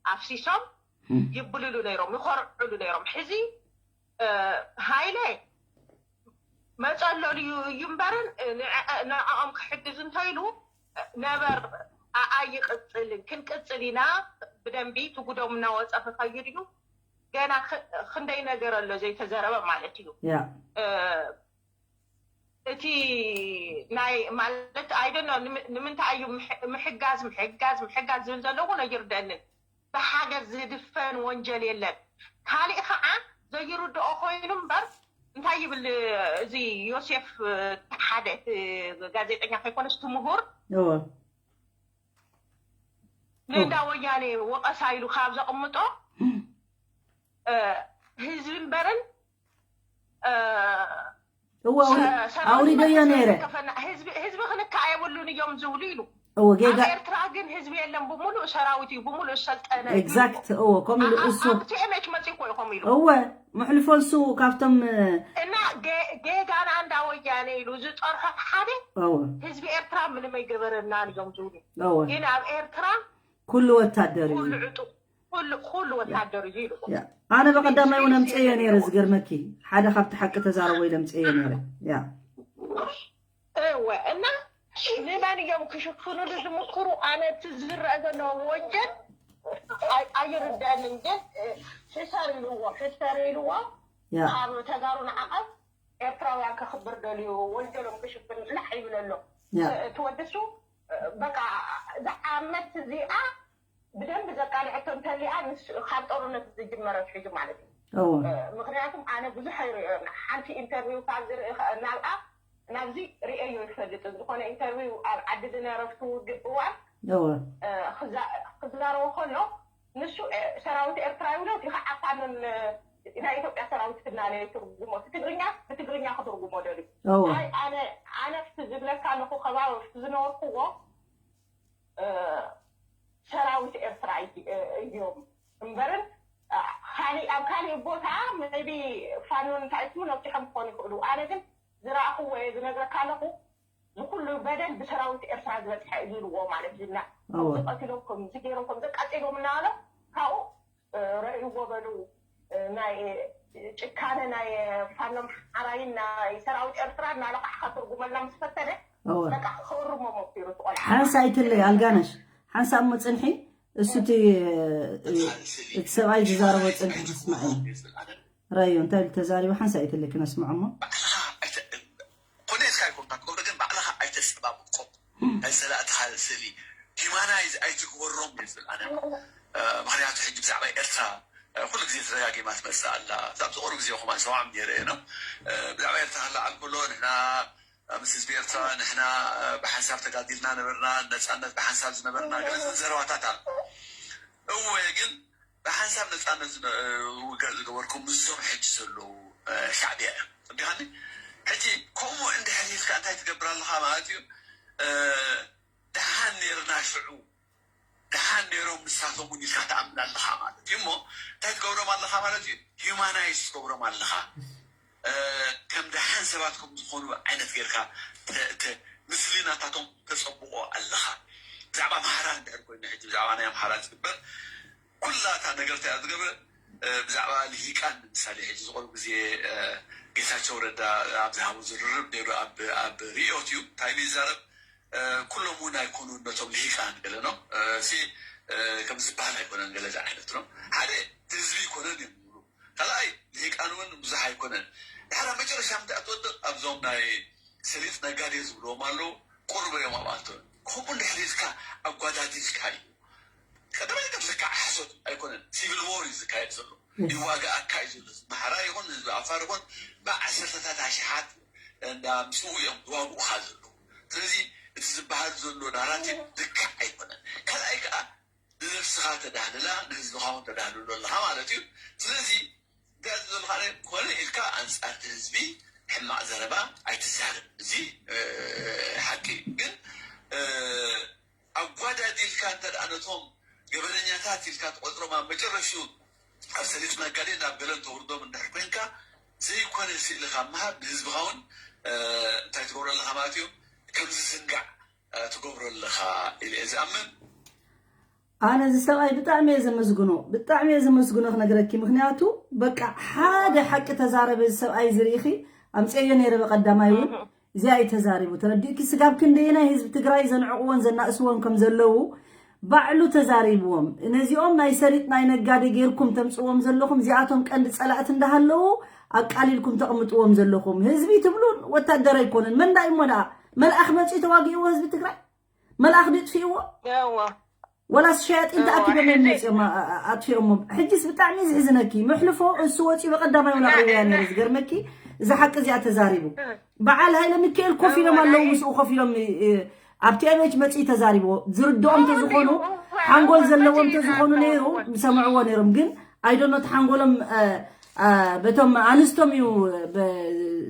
ኣፍሲሶም እም። ይብልሉ ነይሮም፣ ይኮርዕሉ ነይሮም። ሕዚ፣ እ፣ ሃይለ መጸለሉ እዩ፣ እዩ እምበርን፣ እ፣ ንዐ-፣ ንዐኦም ክሕግዝ እንተኢሉ፣ እ፣ ነበር ኣኣ ይቕጽልን፣ ክንቅጽል ኢና ብደንቢ፣ እቲ ጉዶም እናወጸ ክኸይድ እዩ። ገና ክ-፣ ክንደይ ነገር ኣሎ ዘይተዘረበ ማለት እዩ። ያ። እ፣ እቲ ናይ ማለት ኣይደኖ ንምንታይ እዩ ምሕጋዝ ምሕጋዝ ምሕጋዝ ዝብል ዘሎ እውን ኣይርደንን። ብሓገዝ ዝድፈን ወንጀል የለን። ካሊእ ከዓ ዘይርድኦ ኮይኑ እምበር እንታይ ይብል እዚ ዮሴፍ ሓደ እቲ ጋዜጠኛ ከይኮነስ እቲ ምሁር ንእንዳ ወያኔ ወቐሳ ኢሉ ካብ ዘቕምጦ ህዝቢ እምበርን እወ ኣውሪደዮ ነይረ። ህዝቢ ክንካ የብሉን እዮም ዝብሉ ኢሉ። እወ ጌጋ። ኣብ ኤርትራ ግን ህዝቢ የለን፣ ብምሉእ ሰራዊት እዩ፣ ብምሉእ ሰልጠነ እዩ። ኤግዛክት። እወ ከምኡ ኢሉ እሱ። ኣብቲ ኤምኤች መፂእኮ ኢኹም ኢሉ። እወ መሕልፎ እሱ ካብቶም እና ጌጋና እንዳ ወያነ ኢሉ ዝፀርሖ ሓደ ህዝቢ ኤርትራ ምንም ኣይገበረናን እዮም ዝብሉ። እወ ግን ኣብ ኤርትራ ኩሉ ወታደር እዩ። ኩሉ ዕጡቕ ኩሉ ወታደር እዩ ኢሉ። ኣነ በቀዳማይ እውን ኣምፅኤዮ ነይረ። ዝገርመኪ ሓደ ካብቲ ሓቂ ተዛረቦ ኢለ ኣምፅኤዮ ነይረ። ያ እወ እና ንመን እዮም ክሽፍኑሉ ዝምክሩ? ኣነ እቲ ዝረአ ዘሎ ወንጀል ኣይርደአንን። ግን ሕሰር ኢልዎ ሕሰር ኢልዎ ኣብ ተጋሩ ንዓቐብ ኤርትራውያን ከኽብር ደልዩ ወንጀሎም ክሽፍን ላሕ ይብል ኣሎ። እቲ ወዲ እሱ በቃ ዝዓመት እዚኣ ብደንብ ዘቃልዐቶ እንተሊኣ ካብ ጦርነት ዝጅመረ ኣትሒዙ ማለት እዩ። ምክንያቱም ኣነ ብዙሕ ኣይሪኦን ሓንቲ ኢንተርቪው ካብ ዝርኢ ናብኣ ናብዚ ርእዮ ይፈልጥን ዝኾነ ኢንተርቪው ኣብ ዓዲ ዝነበረ ውግእ እዋን ክዛረቦ ከሎ ንሱ ሰራዊት ኤርትራ ይብሎ እቲ ከዓ ፋኖን ናይ ኢትዮጵያ ሰራዊት ክናለ ትርጉሞ ትግርኛ ብትግርኛ ክትርጉሞ ደልዩ ኣይ ኣነ ኣነ ዝብለካ ኣለኹ ከባቢ ዝነበርኩዎ ሰራዊት ኤርትራ እዮም እምበርን ኣብ ካሊእ ቦታ ቢ ፋኖን እንታይ ስሙ ነብፅሖም ክኾኑ ይኽእሉ። ኣነ ግን ዝረኣኽዎ እየ ዝነግረካ ኣለኹ። ዝኩሉ በደል ብሰራዊት ኤርትራ ዝበፅሐ እዩ ኢልዎ ማለት እዩ። እና ከምዚ ቀቲሎም ከምዚ ገይሮም ከምዚ ቀፂሎም እናበሎም ካብኡ ረእይዎ በሉ ናይ ጭካነ ናይ ፋኖ ኣምሓራይን ናይ ሰራዊት ኤርትራ እናለቃሕካ ትርጉመልና ምስ ፈተነ በቃ ክእርሞ መፍትሩ ትቆልዓ ሓንሳ ኣይትለይ ኣልጋነሽ ሓንሳ እሞ ፅንሒ እሱ እቲ እቲ ሰብኣይ ዝዛረቦ ፅንሒ ክስማዕ እዩ። ራዮ እንታይ ኢሉ ተዛሪቡ ሓንሳ ኣይትለይ ክነስምዖ እሞ ኮነ ኢልካ ኣይኮንካ ትገብሮ ግን ባዕልኻ ኣይተፀባብቆም ኣይፀላእትኻ ስእሊ ሂማናይዝ ኣይትግበሮም ይብል ኣነ ምክንያቱ ሕጂ ብዛዕባ ኤርትራ ኩሉ ግዜ ተደጋጊማ ትመፅእ ኣላ ብዛዕባ ዝቆሩ ግዜ ከማ ሰማዕም ነይረ እየ ነው ብዛዕባ ኤርትራ ክለዓል ከሎ ንሕና ምስ ህዝቢ ኤርትራ ንሕና ብሓንሳብ ተጋዲልና ነበርና ነፃነት ብሓንሳብ ዝነበርና ገለ ዘረባታት ኣሎ እወ ግን ብሓንሳብ ነፃነት ውግእ ዝገበርኩም ምስዞም ሕጂ ዘለዉ ሻዕብያ እዮም ዲኻኒ ሕጂ ከምኡ እንድሕር ኢልካ እንታይ ትገብር ኣለኻ ማለት እዩ ደሓን ነርና ሽዑ ደሓን ነሮም ንሳቶም እውን ኢልካ ትኣምን ኣለኻ ማለት እዩ እሞ እንታይ ትገብሮም ኣለኻ ማለት እዩ ሂማናይዝ ትገብሮም ኣለኻ ከም ደሓን ሰባት ከም ዝኾኑ ዓይነት ጌርካ ምስሊናታቶም ተፀብቆ ኣለኻ ብዛዕባ ኣምሓራ እንድሕር ኮይኑ ሕጂ ብዛዕባ ናይ ኣምሓራ ዝግበር ኩላታ ነገር እንታይ ዝገብረ ብዛዕባ ልሂቃን ንምሳሌ ሕጂ ዝቆሩ ግዜ ጌታቸው ረዳ ኣብ ዝሃቡ ዝርርብ ነይሩ ኣብ ሪኦት እዩ እንታይ ይዛረብ ኩሎም እውን ኣይኮኑን ነቶም ልሂቃን ገለ ነው ሲ ከም ዝበሃል ኣይኮነን ገለ ዓይነት ነው ሓደ ህዝቢ ይኮነን እዮም ዝብሉ ካልኣይ ልሂቃን እውን ብዙሕ ኣይኮነን ድሕራ መጨረሻ ምንታይ ትወድቕ ኣብዞም ናይ ሰሊጥ ነጋዴ ዝብልዎም ኣለዉ ቁርብ እዮም ኣብኣቶ ከምኡ እንድሕር ኢልካ ኣጓዳዲልካ እዩ ቀደመ ነገር ዝካዕ ሓሶት ኣይኮነን ሲቪል ዎር እዩ ዝካየድ ዘሎ ይዋጋኣካ እዩ ዘሎ ማሕራ ይኹን ህዝቢ ኣፋር ይኹን ብዓሰርተታት ኣሽሓት እንዳምፅኡ እዮም ዝዋግኡኻ ዘለዉ ስለዚ እቲ ዝበሃል ዘሎ ናራቲቭ ልክዕ ኣይኮነን ካልኣይ ከዓ ንነብስኻ ተዳህልላ ንህዝብኻ እውን ተዳህልሎ ኣለኻ ማለት እዩ ስለዚ እንታይ ዘለካ ኮነ ኢልካ ኣንፃርቲ ህዝቢ ሕማቅ ዘረባ ኣይትዛረብ እዚ ሓቂ ግን ኣጓዳዲልካ እንተ ነቶም ገበነኛታት ኢልካ ትቆፅሮም ኣብ መጨረሽኡ ኣብ ሰሊጥ ነጋዴ ናብ ገለን ተውርዶም እንድሕር ኮይንካ ዘይኮነ ስእልካ ምሃብ ንህዝብኻ እውን እንታይ ትገብሮ ኣለካ ማለት እዩ ከም ዝዝንጋዕ ትገብሮ ኣለኻ ኢለ እየ ዝኣምን ኣነ እዚ ሰብኣይ ብጣዕሚ እየ ዘመስግኖ ብጣዕሚ እየ ዘመስግኖ ክነግረኪ ምክንያቱ በቃ ሓደ ሓቂ ተዛረበ እዚ ሰብኣይ ዝርኢኺ ኣምፀዮ ነይረ በቀዳማይ እውን እዚኣ እዩ ተዛሪቡ ተረዲእኪ ስጋብ ክንደየናይ ህዝቢ ትግራይ ዘንዕቅዎን ዘናእስዎን ከም ዘለዉ ባዕሉ ተዛሪብዎም ነዚኦም ናይ ሰሊጥ ናይ ነጋዴ ጌርኩም ተምፅዎም ዘለኹም እዚኣቶም ቀንዲ ፀላእቲ እንዳሃለዉ ኣቃሊልኩም ተቕምጥዎም ዘለኹም ህዝቢ ትብሉ። ወታደር ኣይኮነን። መን ዳይ እሞ ደኣ መልኣኽ መጺኡ ተዋጊእዎ ህዝቢ ትግራይ? መልኣኽ ድጥፍእዎ? እወ ወላስ ሸያጢን እወ ተኣኪቦም እዮም ሕዚ መጺኦም ኣ- ኣ- ኣጥፊኦሞ? ሕጂስ ብጣዕሚ እዚ ሕዝነኪ። መሕልፎ እሱ ወጺኡ በቐዳማይ ወላ ቅርብያ ነይሩ። ዝገርመኪ፣ እዚ ሓቂ እዚኣ ተዛሪቡ። በዓል ሃይለ ሚካኤል ኮፍ ኢሎም እወ ኣለዉ፣ ናይ ምስኡ ኮፍ ኢሎም እ- ኣብ ቲኤምኤች መጺኡ ተዛሪብዎ። ዝርድኦም እወ ተዝኾኑ፣ እንዲሁ እወ ሓንጎል እወ ዘለዎም መጺኡ ተዝኾኑ ነይሩ እወ ምሰምዕዎ ነይሮም። ግን ኣይደኖ እቲ ሓንጎሎም እ፣ እ፣ በቶም ኣንስቶም እዩ ብ-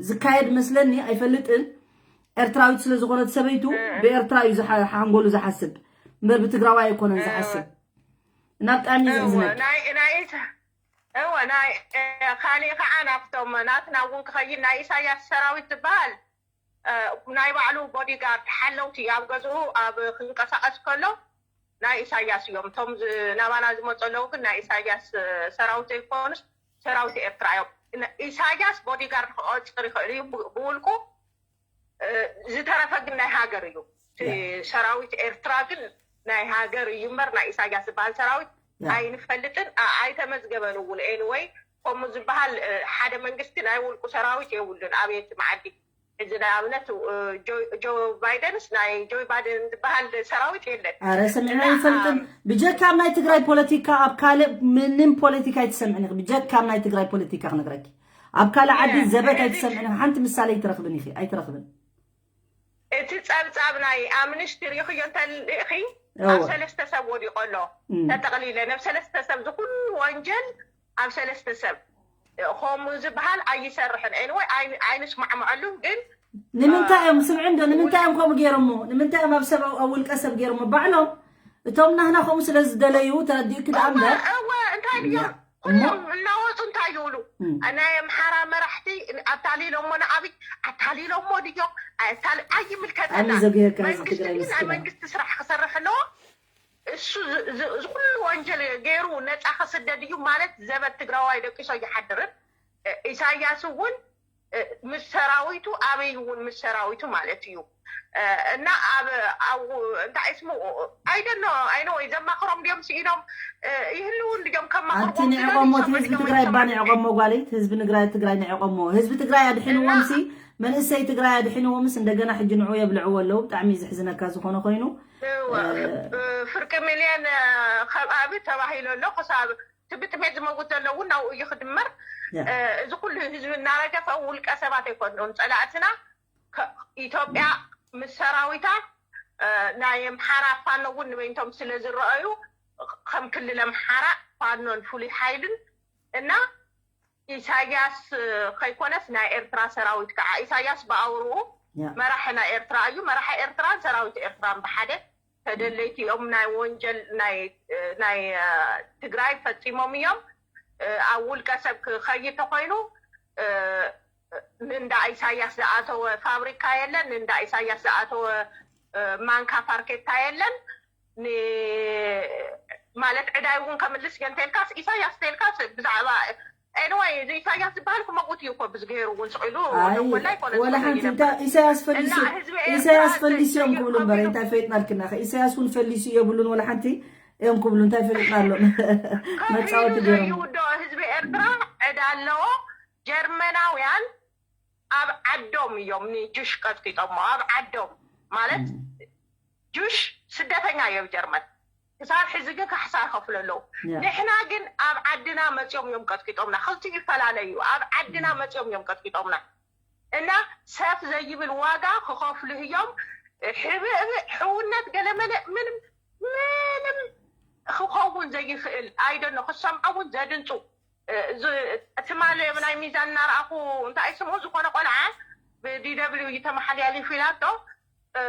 ዝካየድ መስለኒ፣ ኣይፈልጥን። ኤርትራዊት ስለ ዝኾነት ሰበይቱ ብኤርትራ እዩ ዝሓ- ሓንጎሉ ዝሓስብ እምበር ብትግራዋይ ኣይኮነን ዝሓስብ። እና ብጣዕሚ እዩ እወ ዘሕዝነኪ። ናይ ናይ ኢሳ- እወ ናይ እ፣ ካሊእ ከዓ ናብቶም ናትና እውን ክኸይድ ናይ ኢሳያስ ሰራዊት ዝበሃል እ፣ ናይ ባዕሉ ቦዲጋርድ ሓለውቲ ኣብ ገዝኡ ኣብ ክንቀሳቀስ ከሎ ናይ ኢሳያስ እዮም። እቶም ዝ- ናባና ዝመፁ ኣለዉ ግን ናይ ኢሳያስ እ፣ ሰራዊት ዘይኮኑስ ሰራዊት ኤርትራ እዮም። ን- ኢሳያስ ቦዲጋርድ ክቆፅር ይኽእል እዩ ብ- ብውልቁ እ፣ ዝተረፈ ግን ናይ ሃገር እዩ። እቲ ያ ሰራዊት ኤርትራ ግን ናይ ሃገር እዩ እምበር ናይ ኢሳያስ ዝበሃል ሰራዊት ያ ኣይንፈልጥን፣ ኣ- ኣይተመዝገበን እውን። ኤኒወይ ከምኡ ዝበሃል እ፣ ሓደ መንግስቲ ናይ ውልቁ ሰራዊት የብሉን። ኣብየት መዓዲ እዚ ናይ ኣብነት እ፣ ጆ- ጆ ባይደንስ ናይ ጆ ባይደን ዝበሃል ሰራዊት የለን ኣረ ሰሚዕና እና ኣይፈልጥን። ኣ- ብጀካ ኣብ ናይ ትግራይ ፖለቲካ ኣብ ካልእ ምንም ፖለቲካ ኣይትሰምዕን ኢኺ። ብጀካ ኣብ ናይ ትግራይ ፖለቲካ ክነግረኪ፣ ኣብ ካልእ ዓዲ የ- ዘበት እዚ ኣይትሰምዕን ኢኺ። ሓንቲ ምሳሌ ኣይትረኽብን ኢኺ፣ ኣይትረኽብን። እቲ ጸብጻብ ናይ ኣምንስቲ ሪኢኽዮ እንተልእኺ ኣብ እወ ሰለስተ ሰብ ወዲቑ ኣሎ። እም። ተጠቕሊለ ነብ ሰለስተ ሰብ ዝኩሉ ወንጀል ኣብ ሰለስተ ሰብ ከምኡ ዝበሃል ኣይሰርሕን። ኤንወይ ኣይንስማዕምዐሉን ግን ንምንታይ እዮም ስምዒ እንዶ ንምንታይ እዮም ከምኡ ገይሮሞ? ንምንታይ እዮም ኣብ ሰብ ኣብ ውልቀ ሰብ ገይሮሞ? ባዕሎም እቶም ናህና ከምኡ ስለ ዝደለዩ ተረዲእኪ ደኣ እምበር እወ እንታይ ያ ድዮም እሞ ኩሎም እናወፁ እንታይ ይብሉ? እም፣ ናይ ኣምሓራ መራሕቲ ኣታሊሎሞ ንኣብይ ኣታሊሎሞ ድዮም ኣታል ዓብዪ ኣይምልከተናን። ዘጉሄካ እዚ መንግስቲ ትግራይ ግን ናይ ምስኪና መንግስቲ ስራሕ ክሰርሕ ኣለዎ። እሱ ዝ- ዝ- እዚ ኩሉ ወንጀል ገይሩ ነፃ ክስደድ እዩ ማለት ዘበት ትግራዋይ ደቂሶ ይሓድርን። እ፣ ኢሳያስ እውን እ፣ ምስ ሰራዊቱ ኣበይ እውን ምስ ሰራዊቱ ማለት እዩ። እ፣ እና ኣብ ኣብ እንታይ ስሙ ኣይደኖ ኣይነ ወይ ዘማክሮም ድዮም ስኢኖም እ፣ ይህልውን ድዮም ኣንቲ ከማክርዎም ዝደልዩ ንዕቆሞ እቲ ይሰምዑ ህዝቢ ድዮም ትግራይ እባ ኣይሰምዑ ድዮም? ንዕቆሞ ጓለይ፣ እቲ ህዝቢ ንግራይ ትግራይ ንዕቆሞ። ህዝቢ ትግራይ እና ኣድሒንዎም ሲ መንእሰይ ትግራይ ኣድሒንዎም ስ እንደገና ሕጂ ንዑ የብልዕዎ ኣለዉ። ብጣዕሚ እዩ ዘሕዝነካ ዝኾነ ኮይኑ እወ፣ እ፣ እ፣ ፍርቂ ሚልዮን እ፣ ከባቢ ተባሂሉ ኣሎ። ክሳብ እቲ ብጥሜት ዝመውት ዘሎ እውን ናብኡ እዩ ክድመር። ያ እ፣ እዚ ኩሉ ህዝቢ እናረገፈ ውልቀ ሰባት ኣይኮኑን ፀላእትና። ከ- ኢትዮጵያ ምስ ሰራዊታ እ፣ ናይ ኣምሓራ ፋኖ እውን ንበይንቶም ስለ ዝረኣዩ ከም ክልል ኣምሓራ ፋኖን ፍሉይ ሓይልን እና ኢሳያስ እ፣ ከይኮነስ ናይ ኤርትራ ሰራዊት ከዓ ኢሳያስ ብኣውርኡ ያ መራሒ ናይ ኤርትራ እዩ። መራሒ ኤርትራን ሰራዊት ኤርትራን ብሓደ ተደለይቲ እዮም። ናይ ወንጀል ናይ እ፣ ናይ እ፣ ትግራይ ፈፂሞም እዮም። እ፣ ኣብ ውልቀ ሰብ ክኸይድ ተኮይኑ እ፣ ንእንዳ ኢሳያስ ዝኣተወ ፋብሪካ የለን፣ ንእንዳ ኢሳያስ ዝኣተወ እ፣ ማንካ ፋርኬታ የለን። ን- ማለት ዕዳይ እውን ከምልስ እየ እንተልካስ ኢሳያስ እንተልካስ ብዛዕባ ኤንዋይ እዚ ኢሳያስ ዝበሃል ክመውት እዩ እኮ ብዝገይሩ እውን ስቕ ኢሉ ኣይ ደወላ ኣይኮነ ወላ ሓንቲ ዝኸይድ እንታይ ነበር ኢሳያስ ፈሊሱ እና ህዝቢ ኢሳያስ ኤርትራ ፈሊሱ እዮም ዘይ- ክብሉ እምበር ከቢሩ እንታይ ፈሊጥና ልክና ኢሳያስ እውን ፈሊሱ የብሉን ወላ ሓንቲ እዮም ክብሉ እንታይ ፈሊጥና ኣሎም መፃወቲ ከፊሉ ገይሮም ዘይውዶ ህዝቢ ኤርትራ ዕዳ ኣለዎ። ጀርመናውያን ኣብ ዓዶም እዮም ንጁሽ ቀጥቂጦሞ ኣብ ዓዶም ማለት እም፣ ጁሽ ስደተኛ እዮም ጀርመን። ክሳብ ሕዚ ግን ካሕሳ ይኸፍሉ ኣለዉ። ያ ንሕና ግን ኣብ ዓድና መፂኦም እዮም ቀጥቂጦምና። ክልቲኡ ይፈላለዩ። ኣብ ዓድና መፂኦም እዮም ቀጥቂጦምና እና ሰፍ ዘይብል ዋጋ ክኸፍሉ እዮም። ሕብእብእ ሕውነት ገለመለ ምንም ምንም ክኸውን ዘይኽእል ኣይደኖ ክሰምዖ እውን ዘድንፁ እ፣ ዝ- ትማሊ ናይ ሚዛን እናረኣኹ እንታይ ስምዑ ዝኾነ ቆልዓ ብዲደብሊው እዩ ተመሓሊያሊፉ ኢላቶ እ፣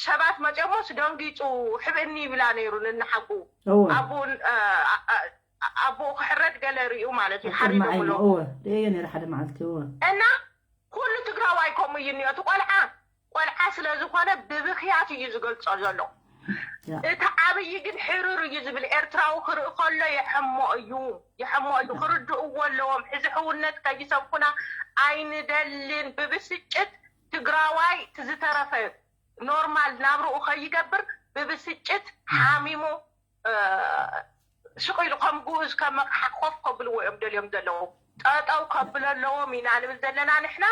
ሰባት መፅኦሞስ ደንጊፁ ሕብእኒ ይብላ ነይሩ ንናሓቁ እወ ኣቡን እ፣ ኣ- ኣ- ኣቦኡ ክሕረድ ገለ ርኡ ማለት እዩ ኣብ ቅድሚ ዓይኑ ሓሪዶምሎ እወ ርእየ ነይረ ሓደ መዓልቲ እወ እና ኩሉ ትግራዋይ ከምኡ እዩ እኒኦ እቲ ቆልዓ ቆልዓ ስለ ዝኾነ ብብክያት እዩ ዝገልፆ ዘሎ ያ እቲ ዓብዪ ግን ሕርር እዩ ዝብል ኤርትራዊ ክርኢ ከሎ የሐሞ እዩ የሐሞ እዩ ክርድእዎ ኣለዎም ሕዚ ሕውነት ከይሰብኩና ኣይንደልን ብብስጭት ትግራዋይ ትዝተረፈ ኖርማል ናብርኡ ከይገብር ብብስጭት ሓሚሙ እ፣ ስቕ ኢሉ ከም ግኡዝ ከም መቕሓ ኮፍ ከብልዎ እዮም ደልዮም ዘለዉ ጠጠው ከብሎ ኣለዎም ኢና ንብል ዘለና ንሕና።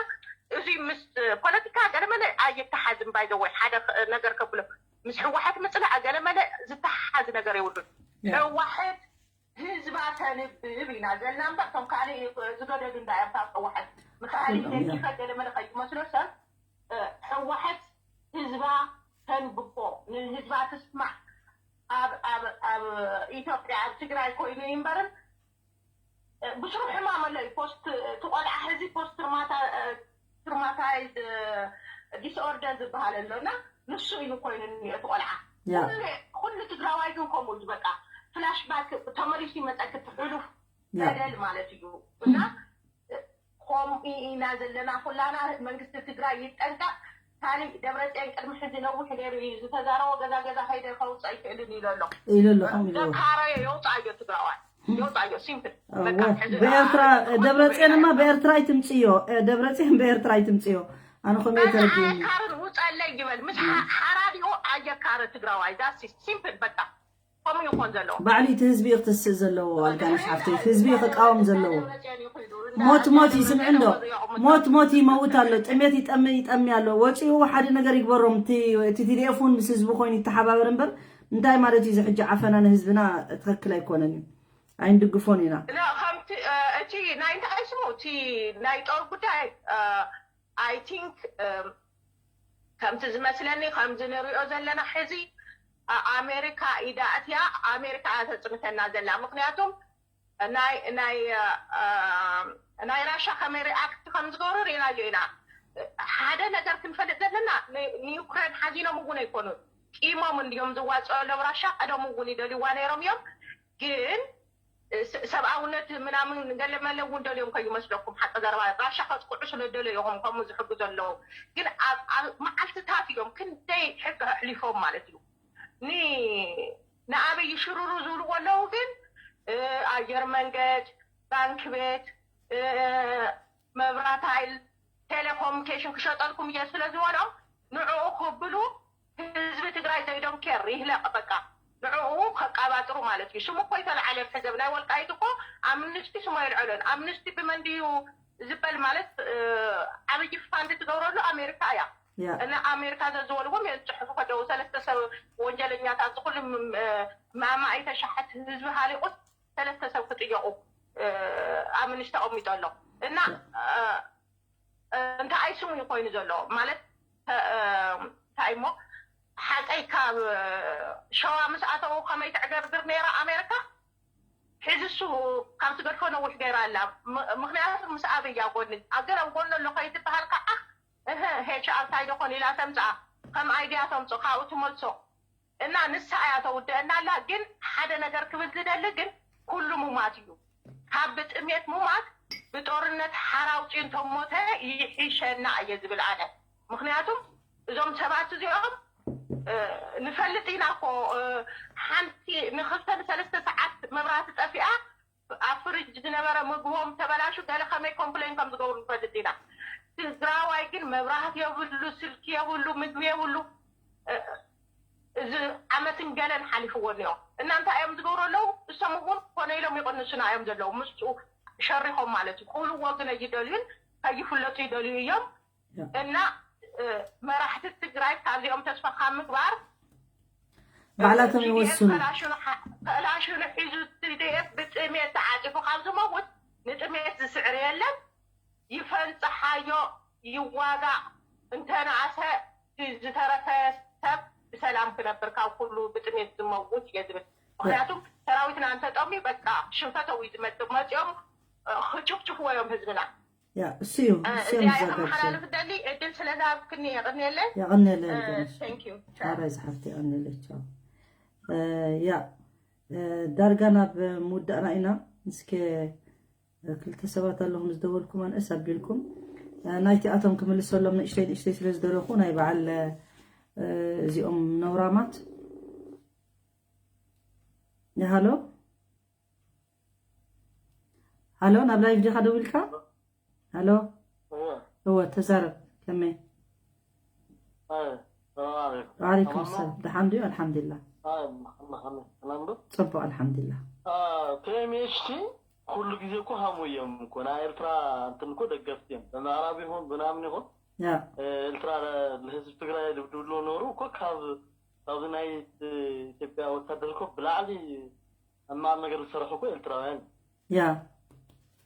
እዚ ምስ ፖለቲካ ገለመለ ኣይተሓዝን። ባይዘወይ ሓደ ነገር ከብሎ ምስ ህወሓት ምፅላእ ገለመለ ዝተሓዝ ነገር የብሉን። ህወሓት ህዝባ ተንብብ ኢና ዘለና እምበር እቶም ካልእ ዝገደዱ እንዳዮም ካብ ህወሓት ምክኣል ደጊፈ ገለመለ ከይመስሎ ሰብ ህወሓት ህዝባ ተንብቦ ንህዝባ ትስማዕ ኣብ ኣብ ኣብ ኢትዮጵያ ኣብ ትግራይ ኮይኑ ይንበርን ብስሩ ሕማም ኣሎ እዩ። ፖስት ትቆልዓ ሕዚ ፖስት ትርማታይዝ ዲስኦርደር ዝበሃል ኣሎ እና ንሱ እዩ ኮይኑ እኒኦ ትቆልዓ ኩሉ ትግራዋይ ግን ከምኡ እዩ በቃ ፍላሽ ባክ ተመሊሱ ይመፀኪ ትሕሉፍ በደል ማለት እዩ እና ከምኡ ኢና ዘለና ኩላና መንግስቲ ትግራይ ይጠንቀቅ ካሊእ ደብረፅዮን ቅድሚ ሕዚ ነዊሕ ገይሩ እዩ ዝተዛረቦ ገዛ ገዛ ከይደ ከውፅእ ኣይክእልን ኢሉ ኣሎ ኢሉ ኣሎ ከምኡ ኢሉ ዘካረዮ የውፅኣዮ ትግራዋይ የውፅኣዮ ሲምፕል ብኤርትራ ደብረፅዮንማ ብኤርትራ ኣይትምፅዮ ደብረፅዮን ብኤርትራ ኣይትምፅዮ ኣነ ከምኡ ተረዲኒ ካርን ውፀለይ ይበል ምስ ሓራዲኦ ኣየካረ ትግራዋይ ዳሲ ሲምፕል በቃ ከምኡ ይኾን ዘለዎ ባዕሉ እቲ ህዝቢ እዩ ክትስእ ዘለዎ ኣልጋነሽ ሓፍተይ እቲ ህዝቢ እዩ ክቃወም ዘለዎ ሞት ሞት ይስምዕ እንዶ ሞት ሞት ይመውት ኣሎ ጥሜት ይጠሚ ይጠሚ ኣሎ ወፂኡ ሓደ ነገር ይግበሮም እቲ ቲዲኤፍ እውን ምስ ህዝቢ ኮይኑ ይተሓባበር እምበር እንታይ ማለት እዩ እዚ ሕጂ ዓፈና ንህዝብና ትኽክል ኣይኮነን እዩ ኣይንድግፎን ኢና ከምቲ እቲ ናይ እንታይ ስሙ እቲ ናይ ጦር ጉዳይ I think ከምቲ ዝመስለኒ ከምዚ ንሪኦ ዘለና ሕዚ ኣሜሪካ ኢዳ ኣትያ ኣሜሪካ እያ ተፅንተና ዘላ ምክንያቱም ናይ ናይ ናይ ራሻ ከመይ ሪኣክት ከም ዝገብሩ ርኢናዮ ኢና ሓደ ነገር ክንፈልጥ ዘለና ንዩክሬን ሓዚኖም እውን ኣይኮኑን ቂሞም እንዲዮም ዝዋፅኦ ኣለዉ ራሻ ቀደም እውን ይደልይዋ ነይሮም እዮም ግን ሰብኣውነት ምናምን ገለ መለ እውን ደልዮም ከይመስለኩም ሓቂ ዘረባ ራሻ ከጥቅዑ ስለ ደለዩ ኢኹም ከምኡ ዝሕግዙ ኣለዉ ግን ኣብ መዓልትታት እዮም ክንደይ ሕጊ ኣሕሊፎም ማለት እዩ ንኣብይ ሽሩሩ ዝብልዎ ኣለዉ ግን ኣየር መንገድ ባንክ ቤት መብራት ሃይል ቴሌኮሙኒኬሽን ክሸጠልኩም እየ ስለ ዝበሎም ንዕኡ ክብሉ ህዝቢ ትግራይ ዘይዶም ኬር ይህለቅ በቃ ንዕኡ ከቃባጥሩ ማለት እዩ ስሙ እኮ ይተለዓለ ሕዘብ ናይ ወልቃይት እኮ ኣምንስቲ ስሙ ኣይልዐሎን ኣምንስቲ ብመን ድዩ ዝበል ማለት ዓብይ ፋንድ ትገብረሉ ኣሜሪካ እያ እና ኣሜሪካ ዘዝበልዎም እዮም ዝፅሕፉ ከደው ሰለስተ ሰብ ወንጀለኛታት ዝኩሉ ማማ ኣይተሻሐት ህዝቢ ሃሊቁት ሰለስተ ሰብ ክጥየቁ ኣምንስቲ ኣቀሚጡ ኣሎ እና እንታይ ስሙ ኮይኑ ዘሎ ማለት እንታይ እሞ ሓቀይ ካብ ሸዋ ምስ ኣተው ከመይ ትዕገርግር ነይራ ኣሜሪካ ሕዚ እሱ ካብ ትገድፎ ነዊሕ ገይራ ኣላ ምክንያቱ ምስ ኣብያ ጎኒ ኣገር ኣብ ጎኒ ኣሎ ከይትበሃል ከዓ እህ ሄች ኣር ታይ ደኾን ኢላ ተምፅኣ ከም ኣይድያ ተምፅኦ ካብኡ ትመልሶ እና ንሳ እያ ተውደአና ኣላ ግን ሓደ ነገር ክብል ዝደሊ ግን ኩሉ ሙማት እዩ ካብ ብጥሜት ሙማት ብጦርነት ሓራውፂ እንተሞተ ይሒሸና እየ ዝብል ኣነ ምክንያቱም እዞም ሰባት እዚኦም ንፈልጥ ኢና ኮ ሓንቲ ንክልተ ንሰለስተ ሰዓት መብራህቲ ጠፊኣ ኣብ ፍርጅ ዝነበረ ምግቦም ተበላሹ ገለ ከመይ ኮምፕሌን ከም ዝገብሩ ንፈልጥ ኢና ትግራዋይ ግን መብራህቲ የብሉ ስልኪ የብሉ ምግቢ የብሉ እዚ ዓመትን ገለን ሓሊፍዎ እኒኦ እና እንታይ እዮም ዝገብሩ ኣለዉ እሶም እውን ኮነ ኢሎም ይቕንሱና እዮም ዘለዉ ምስኡ ሸሪኾም ማለት እዩ ክብልዎ ግን ኣይደልዩን ከይፍለጡ ይደልዩ እዮም እና መራሕቲ ትግራይ ካብዚኦም ተስፋ ካብ ምግባር ባዕላቶም ይወስኑ ከላሽኑ ሒዙ ቲዲኤፍ ብጥሜት ተዓፂፉ ካብ ዝመውት ንጥሜት ዝስዕር የለን ይፈንፀሓዮ ይዋጋእ እንተነኣሰ ዝተረፈ ሰብ ብሰላም ክነብር ካብ ኩሉ ብጥሜት ዝመውት እየ ዝብል ምክንያቱም ሰራዊትና እንተጠሚ በቃ ሽንፈተዊ ዝመፅእ መፂኦም ክጭፍጭፍዎ እዮም ህዝብና ያ እሱ እዩ እሱ እዮም እዚኣ ዝዛጋብ ከመሓላልፍ ደሊ እድል ስለ ዝሃብክኒ የቕንየለይ የቐንየለይ የቐንየለይ Thank you ሓራይ ዝሓፍቲ የቐንየለይ ቻው ያ ዳርጋ ናብ ምውዳእና ኢና እስከ ክልተ ሰባት ኣለኹም ዝደወልኩም ኣንእስ ኣቢልኩም ናይቲኣቶም ክምልሰሎም ንእሽተይ ንእሽተይ ስለ ዝደለኹ ናይ በዓል እዚኦም ነውራማት ሃሎ ሃሎ ናብ ላይፍ ዲኻ ደው ኢልካ ሃሎ እወ ተዛረብ ከመይ وعليكم السلام ደሓን ድዩ ኣልሓምዱላ ፅቡቅ ኣልሓምዱላ ፒኤምኤችቲ ኩሉ ግዜ እኮ ሃሙ እዮም እኮ ናይ ኤርትራ እንትን እኮ ደገፍቲ እዮም። ብምዕራብ ይኹን ብናምን ይኹን ያ ኤርትራ ንህዝቢ ትግራይ ድብድብሉ ነበሩ እኮ ካብ ካብዚ ናይ ኢትዮጵያ ወታደር እኮ ብላዕሊ ሕማቕ ነገር ዝሰርሑ እኮ ኤርትራውያን ያ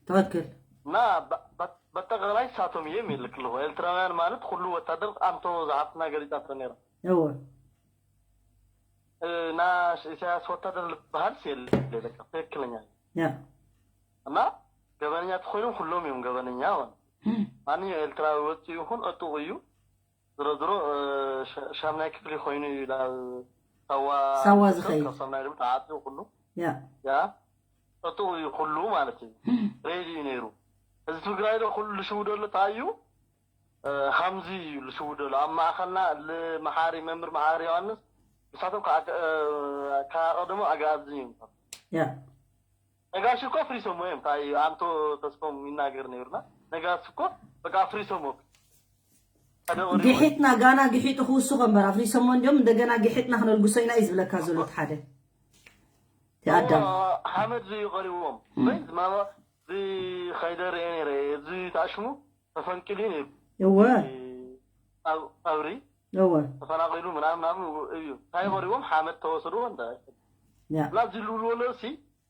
ትኽክል እና በ- በ- በጠቃላይ ሳቶም እዮም ይልክ ኣለኹ። ኤርትራውያን ማለት ኩሉ ወታደር ኣንቶ ዝሓፍትና ገሊጻቶ ነይራ እወ እና ኢሳያስ ወታደር ዝበሃል የለ በቃ ትክክለኛ ያ እና ገበነኛ ተኮይኖም ኩሎም እዮም ገበነኛ ማለት ማንኛው ኤርትራዊ ወፂኡ ይኹን ዕጡቅ እዩ ዝሮ ዝሮ ሻምናይ ክፍሊ ኮይኑ እዩ ናብ ሳዋ ሳዋ ዝኸይድ። ሳምናይ ድማ ተዓፅዩ ኩሉ ያ ያ ዕጡቅ እዩ ኩሉ ማለት እዩ ሬዲ እዩ ነይሩ እዚ ትግራይ ዶ ኩሉ ዝሽውደሉ እንታይ እዩ ሃምዚ እዩ ዝሽውደሉ ኣብ ማእኸልና መሓሪ መምህር መሓሪ ዮሃንስ ንሳቶም ከቀደሞ ኣግኣዚ እዮም ያ ነጋሽ እኮ ፍሪሶሞ እዮም እንታይ ኣንቶ ተስፎም ይናገር ነይሩና ነጋሽ እኮ በቃ ፍሪሶሞ ግሒጥና ጋና ግሒጡ ክውስኾ እምበር ኣፍሪሶሞ እንዲኦም እንደገና ግሒጥና ክነልጉሶ ኢና እዩ ዝብለካ ዘሎ እቲ ሓደ እቲ ኣዳም ሓመድ እዩ ቀሪብዎም ወይ ዝማባ እዚ ከይደርየ ነይረ እዚ ተኣሽሙ ተፈንቂሉ ነይሩ እወ ኣብ ቀብሪ እወ ተፈናቂሉ ምናምን ምናምን እዩ እንታይ ቀሪቦም ሓመድ ተወሰድዎ እንዳ ያ እና እዚ ልብልዎ ለሲ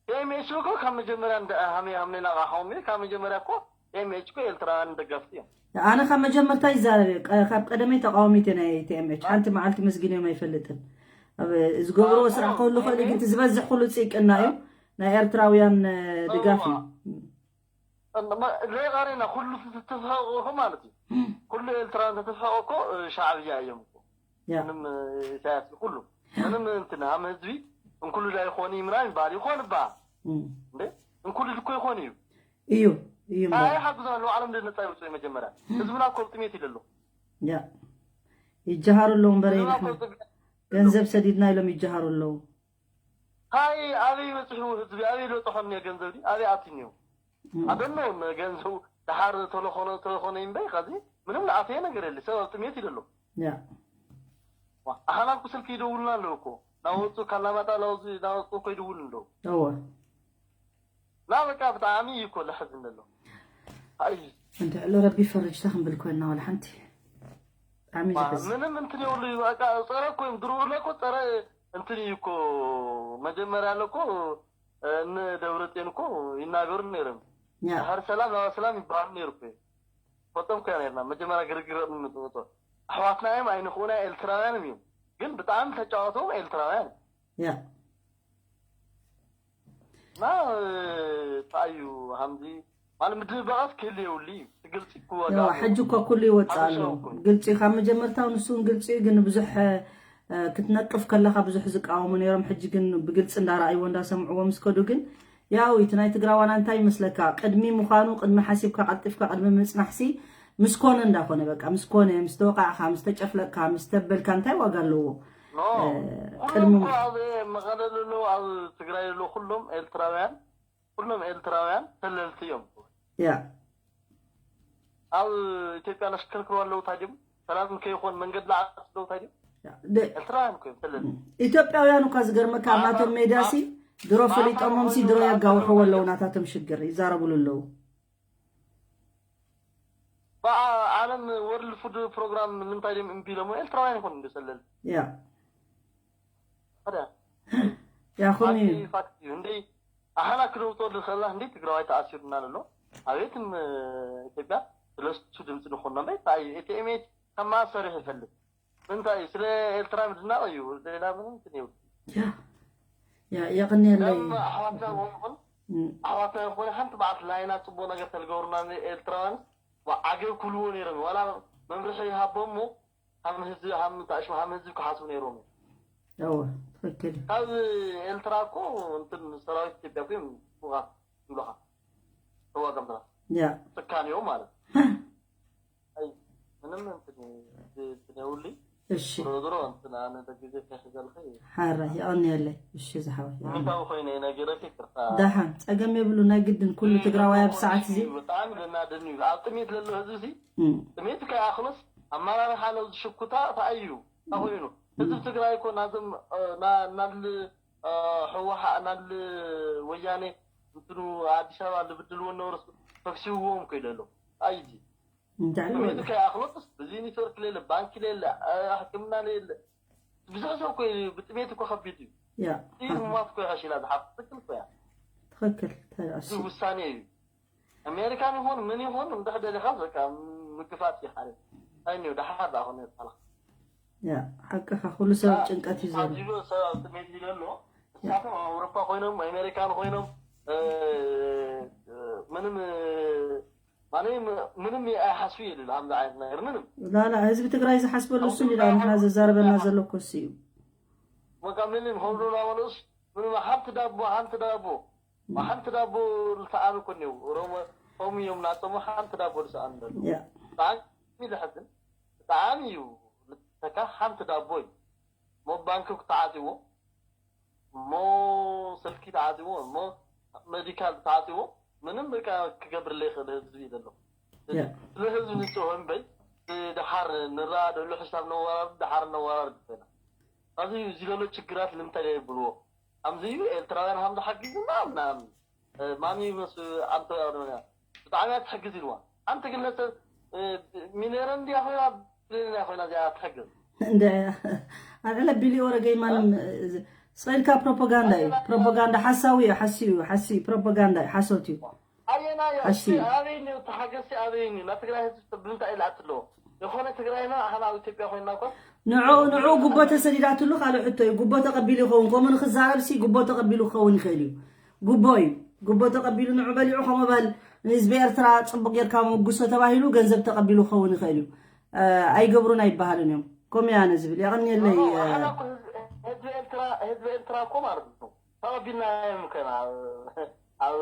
ቲኤምኤች እኮ ካብ መጀመርያ እንደ ሃሜ ሃምኔና ቃሖም ካብ መጀመርያ እኮ ቲኤምኤች እኮ ኤርትራውያን ደገፍቲ እዮም ኣነ ካብ መጀመርታ ይዛረብ እየ። ቀ- ካብ ቀደመይ ተቃዋሚት እየ ናይ ቲኤምኤች ሓንቲ መዓልቲ መስጊን እዮም ኣይፈልጥን ኣብ ዝገብርዎ ስራሕ ክህሉ ክእል ግን እቲ ዝበዝሕ ኩሉ ፅይቅና እዩ ናይ ኤርትራውያን እ፣ ድጋፍ እዩ ዘይቃሬና ኩሉ ትትፍሐቁ ማለት እዩ ኩሉ ኤርትራውያን ተትፍሐቁ እኮ እ፣ ሻዕብያ እዮም እኮ ያ ምንም እ፣ ኢሳያስ ኩሉ ምንም እንትን ኣም ህዝቢ እንኩሉ ላይ ይኾን ምናምን ይባል ይኾን ባ እም፣ እንዴ እንኩሉ እኮ ይኾን እዩ እዩ እዩ እምበር ኣይ ሓግዞ ኣለዉ ዓለም ደነጻ ይውፅኡ መጀመርያ ህዝብና እኮ ጥሜት ይደሎ ያ ይጀሃሩ ኣለዉ እምበር ህዝብና ንሕና እኮ ጥሜት ገንዘብ ሰዲድና ኢሎም ይጀሃሩ ኣለዉ ታይ ኣበይ በፅሑ ህዝቢ ኣበይ ዝበፅሖ እኒኦ ገንዘብ ድዩ ኣበይ ኣትዩ እኒኦ ኣደኖ ገንዘቡ ደሓር ተለኾነ ተለኾነ እምበይ ከዚ ምንም ለኣተየ ነገር የለ ሰብ ኣብ ጥሜት ይደሎ ያ ኣሓላኩ ስልክ ይደውልና ኣለዉ እኮ ናወፁ ካላማጣ ናወፁ ናወፁ እኮ ይደውሉ ኣለዉ እወ እና በቃ ብጣዕሚ እዩ እኮ ለሕዝን ዘሎ ኣይ እንድዕሎ ረቢ ፈረጅታ ክንብል ኮይና ዋላ ሓንቲ ብጣዕሚ እዩ ዘሕዝን ምንም እንትን የብሉ እዩ በቃ ፀረ እኮ እዮም ድሮ እለ እኮ ፀረ እንትን እዩ እኮ መጀመርያ ኣለ እኮ እነ ደብረፅዮን እኮ ይናገሩ ነይሮም ያ ድሕሪ ሰላም ናብ ሰላም ይበሃሉ ነይሩ እኮ ፈጠም እኮ ነርና መጀመርያ ግርግር ምጥምጦ ኣሕዋትና እዮም ኣይንኽኡና ኤርትራውያን እዮም ግን ብጣዕሚ ተጫወቶም ኤርትራውያን ያ እና እንታይ እዩ ሃምዚ ማለት ምድንባቐስ ክህል የብሉ እዩ እቲ ግልፂ ክወጋ ያው ሕጂ እኮ ኩሉ ይወፅእ ኣሎ ግልፂ ካብ መጀመርታው ንሱ እውን ግልፂ እዩ ግን ብዙሕ እ፣ ክትነቅፍ ከለካ ብዙሕ ዝቃወሙ ነይሮም ሕጂ ግን ብግልፂ እንዳረኣይዎ እንዳሰምዕዎ ምስ ከዱ ግን ያው እቲ ናይ ትግራዋና እንታይ ይመስለካ ቅድሚ ምዃኑ ቅድሚ ሓሲብካ ቀልጢፍካ ቅድሚ ምፅናሕሲ ምስ ኮነ እንዳኾነ በቃ ምስ ኮነ ምስ ተወቃዕካ ምስ ተጨፍለቅካ ምስ ተበልካ እንታይ ዋጋ ኣለዎ ኖ እ፣ ኩሎም ቅድሚ እኮ ኣብ መቐለ ዘለዉ ኣብ ትግራይ ዘለዉ ኩሎም ኤርትራውያን ኩሎም ኤርትራውያን ተለልቲ እዮም ያ ኣብ ኢትዮጵያ ነሽከርክሩ ኣለዉ እንታይ ድዮም ሰላም ከይኾን መንገድ ለዓስ ኣለዉ እንታይ ድዮም ደ- ኤርትራውያን እኮ እዮም ተለልቲ ኢትዮጵያውያን እኳ ዝገርመካ ኣብ ናቶም ሜድያ ሲ ድሮ ፈሊጦሞም ሲ ድሮ የጋውሕዎ ኣለዉ ናታቶም ሽግር ይዛረቡሉ ኣለዉ በዓለም ወርልድ ፉድ ፕሮግራም ንምንታይ ድዮም እምቢ ኢሎሞ ኤርትራውያን ይኾኑ እንዲ ሰለልቲ ያ ታዲያ ያኹን እዩ ፋክት እዩ እንደ ኣሓና ክነውፅኦ ንኽእልና እንደ ትግራዋይ ተኣሲሩና ኣሎ ኣቤትም ኢትዮጵያ ስለሱ ድምፂ ንኾኖ እምበር እንታይ እዩ እቲ ኤምኤች ከማሰሪሕ ይፈልጥ ምንታይ እዩ ስለ ኤርትራ ምድናቕ እዩ ሌላ ምንም እንትን የብሉ ያ ያ የቕንየለይ ከም ኣሕዋትና ዝኾኑ ኣሕዋትና ዝኾነ ሓንቲ በዓልቲ ላይና ፅቡቅ ነገር ተልገብሩና ኤርትራውያን ዓገብ ክብልዎ ነይሮም ዋላ መምርሒ ይሃቦም እሞ ሃም ህዝቢ ሃም ታሽሙ ሃም ህዝቢ ክሓስቡ ነይሮም እዮም እወ ትኽክል እዩ ካብ ኤርትራ እኮ እንትን ሰራዊት ኢትዮጵያ እኮ እዮም ፉቓት ይብሉኻ ተዋቀምትና ያ ጭካኔኦም ማለት ኣይ ምንም እንትን እንትን የብሉይ እሺ ዞሮ ዞሮ እንትን ኣነ በግዜ ከይሕዘልኺ ሓራይ የቐንየለይ እሺ ዝሓወይ ምንታዊ ኮይነ ነጊረኪ ይቅርታ ደሓን ፀገም የብሉ ናይ ግድን ኩሉ ትግራዋይ ኣብ ሰዓት እዚ ብጣዕሚ ዘናድን እዩ ኣብ ጥሜት ለሎ ህዝቢ ሲ እም፣ ጥሜት ከይኣኽሎስ ኣመራርሓ ለዚ ሽኩታ እንታይ እዩ እንታይ ኮይኑ ህዝቢ ትግራይ እኮ ናዞም እ፣ ና- ናል እ፣ ህወሓ ናል ወያኔ ኣዲስ ኣበባ ዝብድልዎ ነበሩ ተክሲዎም ከይደ ኣሎ ኣይጂ እንታይ ከመይ ከይኣኽሎትስ ብዚ ኔትወርክ ሌለ ባንኪ ሌለ ሕክምና ሌለ ብዙሕ ሰብ እኮ እዩ ብጥሜት እኮ ከቢድ እዩ ያ ይህ ሞት እኮ ይሓሽላ ዝሓፍ ትክክል እኮ እያ ትክክል እዚ ተራእሲ ውሳኔ እዩ ኣሜሪካን ይኹን ምን ይኹን እንድሕ ደሊኻ በቃ ምግፋት እዩ ሓደ ኣይኒው ደሓር ዳኹን ይባላ ያ ሓቅኻ ኩሉ ሰብ ጭንቀት እዩ ዘሎ ኣዚሎ ሰብ ኣብ ጥሜት እዩ ዘሎ ንሳቶም ኣብ ኣውሮፓ ኮይኖም ኣሜሪካን ኮይኖም እ፣ እ፣ ምንም እ፣ ማለይ ም- ምንም ኣይሓስቡ የለን ኣብዚ ዓይነት ነገር ምንም ላላ ህዝቢ ትግራይ ዝሓስበሉ እሱ ሊላ ንሕና ዘዛረበና ዘሎ ኮሲ እዩ በቃ ምንም ከምዚ እናበሉስ ምንም ሓንቲ ዳቦ ሓንቲ ዳቦ ሓንቲ ዳቦ ዝሰኣኑ እኮ እኒው ሮሞ ቶም እዮም ናፀሙ ሓንቲ ዳቦ ዝሰኣኑ ዘሎ ያ ብጣዕሚ ዘሕዝን ብጣዕሚ እዩ ተካ ሓንቲ ዳቦ እዩ ሞ ባንክ ተዓፅዎ እሞ ስልኪ ተዓፅዎ እሞ ሜዲካል ተዓፅዎ ምንም በቃ ክገብርለ ይኽእል ህዝቢ እዩ ዘሎ ያ ስለ ህዝቢ ንፅሆ እምበይ ድሓር ንረዳደሉ ሕሳብ ነወራርድ ድሓር ነወራርድ ኮይና ኣብዚ እዚ ዘሎ ችግራት ንምንታይ የብልዎ ከምዚ እዩ ኤርትራውያን ሃምዚ ሓጊዝና ምናምን ማን እዩ መስ ኣንተ ብጣዕሚ እያ ትሕግዝ ኢልዋ ሓንቲ ግለሰብ ሚሊዮን እንድያ ኮይና ብሊዮን ኮይና እዚኣ ትሕግዝ እንደ ኣልዕለ ቢሊ ወረገይ ማንም ስቀልካ ፕሮፓጋንዳ እዩ ፕሮፓጋንዳ ሓሳዊ እዩ ሓሲ እዩ ሓሲ ፕሮፓጋንዳ እዩ ሓሶት እዩ ኣየና ሓሲ እዩ ኣበይኒ ተሓገሲ ኣበይኒ ናብ ትግራይ ህዝቢ ብምንታይ ኢላ ኣትለዎ የኾነ ትግራይና ኣሕና ኣብ ኢትዮጵያ ኮይና እኮ ንዑ ንዑ ጉቦ ተሰዲዳትሉ ካልእ ሕቶ እዩ ጉቦ ተቐቢሉ ይኸውን ከምኡ ንክዛረብ ሲ ጉቦ ተቐቢሉ ክኸውን ይኽእል እዩ ጉቦ እዩ ጉቦ ተቐቢሉ ንዑ በሊዑ ከምኡ በል ንህዝቢ ኤርትራ ፅቡቅ ጌርካ መጉሶ ተባሂሉ ገንዘብ ተቐቢሉ ክኸውን ይኽእል እዩ እ፣ ኣይገብሩን ኣይበሃልን እዮም ከምኡ ኣነ ዝብል የቐንየለይ እ፣ ኣሕና እኮ ህዝቢ ህዝቢ ኤርትራ ህዝቢ ኤርትራ እኮ ማለት ነው ተቐቢልና እዮም ከና ኣብ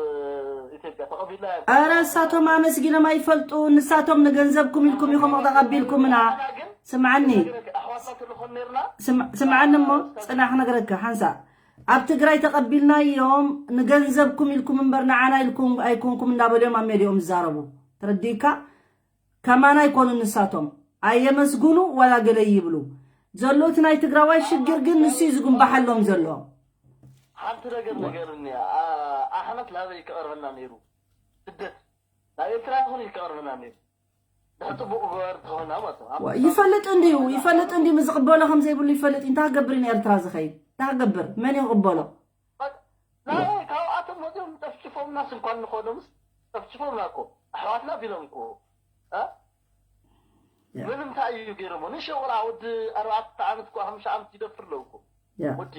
ኢትዮጵያ ተቐቢልና እዮም ኧረ እሳቶም ኣመስጊኖም ኣይፈልጡ ንሳቶም ንገንዘብኩም ኢልኩም ኢኹም ተቐቢልኩምና ስምዓኒ ኣሕዋትና ተልኾን ነርና ስም- ስምዓኒ እሞ ፅናሕ ክነግረካ ሓንሳእ ኣብ ትግራይ ተቐቢልናዮም ንገንዘብኩም ኢልኩም እምበር ንዓና ኢልኩም ኣይኮንኩም እንዳበሉ እዮም ኣብ ሜድኦም ዝዛረቡ ተረዲእካ ከማና ኣይኮኑን ንሳቶም ኣየመስግኑ ዋላ ገለ ይብሉ ዘሎ እቲ ናይ ትግራዋይ ሽግር ግን ንሱ እዩ ዝጉንባሓሎም ዘሎ ሓንቲ ነገር ነገርኒ ኣሕመድ ናበይ ክቐርበና ነይሩ ስደት ናብ ኤርትራ ይኹን እዩ ክቐርበና ነይሩ ድሕፅቡቕ ገበር ተኾና ማለት ነው ይፈልጥ እንድዩ ይፈልጥ እንድዩ ዝቕበሎ ከም ዘይብሉ ይፈልጥ እንታይ ክገብር ንኤርትራ ዝኸይድ እንታይ ክገብር መን ይቕበሎ ናበይ ካብኣቶም መፅኦም ጨፍጭፎምና ስንኳን ንኾኖምስ ጨፍጭፎምና እኮ ኣሕዋትና ቢሎም እኮ እ? ያ። ምንም እንታይ እዩ ገይሮሞ ንሸ ቆልዓ ወዲ ኣርባዕተ ዓመት እኮ ሓሙሽተ ዓመት ይደፍር ለው እኮ ያ። ወዲ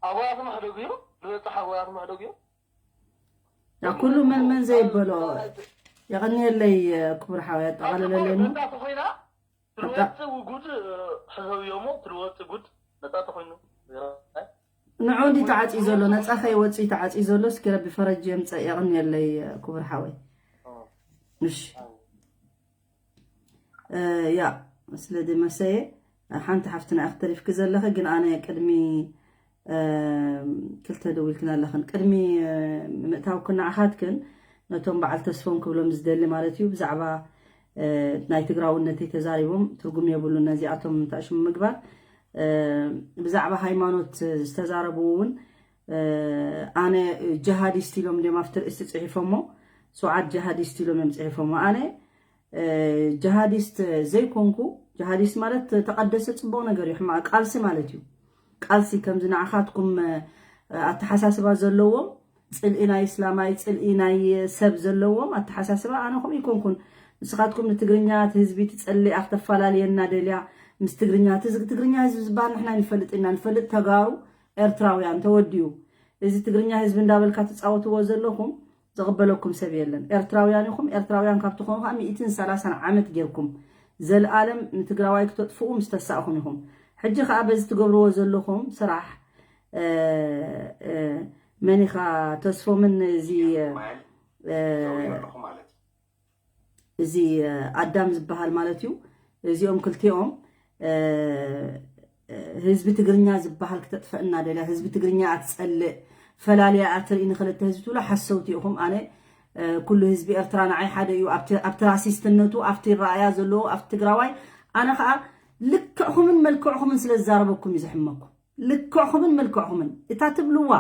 ኣዋያት ማሕደጉ እዩ ዝበፅሕ ኣዋያት ማሕደጉ እዩ ያ ኩሉ መን መን ዘይበሎ የቐንየለይ ክቡር ሓወይ ኣጠቓልለለይ እሞ ነፃ ተኾይና ትልወፅእ ውጉድ ሕዘውዮሞ ትልወፅእ ጉድ ነፃ ተኾይኑ ንዑ እንዲ ተዓፅዩ ዘሎ ነፃ ከይወፅእ ተዓፅዩ ዘሎ እስኪ ረቢ ፈረጅ የምፀእ የቐንየለይ ክቡር ሓወይ እሺ እ፣ ያ ስለ ድመሰየ ሓንቲ ሓፍትና ኢኺ ተሪፍኪ ዘለኺ ግን ኣነ ቅድሚ እ፣ ክልተ ደዊልክን ኣለኽን ቅድሚ እ፣ ምእታውክን ንዓኻትክን ነቶም በዓል ተስፎም ክብሎም ዝደሊ ማለት እዩ ብዛዕባ እ፣ ናይ ትግራውነተይ ተዛሪቦም ትርጉም የብሉን ነዚኣቶም ታሽሙ ምግባር እ፣ ብዛዕባ ሃይማኖት ዝተዛረቡ እውን እ፣ ኣነ ጀሃዲስት ኢሎም ድዮም ኣብቲ ርእሲ ፅሒፎሞ ስውዓት ጀሃዲስት ኢሎም እዮም ፅሒፎሞ ኣነ እ፣ ጀሃዲስት ዘይኮንኩ ጀሃዲስት ማለት ተቐደሰ ፅቡቕ ነገር እዩ ሕማቕ ቃልሲ ማለት እዩ ቃልሲ ከምዚ ንዓኻትኩም እ፣ ኣተሓሳስባ ዘለዎም ፅልኢ ናይ እስላማይ ፅልኢ ናይ ሰብ ዘለዎም ኣተሓሳስባ ኣነ ከምኡ ይኮንኩን ንስኻትኩም ንትግርኛ እቲ ህዝቢ ትፀልእ ኣክተፈላለየና ደልያ ምስ ትግርኛ እቲ ትግርኛ ህዝቢ ዝበሃል ንሕና ንፈልጥ ኢና ንፈልጥ ተጋሩ ኤርትራውያን ተወዲኡ እዚ ትግርኛ ህዝቢ እንዳበልካ ትፃወትዎ ዘለኹም ዝቕበለኩም ሰብ የለን ኤርትራውያን ኢኹም ኤርትራውያን ካብ ትኾኑ ከዓ ሚእትን ሰላሳን ዓመት ጌርኩም ዘልኣለም ንትግራዋይ ክተጥፍኡ ምስ ተሳእኹም ኢኹም ሕጂ ከዓ በዚ ትገብርዎ ዘለኹም ስራሕ መኒኻ ተስፎምን እዚ እዚ ኣዳም ዝበሃል ማለት እዩ እዚኦም ክልቲኦም ህዝቢ ትግርኛ ዝበሃል ክተጥፈእና ደልያ ህዝቢ ትግርኛ ኣትፀልእ ፈላልያ ኣትርኢ ንክልተ ህዝቢ ትብሎ ሓሰውቲ ኢኹም ኣነ ኩሉ ህዝቢ ኤርትራ ንዓይ ሓደ እዩ ኣብቲ ራሲስትነቱ ኣብቲ ረኣያ ዘለዎ ኣብቲ ትግራዋይ ኣነ ከዓ ልክዕኹምን መልክዕኹምን ስለ ዝዛረበኩም እዩ ዝሕመኩም ልክዕኹምን መልክዕኹምን እታ ትብልዋ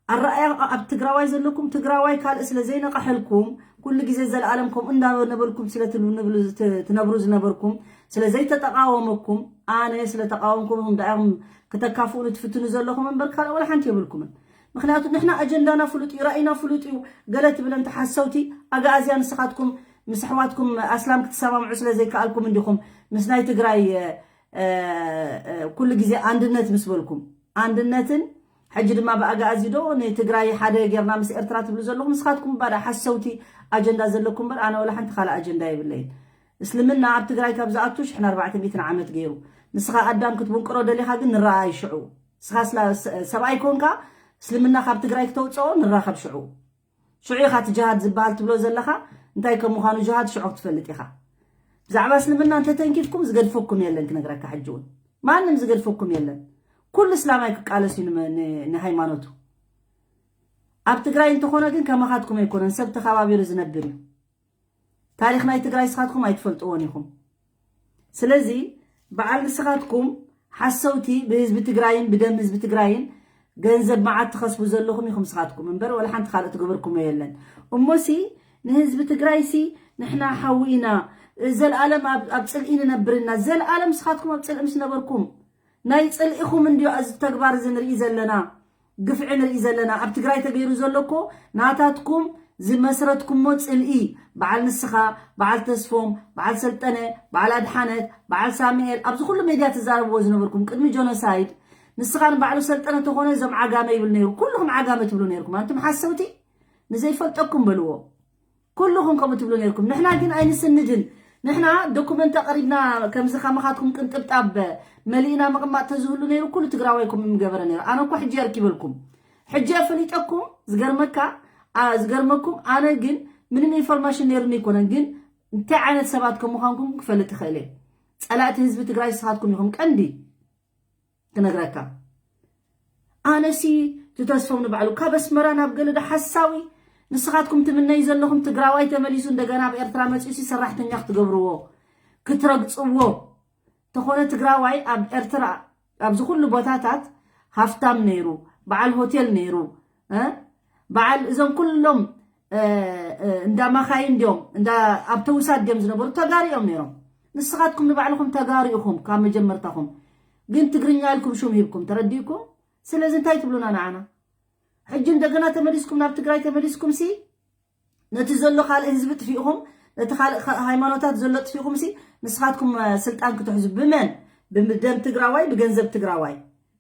ኣረኣያ ኣብ ትግራዋይ ዘለኩም ትግራዋይ ካልእ ስለ ዘይነቐሐልኩም፣ ኩሉ ግዜ ዘለኣለም ከምኡ እንዳነበልኩም ስለ ትብሉ ንብሉ ዝት- ትነብሩ ዝነበርኩም፣ ስለ ዘይተጠቃወመኩም፣ ኣነ ስለ ተቃወምኩም ኢኹም ደኣ ኢኹም ክተካፍኡኒ ትፍትኑ ዘለኹም እምበር ካልእ ወላ ሓንቲ የብልኩምን። ምክንያቱ ንሕና ኣጀንዳና ፍሉጥ እዩ፣ ራእይና ፍሉጥ እዩ። ገለ ትብለን ተሓሰውቲ ኣግኣዝያ ንስኻትኩም ምስ ኣሕዋትኩም ኣስላም ክትሰማምዑ ስለ ዘይከኣልኩም እንዲኹም ምስ ናይ ትግራይ እ፣ እ፣ ኩሉ ግዜ ኣንድነት ምስ በልኩም፣ ኣንድነትን ሕጂ ድማ ብኣግኣዚ ዶ ንትግራይ ሓደ ጌርና ምስ ኤርትራ ትብሉ ዘለኹም ንስኻትኩም ባዳ ሓሰውቲ ኣጀንዳ ዘለኩም እምበር ኣነ ወላ ሓንቲ ካልእ ኣጀንዳ የብለይን። እስልምና ኣብ ትግራይ ካብ ዝኣቱ ሽሕን ኣርባዕተ ሚእትን ዓመት ገይሩ። ንስኻ ኣዳም ክትብንቅሮ ደሊኻ ግን ንረኣይ ሽዑ። ንስኻ ስላ- ሰብኣይ ኮንካ እስልምና ካብ ትግራይ ክተውፅኦ ንራኸብ ሽዑ። ሽዑ ኢኻ እቲ ጅሃድ ዝበሃል ትብሎ ዘለኻ እንታይ ከም ምዃኑ ጅሃድ ሽዑ ክትፈልጥ ኢኻ። ብዛዕባ እስልምና እንተተንኪፍኩም ዝገድፈኩም የለን ክነግረካ ሕጂ እውን ማንም ዝገድፈኩም የለን። ኩሉ እስላማይ ክቃለስ እዩ ንመ- ን- ንሃይማኖቱ። ኣብ ትግራይ እንተኾነ ግን ከማኻትኩም ኣይኮነን ሰብ ተኸባቢሩ ዝነብር እዩ። ታሪኽ ናይ ትግራይ ስኻትኩም ኣይትፈልጥዎን ኢኹም። ስለዚ በዓል ንስኻትኩም ሓሰውቲ ብህዝቢ ትግራይን ብደም ህዝቢ ትግራይን ገንዘብ መዓት ትኸስቡ ዘለኹም ኢኹም ስኻትኩም እምበር ወላ ሓንቲ ካልእ ትገበርኩሞ የለን። እሞሲ ንህዝቢ ትግራይሲ ንሕና ሓዊ ኢና፣ ዘልኣለም ኣብ ኣብ ፅልኢ ንነብር ኢና። ዘልኣለም ስኻትኩም ኣብ ፅልኢ ምስ ነበርኩም ናይ ፅልኢኹም እንድዮ እዚ ተግባር እዚ ንርኢ ዘለና፣ ግፍዒ ንርኢ ዘለና። ኣብ ትግራይ ተገይሩ ዘሎ እኮ ናታትኩም ዝመስረትኩሞ ፅልኢ፣ በዓል ንስኻ፣ በዓል ተስፎም፣ በዓል ሰልጠነ፣ በዓል ኣድሓነት፣ በዓል ሳሙኤል ኣብዚ ኩሉ ሜድያ ትዛረብዎ ዝነበርኩም ቅድሚ ጆኖሳይድ ንስኻ ንባዕሉ ሰልጠነ ተኾነ እዞም ዓጋመ ይብል ነይሩ። ኩልኹም ዓጋመ ትብሉ ነይርኩም ኣንቱም ሓሰውቲ። ንዘይፈልጠኩም በልዎ። ኩልኹም ከምኡ ትብሉ ነይርኩም። ንሕና ግን ኣይንስንድን። ንሕና ዶኩመንት ኣቕሪብና ከምዚ ከማኻትኩም ቅንጥብጣብ መሊእና ምቕማጥ ተዝህሉ ነይሩ ኩሉ ትግራዋይ ከምኡ ምገበረ ነይሩ። ኣነ እኮ ሕጂ የርኪበልኩም። ሕጂ እየ ፈሊጠኩም። ዝገርመካ ኣ- ዝገርመኩም ኣነ ግን ምንም ኢንፎርሜሽን ነይሩኒ ኣይኮነን። ግን እንታይ ዓይነት ሰባት ከም ምዃንኩም ክፈልጥ ይኽእል እየ። ጸላእቲ ህዝቢ ትግራይ ንስኻትኩም ኢኹም ቀንዲ ክነግረካ። ኣነሲ ትተስፎም ንባዕሉ ካብ ኣስመራ ናብ ገለዶ ሓሳዊ። ንስኻትኩም ትምነይ ዘለኹም ትግራዋይ ተመሊሱ እንደገና ኣብ ኤርትራ መፂኡሲ ሰራሕተኛ ክትገብርዎ ክትረግፅዎ። ተኾነ ትግራዋይ ኣብ ኤርትራ ኣብዚ ኩሉ ቦታታት ሃፍታም ነይሩ፣ በዓል ሆቴል ነይሩ እ? በዓል እዞም ኩሎም እ፣ እ፣ እንዳ ማኻይን ድዮም እንዳ ኣብተውሳት ድዮም ዝነበሩ ተጋሩ እዮም ነይሮም። ንስኻትኩም ንባዕልኹም ተጋሩ ኢኹም ካብ መጀመርታኹም። ግን ትግርኛ ኢልኩም ሹም ሂብኩም ተረዲእኩም። ስለዚ እንታይ ትብሉና ንዓና? ሕጂ እንደገና ተመሊስኩም ናብ ትግራይ ተመሊስኩም ሲ ነቲ ዘሎ ካልእ ህዝቢ ጥፊእኹም ነቲ ካልእ ሃይማኖታት ዘሎ ጥፊእኹም ሲ ንስኻትኩም ስልጣን ክትሕዙ ብመን? ብደም ትግራዋይ ብገንዘብ ትግራዋይ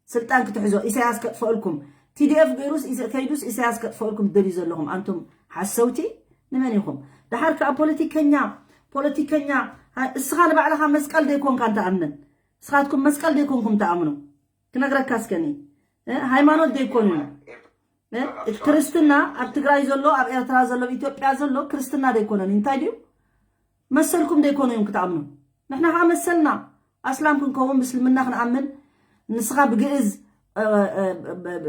ስልጣን ክትሕዞ ኢሳያስ ከጥፈእልኩም። ቲዲኤፍ ገይሩስ ኢሰ- ከይዱስ ኢሳያስ ከጥፈእልኩም ትደልዩ ዘለኹም ኣንቱም ሓሰውቲ ንመን ኢኹም? ደሓር ከዓ ፖለቲከኛ ፖለቲከኛ ሀ- እስኻ ንባዕልኻ መስቀል ዘይኮንካ እንተኣምን እስኻትኩም መስቀል ዘይኮንኩም ተኣምኑ። ክነግረካ እስከኒ እ፣ ሃይማኖት ዘይኮኑ እ፣ እቲ ክርስትና ኣብ ትግራይ ዘሎ ኣብ ኤርትራ ዘሎ ኣብ ኢትዮጵያ ዘሎ ክርስትና ዘይኮነን እንታይ ድዩ? መሰልኩም ዘይኮኑ እዮም ክትኣምኑ። ንሕና ከዓ መሰልና ኣስላም ክንከውን ምስልምና ክንኣምን ንስኻ ብግእዝ እ፣ እ፣ እ፣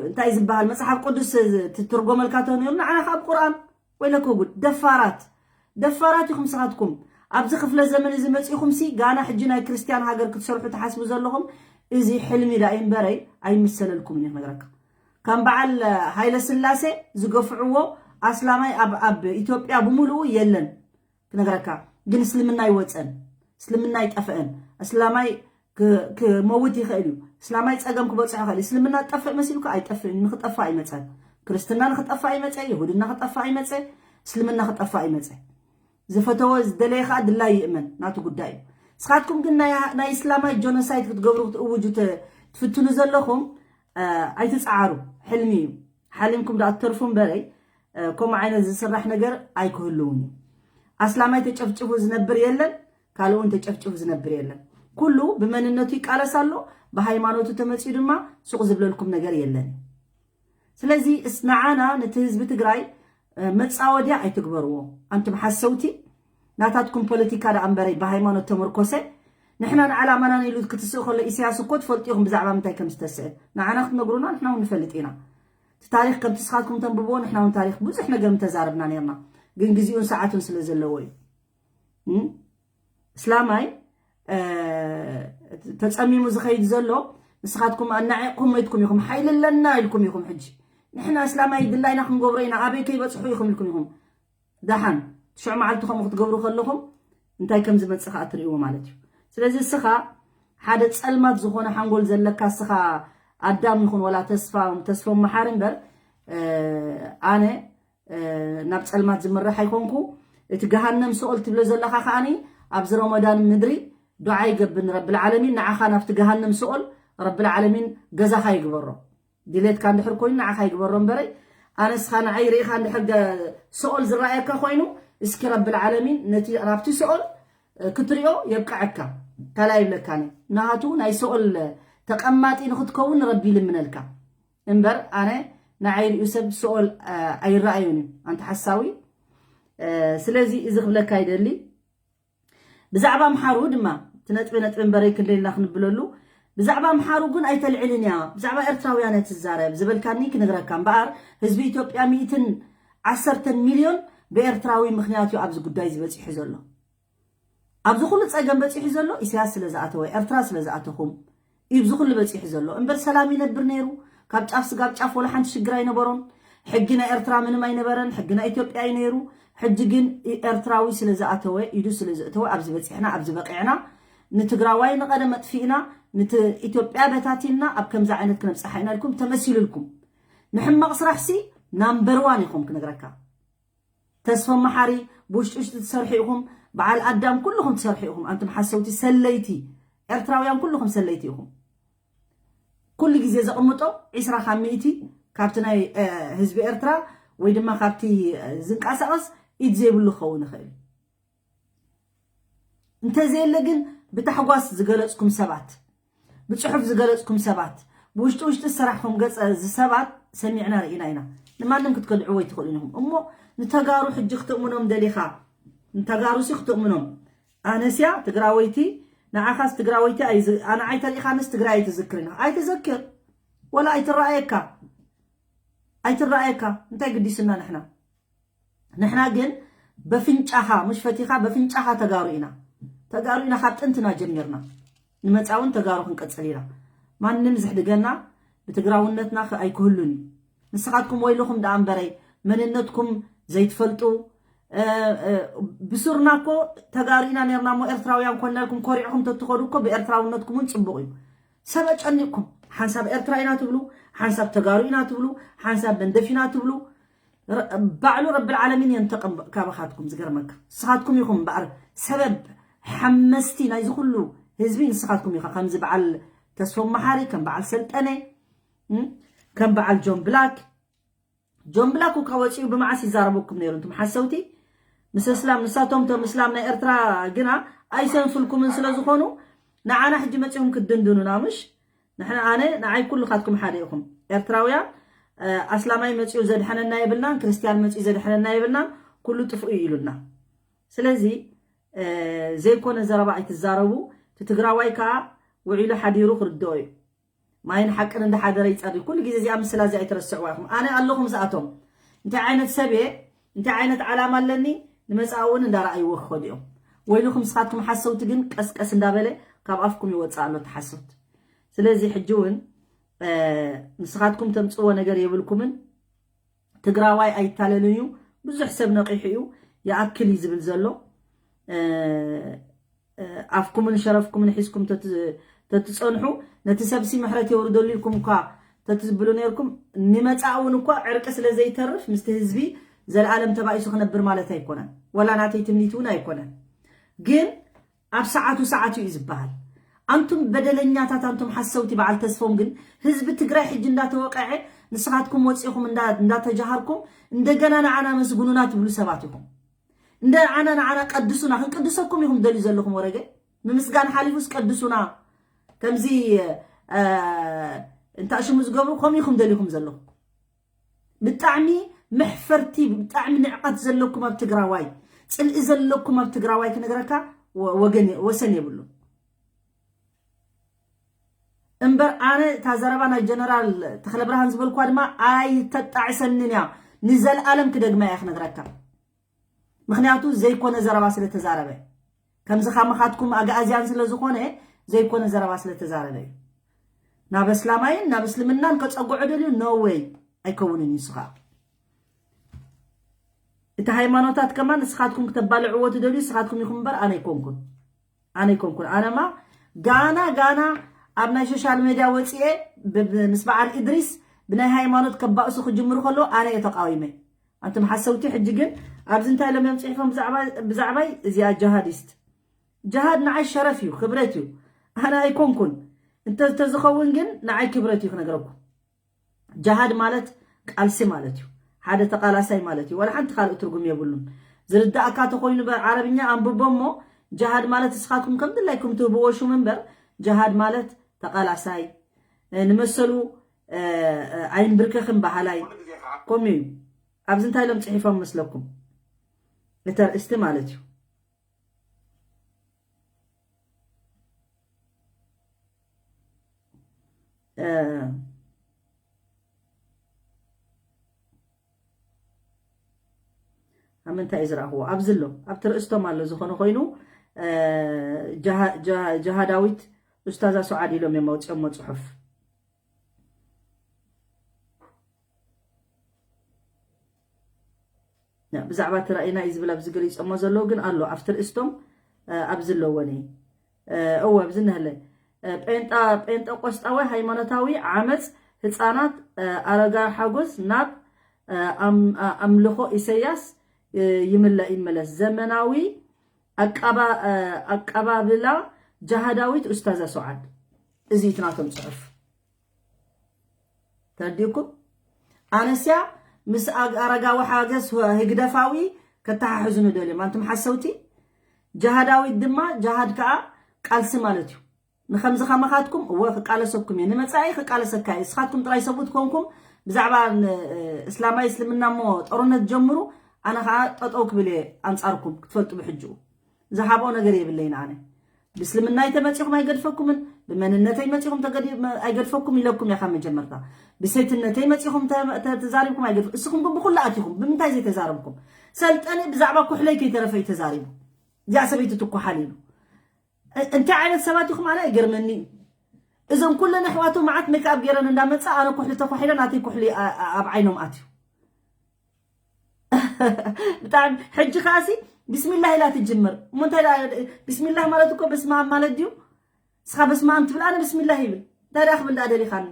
እንታይ ዝበሃል መፅሓፍ ቅዱስ ትትርጎመልካ ተነሩ ንዓና ከዓ ብቁርኣን ወይለኮ ጉድ ደፋራት ደፋራት ኢኹም ስኻትኩም ኣብዚ ክፍለ ዘመን እዚ መፂኹም ሲ ጋና ሕጂ ናይ ክርስትያን ሃገር ክትሰርሑ ትሓስቡ ዘለኹም እዚ ሕልሚ ዳ እምበረይ ኣይምሰለልኩምን እዩ ክነግረካ ከም በዓል ሃይለ ስላሴ ዝገፍዕዎ ኣስላማይ ኣብ ኣብ ኢትዮጵያ ብምሉኡ የለን ክነግረካ ግን እስልምና ይወፀን እስልምና ይጠፍአን እስላማይ ክመውት ይኽእል እዩ እስላማይ ፀገም ክበፅሖ ይኽእል እስልምና ጠፍእ መሲሉካ ኣይጠፍእን ንክጠፋ ኣይመፀን ክርስትና ንክጠፋ ኣይመፀ ይሁድና ክጠፋ ኣይመፀ እስልምና ክጠፋ ኣይመፀ ዝፈተወ ዝደለየ ከዓ ድላይ ይእመን ናቱ ጉዳይ እዩ ስኻትኩም ግን ናይ እስላማይ ጆኖሳይድ ክትገብሩ ክትእውጁ ትፍትኑ ዘለኹም ኣይትፀዓሩ ሕልሚ እዩ ሓሊምኩም ዳ ትተርፉ እምበረይ ከምኡ ዓይነት ዝስራሕ ነገር ኣይክህልውን እዩ ኣስላማይ ተጨፍጭፉ ዝነብር የለን ካልእውን ተጨፍጭፉ ዝነብር የለን ኩሉ ብመንነቱ ይቃለስ ኣሎ ብሃይማኖቱ ተመፅኡ ድማ ሱቕ ዝብለልኩም ነገር የለን እዩ ስለዚ ንዓና ነቲ ህዝቢ ትግራይ መፃወድያ ኣይትግበርዎ ኣንቱም ሓሰውቲ ናታትኩም ፖለቲካ ደኣ እምበረይ ብሃይማኖት ተመርኮሰ ንሕና ንዓላማናን ኢሉ ክትስእ ከሎ ኢሳያስ እኮ ትፈልጡ ኢኹም ብዛዕባ ምንታይ ከም ዝተስእ ንዓና ክትነግሩና ንሕና እውን ንፈልጥ ኢና እቲ ታሪክ ከምቲ ስኻትኩም ተንብብዎ ንሕና እውን ታሪክ ብዙሕ ነገር ምተዛረብና ነርና ግን ግዜኡን ሰዓቱን ስለ ዘለዎ እዩ እስላማይ ተፀሚሙ ዝኸይድ ዘሎ ንስኻትኩም ኣናዒቕኩም መይትኩም ኢኹም ሓይሊ ኣለና ኢልኩም ኢኹም ሕጂ ንሕና እስላማይ ድላይና ክንገብሮ ኢና፣ ኣበይ ከይበጽሑ ኢኹም ኢልኩም ኢኹም። ደሓን ትሽዑ መዓልቲ ከምኡ ክትገብሩ ከለኹም እንታይ ከም ዝመጽእ ከኣ ትርእይዎ ማለት እዩ። ስለዚ እስኻ ሓደ ጸልማት ዝኾነ ሓንጎል ዘለካ እስኻ ኣዳም ይኹን ወላ ተስፋ ተስፎም መሓሪ እምበር፣ ኣነ ናብ ጸልማት ዝምራሕ ኣይኮንኩ። እቲ ገሃነም ስኦል ትብሎ ዘለኻ ከኣኒ ኣብዚ ረመዳን ምድሪ ዱዓ ይገብር ንረብል ዓለሚን ንዓኻ ናብቲ ገሃነም ስኦል ረብል ዓለሚን ገዛኻ ይግበሮ። ድሌትካ እንድሕር ኮይኑ ንዓኻ ይግበሮ እምበረይ ኣነስኻ ንዓይ ርኢኻ እንድሕር ገ- ስኦል ዝረኣየካ ኮይኑ እስኪ ረብል ዓለሚን ነቲ ናብቲ ስኦል ክትሪኦ የብቅዐካ። ካልኣይ ይብለካኒ ናሃቱ ናይ ስኦል ተቐማጢ ንክትከውን ንረቢ ይልምነልካ እምበር ኣነ ንዓይ ሪኡ ሰብ ስኦል ኣይረኣዩን እዩ ኣንቲ ሓሳዊ። ስለዚ እዚ ክብለካ ይደሊ። ብዛዕባ ኣምሓሩ ድማ እቲ ነጥቢ ነጥቢ እምበረይ ክንደይ ኢልና ክንብለሉ። ብዛዕባ ኣምሓሩ ግን ኣይተልዕልን እያ፣ ብዛዕባ ኤርትራውያን እያ ትዛረብ ዝበልካኒ ክነግረካ እምበኣር ህዝቢ ኢትዮጵያ ሚእትን ዓሰርተን ሚልዮን ብኤርትራዊ ምኽንያት እዩ ኣብዚ ጉዳይ ዝበፂሑ ዘሎ። ኣብዚ ኩሉ ፀገም በፂሑ ዘሎ ኢሳያስ ስለ ዝኣተወ፣ ኤርትራ ስለ ዝኣተኹም እዩ ኣብዚ ኩሉ በፂሑ ዘሎ እምበር ሰላም ይነብር ነይሩ። ካብ ጫፍ ስጋብ ጫፍ ወላ ሓንቲ ሽግር ኣይነበሮን። ሕጊ ናይ ኤርትራ ምንም ኣይነበረን፣ ሕጊ ናይ ኢትዮጵያ እዩ ነይሩ። ሕጂ ግን ኤርትራዊ ስለ ዝኣተወ፣ ኢዱ ስለ ዝእተወ ኣብዚ በፂሕና፣ ኣብዚ በቂዕና። ንትግራዋይ ንቐደም ኣጥፊእና፣ ንኢትዮጵያ በታቲንና ኣብ ከምዚ ዓይነት ክነብፅሓ ኢና ኢልኩም ተመሲሉልኩም። ንሕማቕ ስራሕሲ ናምበር ዋን ኢኹም ክነግረካ። ተስፎም መሓሪ ብውሽጢ ውሽጢ ትሰርሑ ኢኹም። በዓል ኣዳም ኩልኹም ትሰርሑ ኢኹም። ኣንቱም ሓሰውቲ ሰለይቲ ኤርትራውያን ኩልኹም ሰለይቲ ኢኹም። ኩሉ ግዜ ዘቕምጦ ዒስራ ካብ ሚእቲ ካብቲ ናይ ህዝቢ ኤርትራ ወይ ድማ ካብቲ ዝንቀሳቐስ ኢድ ዘይብሉ ክኸውን ይኽእል። እንተዘየለ ግን ብታሕጓስ ዝገለጽኩም ሰባት፣ ብጽሑፍ ዝገለጽኩም ሰባት፣ ብውሽጢ ውሽጢ ዝሰራሕኹም ገጸ ሰባት ሰሚዕና ርኢና ኢና። ንማንም ክትከድዕዎ ኣይትኽእሉን ኢኹም። እሞ ንተጋሩ ሕጂ ክትእምኖም ደሊኻ፣ ንተጋሩ ሲ ክትእምኖም። ኣነስያ ትግራወይቲ፣ ንዓኻስ ትግራወይቲ ኣይዝ- ኣነ ኣይተሪኢኻንስ ትግራይ ኣይትዝክርን ኢኻ። ኣይትዘክር ወላ ኣይትረኣየካ፣ ኣይትረኣየካ። እንታይ ግዲስና ንሕና? ንሕና ግን በፍንጫኻ፣ ምሽ ፈቲኻ በፍንጫኻ ተጋሩ ኢና። ተጋሩ ኢና ካብ ጥንትና ጀሚርና። ንመጻ እውን ተጋሩ ክንቀጽል ኢና። ማንም ዝሕድገና ብትግራውነትና ከ- ኣይክህሉን እዩ። ንስኻትኩም ወይልኹም ደኣ እምበረይ መንነትኩም ዘይትፈልጡ፣ እ፣ እ፣ ብሱርና እኮ ተጋሩ ኢና ነርና እሞ ኤርትራውያን ኮንና ኢልኩም ኮሪዕኹም ተትኸዱ እኮ ብኤርትራውነትኩም እውን ጽቡቕ እዩ። ሰብ ኣጨኒቕኩም ሓንሳብ ኤርትራ ኢና ትብሉ፣ ሓንሳብ ተጋሩ ኢና ትብሉ፣ ሓንሳብ መንደፍ ኢና ትብሉ። ረ- ባዕሉ ረብል ዓለሚን የንተቕም ካባኻትኩም። ዝገርመካ ንስኻትኩም ኢኹም እምበኣር ሰበብ ሓመስቲ ናይዚ ኩሉ ህዝቢ ንስኻትኩም ኢኻ። ከምዚ በዓል ተስፎም መሓሪ፣ ከም በዓል ሰልጠነ፣ እም፣ ከም በዓል ጆን ብላክ። ጆን ብላክ እኳ ወፂኡ ብመዓስ ይዛረበኩም ነይሩ እንቱም ሓሰውቲ ምስ እስላም። ንሳቶም ቶም እስላም ናይ ኤርትራ ግና ኣይሰንፍልኩምን ስለ ዝኾኑ ንዓና ሕጂ መፂኦም ክትድንድኑና ምሽ ንሕና ኣነ ንዓይ ኩልኻትኩም ሓደ ኢኹም ኤርትራውያን። ኣስላማይ መፂኡ ዘድሐነና የብልናን፣ ክርስትያን መፂኡ ዘድሐነና የብልናን። ኩሉ ጥፍኡ እዩ ኢሉና። ስለዚ ዘይኮነ ዘረባ ኣይትዛረቡ። እቲ ትግራዋይ ከዓ ውዒሉ ሓዲሩ ክርድኦ እዩ። ማይን ሓቅን እንዳሓደረ ይፀሪ። ኩሉ ግዜ እዚኣ ምስላ እዚኣ ኣይትረስዕዋ ኢኹም። ኣነ ኣለኹ ምስኣቶም። እንታይ ዓይነት ሰብ እየ፣ እንታይ ዓይነት ዓላማ ኣለኒ፣ ንመፃኢ እውን እንዳረኣይዎ ክኸዱ እዮም። ወይልኹም ንስኻትኩም ሓሰውቲ ግን ቀስቀስ እንዳበለ ካብ ኣፍኩም ይወፅእ ኣሎ እቲ ሓሶት። ስለዚ ሕጂ እውን ንስኻትኩም ተምፅዎ ነገር የብልኩምን። ትግራዋይ ኣይታለልን እዩ። ብዙሕ ሰብ ነቂሑ እዩ። ይኣክል እዩ ዝብል ዘሎ። ኣፍኩምን ሸረፍኩምን ሒዝኩም ተትፀንሑ ነቲ ሰብሲ ምሕረት የውርደሉ ኢልኩም እኳ ተትዝብሉ ነርኩም። ንመፃእ እውን እኳ ዕርቂ ስለ ዘይተርፍ ምስቲ ህዝቢ ዘለኣለም ተባኢሱ ክነብር ማለት ኣይኮነን። ወላ ናተይ ትምኒት እውን ኣይኮነን። ግን ኣብ ሰዓቱ ሰዓቱ እዩ ዝበሃል። ኣንቱም በደለኛታት ኣንቱም ሓሰውቲ በዓል ተስፎም ግን ህዝቢ ትግራይ ሕጂ እንዳተወቀዐ ንስኻትኩም ወፂኹም እንዳተጃሃርኩም እንደገና ንዓና መስጉኑና ትብሉ ሰባት ኢኹም። እንደ ንዓና ንዓና ቀድሱና ክንቅድሰኩም ኢኹም ደልዩ ዘለኹም ወረገ ምምስጋን ሓሊፉስ ቀድሱና ከምዚ እንታሽሙ ዝገብሩ ከም ኢኹም ደሊኹም ዘለኹም። ብጣዕሚ መሕፈርቲ ብጣዕሚ ንዕቐት ዘለኩም ኣብ ትግራዋይ ፅልኢ ዘለኩም ኣብ ትግራዋይ ክነግረካ ወሰን የብሉ። እምበር ኣነ እታ ዘረባ ናይ ጀነራል ተኽለብርሃን ዝበልኳ ድማ ኣይተጣዕሰንን እያ። ንዘለኣለም ክደግማ እያ ክነግረካ። ምኽንያቱ ዘይኮነ ዘረባ ስለተዛረበ ከምዚ ካምኻትኩም ኣግኣዝያን ስለዝኾነ ዘይኮነ ዘረባ ስለተዛረበ እዩ። ናብ እስላማይን ናብ እስልምናን ከፀጉዖ ደልዩ no way። ኣይከውንን እዩ። ንሱ ከዓ እቲ ሃይማኖታት ከማን ንስኻትኩም ክተባልዕዎ ትደልዩ ንስኻትኩም ኢኹም እምበር ኣነ ኣይኮንኩን። ኣነ ኣይኮንኩን። ኣነማ ጋና ጋና ኣብ ናይ ሶሻል ሜድያ ወፂኤ ብ- ብ- ምስ በዓል ኢድሪስ ብናይ ሃይማኖት ከባእሱ ክጅምሩ ከለዉ ኣነ እየ ተቃዊመ። ኣንቱም ሓሰውቲ ሕጂ ግን ኣብዚ እንታይ ኢሎም እዮም ፅሒፎም ብዛዕባ- ብዛዕባይ እዚኣ ጀሃዲስት። ጀሃድ ንዓይ ሸረፍ እዩ፣ ክብረት እዩ። ኣነ ኣይኮንኩን። እንተ- እንተዝኸውን ግን ንዓይ ክብረት እዩ ክነግረኩም። ጀሃድ ማለት ቃልሲ ማለት እዩ። ሓደ ተቃላሳይ ማለት እዩ። ዋላ ሓንቲ ካልእ ትርጉም የብሉን። ዝርዳእካ ተኮይኑ ብዓረብኛ ኣንብቦ እሞ ጀሃድ ማለት ንስኻትኩም ከም ድላይኩም ትህብዎ ሹም እምበር ጀሃድ ማለት ተቃላሳይ እ፣ ንመሰሉ እ፣ እ፣ ኣይንብርከኽን በሃላይ ከምኡ እዩ። ኣብዚ እንታይ ኢሎም ፅሒፎም መስለኩም? እቲ ኣርእስቲ ማለት እዩ። እ፣ ኣብ ምንታይ እዩ ዝረኣኽዎ? ኣብዚ ኣሎ፣ ኣብቲ ርእስቶም ኣሎ። ዝኾነ ኮይኑ እ፣ ጀሃ- ጀሃ- ጀሃዳዊት ኡስታዛ ሱዓድ ኢሎም እዮም ኣውፅኦሞ ፅሑፍ። ያ፣ ብዛዕባ እቲ ራእይና እዩ ዝብል ኣብዚ ገሊፆሞ ዘለዉ ግን ኣሎ ኣብቲ ርእስቶም እ፣ ኣብዚ ኣለዎ ኒ እ፣ እወ ኣብዚ እንሀለ እ፣ ጴንጣ ጴንጠቆስጣዊ ሃይማኖታዊ ዓመፅ ህፃናት እ፣ ኣረጋ ሓጎስ ናብ እ፣ ኣም- ኣ- ኣምልኾ ኢሰያስ እ፣ ይምለ ይመለስ ዘመናዊ ኣቃባ- እ፣ ኣቀባብላ ጃሃዳዊት ኡስታዛ ሱዓድ እዚ እቲ ናቶም ፅሑፍ ተረዲእኩም ኣነስያ ምስ ኣግ- ኣረጋዊ ሓገስ ህግደፋዊ ከተሓሕዙ ንደልዮም ኣንቱም ሓሰውቲ ጃሃዳዊት ድማ ጃሃድ ከዓ ቃልሲ ማለት እዩ ንከምዚ ከማኻትኩም እወ ክቃለሰኩም እየ ንመፃኢ ክቃለሰካ እየ እስኻትኩም ጥራይ ሰብኡት ኮንኩም ብዛዕባ ን- እስላማይ እስልምና እሞ ጦርነት ጀምሩ ኣነ ከዓ ጠጠው ክብል እየ ኣንፃርኩም ክትፈልጡ ብሕጅኡ ዝሃብኦ ነገር የብለይን ኣነ ብእስልምና ተመፂኹም ኣይገድፈኩምን ብመንነተይ መፂኹም ተገዲ- ኣይገድፈኩም ኢለኩም እየ ካብ መጀመርታ ብሴትነተይ መፂኹም ተ- ተ- ተዛሪብኩም ኣይገድፈ እስኹም ግን ብኩሉ ኣቲኹም ብምንታይ ዘይተዛረብኩም ሰልጠነ ብዛዕባ ኩሕለይ ከይተረፈ እዩ ተዛሪቡ እዚኣ ሰበይቲ ትኳሓል ኢሉ እንታይ ዓይነት ሰባት ኢኹም ኣነ ኣይገርመኒ እዩ እዞም ኩለን ኣሕዋቱ መዓት ሜክኣብ ገይረን እንዳመፃ ኣነ ኩሕሊ ተኳሒለ ናተይ ኩሕሊ ኣ- ኣ- ኣብ ዓይኖም ኣትዩ ብጣዕሚ ሕጂ ከዓሲ ቢስሚላህ ኢላ ትጅምር እሞ እንታይ ደኣ- ቢስሚላህ ማለት እኮ በስመ ኣብ ማለት ድዩ እስኻ በስመ ኣብ ትብል ኣነ ቢስሚላህ ይብል እንታይ ደኣ ክብል ደኣ ደሊኻኒ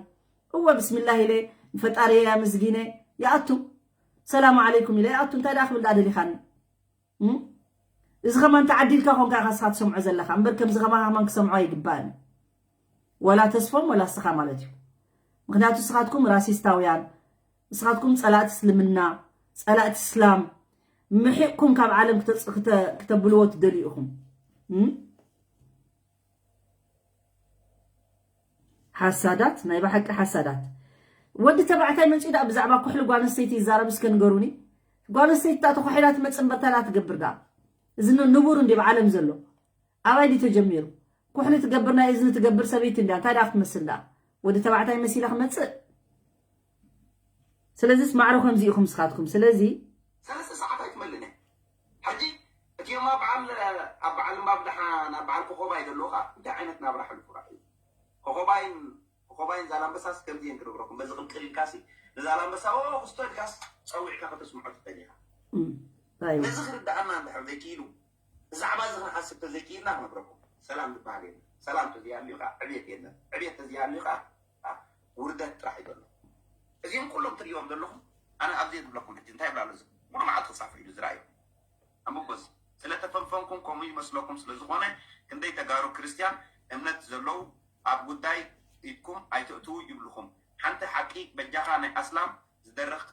እወ ቢስሚላህ ኢለ ንፈጣሪ ኣመስጊነ ይኣቱ ሰላሙ ዓለይኩም ኢለ ይኣቱ እንታይ ደኣ ክብል ደኣ ደሊኻኒ እም? እዚ ከማን ተዓዲልካ ኮንካ ኢኻ እስኻ ትሰምዖ ዘለኻ እምበር ከምዚ ከማኻ ከማን ክሰምዖ ኣይግባእን እዩ ወላ ተስፎም ወላ እስኻ ማለት እዩ ምክንያቱ እስኻትኩም ራሲስታውያን እስኻትኩም ጸላእቲ እስልምና ጸላእቲ እስላም ምሒቕኩም ካብ ዓለም ክተ- ክተ- ክተብልዎ ትደልዩ ኢኹም እም? ሓሳዳት ናይ ብሓቂ ሓሳዳት ወዲ ተባዕታይ መፂኡ ዳ ብዛዕባ ኩሕሊ ጓል ኣንስተይቲ ይዛረብ እስከ ንገሩኒ ጓል ኣንስተይቲ ዳ ተኳሒላ ትመፅእ እምበር ታላ ትገብር ዳ እዚ ን- ንቡር እንዲ ብዓለም ዘሎ ኣባይ ድዩ ተጀሚሩ ኩሕሊ ትገብር ናይ እዝኒ ትገብር ሰበይቲ እንዲያ እንታይ ዳ ክትመስል ዳ ወዲ ተባዕታይ መሲላ ክመፅእ ስለዚስ ማዕሮ ከምዚ ኢኹም ስኻትኩም ስለዚ ሰለስተ ሰዓት ኣይትመልን እያ ሕጂ እቲኦም ኣብ በዓል ኣብ በዓል እምባብ ደሓን ኣብ በዓል ኮኾባይ ዘለዉ ከዓ እንታይ ዓይነት ናብራ ሕልፉ ራእዩ ኮኾባይን ኮኾባይን ዛላንበሳስ ከምዚ እየን ክነግረኩም በዚ ቅልቅል ኢልካሲ ንዛላንበሳ ኦ ክስቶ ኢልካስ ፀዊዕካ ከተስምዖ ትኽእል ኢኻ እንታይ እዩ? ነዚ ክርድኣና እንድሕር ዘይክኢሉ ብዛዕባ እዚ ክንሓስብ ተዘይክኢልና ክነግረኩም ሰላም ዝበሃል የለን ሰላም ተዘይሃልዩ ከዓ ዕብየት የለን ዕብየት ተዘይሃልዩ ከዓ ውርደት ጥራሕ እዩ ዘሎ እዚኦም ኩሎም ትሪእዎም ዘለኹም ኣነ ኣብዚ የብለኩም ሕጂ እንታይ ይብላ ኣሎ እዚ ሙሉ መዓልቲ ክፃፍዕ ኢሉ ዝረኣዩ ኣንብቦ እዚ ስለተፈንፈንኩም ከምኡ ይመስለኩም ስለዝኾነ ክንደይ ተጋሩ ክርስትያን እምነት ዘለዉ ኣብ ጉዳይ ኢድኩም ኣይተእትዉ ይብልኹም ሓንቲ ሓቂ በጃኻ ናይ ኣስላም ዝደርኽ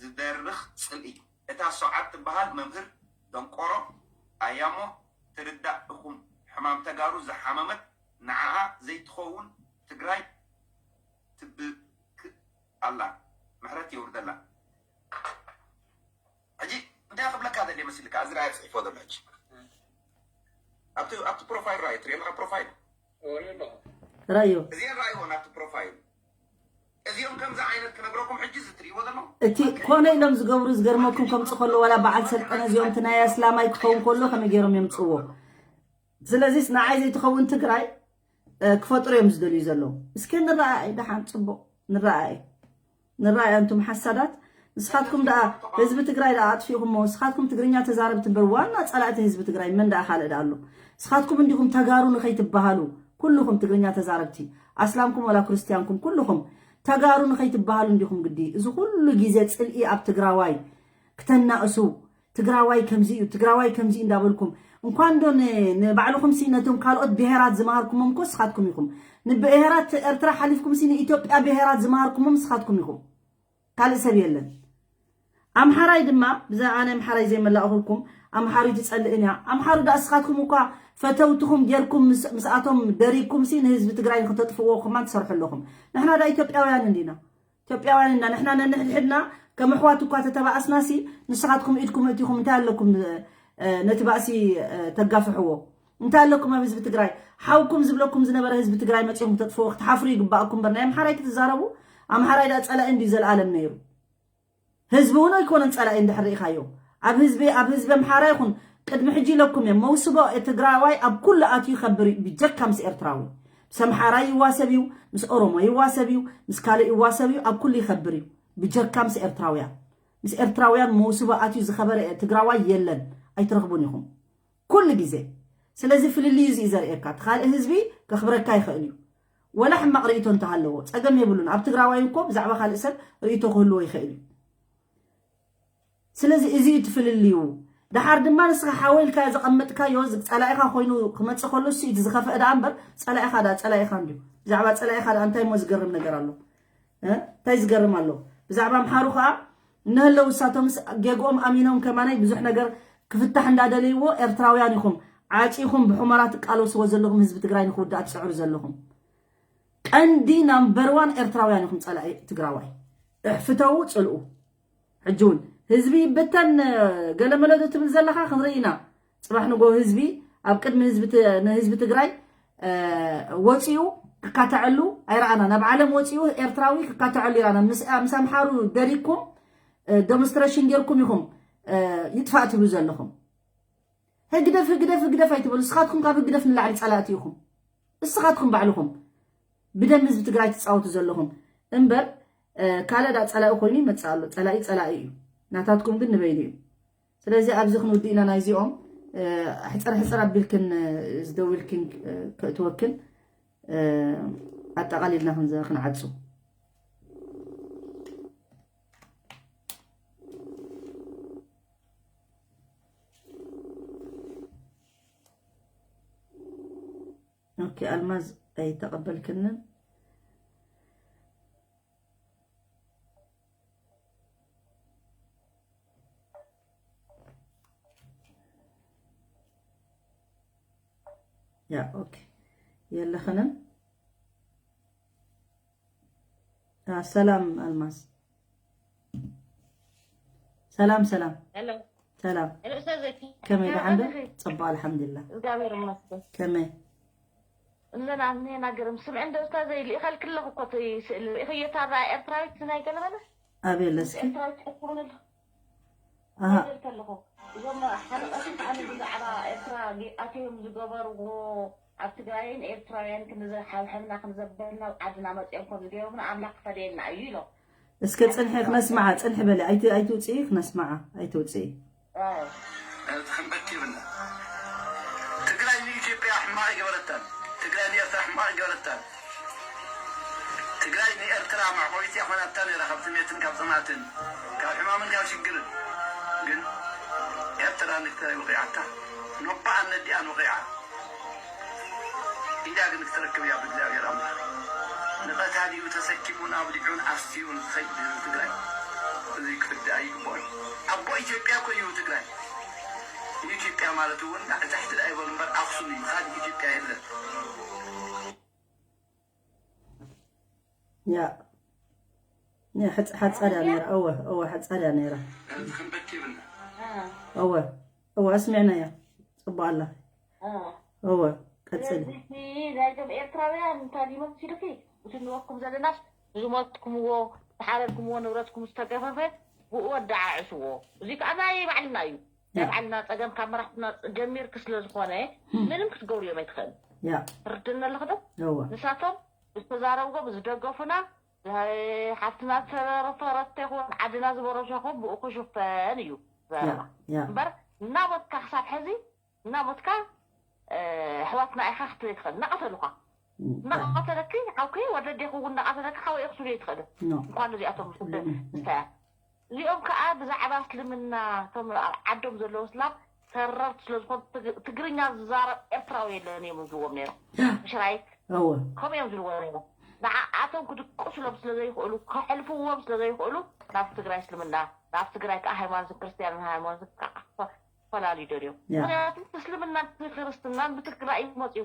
ዝደርኽ ፅልኢ እታ ሶዓት ትበሃል መምህር ደንቆሮ ኣያሞ ትርዳእ እኹም ሕማም ተጋሩ ዝሓመመት ንዓኣ ዘይትኸውን ትግራይ ትብክእ ኣላ ምሕረት የውርደላ ሕጂ እንታይ ክብለካ ዘለ መስልካ እዚ ራእይ ፅሒፎ ዘሎ ሕጂ ኣብቲ ኣብቲ ፕሮፋይል ራእይ ትሪኦ ኣለካ ፕሮፋይል ራእዮ እዚአን ራእይዎ ናብቲ ፕሮፋይል እዚኦም ከምዚ ዓይነት ክነግረኩም ሕጂ እዚ ትሪእዎ ዘሎ እቲ ኮነ ኢሎም ዝገብሩ ዝገርመኩም ከምፁ ከሎ ዋላ በዓል ሰልጠነ እዚኦም እቲ ናይ ኣስላማይ ክኸውን ከሎ ከመይ ገይሮም የምፅዎ ስለዚስ ንዓይ ዘይትኸውን ትግራይ እ፣ ክፈጥሩ እዮም ዝደልዩ ዘለዉ እስከ ንረኣይ ደሓን ፅቡቅ ንረኣይ ንረኣይ ኣንቱም ሓሳዳት። ንስኻትኩም ደኣ ህዝቢ ትግራይ ደኣ ኣጥፊእኹሞ። ንስኻትኩም ትግርኛ ተዛረብቲ እምበር ዋና ጸላእቲ ህዝቢ ትግራይ መን ደኣ ካልእ ደኣ ኣሎ? ንስኻትኩም እንዲኹም ተጋሩ ንኸይትበሃሉ ኩልኹም ትግርኛ ተዛረብቲ ኣስላምኩም ወላ ክርስትያንኩም ኩልኹም ተጋሩ ንኸይትበሃሉ እንዲኹም ግዲ እዚ ኩሉ ግዜ ጽልኢ ኣብ ትግራዋይ ክተናእሱ ትግራዋይ ከምዚ እዩ ትግራዋይ ከምዚ እንዳበልኩም እንኳን ዶ ንባዕልኹም ሲ ነቶም ካልኦት ብሄራት ዝመሃርኩሞም እኮ ንስኻትኩም ኢኹም። ንብሄራት ኤርትራ ሓሊፍኩም ሲ ንኢትዮጵያ ብሄራት ዝመሃርኩሞም ንስኻትኩም ኢኹም። ካልእ ሰብ የለን። ኣምሓራይ ድማ ብዛ ኣነ ኣምሓራይ ዘይመላእኹልኩም ኣምሓሩ ትጸልእን እያ። ኣምሓሩ ዳ እስኻትኩም እኳ ፈተውትኹም ጌርኩም ምስኣቶም ደሪኩም ሲ ንህዝቢ ትግራይ ንክተጥፍዎ ከማን ትሰርሑ ኣለኹም። ንሕና ዳ ኢትዮጵያውያን እንዲና ኢትዮጵያውያን እና ንሕና ነንሕድሕድና ከም ኣሕዋት እኳ ተተባኣስና ሲ ንስኻትኩም ኢድኩም እቲኹም እንታይ ኣለኩም ነቲ ባእሲ ተጋፍሕዎ እንታይ ኣለኩም ኣብ ህዝቢ ትግራይ ሓውኩም ዝብለኩም ዝነበረ ህዝቢ ትግራይ መፂኹም ተጥፍዎ ክትሓፍሩ ይግባእኩም በር ናይ ኣምሓራይ ክትዛረቡ ኣምሓራይ ዳ ፀላኢ እንድዩ ዘለኣለም ነይሩ ህዝቢ እውን ኣይኮነን ፀላኢ እንድሕር ርኢኻዮ ኣብ ህዝቢ ኣብ ህዝቢ ኣምሓራ ይኹን ቅድሚ ሕጂ ኢለኩም እዮም መውስቦ ትግራዋይ ኣብ ኩሉ ኣትዩ ይኸብር እዩ ብጀካ ምስ ኤርትራዊ ምስ ኣምሓራ ይዋሰብ እዩ ምስ ኦሮሞ ይዋሰብ እዩ ምስ ካልእ ይዋሰብ እዩ ኣብ ኩሉ ይኸብር እዩ ብጀካ ምስ ኤርትራውያን ምስ ኤርትራውያን መውስቦ ኣትዩ ዝኸበረ ትግራዋይ የለን ኣይትረኽቡን ኢኹም ኩሉ ግዜ ስለዚ ፍልልዩ እዚ እዩ ዘርእየካ እቲ ካልእ ህዝቢ ከኽብረካ ይኽእል እዩ ወላ ሕማቕ ርእይቶ እንተሃለዎ ጸገም የብሉን ኣብ ትግራዋይ እኮ ብዛዕባ ካልእ ሰብ ርእይቶ ክህልዎ ይኽእል እዩ ስለዚ እዚ እዩ ትፍልልዩ ደሓር ድማ ንስኻ ሓወ ኢልካ ዘቐመጥካዮ ጸላኢኻ ኮይኑ ክመጽእ ከሎ እሱ እቲ ዝኸፍአ ደኣ እምበር ጸላኢኻ ደኣ ጸላኢኻ እንድዩ ብዛዕባ ጸላኢኻ ደኣ እንታይ እሞ ዝገርም ነገር ኣሎ እንታይ ዝገርም ኣሎ ብዛዕባ ኣምሓሩ ከዓ እነህለው እሳቶምስ ጌግኦም ኣሚኖም ከማናይ ብዙሕ ነገር ክፍታሕ እንዳደለይዎ ኤርትራውያን ኢኹም ዓፂኹም ብሑመራ ትቃለስዎ ዘለኹም ህዝቢ ትግራይ ንክውዳእ ትፅዕሩ ዘለኹም ቀንዲ ናምበር ዋን ኤርትራውያን ኢኹም ፀላኢ ትግራዋይ እሕፍተው ፅልኡ ሕጂ እውን ህዝቢ ይበተን ገለመለዶ ትብል ዘለኻ ክንርኢ ኢና ፅባሕ ንጎ ህዝቢ ኣብ ቅድሚ ንህዝቢ ትግራይ ወፂኡ ክካተዐሉ ኣይረኣናን ኣብ ዓለም ወፂኡ ኤርትራዊ ክካተዐሉ ይረኣና ምስ ኣምሓሩ ደሪኩም ዶምስትሬሽን ጌርኩም ኢኹም ይጥፋእ ትብሉ ዘለኹም ህግደፍ ህግደፍ ህግደፍ ኣይትበሉ እስኻትኩም ካብ ህግደፍ ንላዕሊ ፀላእቲ ኢኹም እስኻትኩም ባዕልኹም ብደም ህዝቢ ትግራይ ትፃወቱ ዘለኹም እምበር ካልእ ዳ ፀላኢ ኮይኑ ይመፅእ ኣሎ ፀላኢ ፀላኢ እዩ ናታትኩም ግን ንበይኑ እዩ ስለዚ ኣብዚ ክንውድእ ኢና ናይዚኦም ሕፅር ሕፅር ኣቢልክን ዝደውልክን ክእትወክን ኣጠቓሊልና ክንዓፁ ኦኬ ኣልማዝ ኣይተቐበልክንን ያ ኦኬ የለኽንን ሰላም ኣልማዝ ሰላም ሰላም ሰላም ከመይ ደሓን ዶ ፅቡቅ ኣልሓምዱላ ከመይ እነና እኔና ገርም ስምዕ እንደ እስታ ዘይ ልኢኸልክ ኣለኹ እኮ እቲ ስእሊ ርኢኸዮ ታራ ኤርትራዊት ናይ ገለመለ ኣበይ ኣለስኪ ኤርትራዊት ትሕክሩን ኣለኹ ኣሃ ተለኹ እዞም ሓለቐቲ ከዓኒ ብዛዕባ ኤርትራ ኣትዮም ዝገበርዎ ኣብ ትግራይን ኤርትራውያን ክንዘሓብሐብና ክንዘበልና ዓድና መፅኦም ከም ዝገበሩና ኣምላኽ ክፈደየልና እዩ ኢሎም እስከ ፅንሒ ክነስምዓ ፅንሒ በሊ ኣይትውፅኢ ክነስምዓ ኣይትውፅኢ ክንበክ ይብልና ትግራይ ንኢትዮጵያ ሕማቕ ይገበረታን ትግራይ ንኤርትራ ሕማቕ ይገበረታን ትግራይ ንኤርትራ መዕቆቢት እያ ኮይናታ ነይራ ካብ ጥሜትን ካብ ፅማእትን ካብ ሕማምን ካብ ሽግርን ግን ኤርትራ ንትግራይ ወቂዓታ ኖባኣን ነዲኣን ወቂዓ ኢዳ ግን ክትረክብ እያ ብእግዚኣብሔር ኣምላኽ ንቐታሊኡ ተሰኪሙን ኣብሊዑን ኣስትዩን ዝኸይድ ህዝቢ ትግራይ እዚ ክፍዳእ ኣይግብኦን ኣቦ ኢትዮጵያ እኮ እዩ ትግራይ ኢትዮጵያ ማለት እውን ላዕሊ ታሕቲ ዳ ይበሉ እምበር ኣክሱም እዩ ካልእ ኢትዮጵያ የለን ያ ሓፃዳ ነይራ እወ እወ ሓፃዳ ነይራ እወ እወ ኣስሚዕናያ ፅቡቅ ኣለኺ እወ ቀፅሊ ናይዞም ኤርትራውያን እንታይ ድዩ መሲሉኪ እቲ ንወኩም ዘለናስ ዝሞትኩምዎ ዝሓረድኩምዎ ንብረትኩም ዝተገፈፈ ብኡ ኣደዓዕስዎ እዚ ከዓ ናይ ባዕልና እዩ ናይ ባዕልና ፀገም ካብ መራሕትና ጀሚርክ ስለዝኾነ ምንም ክትገብሩ እዮም ኣይትኽእል ርድን ኣለኽዶ ንሳቶም ዝተዛረብዎም ዝደገፉና ሓፍትና ዝተረፈረት ይኹን ዓድና ዝበረሸኹ ብኡ ክሽፈን እዩ ዘረባ። እምበር እናሞትካ ክሳብ ሕዚ እናሞትካ ኣሕዋትና ኢኻ ክትብል ትኽእል እናቐተሉኻ እናቐተለኪ ሓውኪ ወለዴኹ እውን እናቐተለኪ ሓወ ክስሉ ይትኽእል። እንኳን እዚኣቶም ስተ እዚኦም ከዓ ብዛዕባ እስልምና እቶም ኣብ ዓዶም ዘለዉ እስላም ተረርቲ ስለዝኾኑ ትግርኛ ዝዛረብ ኤርትራዊ የለን እዮም ዝብዎም ነይሮም። ምሽራይ ከምኡ እዮም ዝብልዎ ነይሮም። ንዓኣቶም ክድቅሱሎም ስለዘይኽእሉ ከሕልፍዎም ስለዘይኽእሉ ናብ ትግራይ እስልምና ናብ ትግራይ ከዓ ሃይማኖት ክርስትያንን ሃይማኖት ፈላልዩ ደልዮም። ምክንያቱ እስልምናን ክርስትናን ብትግራይ እዩ መፅዩ።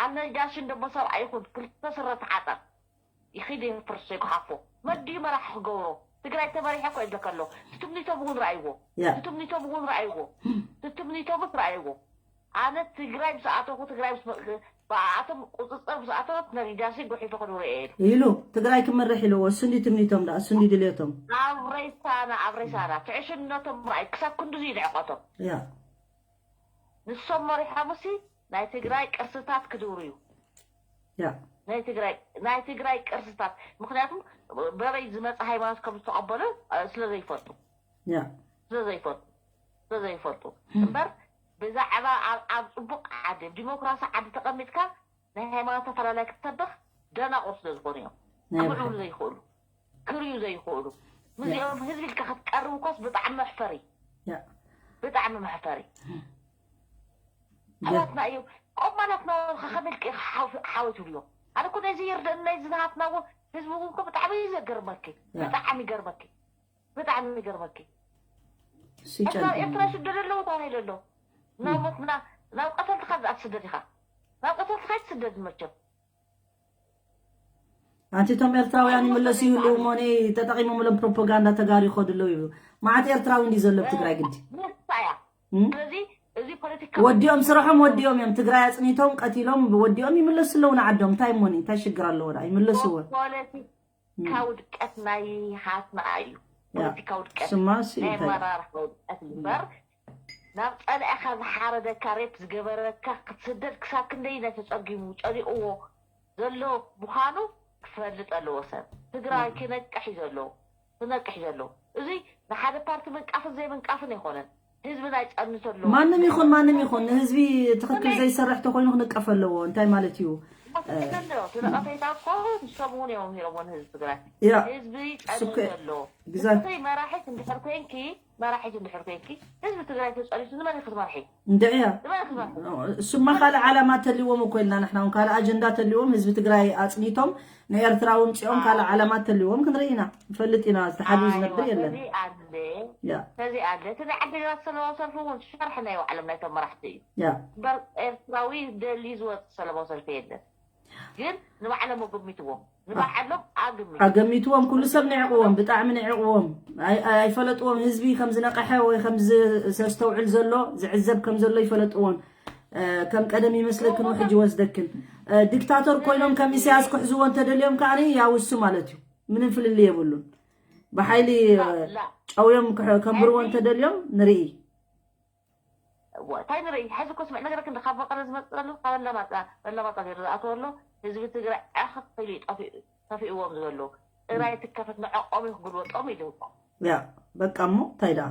ኣነ ጃሽን ደሞ ሰብኣይ ይኹን ክልተ ስረ ተዓጠቕ ይኺድ የፍርስ ይጉሓፎ መዲዩ መራሒ ክገብሮ ትግራይ ተመሪሐ እኮ ይብለካ ኣሎ። ትትምኒቶም እውን ረኣይዎ ትትምኒቶም እውን ረኣይዎ ትትምኒቶምስ ረኣይዎ። ኣነ ትግራይ ምስ ኣተኹ ትግራይ ምስ ብኣቶም ቁፅፅር ምስ ኣተወት ነሪዳሲ ጉሒፈ ክድውረ እየ ኢሉ። ኢሉ ትግራይ ክመርሕ ኢልዎ እሱ እንዲ ትምኒቶም ደኣ እሱ እንዲ ድልዮቶም። ኣብ ሬሳና ኣብ ሬሳና ትዕሽነቶም ረኣይ ክሳብ ክንድዚ ይንዕቀቶም። ያ ንሶም መሪሖምሲ ናይ ትግራይ ቅርስታት ክድውሩ እዩ። ያ ናይ ትግራይ ናይ ትግራይ ቅርስታት ምክንያቱም በበይ ዝመፀ ሃይማኖት ከም ዝተቐበሉ ስለ ዘይፈልጡ ያ ስለ ዘይፈልጡ ስለ ዘይፈልጡ እምበር ብዛዕባ ኣብ ኣብ ፅቡቅ ዓዲ ዲሞክራሲ ዓዲ ተቐሚጥካ ናይ ሃይማኖት ተፈላለይ ክትሰብኽ ደናቑር ስለ ዝኾኑ እዮም። ክምዕብሉ ዘይኽእሉ ክርዩ ዘይኽእሉ ምስዚኦም ህዝቢ ኢልካ ክትቀርብ እኮስ ብጣዕሚ መሕፈሪ ያ ብጣዕሚ መሕፈሪ ኣሕዋትና እዮም። ቆማላትና ከመልክ ሓወት ብሎ ኣነ እኮ ነዚ ይርደን ናይ ዝናሃትና እዎ ህዝቢ እውን እኮ ብጣዕሚ እዩ ዘገርመኪ ብጣዕሚ ይገርመኪ ብጣዕሚ ይገርመኪ። እሱ ኣብ ይጨንቀኒ። ኤርትራ ይስደድ ኣለዉ ተባሂሉ ኣሎ ናብ ሞትና ናብ ቀተልትኻ ዝኣ ትስደድ ኢኻ ናብ ቀተልትኻ ትስደድ መቸም ኣንቲ እቶም ኤርትራውያን ይመለሱ ይህልው እሞ እኔ ተጠቂሞምሎም ፕሮፓጋንዳ ተጋሩ ይኸዱ ኣለዉ ይብሉ። መዓት ኤርትራዊ እንዲ ዘሎ ኣብ ትግራይ ግዲ ንሳ እያ እም? ስለዚ እዚ ፖለቲካ ወዲኦም ስርሖም ወዲኦም እዮም። ትግራይ ኣፅኒቶም ቀቲሎም ወዲኦም ይምለሱ ኣለዉ ንዓዶም። እንታይ እሞኒ እንታይ ሽግር ኣለዎ ደኣ ይምለስዎ። ፖለቲካ ውድቀት ናይ ሃትና እዩ። ያ፣ ፖለቲካ ውድቀት ስማ እሱ ናይ እንታይ? ኣመራርሓ ውድቀት እምበር ናብ ፀላኢኻ ዝሓረደካ ሬፕ ዝገበረካ ክትስደድ ክሳብ ክንደይ ናይ ተፀጊሙ ፀሊእዎ ዘሎ ምዃኑ ክፈልጥ ኣለዎ። ሰብ ትግራይ ክነቅሕ እዩ ዘለዎ ክነቅሕ እዩ ዘለዎ። እዚ ንሓደ ፓርቲ ምንቃፍን ዘይምንቃፍን ኣይኮነን። ህዝቢ ናይ ፀንቶ ኣለዎ። ማንም ይኹን ማንም ይኹን ንህዝቢ ትኽክል ዘይሰርሕ ተኮይኑ ክንቀፍ ኣለዎ። እንታይ ማለት እዩ? ትነቐፈይታ እኮ ንሶም እውን እዮም ሂሮሞ ንህዝቢ ትግራይ። ያ፣ ህዝቢ እሱ ጸገም እኮ ዘለዎ። ግዛት ንስኺ መራሒት እንድሕር ኮይንኪ መራሒት እንድሕር ኮይንኪ ህዝቢ ትግራይ ተጸሊሱ ንመን ኢኺ ትመርሒ? እንድዕያ። ንመን ኢኺ ትመርሒ? እሱማ ካልእ ዓላማ ተልዎም እኮ ኢልና ንሕና እውን ካልእ ኣጀንዳ ተልዎም ህዝቢ ትግራይ ኣጽኒቶም ንኤርትራ ውምፂኦም ካልእ ዓላማ ተልዎም ክንርኢ ኢና። ንፈልጥ ኢና ዝተሓልዩ ዝነብር የለን። ተዚ ኣለ ያ ተዚ ኣለ እቲ ናይ ዓዲግራት ሰለማዊ ሰልፊ እውን ሸርሒ ናይ ባዕሎም ናይቶም መራሕቲ እዩ። ያ እምበር ኤርትራዊ ደልዩ ዝወፅእ ሰለማዊ ሰልፊ የለን። ግን ንባዕሎም ኣገሚትዎም ንባዕሎም ኣግሚት ኣገሚትዎም ኩሉ ሰብ ንዕቕዎም ብጣዕሚ ንዕቕዎም። ኣይ- ኣይፈለጥዎም ህዝቢ ከም ዝነቐሐ ወይ ከም ዝ- ዘስተውዕል ዘሎ ዝዕዘብ ከም ዘሎ ይፈለጥዎን። እ፣ ከም ቀደም ይመስለክን ውሕጅ ይወስደክን። እ፣ ዲክታቶር ኮይኖም ከም ኢሳያስ ክሕዝዎ እንተደልዮም ከዓ ያውሱ ማለት እዩ። ምንም ፍልልይ የብሉን። ብሓይሊ እ፣ ላ- ላ- ጨውዮም ክሕ- ከንብርዎ ሓይሊ- እንተደልዮም ንርኢ። እዎ፣ እንታይ ንርኢ? ሕዚ እኮ ስምዕ ነገረክ እንደ ካብ መቐለ ዝመፅእ ዘሎ ካብ ኣላማጣ ኣላማጣ ገይሩ ዝኣተወ ኣሎ። ህዝቢ ትግራይ ዓኽ ኢሉ እዩ ጠፊኡ- ጠፊእዎም ዝበሉ ጥራይ ትከፈት ንዕቆም እዩ ክግልበጦም ኢሉ እኮ። ያ በቃ እሞ እንታይ ደኣ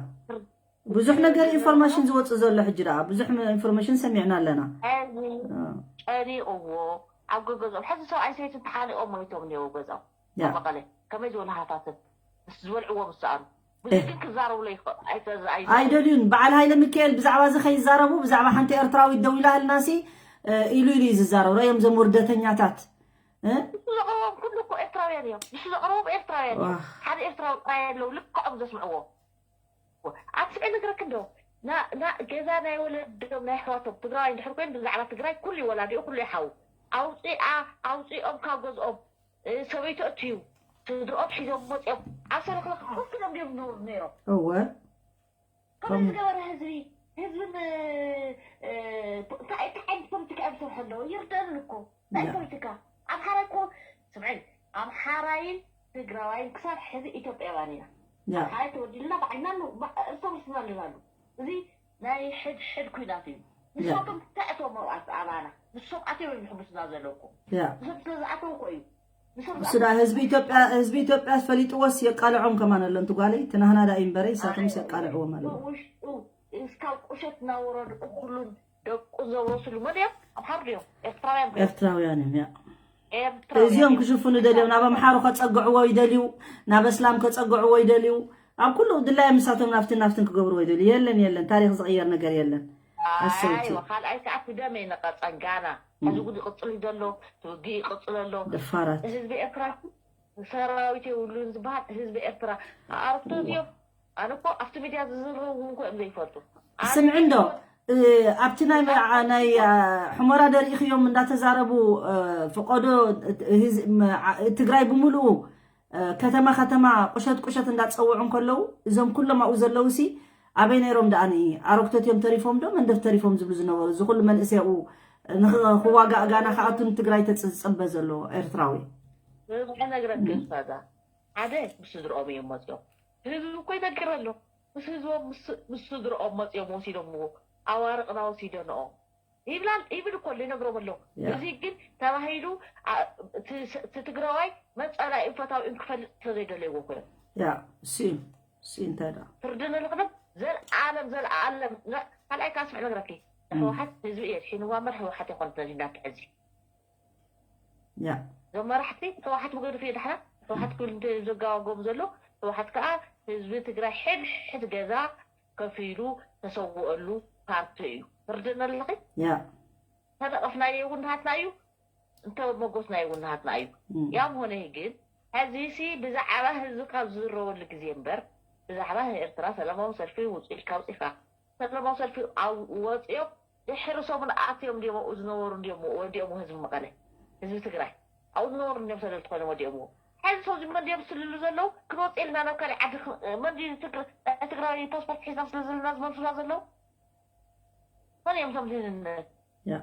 ብዙሕ ነገር ኢንፎርሜሽን ዝወፅእ ዘሎ ሕጂ ደኣ ብዙሕ ኢንፎርሜሽን ሰሚዕና ኣለና። ሕዚ እ። ጨኒቕዎ ኣብ ገገዝኦም ሕዚ ሰብኣይ ሰይቲ ተሓኒቖም ሞይቶም እኒአው ገዛው ያ ኣብ መቐለ ከመይ ዝበሉ ሃፋትም ምስ ዝበልዕዎ ምስ ሰኣኑ ብዙሕ ግን ክዛረብሎ ይኽእል ኣይተ- ኣይ- ኣይደልዩን። በዓል ሃይለ ሚካኤል ብዛዕባ እዚ ከይዛረቡ ብዛዕባ ሓንቲ ኤርትራዊት ደው ኢላህልናሲ እ፣ ኢሉ ኢሉ እዩ ዝዛረብ። ረእዮም ዘም ውርደተኛታት እ? ንሱ ዘቕርቦም ኩሉ እኮ ኤርትራውያን እዮም። ንሱ ዘቕርቦም ኤርትራውያን እዮም። ዋህ። ሓደ ኤርትራዊ ጥራይ ኣለዉ ልክዖም ዘስምዕዎ። ኣስምዐ ነግረክ እንዶ ና- ና- ገዛ ናይ ወለዶም ናይ ኣሕዋቶም ትግራዋይ እንድሕር ኮይኑ ብዛዕባ ትግራይ ኩሉ እዩ ወላዲኡ ኩሉ እዩ ሓዉ ኣውፅኣ ኣውፅኦም ካብ ገዝኦም እ፣ ሰበይቱ እትዩ ስድርኦም ሒዞም መፅኦም ኣብ ሰለክለክ ኮፍ ኢሎም ድዮም ዝነብሩ ነይሮም። እወ ከመይ ከምኡ ዝገበረ ህዝቢ ህዝብን እ፣ እ፣ እንታይ እንታይ ዓይነት ፖለቲካ እዮም ዝሰርሑ ኣለዉ ይርደኣኒ እኮ ናይ ያ። ፖለቲካ ኣምሓራይ እኮ ስምዐይ ኣምሓራይን ትግራዋይን ክሳብ ሕዚ ኢትዮጵያውያን ኢና ያ። ኣምሓራይ ተወዲልና ባዕልና ን- ባ- እርስ በርስና ኣለናሉ እዚ ናይ ሕድ ሕድ ኩናት እዩ ንሳቶም እንታይ እቶም ኣብኣት ኣባና ንሶም ኣትዮም እዮም ዝሕምሱና ዘለዉ እኮ ያ። ንሶም ስለ ዝኣተዉ እኮ እዩ እሱ ዳ ህዝቢ ኢትዮጵያ ህዝቢ ኢትዮጵያ ፈሊጥዎስ የቃልዖም ከማን ኣሎ። እንት ጓለይ ትናህና ዳ እምበረ ይሳቶም የቃልዕዎም ኣሎ። ውሽጡ እስካብ ቁሸት እናወረዱ እኩሉን ደቁ ዘውረሱሉ መን እዮም? ኣምሓሩ ድዮም? ኤርትራውያን ድዮም? ኤርትራውያን እዮም። ያ ኤርትራውያን እዚኦም እዮም። ክሽፍኑ ደልዮም ናብ ኣምሓሩ ከጸግዕዎ ይደልዩ፣ ናብ እስላም ከጸግዕዎ ይደልዩ። ኣብ ኩሉ ድላዮም ንሳቶም ናፍትን ናፍትን ክገብርዎ ይደልዩ። የለን የለን፣ ታሪኽ ዝቕየር ነገር የለን። ኣሰውቲ ኣይዋ ካልኣይ ከዓ እቲ ደም የነቐፀን ጋና። ሕዚ ጉድ ይቕፅል እዩ ዘሎ፣ እቲ ውግእ ይቕፅል ኣሎ። ደፋራት ህዝቢ ኤርትራ ሰራዊት የብሉን ዝበሃል ህዝቢ ኤርትራ ኣረግቶት እዮም። ኣነ እኮ ኣብቲ ሚድያ ዝዝረቡ እውን እኮ እዮም ዘይፈልጡ። ኣነ ስምዒ እንዶ እ፣ ኣብቲ ናይ መ- ናይ አ፣ ሕሞራ ደሪእኽዮም እንዳተዛረቡ እ፣ ፈቆዶ እ፣ ህዝ- መ- ዓ- ትግራይ ብምሉኡ እ፣ ከተማ ከተማ ቁሸት ቁሸት እንዳፀውዑ እንከለዉ እዞም ኩሎም ኣብኡ ዘለዉ ሲ ኣበይ ነይሮም ደኣኒ ኣረግቶት እዮም ተሪፎም ዶ መንደፍ ተሪፎም ዝብሉ ዝነበሩ እዚ ኩሉ መንእሰይ ኣብኡ ንኽ- ክዋጋእ ጋና ክኣቱ ንትግራይ ተፅ- ዝፅበ ዘሎ ኤርትራዊ ብብሒ ነግረክ ኡስታዛ ሓደ ምስ ስድርኦም እዮም መፅኦም። ህዝቢ እኮ ይነግር ኣሎ። ምስ ህዝቦም ምስ- ምስ ስድርኦም መፅኦም ወሲዶምዎ ኣዋርቕና ወሲደንኦ ይብላል ይብል እኮ ኣሎ ይነግሮም ኣሎ። ያ። እዚ ግን ተባሂሉ ኣ- እቲ ስ- እቲ ትግራዋይ መፀላኢን ፈታዊኡን ክፈልጥ ስለዘይደለይዎ እኮ እዮም። ያ እሱ እዩ እሱ እዩ እንታይ ደኣ ፍርዲ ንርኽብ ዘልኣለም ዘልኣለም ነ- ካልኣይ ከዓ ስምዕ ነግረኪ ህወሓት ህዝቢ እየ ድሒንዋ እምበር ህወሓት ይኮነት ነዚ እንዳትሕዚ ያ እዞም መራሕቲ ህወሓት መገዱ ፍየ ዳሕና ህወሓት ክብል እንተ ዘጋዋጎም ዘሎ ህወሓት ከዓ ህዝቢ ትግራይ ሕድ ሕድ ገዛ ከፊሉ ተሰውአሉ ፓርቲ እዩ። ፍርዲ ኣለኺ ያ ተነቐፍናዮ እውን ናሃትና እዩ። እንተ መጎስናዮ እውን ናሃትና እዩ። እም። ያም ሆነ ይህ ግን ሕዚ ሲ ብዛዕባ ህዝቢ ካብ ዝዝረበሉ ግዜ እምበር ብዛዕባ ኤርትራ ሰላማዊ ሰልፊ ውፁ ኢልካ ውፂኻ ሰላማዊ ሰልፊ ኣብ- ወፂኦም ድሕሪ ሰሙን ኣትዮም እንዲዮም ኣብኡ ዝነበሩ እንዲዮም ወዲኦም ህዝቢ መቐለ ህዝቢ ትግራይ ኣብኡ ዝነበሩ እንዲዮም ሰለልቲ ኮይኖም ወዲኦምዎ። ሕዚ ሰው ዝመን እንዲዮም ዝስልሉ ዘለዉ ክንወፅእ ኢልና ናብ ካሊእ ዓዲ ክ- መን ድዩ ትግር- ናይ ትግራይ ፓስፖርት ሒዝና ስለ ዘለና ዝመልሱና ዘለዉ መን እዮም እቶም ድህንነት ያ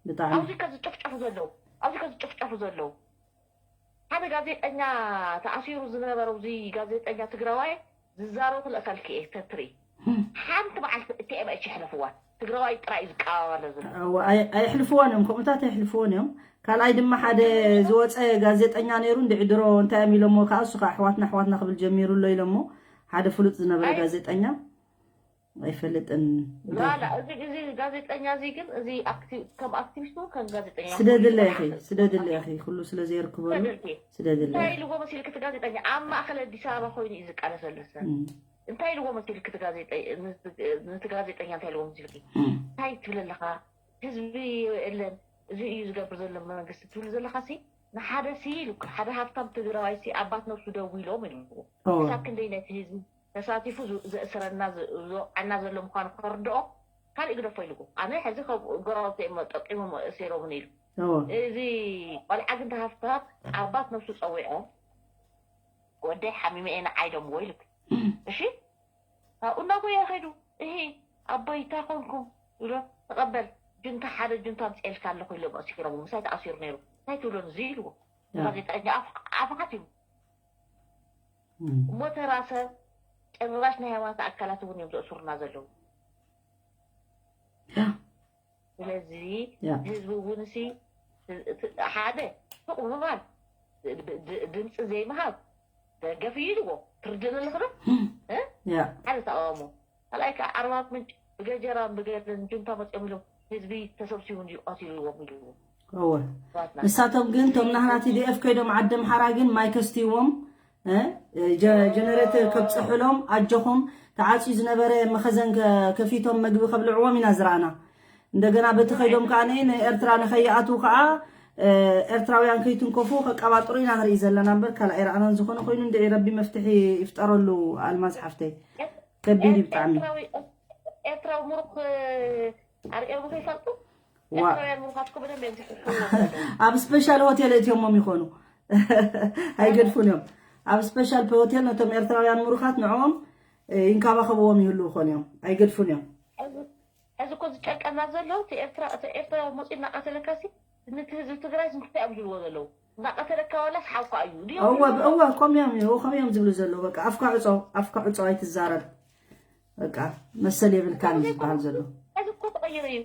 ብጣዕሚ ኣብዚ ከዝጭፍጨፉ ዘለዉ ኣብዚ ከዝጭፍጨፉ ዘለዉ ሓደ ጋዜጠኛ ተኣሲሩ ዝነበረ እዚ ጋዜጠኛ ትግራዋይ ዝዛረቡ ክልእከልክ እየ ተትርኢ ሓንቲ መዓልቲ እቲኤምኤች ይሕለፍዋ ትግራዋይ ጥራይ እዩ ዝቀባበሎ ዝነበረ ኣዎ፣ ኣይ- ኣይሕልፍዎን እዮም ከምኡታት ኣይሕልፍዎን እዮም ካልኣይ ድማ ሓደ ዝወፀ ጋዜጠኛ ነይሩ እንድዒ ድሮ እንታይ እዮም ኢሎሞ ከዓ እሱ ከዓ ኣሕዋትና ኣሕዋትና ክብል ጀሚሩ ኣሎ ኢሎሞ ሓደ ፍሉጥ ዝነበረ ኣይ- ጋዜጠኛ ኣይፈልጥን እንታይ ላላ እዚ እዚ ጋዜጠኛ እዚ ግን እዚ ኣክቲ- ከም ኣክቲቪስት እውን ከም ጋዜጠኛ ስደድለ ኮይኑ ኢኺ ስደድለ ኢኺ ኩሉ ስለ ዘየርክበሉ ስደድልኪ ስደድለ እንታይ ኢልዎ መሲልክ እቲ ጋዜጠኛ ኣብ ማእከል ኣዲስ ኣበባ ኮይኑ እዩ ዝቃለሰሉ ሰብ እም፣ እንታይ ኢልዎ መሲልክ እቲ ጋዜጠ- ንቲ- ንቲ ጋዜጠኛ እንታይ ኢልዎ መሲልክ እም፣ እንታይ ትብል ኣለኻ ህዝቢ የለን እዚ እዩ ዝገብር ዘሎ መንግስቲ ትብል ዘለኻ ሲ ንሓደ ሲ ኢሉ ሓደ ሃብታም ትግራዋይ ሲ ኣባት ነብሱ ደው ኢሎም ኢልዎ እወ፣ ክሳብ ክንደይ ነቲ ህዝቢ ተሳቲፉ ዝ- ዘእስረና ዝ- ዝወቅዐና ዘሎ ምዃኑ ክርድኦ ካልእ ግደፎ ኢልዎ ኣነ ሕዚ ከም ጎረባብቲ እዮም ጠቂሞም እሲሮምን ኢሉ እወ፣ እዚ ቆልዓ ግን ተሃፍታት ኣባት ነብሱ ፀዊዖም ወደይ ሓሚመ እየ ንዓይ ደምዎ ኢልክ እሺ ካብኡ እናጎየ ከይዱ እሂ ኣቦይ እንታይ ኮንኩም ይብሎ ተቐበል ጁንታ ሓደ ጁንታ ኣምፅኤልካ ኣለኹ ኢሎም ኣሲሮም ምሳይ ተኣሲሩ ነይሩ እንታይ ትብሎ ንዚ ኢልዎ ያ። ጋዜጠኛ ኣፍ- ኣፍሓት እዩ እም፣ እሞ ተራ ሰብ ጭራሽ ናይ ሃይማኖት ኣካላት እውን እዮም ዘእስሩና ዘለዉ ያ፣ ስለዚ ያ፣ ህዝቢ እውን ሲ እቲ ሓደ ስቕ ምባል ድ- ድ- ድምፂ ዘይምሃብ ደገፍ እዩ ኢልዎ ትርድን ኣለኽዶ ያ፣ ሓደ ተቃውሞ ካልኣይ ከዓ ኣርባት ምንጭ ብገጀራን ብገለን ጁንታ መፅኦም ኢሎም ህዝቢ ተሰብሲቡ እንዲዩ ቀቲልዎም ኢልዎ እወ ኣሕዋትና ንሳቶም ግን እቶም ናህና ቲ ዲ ኤፍ ከይዶም ዓዲ ኣምሓራ ግን ማይ ከስትይዎም እ፣ ጀ- ጀነሬተር ከብፅሑሎም ኣጆኹም ተዓፅዩ ዝነበረ መኸዘን ከ- ከፊቶም መግቢ ከብልዕዎም ኢና ዝረኣና እንደገና በቲ ከይዶም ከዓ ንኤርትራ ንኸይኣትዉ ከዓ እ፣ ኤርትራውያን ከይትንከፉ ከቀባጥሩ ኢና ንርኢ ዘለና እምበር ካልኣይ ረኣናን ዝኾነ ኮይኑ እንድዒ ረቢ መፍትሒ ይፍጠረሉ ኣልማዝ ሓፍተይ ከቢድ እዩ ብጣዕሚ ኤርትራዊ ኤርትራዊ ምሩኽ ኣርእዮም ከይፈልጡ ዋ ኤርትራውያን ምሩኻት እኮ በደንብ እዮም ዝሕልፍዎ ዘለዉ ኣብ ስፔሻል ሆቴል እትዮሞም ይኾኑ ኣይገድፉን እዮም ኣብ ስፔሻል ሆቴል ነቶም ኤርትራውያን ምሩኻት ንዕኦም እ፣ ይንከባኸብዎም ይህልዉ ኾን እዮም ኣይገድፉን እዮም ሕዚ እኮ ዝጨንቀና ዘሎ እቲ ኤርትራ እቲ ኤርትራዊ መፂኡ እናቐተለካ ሲ ነቲ ህዝቢ ትግራይ እንታይ እዮም ዝብልዎ ዘለዉ እናቐተለካ ዋላስ ሓውካ እዩ ድዮም እወ ዝብልዎ እወ ከምዮም እዩ ከምዮም ዝብሉ ዘለዉ በቃ ኣፍካ ዕፆ ኣፍካ ዕፆ ኣይትዛረብ በቃ መሰል የብልካን እዩ ዝበሃል ዘሎ ሕዚ እኮ ተቐይሩ እዩ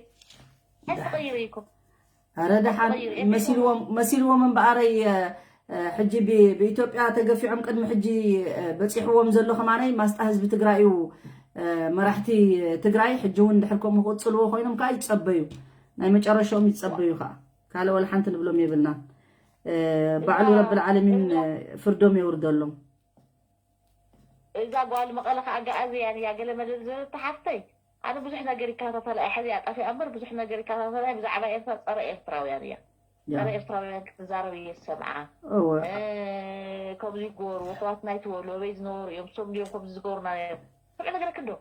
ሕዚ ተቐይሩ እዩ እኮ ኣረ ደሓን መሲልዎም እምበኣረይ። ሕጂ ብኢትዮጵያ ተገፊዖም ቅድሚ ሕጂ በፂሕዎም ዘሎ ከማነይ ማስጣ ህዝቢ ትግራይ እዩ። መራሕቲ ትግራይ ሕጂ እውን ድሕር ከምኡ ክቅፅልዎ ኮይኖም ከዓ ይፀበዩ፣ ናይ መጨረሻኦም ይፀበዩ ከዓ። ካልእ ወላ ሓንቲ ንብሎም የብልና። ባዕሉ ረብል ዓለሚን ፍርዶም የውርደሎም። እዛ ጓል መቐለ ከዓ ኣጋኣዝያን እያ ገለ መደል ዝብል ተሓፍተይ። ኣነ ብዙሕ ነገር ይከታተላ እየ፣ ሕዚ ኣጣፊኣ እምበር ብዙሕ ነገር ይከታተላ እየ። ብዛዕባ ኤርትራ ጸረ ኤርትራውያን እያ። ጸረ ኤርትራውያን ክትዛረብ እየ ዝሰምዓ። ከምዚ ይገበሩ ኣሕዋትና ይትበሉ ኣበይ ዝነበሩ እዮም፣ እሶም ድዮም ከምዚ ዝገበሩና ነይሮም። ስምዒ ነገረክ እንዶ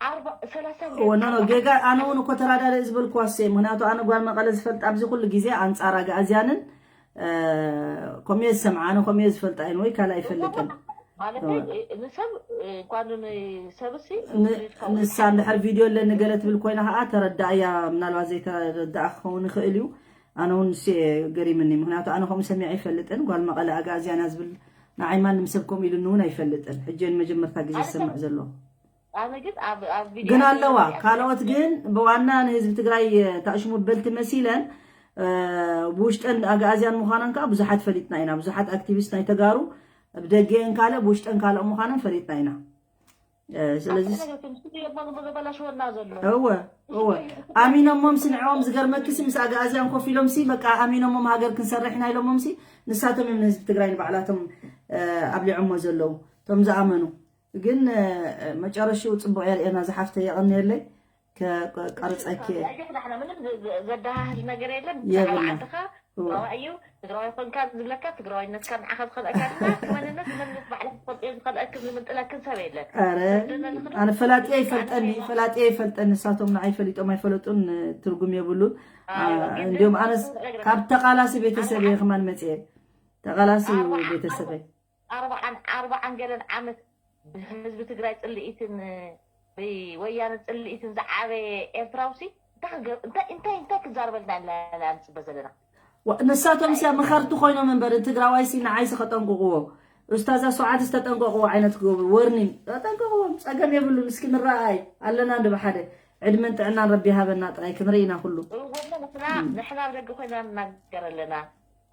ኣርባ ሰላሳ እወ ኖ ኖ ጌጋ። ኣነ እውን እኮ ተራዳዳኢ ዝበልኩዋ እሰይ፣ ምክንያቱ ኣነ ጓል መቐለ ዝፈልጥ ኣብዚ ኩሉ ግዜ ኣንጻር ኣግኣዝያንን ከምኡ እየ ዝሰምዓ። ኣነ ከምኡ እየ ዝፈልጣ እየን ወይ ካልእ ኣይፈልጥን። ማለት ንሰብ እንኳን ንሰብሲ ንሳ እንድሕር ቪድዮ ኣለኒ ገለ ትብል ኮይና ከዓ ተረዳእያ፣ ምናልባት ዘይተረዳኣ ክኸውን ይኽእል እዩ። ኣነ እውን ንሱ እየ ገሪምኒ፣ ምክንያቱ ኣነ ከምኡ ሰሚዐ ኣይፈልጥን። ጓል መቐለ ኣግኣዝያን እያ ዝብል ንዓይ ማንም ሰብ ከምኡ ኢሉኒ እውን ኣይፈልጥን። ሕጂ እየ ንመጀመርታ ግዜ ዝሰምዕ ዘለኹ። ኣነ ግን ኣብ ኣብ ቪድዮ ግን ኣለዋ ካልኦት ግን ብዋና ንህዝቢ ትግራይ ታሽሙ በልቲ መሲለን ብውሽጠን ኣግኣዝያን ምዃነን ከዓ ብዙሓት ፈሊጥና ኢና። ብዙሓት ኣክቲቪስት ናይ ተጋሩ ብደገአን ካልእ ብውሽጠን ካልእ ምዃነን ፈሊጥና ኢና። ስለዚ እወ እወ ኣሚኖሞም ስንዕዎም ዝገርመክሲ ምስ ኣግኣዝያን ኮፍ ኢሎምሲ በቃ ኣሚኖሞም ሃገር ክንሰርሕ ኢና ኢሎሞምሲ ንሳቶም እዮም ንህዝቢ ትግራይ ንባዕላቶም ኣብሊዖሞ ዘለዉ እቶም ዝኣመኑ። ግን መጨረሽኡ ፅቡቕ የርእየና ዝሓፍተ የቐንየለይ። ከቀርፀኪ እየ። ኣጆኺ ዳሕና ምንም ዝ- ዝ- ዘደሃህል ነገር የለን። የብላን። ብዛዕባ ዓድኻ ትግራዋይ እዩ ትግራዋይ ኮንካ ዝብለካ ትግራዋይነትካ ንዓኻ ዝኸልኣካ ድማ እቲ መንነት መንነት ባዕልኻ ክትፈልጥዮ ዝኸልኣክን ዝምንጥለክን ሰብ የለን። ኧረ ኣነ ፈላጥየ ይፈልጠኒ ፈላጥየ ይፈልጠኒ ንሳቶም ንዓይ ፈሊጦም ኣይፈለጡን ትርጉም የብሉን። እንዲሁም ኣነስ ካብ ተቃላሲ ቤተሰብ እየ ከማን መፅየ ተቃላሲ ቤተሰበይ ኣርባዓን ኣርባዓን ገለን ዓመት ብህዝቢ ትግራይ ፅልኢትን ብወያነ ፅልኢትን ዝዓበየ ኤርትራውሲ እንታይ እንታይ እንታይ ክዛረበልና ኢና ንፅበ ዘለና? ንሳቶም ሲያ መኸርቲ ኮይኖም እምበር ትግራዋይሲ ንዓይሲ ከጠንቅቅዎ ኡስታዛ ሱዓድ ዝተጠንቀቅዎ ዓይነት ክገብሩ ወርኒን ተጠንቀቅዎም ፀገም የብሉን እስኪ ንረኣይ ኣለና እንዶ ብሓደ ዕድመን ጥዕናን ረቢ ይሃበና ጥራይ ክንርኢ ኢና ኩሉ እወሞ ንሕና ንሕና ኣብ ደገ ኮይና ንናገር ኣለና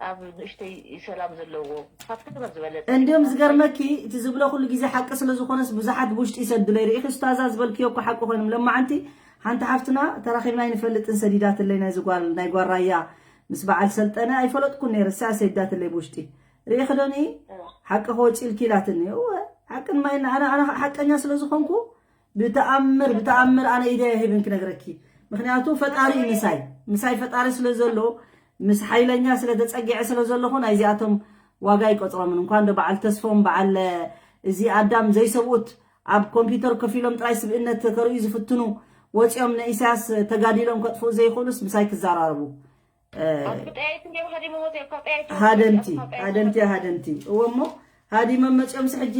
ኣብ ንእሽተይ ሰላም ዘለዎ ካብቲ ዝበለፀ እንዲሁም ዝገርመኪ እቲ ዝብሎ ኩሉ ግዜ ሓቂ ስለ ዝኾነስ ብዙሓት ብውሽጢ ይሰድለይ ርኢኺ ስታዛ ዝበልክዮ እኮ ሓቂ ኮይኖም ለማዓንቲ ሓንቲ ሓፍትና ተራኺብና ኣይንፈልጥን ሰዲዳትለይ ናይዚ ጓል ናይ ጓል ራያ ምስ በዓል ሰልጠነ ኣይፈለጥኩን ነይረ እሳ ሰዲዳትለይ ብውሽጢ ርኢኺ ዶኒ ሓቂ ከወፂ ኢልኪ ኢላትኒ እወ ሓቂ ንማይ ኣነ ኣነ ሓቀኛ ስለ ዝኾንኩ ብተኣምር ብተኣምር ኣነ ኢደይ ኣይህብን ክነግረኪ ምክንያቱ ፈጣሪ እዩ ምሳይ ምሳይ ፈጣሪ ስለ ዘሎ ምስ ሓይለኛ ስለ ተፀጊዐ ስለ ዘለኹ ናይዚኣቶም ዋጋ ይቆፅሮምን እንኳን ዶ በዓል ተስፎም በዓል እዚ ኣዳም ዘይሰብኡት ኣብ ኮምፒውተር ከፊሎም ጥራይ ስብእነት ከርእዩ ዝፍትኑ ወፂኦም ንኢሳያስ ተጋዲሎም ከጥፍኡ ዘይኽእሉስ ምሳይ ክዘራረቡ ሃደምቲ ሃደምቲ ሃደምቲ እወ እሞ ሃዲሞም መፂኦምሲ ሕጂ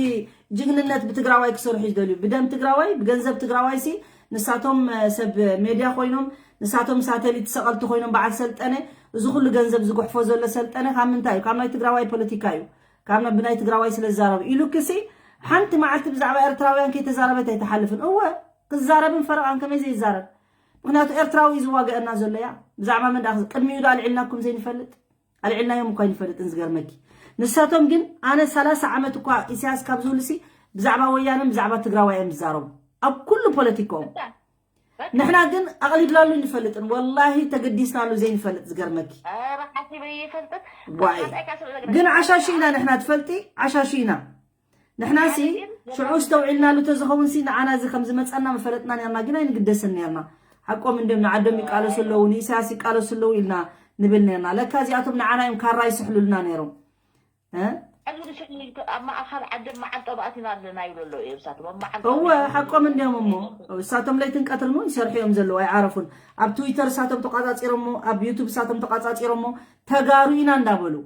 ጅግንነት ብትግራዋይ ክሰርሑ ይደልዩ ብደም ትግራዋይ ብገንዘብ ትግራዋይ ሲ ንሳቶም ሰብ ሜድያ ኮይኖም ንሳቶም ሳተሊት ሰቐልቲ ኮይኖም በዓል ሰልጠነ እዚ ኩሉ ገንዘብ ዝጉሕፎ ዘሎ ሰልጠነ ካብ ምንታይ እዩ ካብ ናይ ትግራዋይ ፖለቲካ እዩ ካብ ብናይ ትግራዋይ ስለ ዝዛረቡ ኢሉክሲ ሓንቲ መዓልቲ ብዛዕባ ኤርትራውያን ከይተዛረበት ኣይትሓልፍን እወ ክዛረብን ፈረቓን ከመይ ዘይዛረብ ምክንያቱ ኤርትራዊ እዩ ዝዋገአና ዘሎ ያ ብዛዕባ መን ደኣ ቅድሚኡ ዶ ኣልዒልናኩም ዘይንፈልጥ ኣልዒልናዮም እኳ ኣይንፈልጥን ዝገርመኪ ንሳቶም ግን ኣነ ሰላሳ ዓመት እኳ ኢሳያስ ካብ ዝብልሲ ብዛዕባ ወያነን ብዛዕባ ትግራዋይ እዮም ዝዛረቡ ኣብ ኩሉ ፖለቲካኦም ንሕና ግን ኣቕሊድናሉ ንፈልጥን ወላሂ ተገዲስናሉ ዘይንፈልጥ ዝገርመኪ ዋይ ግን ዓሻሹ ኢና ንሕና ትፈልጢ ዓሻሹ ኢና ንሕናሲ ሽዑ ዝተውዒልናሉ ተዝኸውን ሲ ንዓና እዚ ከም ዝመፀና ምፈለጥና ነርና ግን ኣይንግደስን ነርና ሓቆም እንድም ንዓዶም ይቃለሱ ኣለዉ ንኢሳያስ ይቃለሱ ኣለዉ ኢልና ንብል ነርና ለካ እዚኣቶም ንዓና እዮም ካራ ይስሕሉልና ነይሮም ቀልዲ ስሕሉ ኣብ ማእኸል ዓዲ መዓንጠ ኣእቲና ኣለና ይብሉ ኣለዉ እዮም እሳቶም ኣብ መዓንጠ እወ ሓቆም እንዲዮም እሞ እሳቶም ለይትን ቀትርን እውን ይሰርሑ እዮም ዘለዉ ኣይዓረፉን ኣብ ትዊተር እሳቶም ተቋፃፂሮሞ ኣብ ዩቱብ እሳቶም ተቋፃፂሮሞ ተጋሩ ኢና እንዳበሉ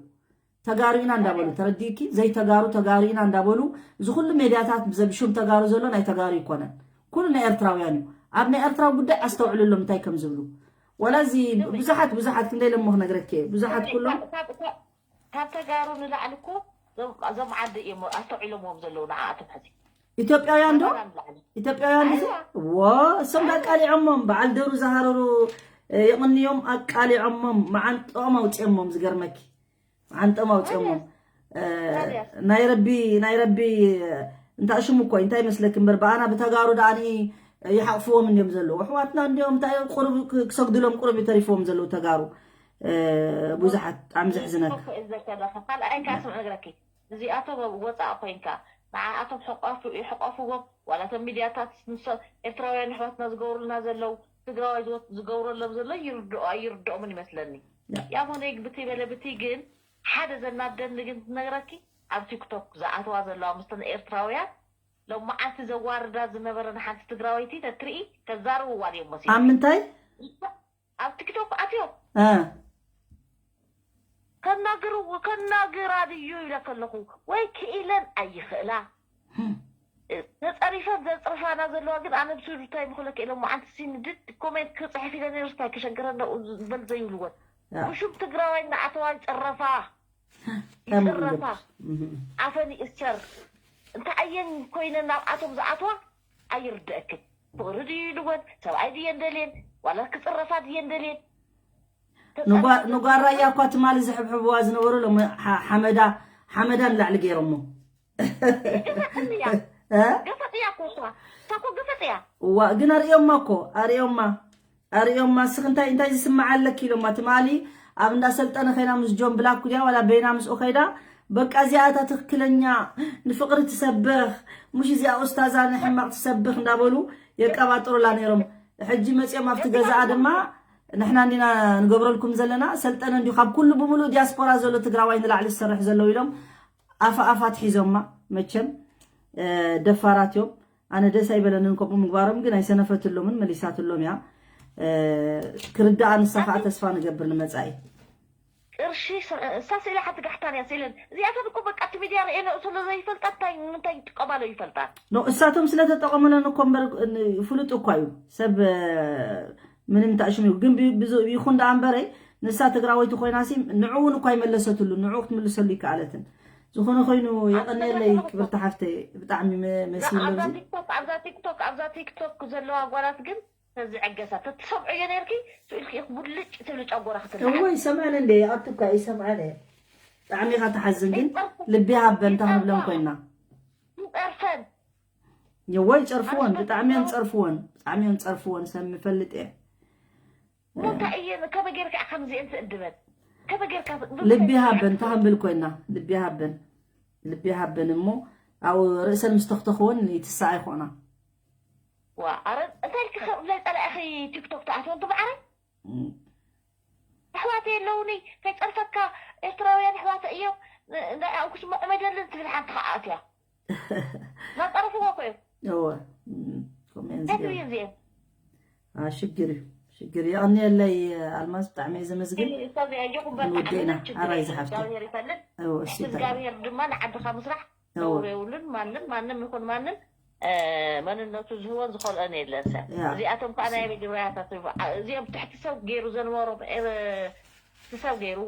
ተጋሩ ኢና እንዳበሉ ተረዲእኪ ዘይተጋሩ ተጋሩ ኢና እንዳበሉ እዚ ኩሉ ሜድያታት ብዘብሹም ተጋሩ ዘሎ ናይ ተጋሩ ይኮነን ኩሉ ናይ ኤርትራውያን እዩ ኣብ ናይ ኤርትራዊ ጉዳይ ኣስተውዕልሎም እንታይ ከም ዝብሉ ወላ እዚ ብዙሓት ብዙሓት ክንደይ ለሞ ክነግረኪ እየ ብዙሓት ኩሎም ካብ ተጋሩ ንላዕሊ እኮ እዞም ዓዲ እዮም ኣስተውዒሎምዎም ዘለዉ ንዓኣቶም ሕዚ ኢትዮጵያውያን ዶ ኢትዮጵያውያን ዶ ወ እሶም ዳቃሊዖሞም በዓል ደሩ ዝሃረሩ የቕንዮም ኣቃሊዖሞም መዓንጥኦም ኣውፅኦሞም። ዝገርመኪ መዓንጥኦም ኣውፅኦሞም። ናይ ረቢ ናይ ረቢ እንታይ ሽሙ እኮ እንታይ ይመስለኪ እምበር ብኣና ብተጋሩ ደኣ ይሓቕፍዎም እንዲዮም ዘለዉ ኣሕዋትና እንዲዮም እንታይ ቁሩብ ክሰግድሎም ቁሩብ ተሪፍዎም ዘለዉ ተጋሩ። ብዙሓት ብጣዕሚ ዘሕዝነካ። ካልኣይ ከዓ ስምዕ ነግረኪ እዚኣቶም ኣብ ወፃእ ኮይንካ ንዓኣቶም ሕቆፍዎም ዋላ እቶም ሚድያታት ንሶም ኤርትራውያን ኣሕዋትና ዝገብሩልና ዘለዉ ትግራዋይ ዝገብረሎም ዘሎ ይርድኦ ኣይርድኦምን ይመስለኒ። ያም ሆነ ብቲ በለ ብቲ ግን ሓደ ዘናደኒ ግን ትነግረኪ ኣብ ቲክቶክ ዝኣተዋ ዘለዋ ምስተን ኤርትራውያን ሎማዓንቲ ዘዋርዳ ዝነበረ ንሓንቲ ትግራወይቲ ተትርኢ ተዛርብዋ ድዮም መሲሉ ኣብ ምንታይ ኣብ ቲክቶክ ኣትዮም ከናግርዎ ከናግራ ድዩ ኢለ ከለኹ ወይ ክኢለን ኣይኽእላ ተፀሪፈን ዘፅርፋና ዘለዋ ግን ኣነ ብስሩ እንታይ ምክለክ ኢለ መዓንቲ ሲንድድ ኮሜንት ክፅሕፍ ኢለ ነርስ እንታይ ክሸግረን ነኡ ዝበል ዘይብልወን ብሹም ትግራዋይ እናኣተዋ ይፅረፋ ይፅረፋ ኣፈን ይእሰር እንታይ ኣየን ኮይነን ናብኣቶም ዝኣትዋ ኣይርደእክን ፍቕሪ ድዩ ኢልወን ሰብኣይ ድየን ደልየን ዋላ ክፅረፋ ድየን ደልየን ንጓራ እያ እኳ ትማሊ ዝሕብሕብዋ ዝነበሩ ሎም ሓመዳ ሓመዳ ንላዕሊ ገይሮሞ እዋ ግን ኣርእዮማ እኮ ኣርእዮማ ኣርእዮማ እስኺ እንታይ እንታይ ዝስምዓ ኣለኪ ኢሎማ ትማሊ ኣብ እንዳ ሰልጠነ ከይና ምስ ጆን ብላክ ኩድያ ዋላ በይና ምስኡ ከይዳ በቃ እዚኣ እታ ትክክለኛ ንፍቅሪ ትሰብኽ ሙሽ እዚኣ ኡስታዛ ንሕማቅ ትሰብኽ እንዳበሉ የቀባጥሩላ ነይሮም ሕጂ መፅኦም ኣብቲ ገዛኣ ድማ ንሕና እንዲና ንገብረልኩም ዘለና ሰልጠነ እንዲዩ ካብ ኩሉ ብምሉእ ዲያስፖራ ዘሎ ትግራዋይ ንላዕሊ ዝሰርሕ ዘሎ ኢሎም ኣፋ ኣፋ ትሒዞማ መቸም ደፋራት እዮም ኣነ ደስ ኣይበለንን ከምኡ ምግባሮም ግን ኣይሰነፈትሎምን መሊሳትሎም እያ ክርዳኣ ንሳ ከዓ ተስፋ ንገብር ንመፃኢ ቅርሺ እሳ ስኢላ ሓንቲ ጋሕታን እያ ስኢለን እዚኣተን እኮ በቃ እቲ ሚድያ ርኤ ንኡ ስለ ዘይፈልጣ እንታይ ንምንታይ ይጥቀማሎ ይፈልጣ ኖ እሳቶም ስለ ተጠቐሙለን እኮ እምበር ፍሉጥ እኳ እዩ ሰብ ምንም ታእሽም እዩ ግን ይኹን ደኣ እምበረይ ንሳ ትግራወይቲ ኮይና ሲ ንዑ እውን እኳ ይመለሰትሉ ንዑ ክትምልሰሉ ይከኣለትን ዝኾነ ኮይኑ የቐንየለይ ክብርቲ ሓፍተይ ብጣዕሚ መሲሉ ኣብዚ ቲክቶክ ኣብዛ ቲክቶክ ኣብዛ ቲክቶክ ዘለዋ ጓላት ግን ተዝዕገሳ ተትሰምዑዮ ነርኪ ስኢልኪ ኢኽ ቡልጭ ትብሊ ጨጎራ ክትልሓ እወ ይሰምዐን እንደ ይቐትካ ይሰምዐን እየ ብጣዕሚ ኢኻ ትሓዝን ግን ልቢ ሃበን ተኽብለን ኮይና ይፀርፈን እወ ይፀርፍወን ብጣዕሚ እዮም ፀርፍወን ብጣዕሚ እዮም ፀርፍወን ሰብ ምፈልጥ እየ እንታይ እየን ከመይ ጌርካ ከምዚአን ትእድበን ከመይ ጌርካ ልቢ ሃበን ተኽብል ኮይና ልቢ ሃበን ልቢ ሃበን እሞ ኣብኡ ርእሰን ምስ ተኽተኽወን ይትስዓ ይኾና ዋ ኣረ እንታይ ኢልኪ ክብለይ ጸላኢኺ ቲክቶክ ትኣትወ እንተ ማዕረይ ኣሕዋተይ ኣለውኒ ከይጸርፈካ ኤርትራውያን ኣሕዋተ እዮም ንኦም ክስምዖም ኣይደልን ትብል ሓንቲ ከዓ ኣትያ ናጸረፍዎ እኮ እዮም እወ ከምኡ እየን እንታይ ዝገብራ ትብል እዚኦም ሽግር እዩ ሽግር እዩ የቐንየለይ ኣልማዝ ብጣዕሚ እየ ዘመስግን ንወደና ኣራይ ዝሓፍተ እግዚኣብሔር ድማ ንዓድኻ ምስራሕ ነውር የብሉን ማንም ማንም ይኹን ማንም መንነቱ ዝህቦን ዝኸልኦን የለን ሰብ እዚኣቶም ከዓ ናይ መጀመርያታት እዚኦም ትሕቲ ሰብ ገይሩ ዘንበሮም ሰብ ገይሩ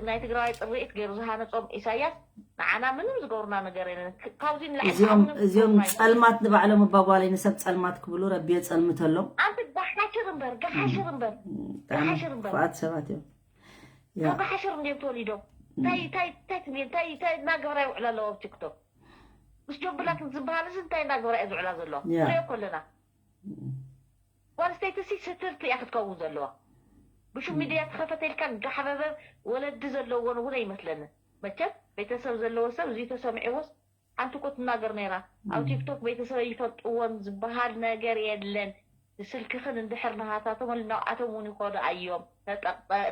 ናይ ትግራዋይ ጥርኢት ገይሩ ዝሃነፆም ኢሳያስ ንዓና ምንም ዝገብሩና ነገር የለን ካብዚ ንላዕሊ እዚኦም ፀልማት ንባዕሎም እባ ጓለይ ንሰብ ፀልማት ክብሉ ረቢ የፀልምተሎም ኣንቲ ጋሓሽር እምበር ጋሓሽር እምበር ጋሓሽር እምበር ክፉኣት ሰባት እዮም ካብ ጋሓሽር እንድዮም ተወሊዶም እንታይ እንታይ እንታይ ትብል እንታይ እንታይ እናገበራ ይውዕላ ኣለዋ ኣብ ቲክቶክ ምስ ጆብላክ ዝበሃል እዚ እንታይ እናገበራ እየ ዝውዕላ ዘለዋ ንሪኦ ከለና ጓል ኣንስተይቲ ሲ ስትርቲ እያ ክትከውን ዘለዋ ብሹም ሚድያ ተኸፈተ ኢልካ እንዳሓበበ ወለዲ ዘለዎን እውን ኣይመስለንን መቸም ቤተሰብ ዘለዎ ሰብ እዚ ተሰሚዕዎስ ሓንቲ እኮ ትናገር ነይራ ኣብ ቲክቶክ ቤተሰብ ይፈልጥዎን ዝበሃል ነገር የለን ብስልክኽን እንድሕር ናሃታቶም ናብኣቶም እውን ይኸዱ ኣዮም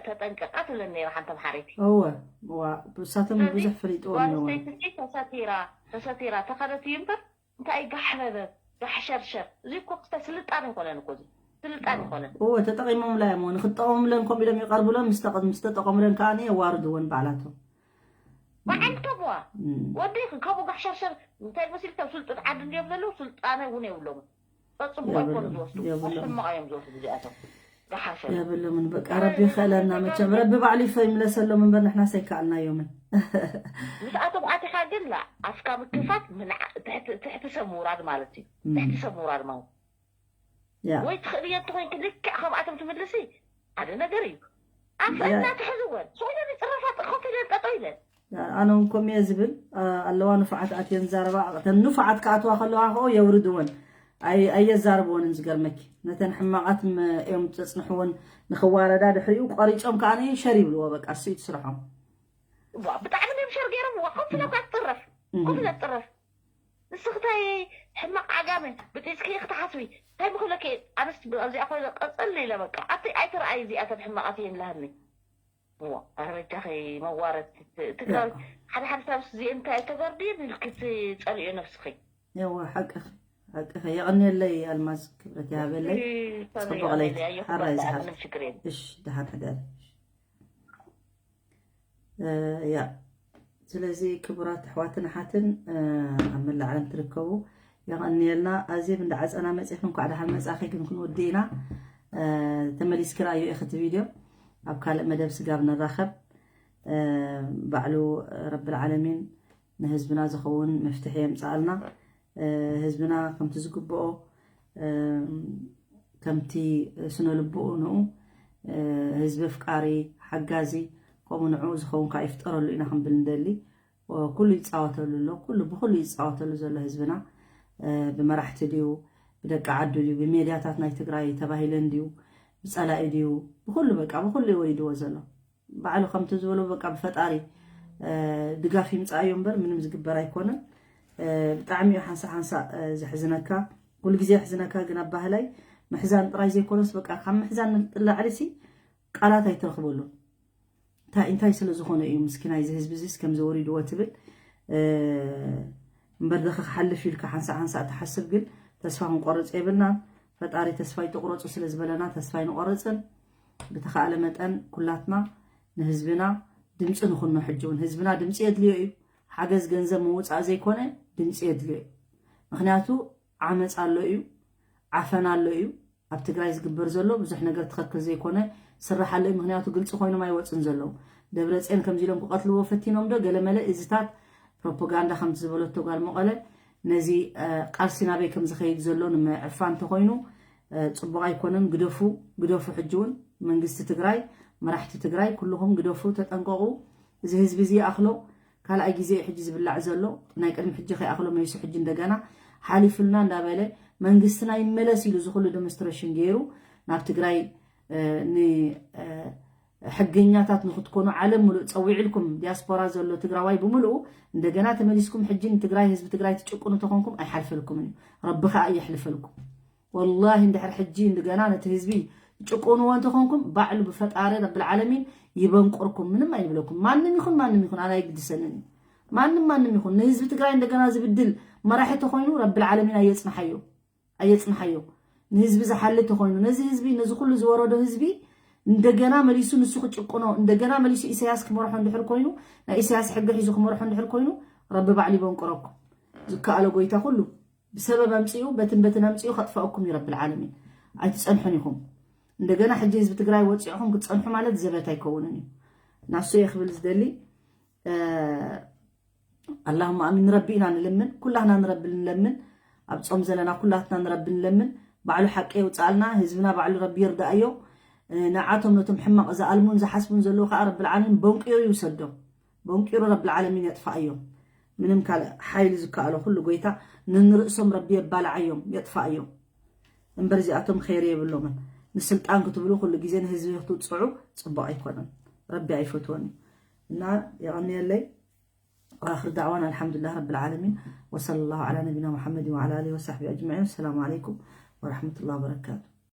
ተጠንቀቃ ትብለን ነይራ ሓንቲ ኣምሓረይቲ እወ እሳቶም ብዙሕ ፈሊጥዎም ጓል ኣለዎም ኣንስተይቲ ተሰቲራ ተሰቲራ ተኸደት እዩ እምበር እንታይ ጋሕ መበብ ጋሕ ሸርሸር እዚ እኮ ክስታይ ስልጣን ይኮነን እኮ እዚ ስልጣን ይኮነን እወ ተጠቂሞምላ እዮም ንክትጠቀሙለን ከምኡ ኢሎም ይቀርቡለን ምስ ተጠቀሙለን ከዓ የዋርድወን ባዕላቶም በዓልቶም ዋ ወደይ ከምኡ ጋሕ ሸርሸር እንታይ መሲልካ ስልጡን ዓዲ እንዲዮም ዘለዉ ስልጣነ እውን የብሎምን በፅቡቅ ኣይኮኑ ዝወስዱ ሕማቅ እዮም ዝወስዱ እዚኣቶም የብሎምን በቃ ረቢ ይኽእለና መቸም ረቢ ባዕሉ ይፈይምለሰሎም እምበር ንሕናስ ኣይከኣልናዮምን ምስኣቶም ኣቲኻ ግን ኣፍካ ምክፋት ትሕቲ ሰብ ምውራድ ማለት እዩ ትሕቲ ሰብ ምውራድ ማለት ወይ ትኽእልዮ እንተኮይንኪ ልክዕ ከምኣቶም ትምልሲ ሓደ ነገር እዩ። ኣፍ እናትሕዝወን ስኢለን ይፅረፋ። ኮፍ ኢለን ጠጠው ኢለን ኣነ እውን ከምኡ እየ ዝብል። ኣለዋ ንፉዓት ኣትየን ዛረባ። እተን ንፉዓት ክኣትዋ ከለዋ ከኡ የውርድወን፣ ኣየዛርብወንን። ዝገርመኪ ነተን ሕማቓት እዮም ዘፅንሕወን። ንክዋረዳ ድሕሪኡ ቆሪፆም ከዓ ሸር ይብልዎ። በቃ እሱ እዩ ስርሖም። ብጣዕሚ እዮም ሸር ገይሮምዋ። ኮፍ ኢላ እኳ ትፅረፍ፣ ኮፍ ኢላ ትፅረፍ። ንስኽታይ ሕማቕ ዓጋመ ብጢፅኪ ክትሓስቢ እንታይ ምክለኪ? ኣነስ ኣብዚኣ ኮይነ ቀፅል ኢለ በቃ ኣቲ ኣይትረኣይ እዚኣተን ሕማቓት እየን ላሃኒ። ኣረ በጃኺ መዋረድ ትግራይ ሓደ ሓደ ሰብ እዚአን እንታይ ተገርድየን ኢልኪ ትፀልዮ ነብስኺ። የዋ ሓቅኺ ሓቅኺ። የቐንየለይ ኣልማዝ ክብረት ይሃበለይ። ፅቡቕ ለይቲ ሓራይ ዝሓፍ። እሽ ደሓን ሕደሪ። ያ ስለዚ ክቡራት ኣሕዋትን ኣሓትን ኣብ መላእ ዓለም ትርከቡ የቐንየልና። ኣዜብ እንዳዓፀና መፂኽን እንኳዕ ደሓን መፃኺ ግን ክንወዲ ኢና። ተመሊስኪ ረኣዩ ኢኺ እቲ ቪድዮ። ኣብ ካልእ መደብ ስጋብ ንራኸብ ባዕሉ ረብል ዓለሚን ንህዝብና ዝኸውን መፍትሒ የምፅኣልና። ህዝብና ከምቲ ዝግብኦ ከምቲ ስነ ልብኡ ንኡ ህዝቢ ኣፍቃሪ ሓጋዚ ከምኡ ንዕኡ ዝኸውን ከዓ ይፍጠረሉ ኢና ክንብል ንደሊ። ኩሉ ይፃወተሉ ኣሎ። ኩሉ ብኩሉ ይፃወተሉ ዘሎ ህዝብና ብመራሕቲ ድዩ ብደቂ ዓዱ ድዩ ብሜድያታት ናይ ትግራይ ተባሂለን ድዩ ብፀላኢ ድዩ ብኩሉ በቃ ብኩሉ ወሪድዎ ዘሎ። ባዕሉ ከምቲ ዝበሎ በቃ ብፈጣሪ ድጋፍ ይምፃኣዮ እምበር ምንም ዝግበር ኣይኮነን። ብጣዕሚ እዩ ሓንሳእ ሓንሳእ ዘሕዝነካ። ኩሉ ግዜ የሕዝነካ ግን ኣብ ባህላይ ምሕዛን ጥራይ ዘይኮነስ በቃ ካብ ምሕዛን ንላዕሊ ሲ ቃላት ኣይትረኽበሉን። እንታይ እንታይ ስለ ዝኾነ እዩ ምስኪናይ እዚ ህዝቢ እዚስ ከምዚ ወሪድዎ ትብል እምበር ደኸ ክሓልፍ ኢልካ ሓንሳእ ሓንሳእ ትሓስብ ግን ተስፋ ክንቆርፅ የብልናን። ፈጣሪ ተስፋ ኣይትቑረፁ ስለ ዝበለና ተስፋ ኣይንቆርፅን። ብተኻእለ መጠን ኩላትና ንህዝብና ድምፂ ንኹኖ። ሕጂ እውን ህዝብና ድምፂ የድልዮ እዩ። ሓገዝ ገንዘብ ምውፃእ ዘይኮነ ድምፂ የድልዮ እዩ። ምክንያቱ ዓመፅ ኣሎ እዩ፣ ዓፈና ኣሎ እዩ። ኣብ ትግራይ ዝግበር ዘሎ ብዙሕ ነገር ትኽክል ዘይኮነ ስራሕ ኣሎ እዩ። ምክንያቱ ግልፂ ኮይኖም ኣይወፅን ዘለዉ። ደብረፅዮን ከምዚ ኢሎም ክቐትልዎ ፈቲኖም ዶ ገለመለ እዚታት ፕሮፓጋንዳ ከምቲ ዝበለቶ ጓል መቐለ ነዚ ቃልሲ ናበይ ከም ዝኸይድ ዘሎ ንምዕፋን እንተኾይኑ ፅቡቕ ኣይኮነን። ግደፉ ግደፉ። ሕጂ እውን መንግስቲ ትግራይ፣ መራሕቲ ትግራይ ኩልኹም ግደፉ፣ ተጠንቀቑ። እዚ ህዝቢ እዚ ይኣኽሎ። ካልኣይ ግዜ እዩ ሕጂ ዝብላዕ ዘሎ። ናይ ቅድሚ ሕጂ ከይኣኽሎ መሊሱ ሕጂ እንደገና ሓሊፉልና እንዳበለ መንግስትና ይመለስ ኢሉ ዝኩሉ ዲሞንስትሬሽን ገይሩ ናብ ትግራይ ን ሕገኛታት ንክትኮኑ ዓለም ሙሉእ ፀዊዕልኩም ዲያስፖራ ዘሎ ትግራዋይ ብምሉኡ እንደገና ተመሊስኩም ሕጂ ንትግራይ ህዝቢ ትግራይ ትጭቁኑ ተኾንኩም ኣይሓልፈልኩምን እዩ። ረቢ ከዓ የሕልፈልኩም። ወላሂ እንድሕር ሕጂ እንደገና ነቲ ህዝቢ ትጭቁንዎ እንተኾንኩም ባዕሉ ብፈጣሪ ረብል ዓለሚን ይበንቁርኩም። ምንም ኣይብለኩም። ማንም ይኹን ማንም ይኹን ኣነ ኣይግድሰንን እዩ። ማንም ማንም ይኹን ንህዝቢ ትግራይ እንደገና ዝብድል መራሒ ተኾይኑ ረብል ዓለሚን ኣየፅንሓዮ። ኣየፅንሓዮ። ንህዝቢ ዝሓሊ ተኾይኑ ነዚ ህዝቢ ነዚ ኩሉ ዝወረዶ ህዝቢ እንደገና መሊሱ ንሱ ክጭቁኖ እንደገና መሊሱ ኢሳያስ ክመርሖ እንድሕር ኮይኑ ናይ ኢሳያስ ሕጊ ሒዙ ክመርሖ እንድሕር ኮይኑ ረቢ ባዕሉ ይበንቅረኩም። ዝከኣሎ ጎይታ ኩሉ ብሰበብ ኣምፅኡ በትን በትን ኣምፅኡ ከጥፈኣኩም እዩ ረብል ዓለሚን። ኣይትፀንሑን ኢኹም። እንደገና ሕጂ ህዝቢ ትግራይ ወፂዕኹም ክትፀንሑ ማለት ዘበት ኣይከውንን እዩ። ናሱ እየ ክብል ዝደሊ ኣላሁማ ኣሚን። ንረቢ ኢና ንልምን፣ ኩላህና ንረቢ ንለምን። ኣብ ጾም ዘለና ኩላትና ንረቢ ንለምን። ባዕሉ ሓቂ የውፅኣልና፣ ህዝብና ባዕሉ ረቢ ይርዳእዮ። ንዓቶም ነቶም ሕማቕ ዝኣልሙን ዝሓስቡን ዘለዉ ከዓ ረብል ዓለሚን በንቂሩ ይውሰዶም። በንቂሩ ረብል ዓለሚን የጥፋእዮም። ምንም ካልእ ሓይሊ ዝከኣሎ ኩሉ ጎይታ ንንርእሶም ረቢ የባልዓዮም፣ የጥፋእዮም። እምበር እዚኣቶም ኸይሪ የብሎምን። ንስልጣን ክትብሉ ኩሉ ግዜ ንህዝቢ ክትውፅዑ ፅቡቕ ኣይኮነን። ረቢ ኣይፈትዎን እዩ። እና የቐንየለይ። وآخر دعوانا الحمد لله رب العالمين وصلى الله على نبينا محمد وعلى آله وصحبه أجمعين. السلام عليكم ورحمة الله وبركاته.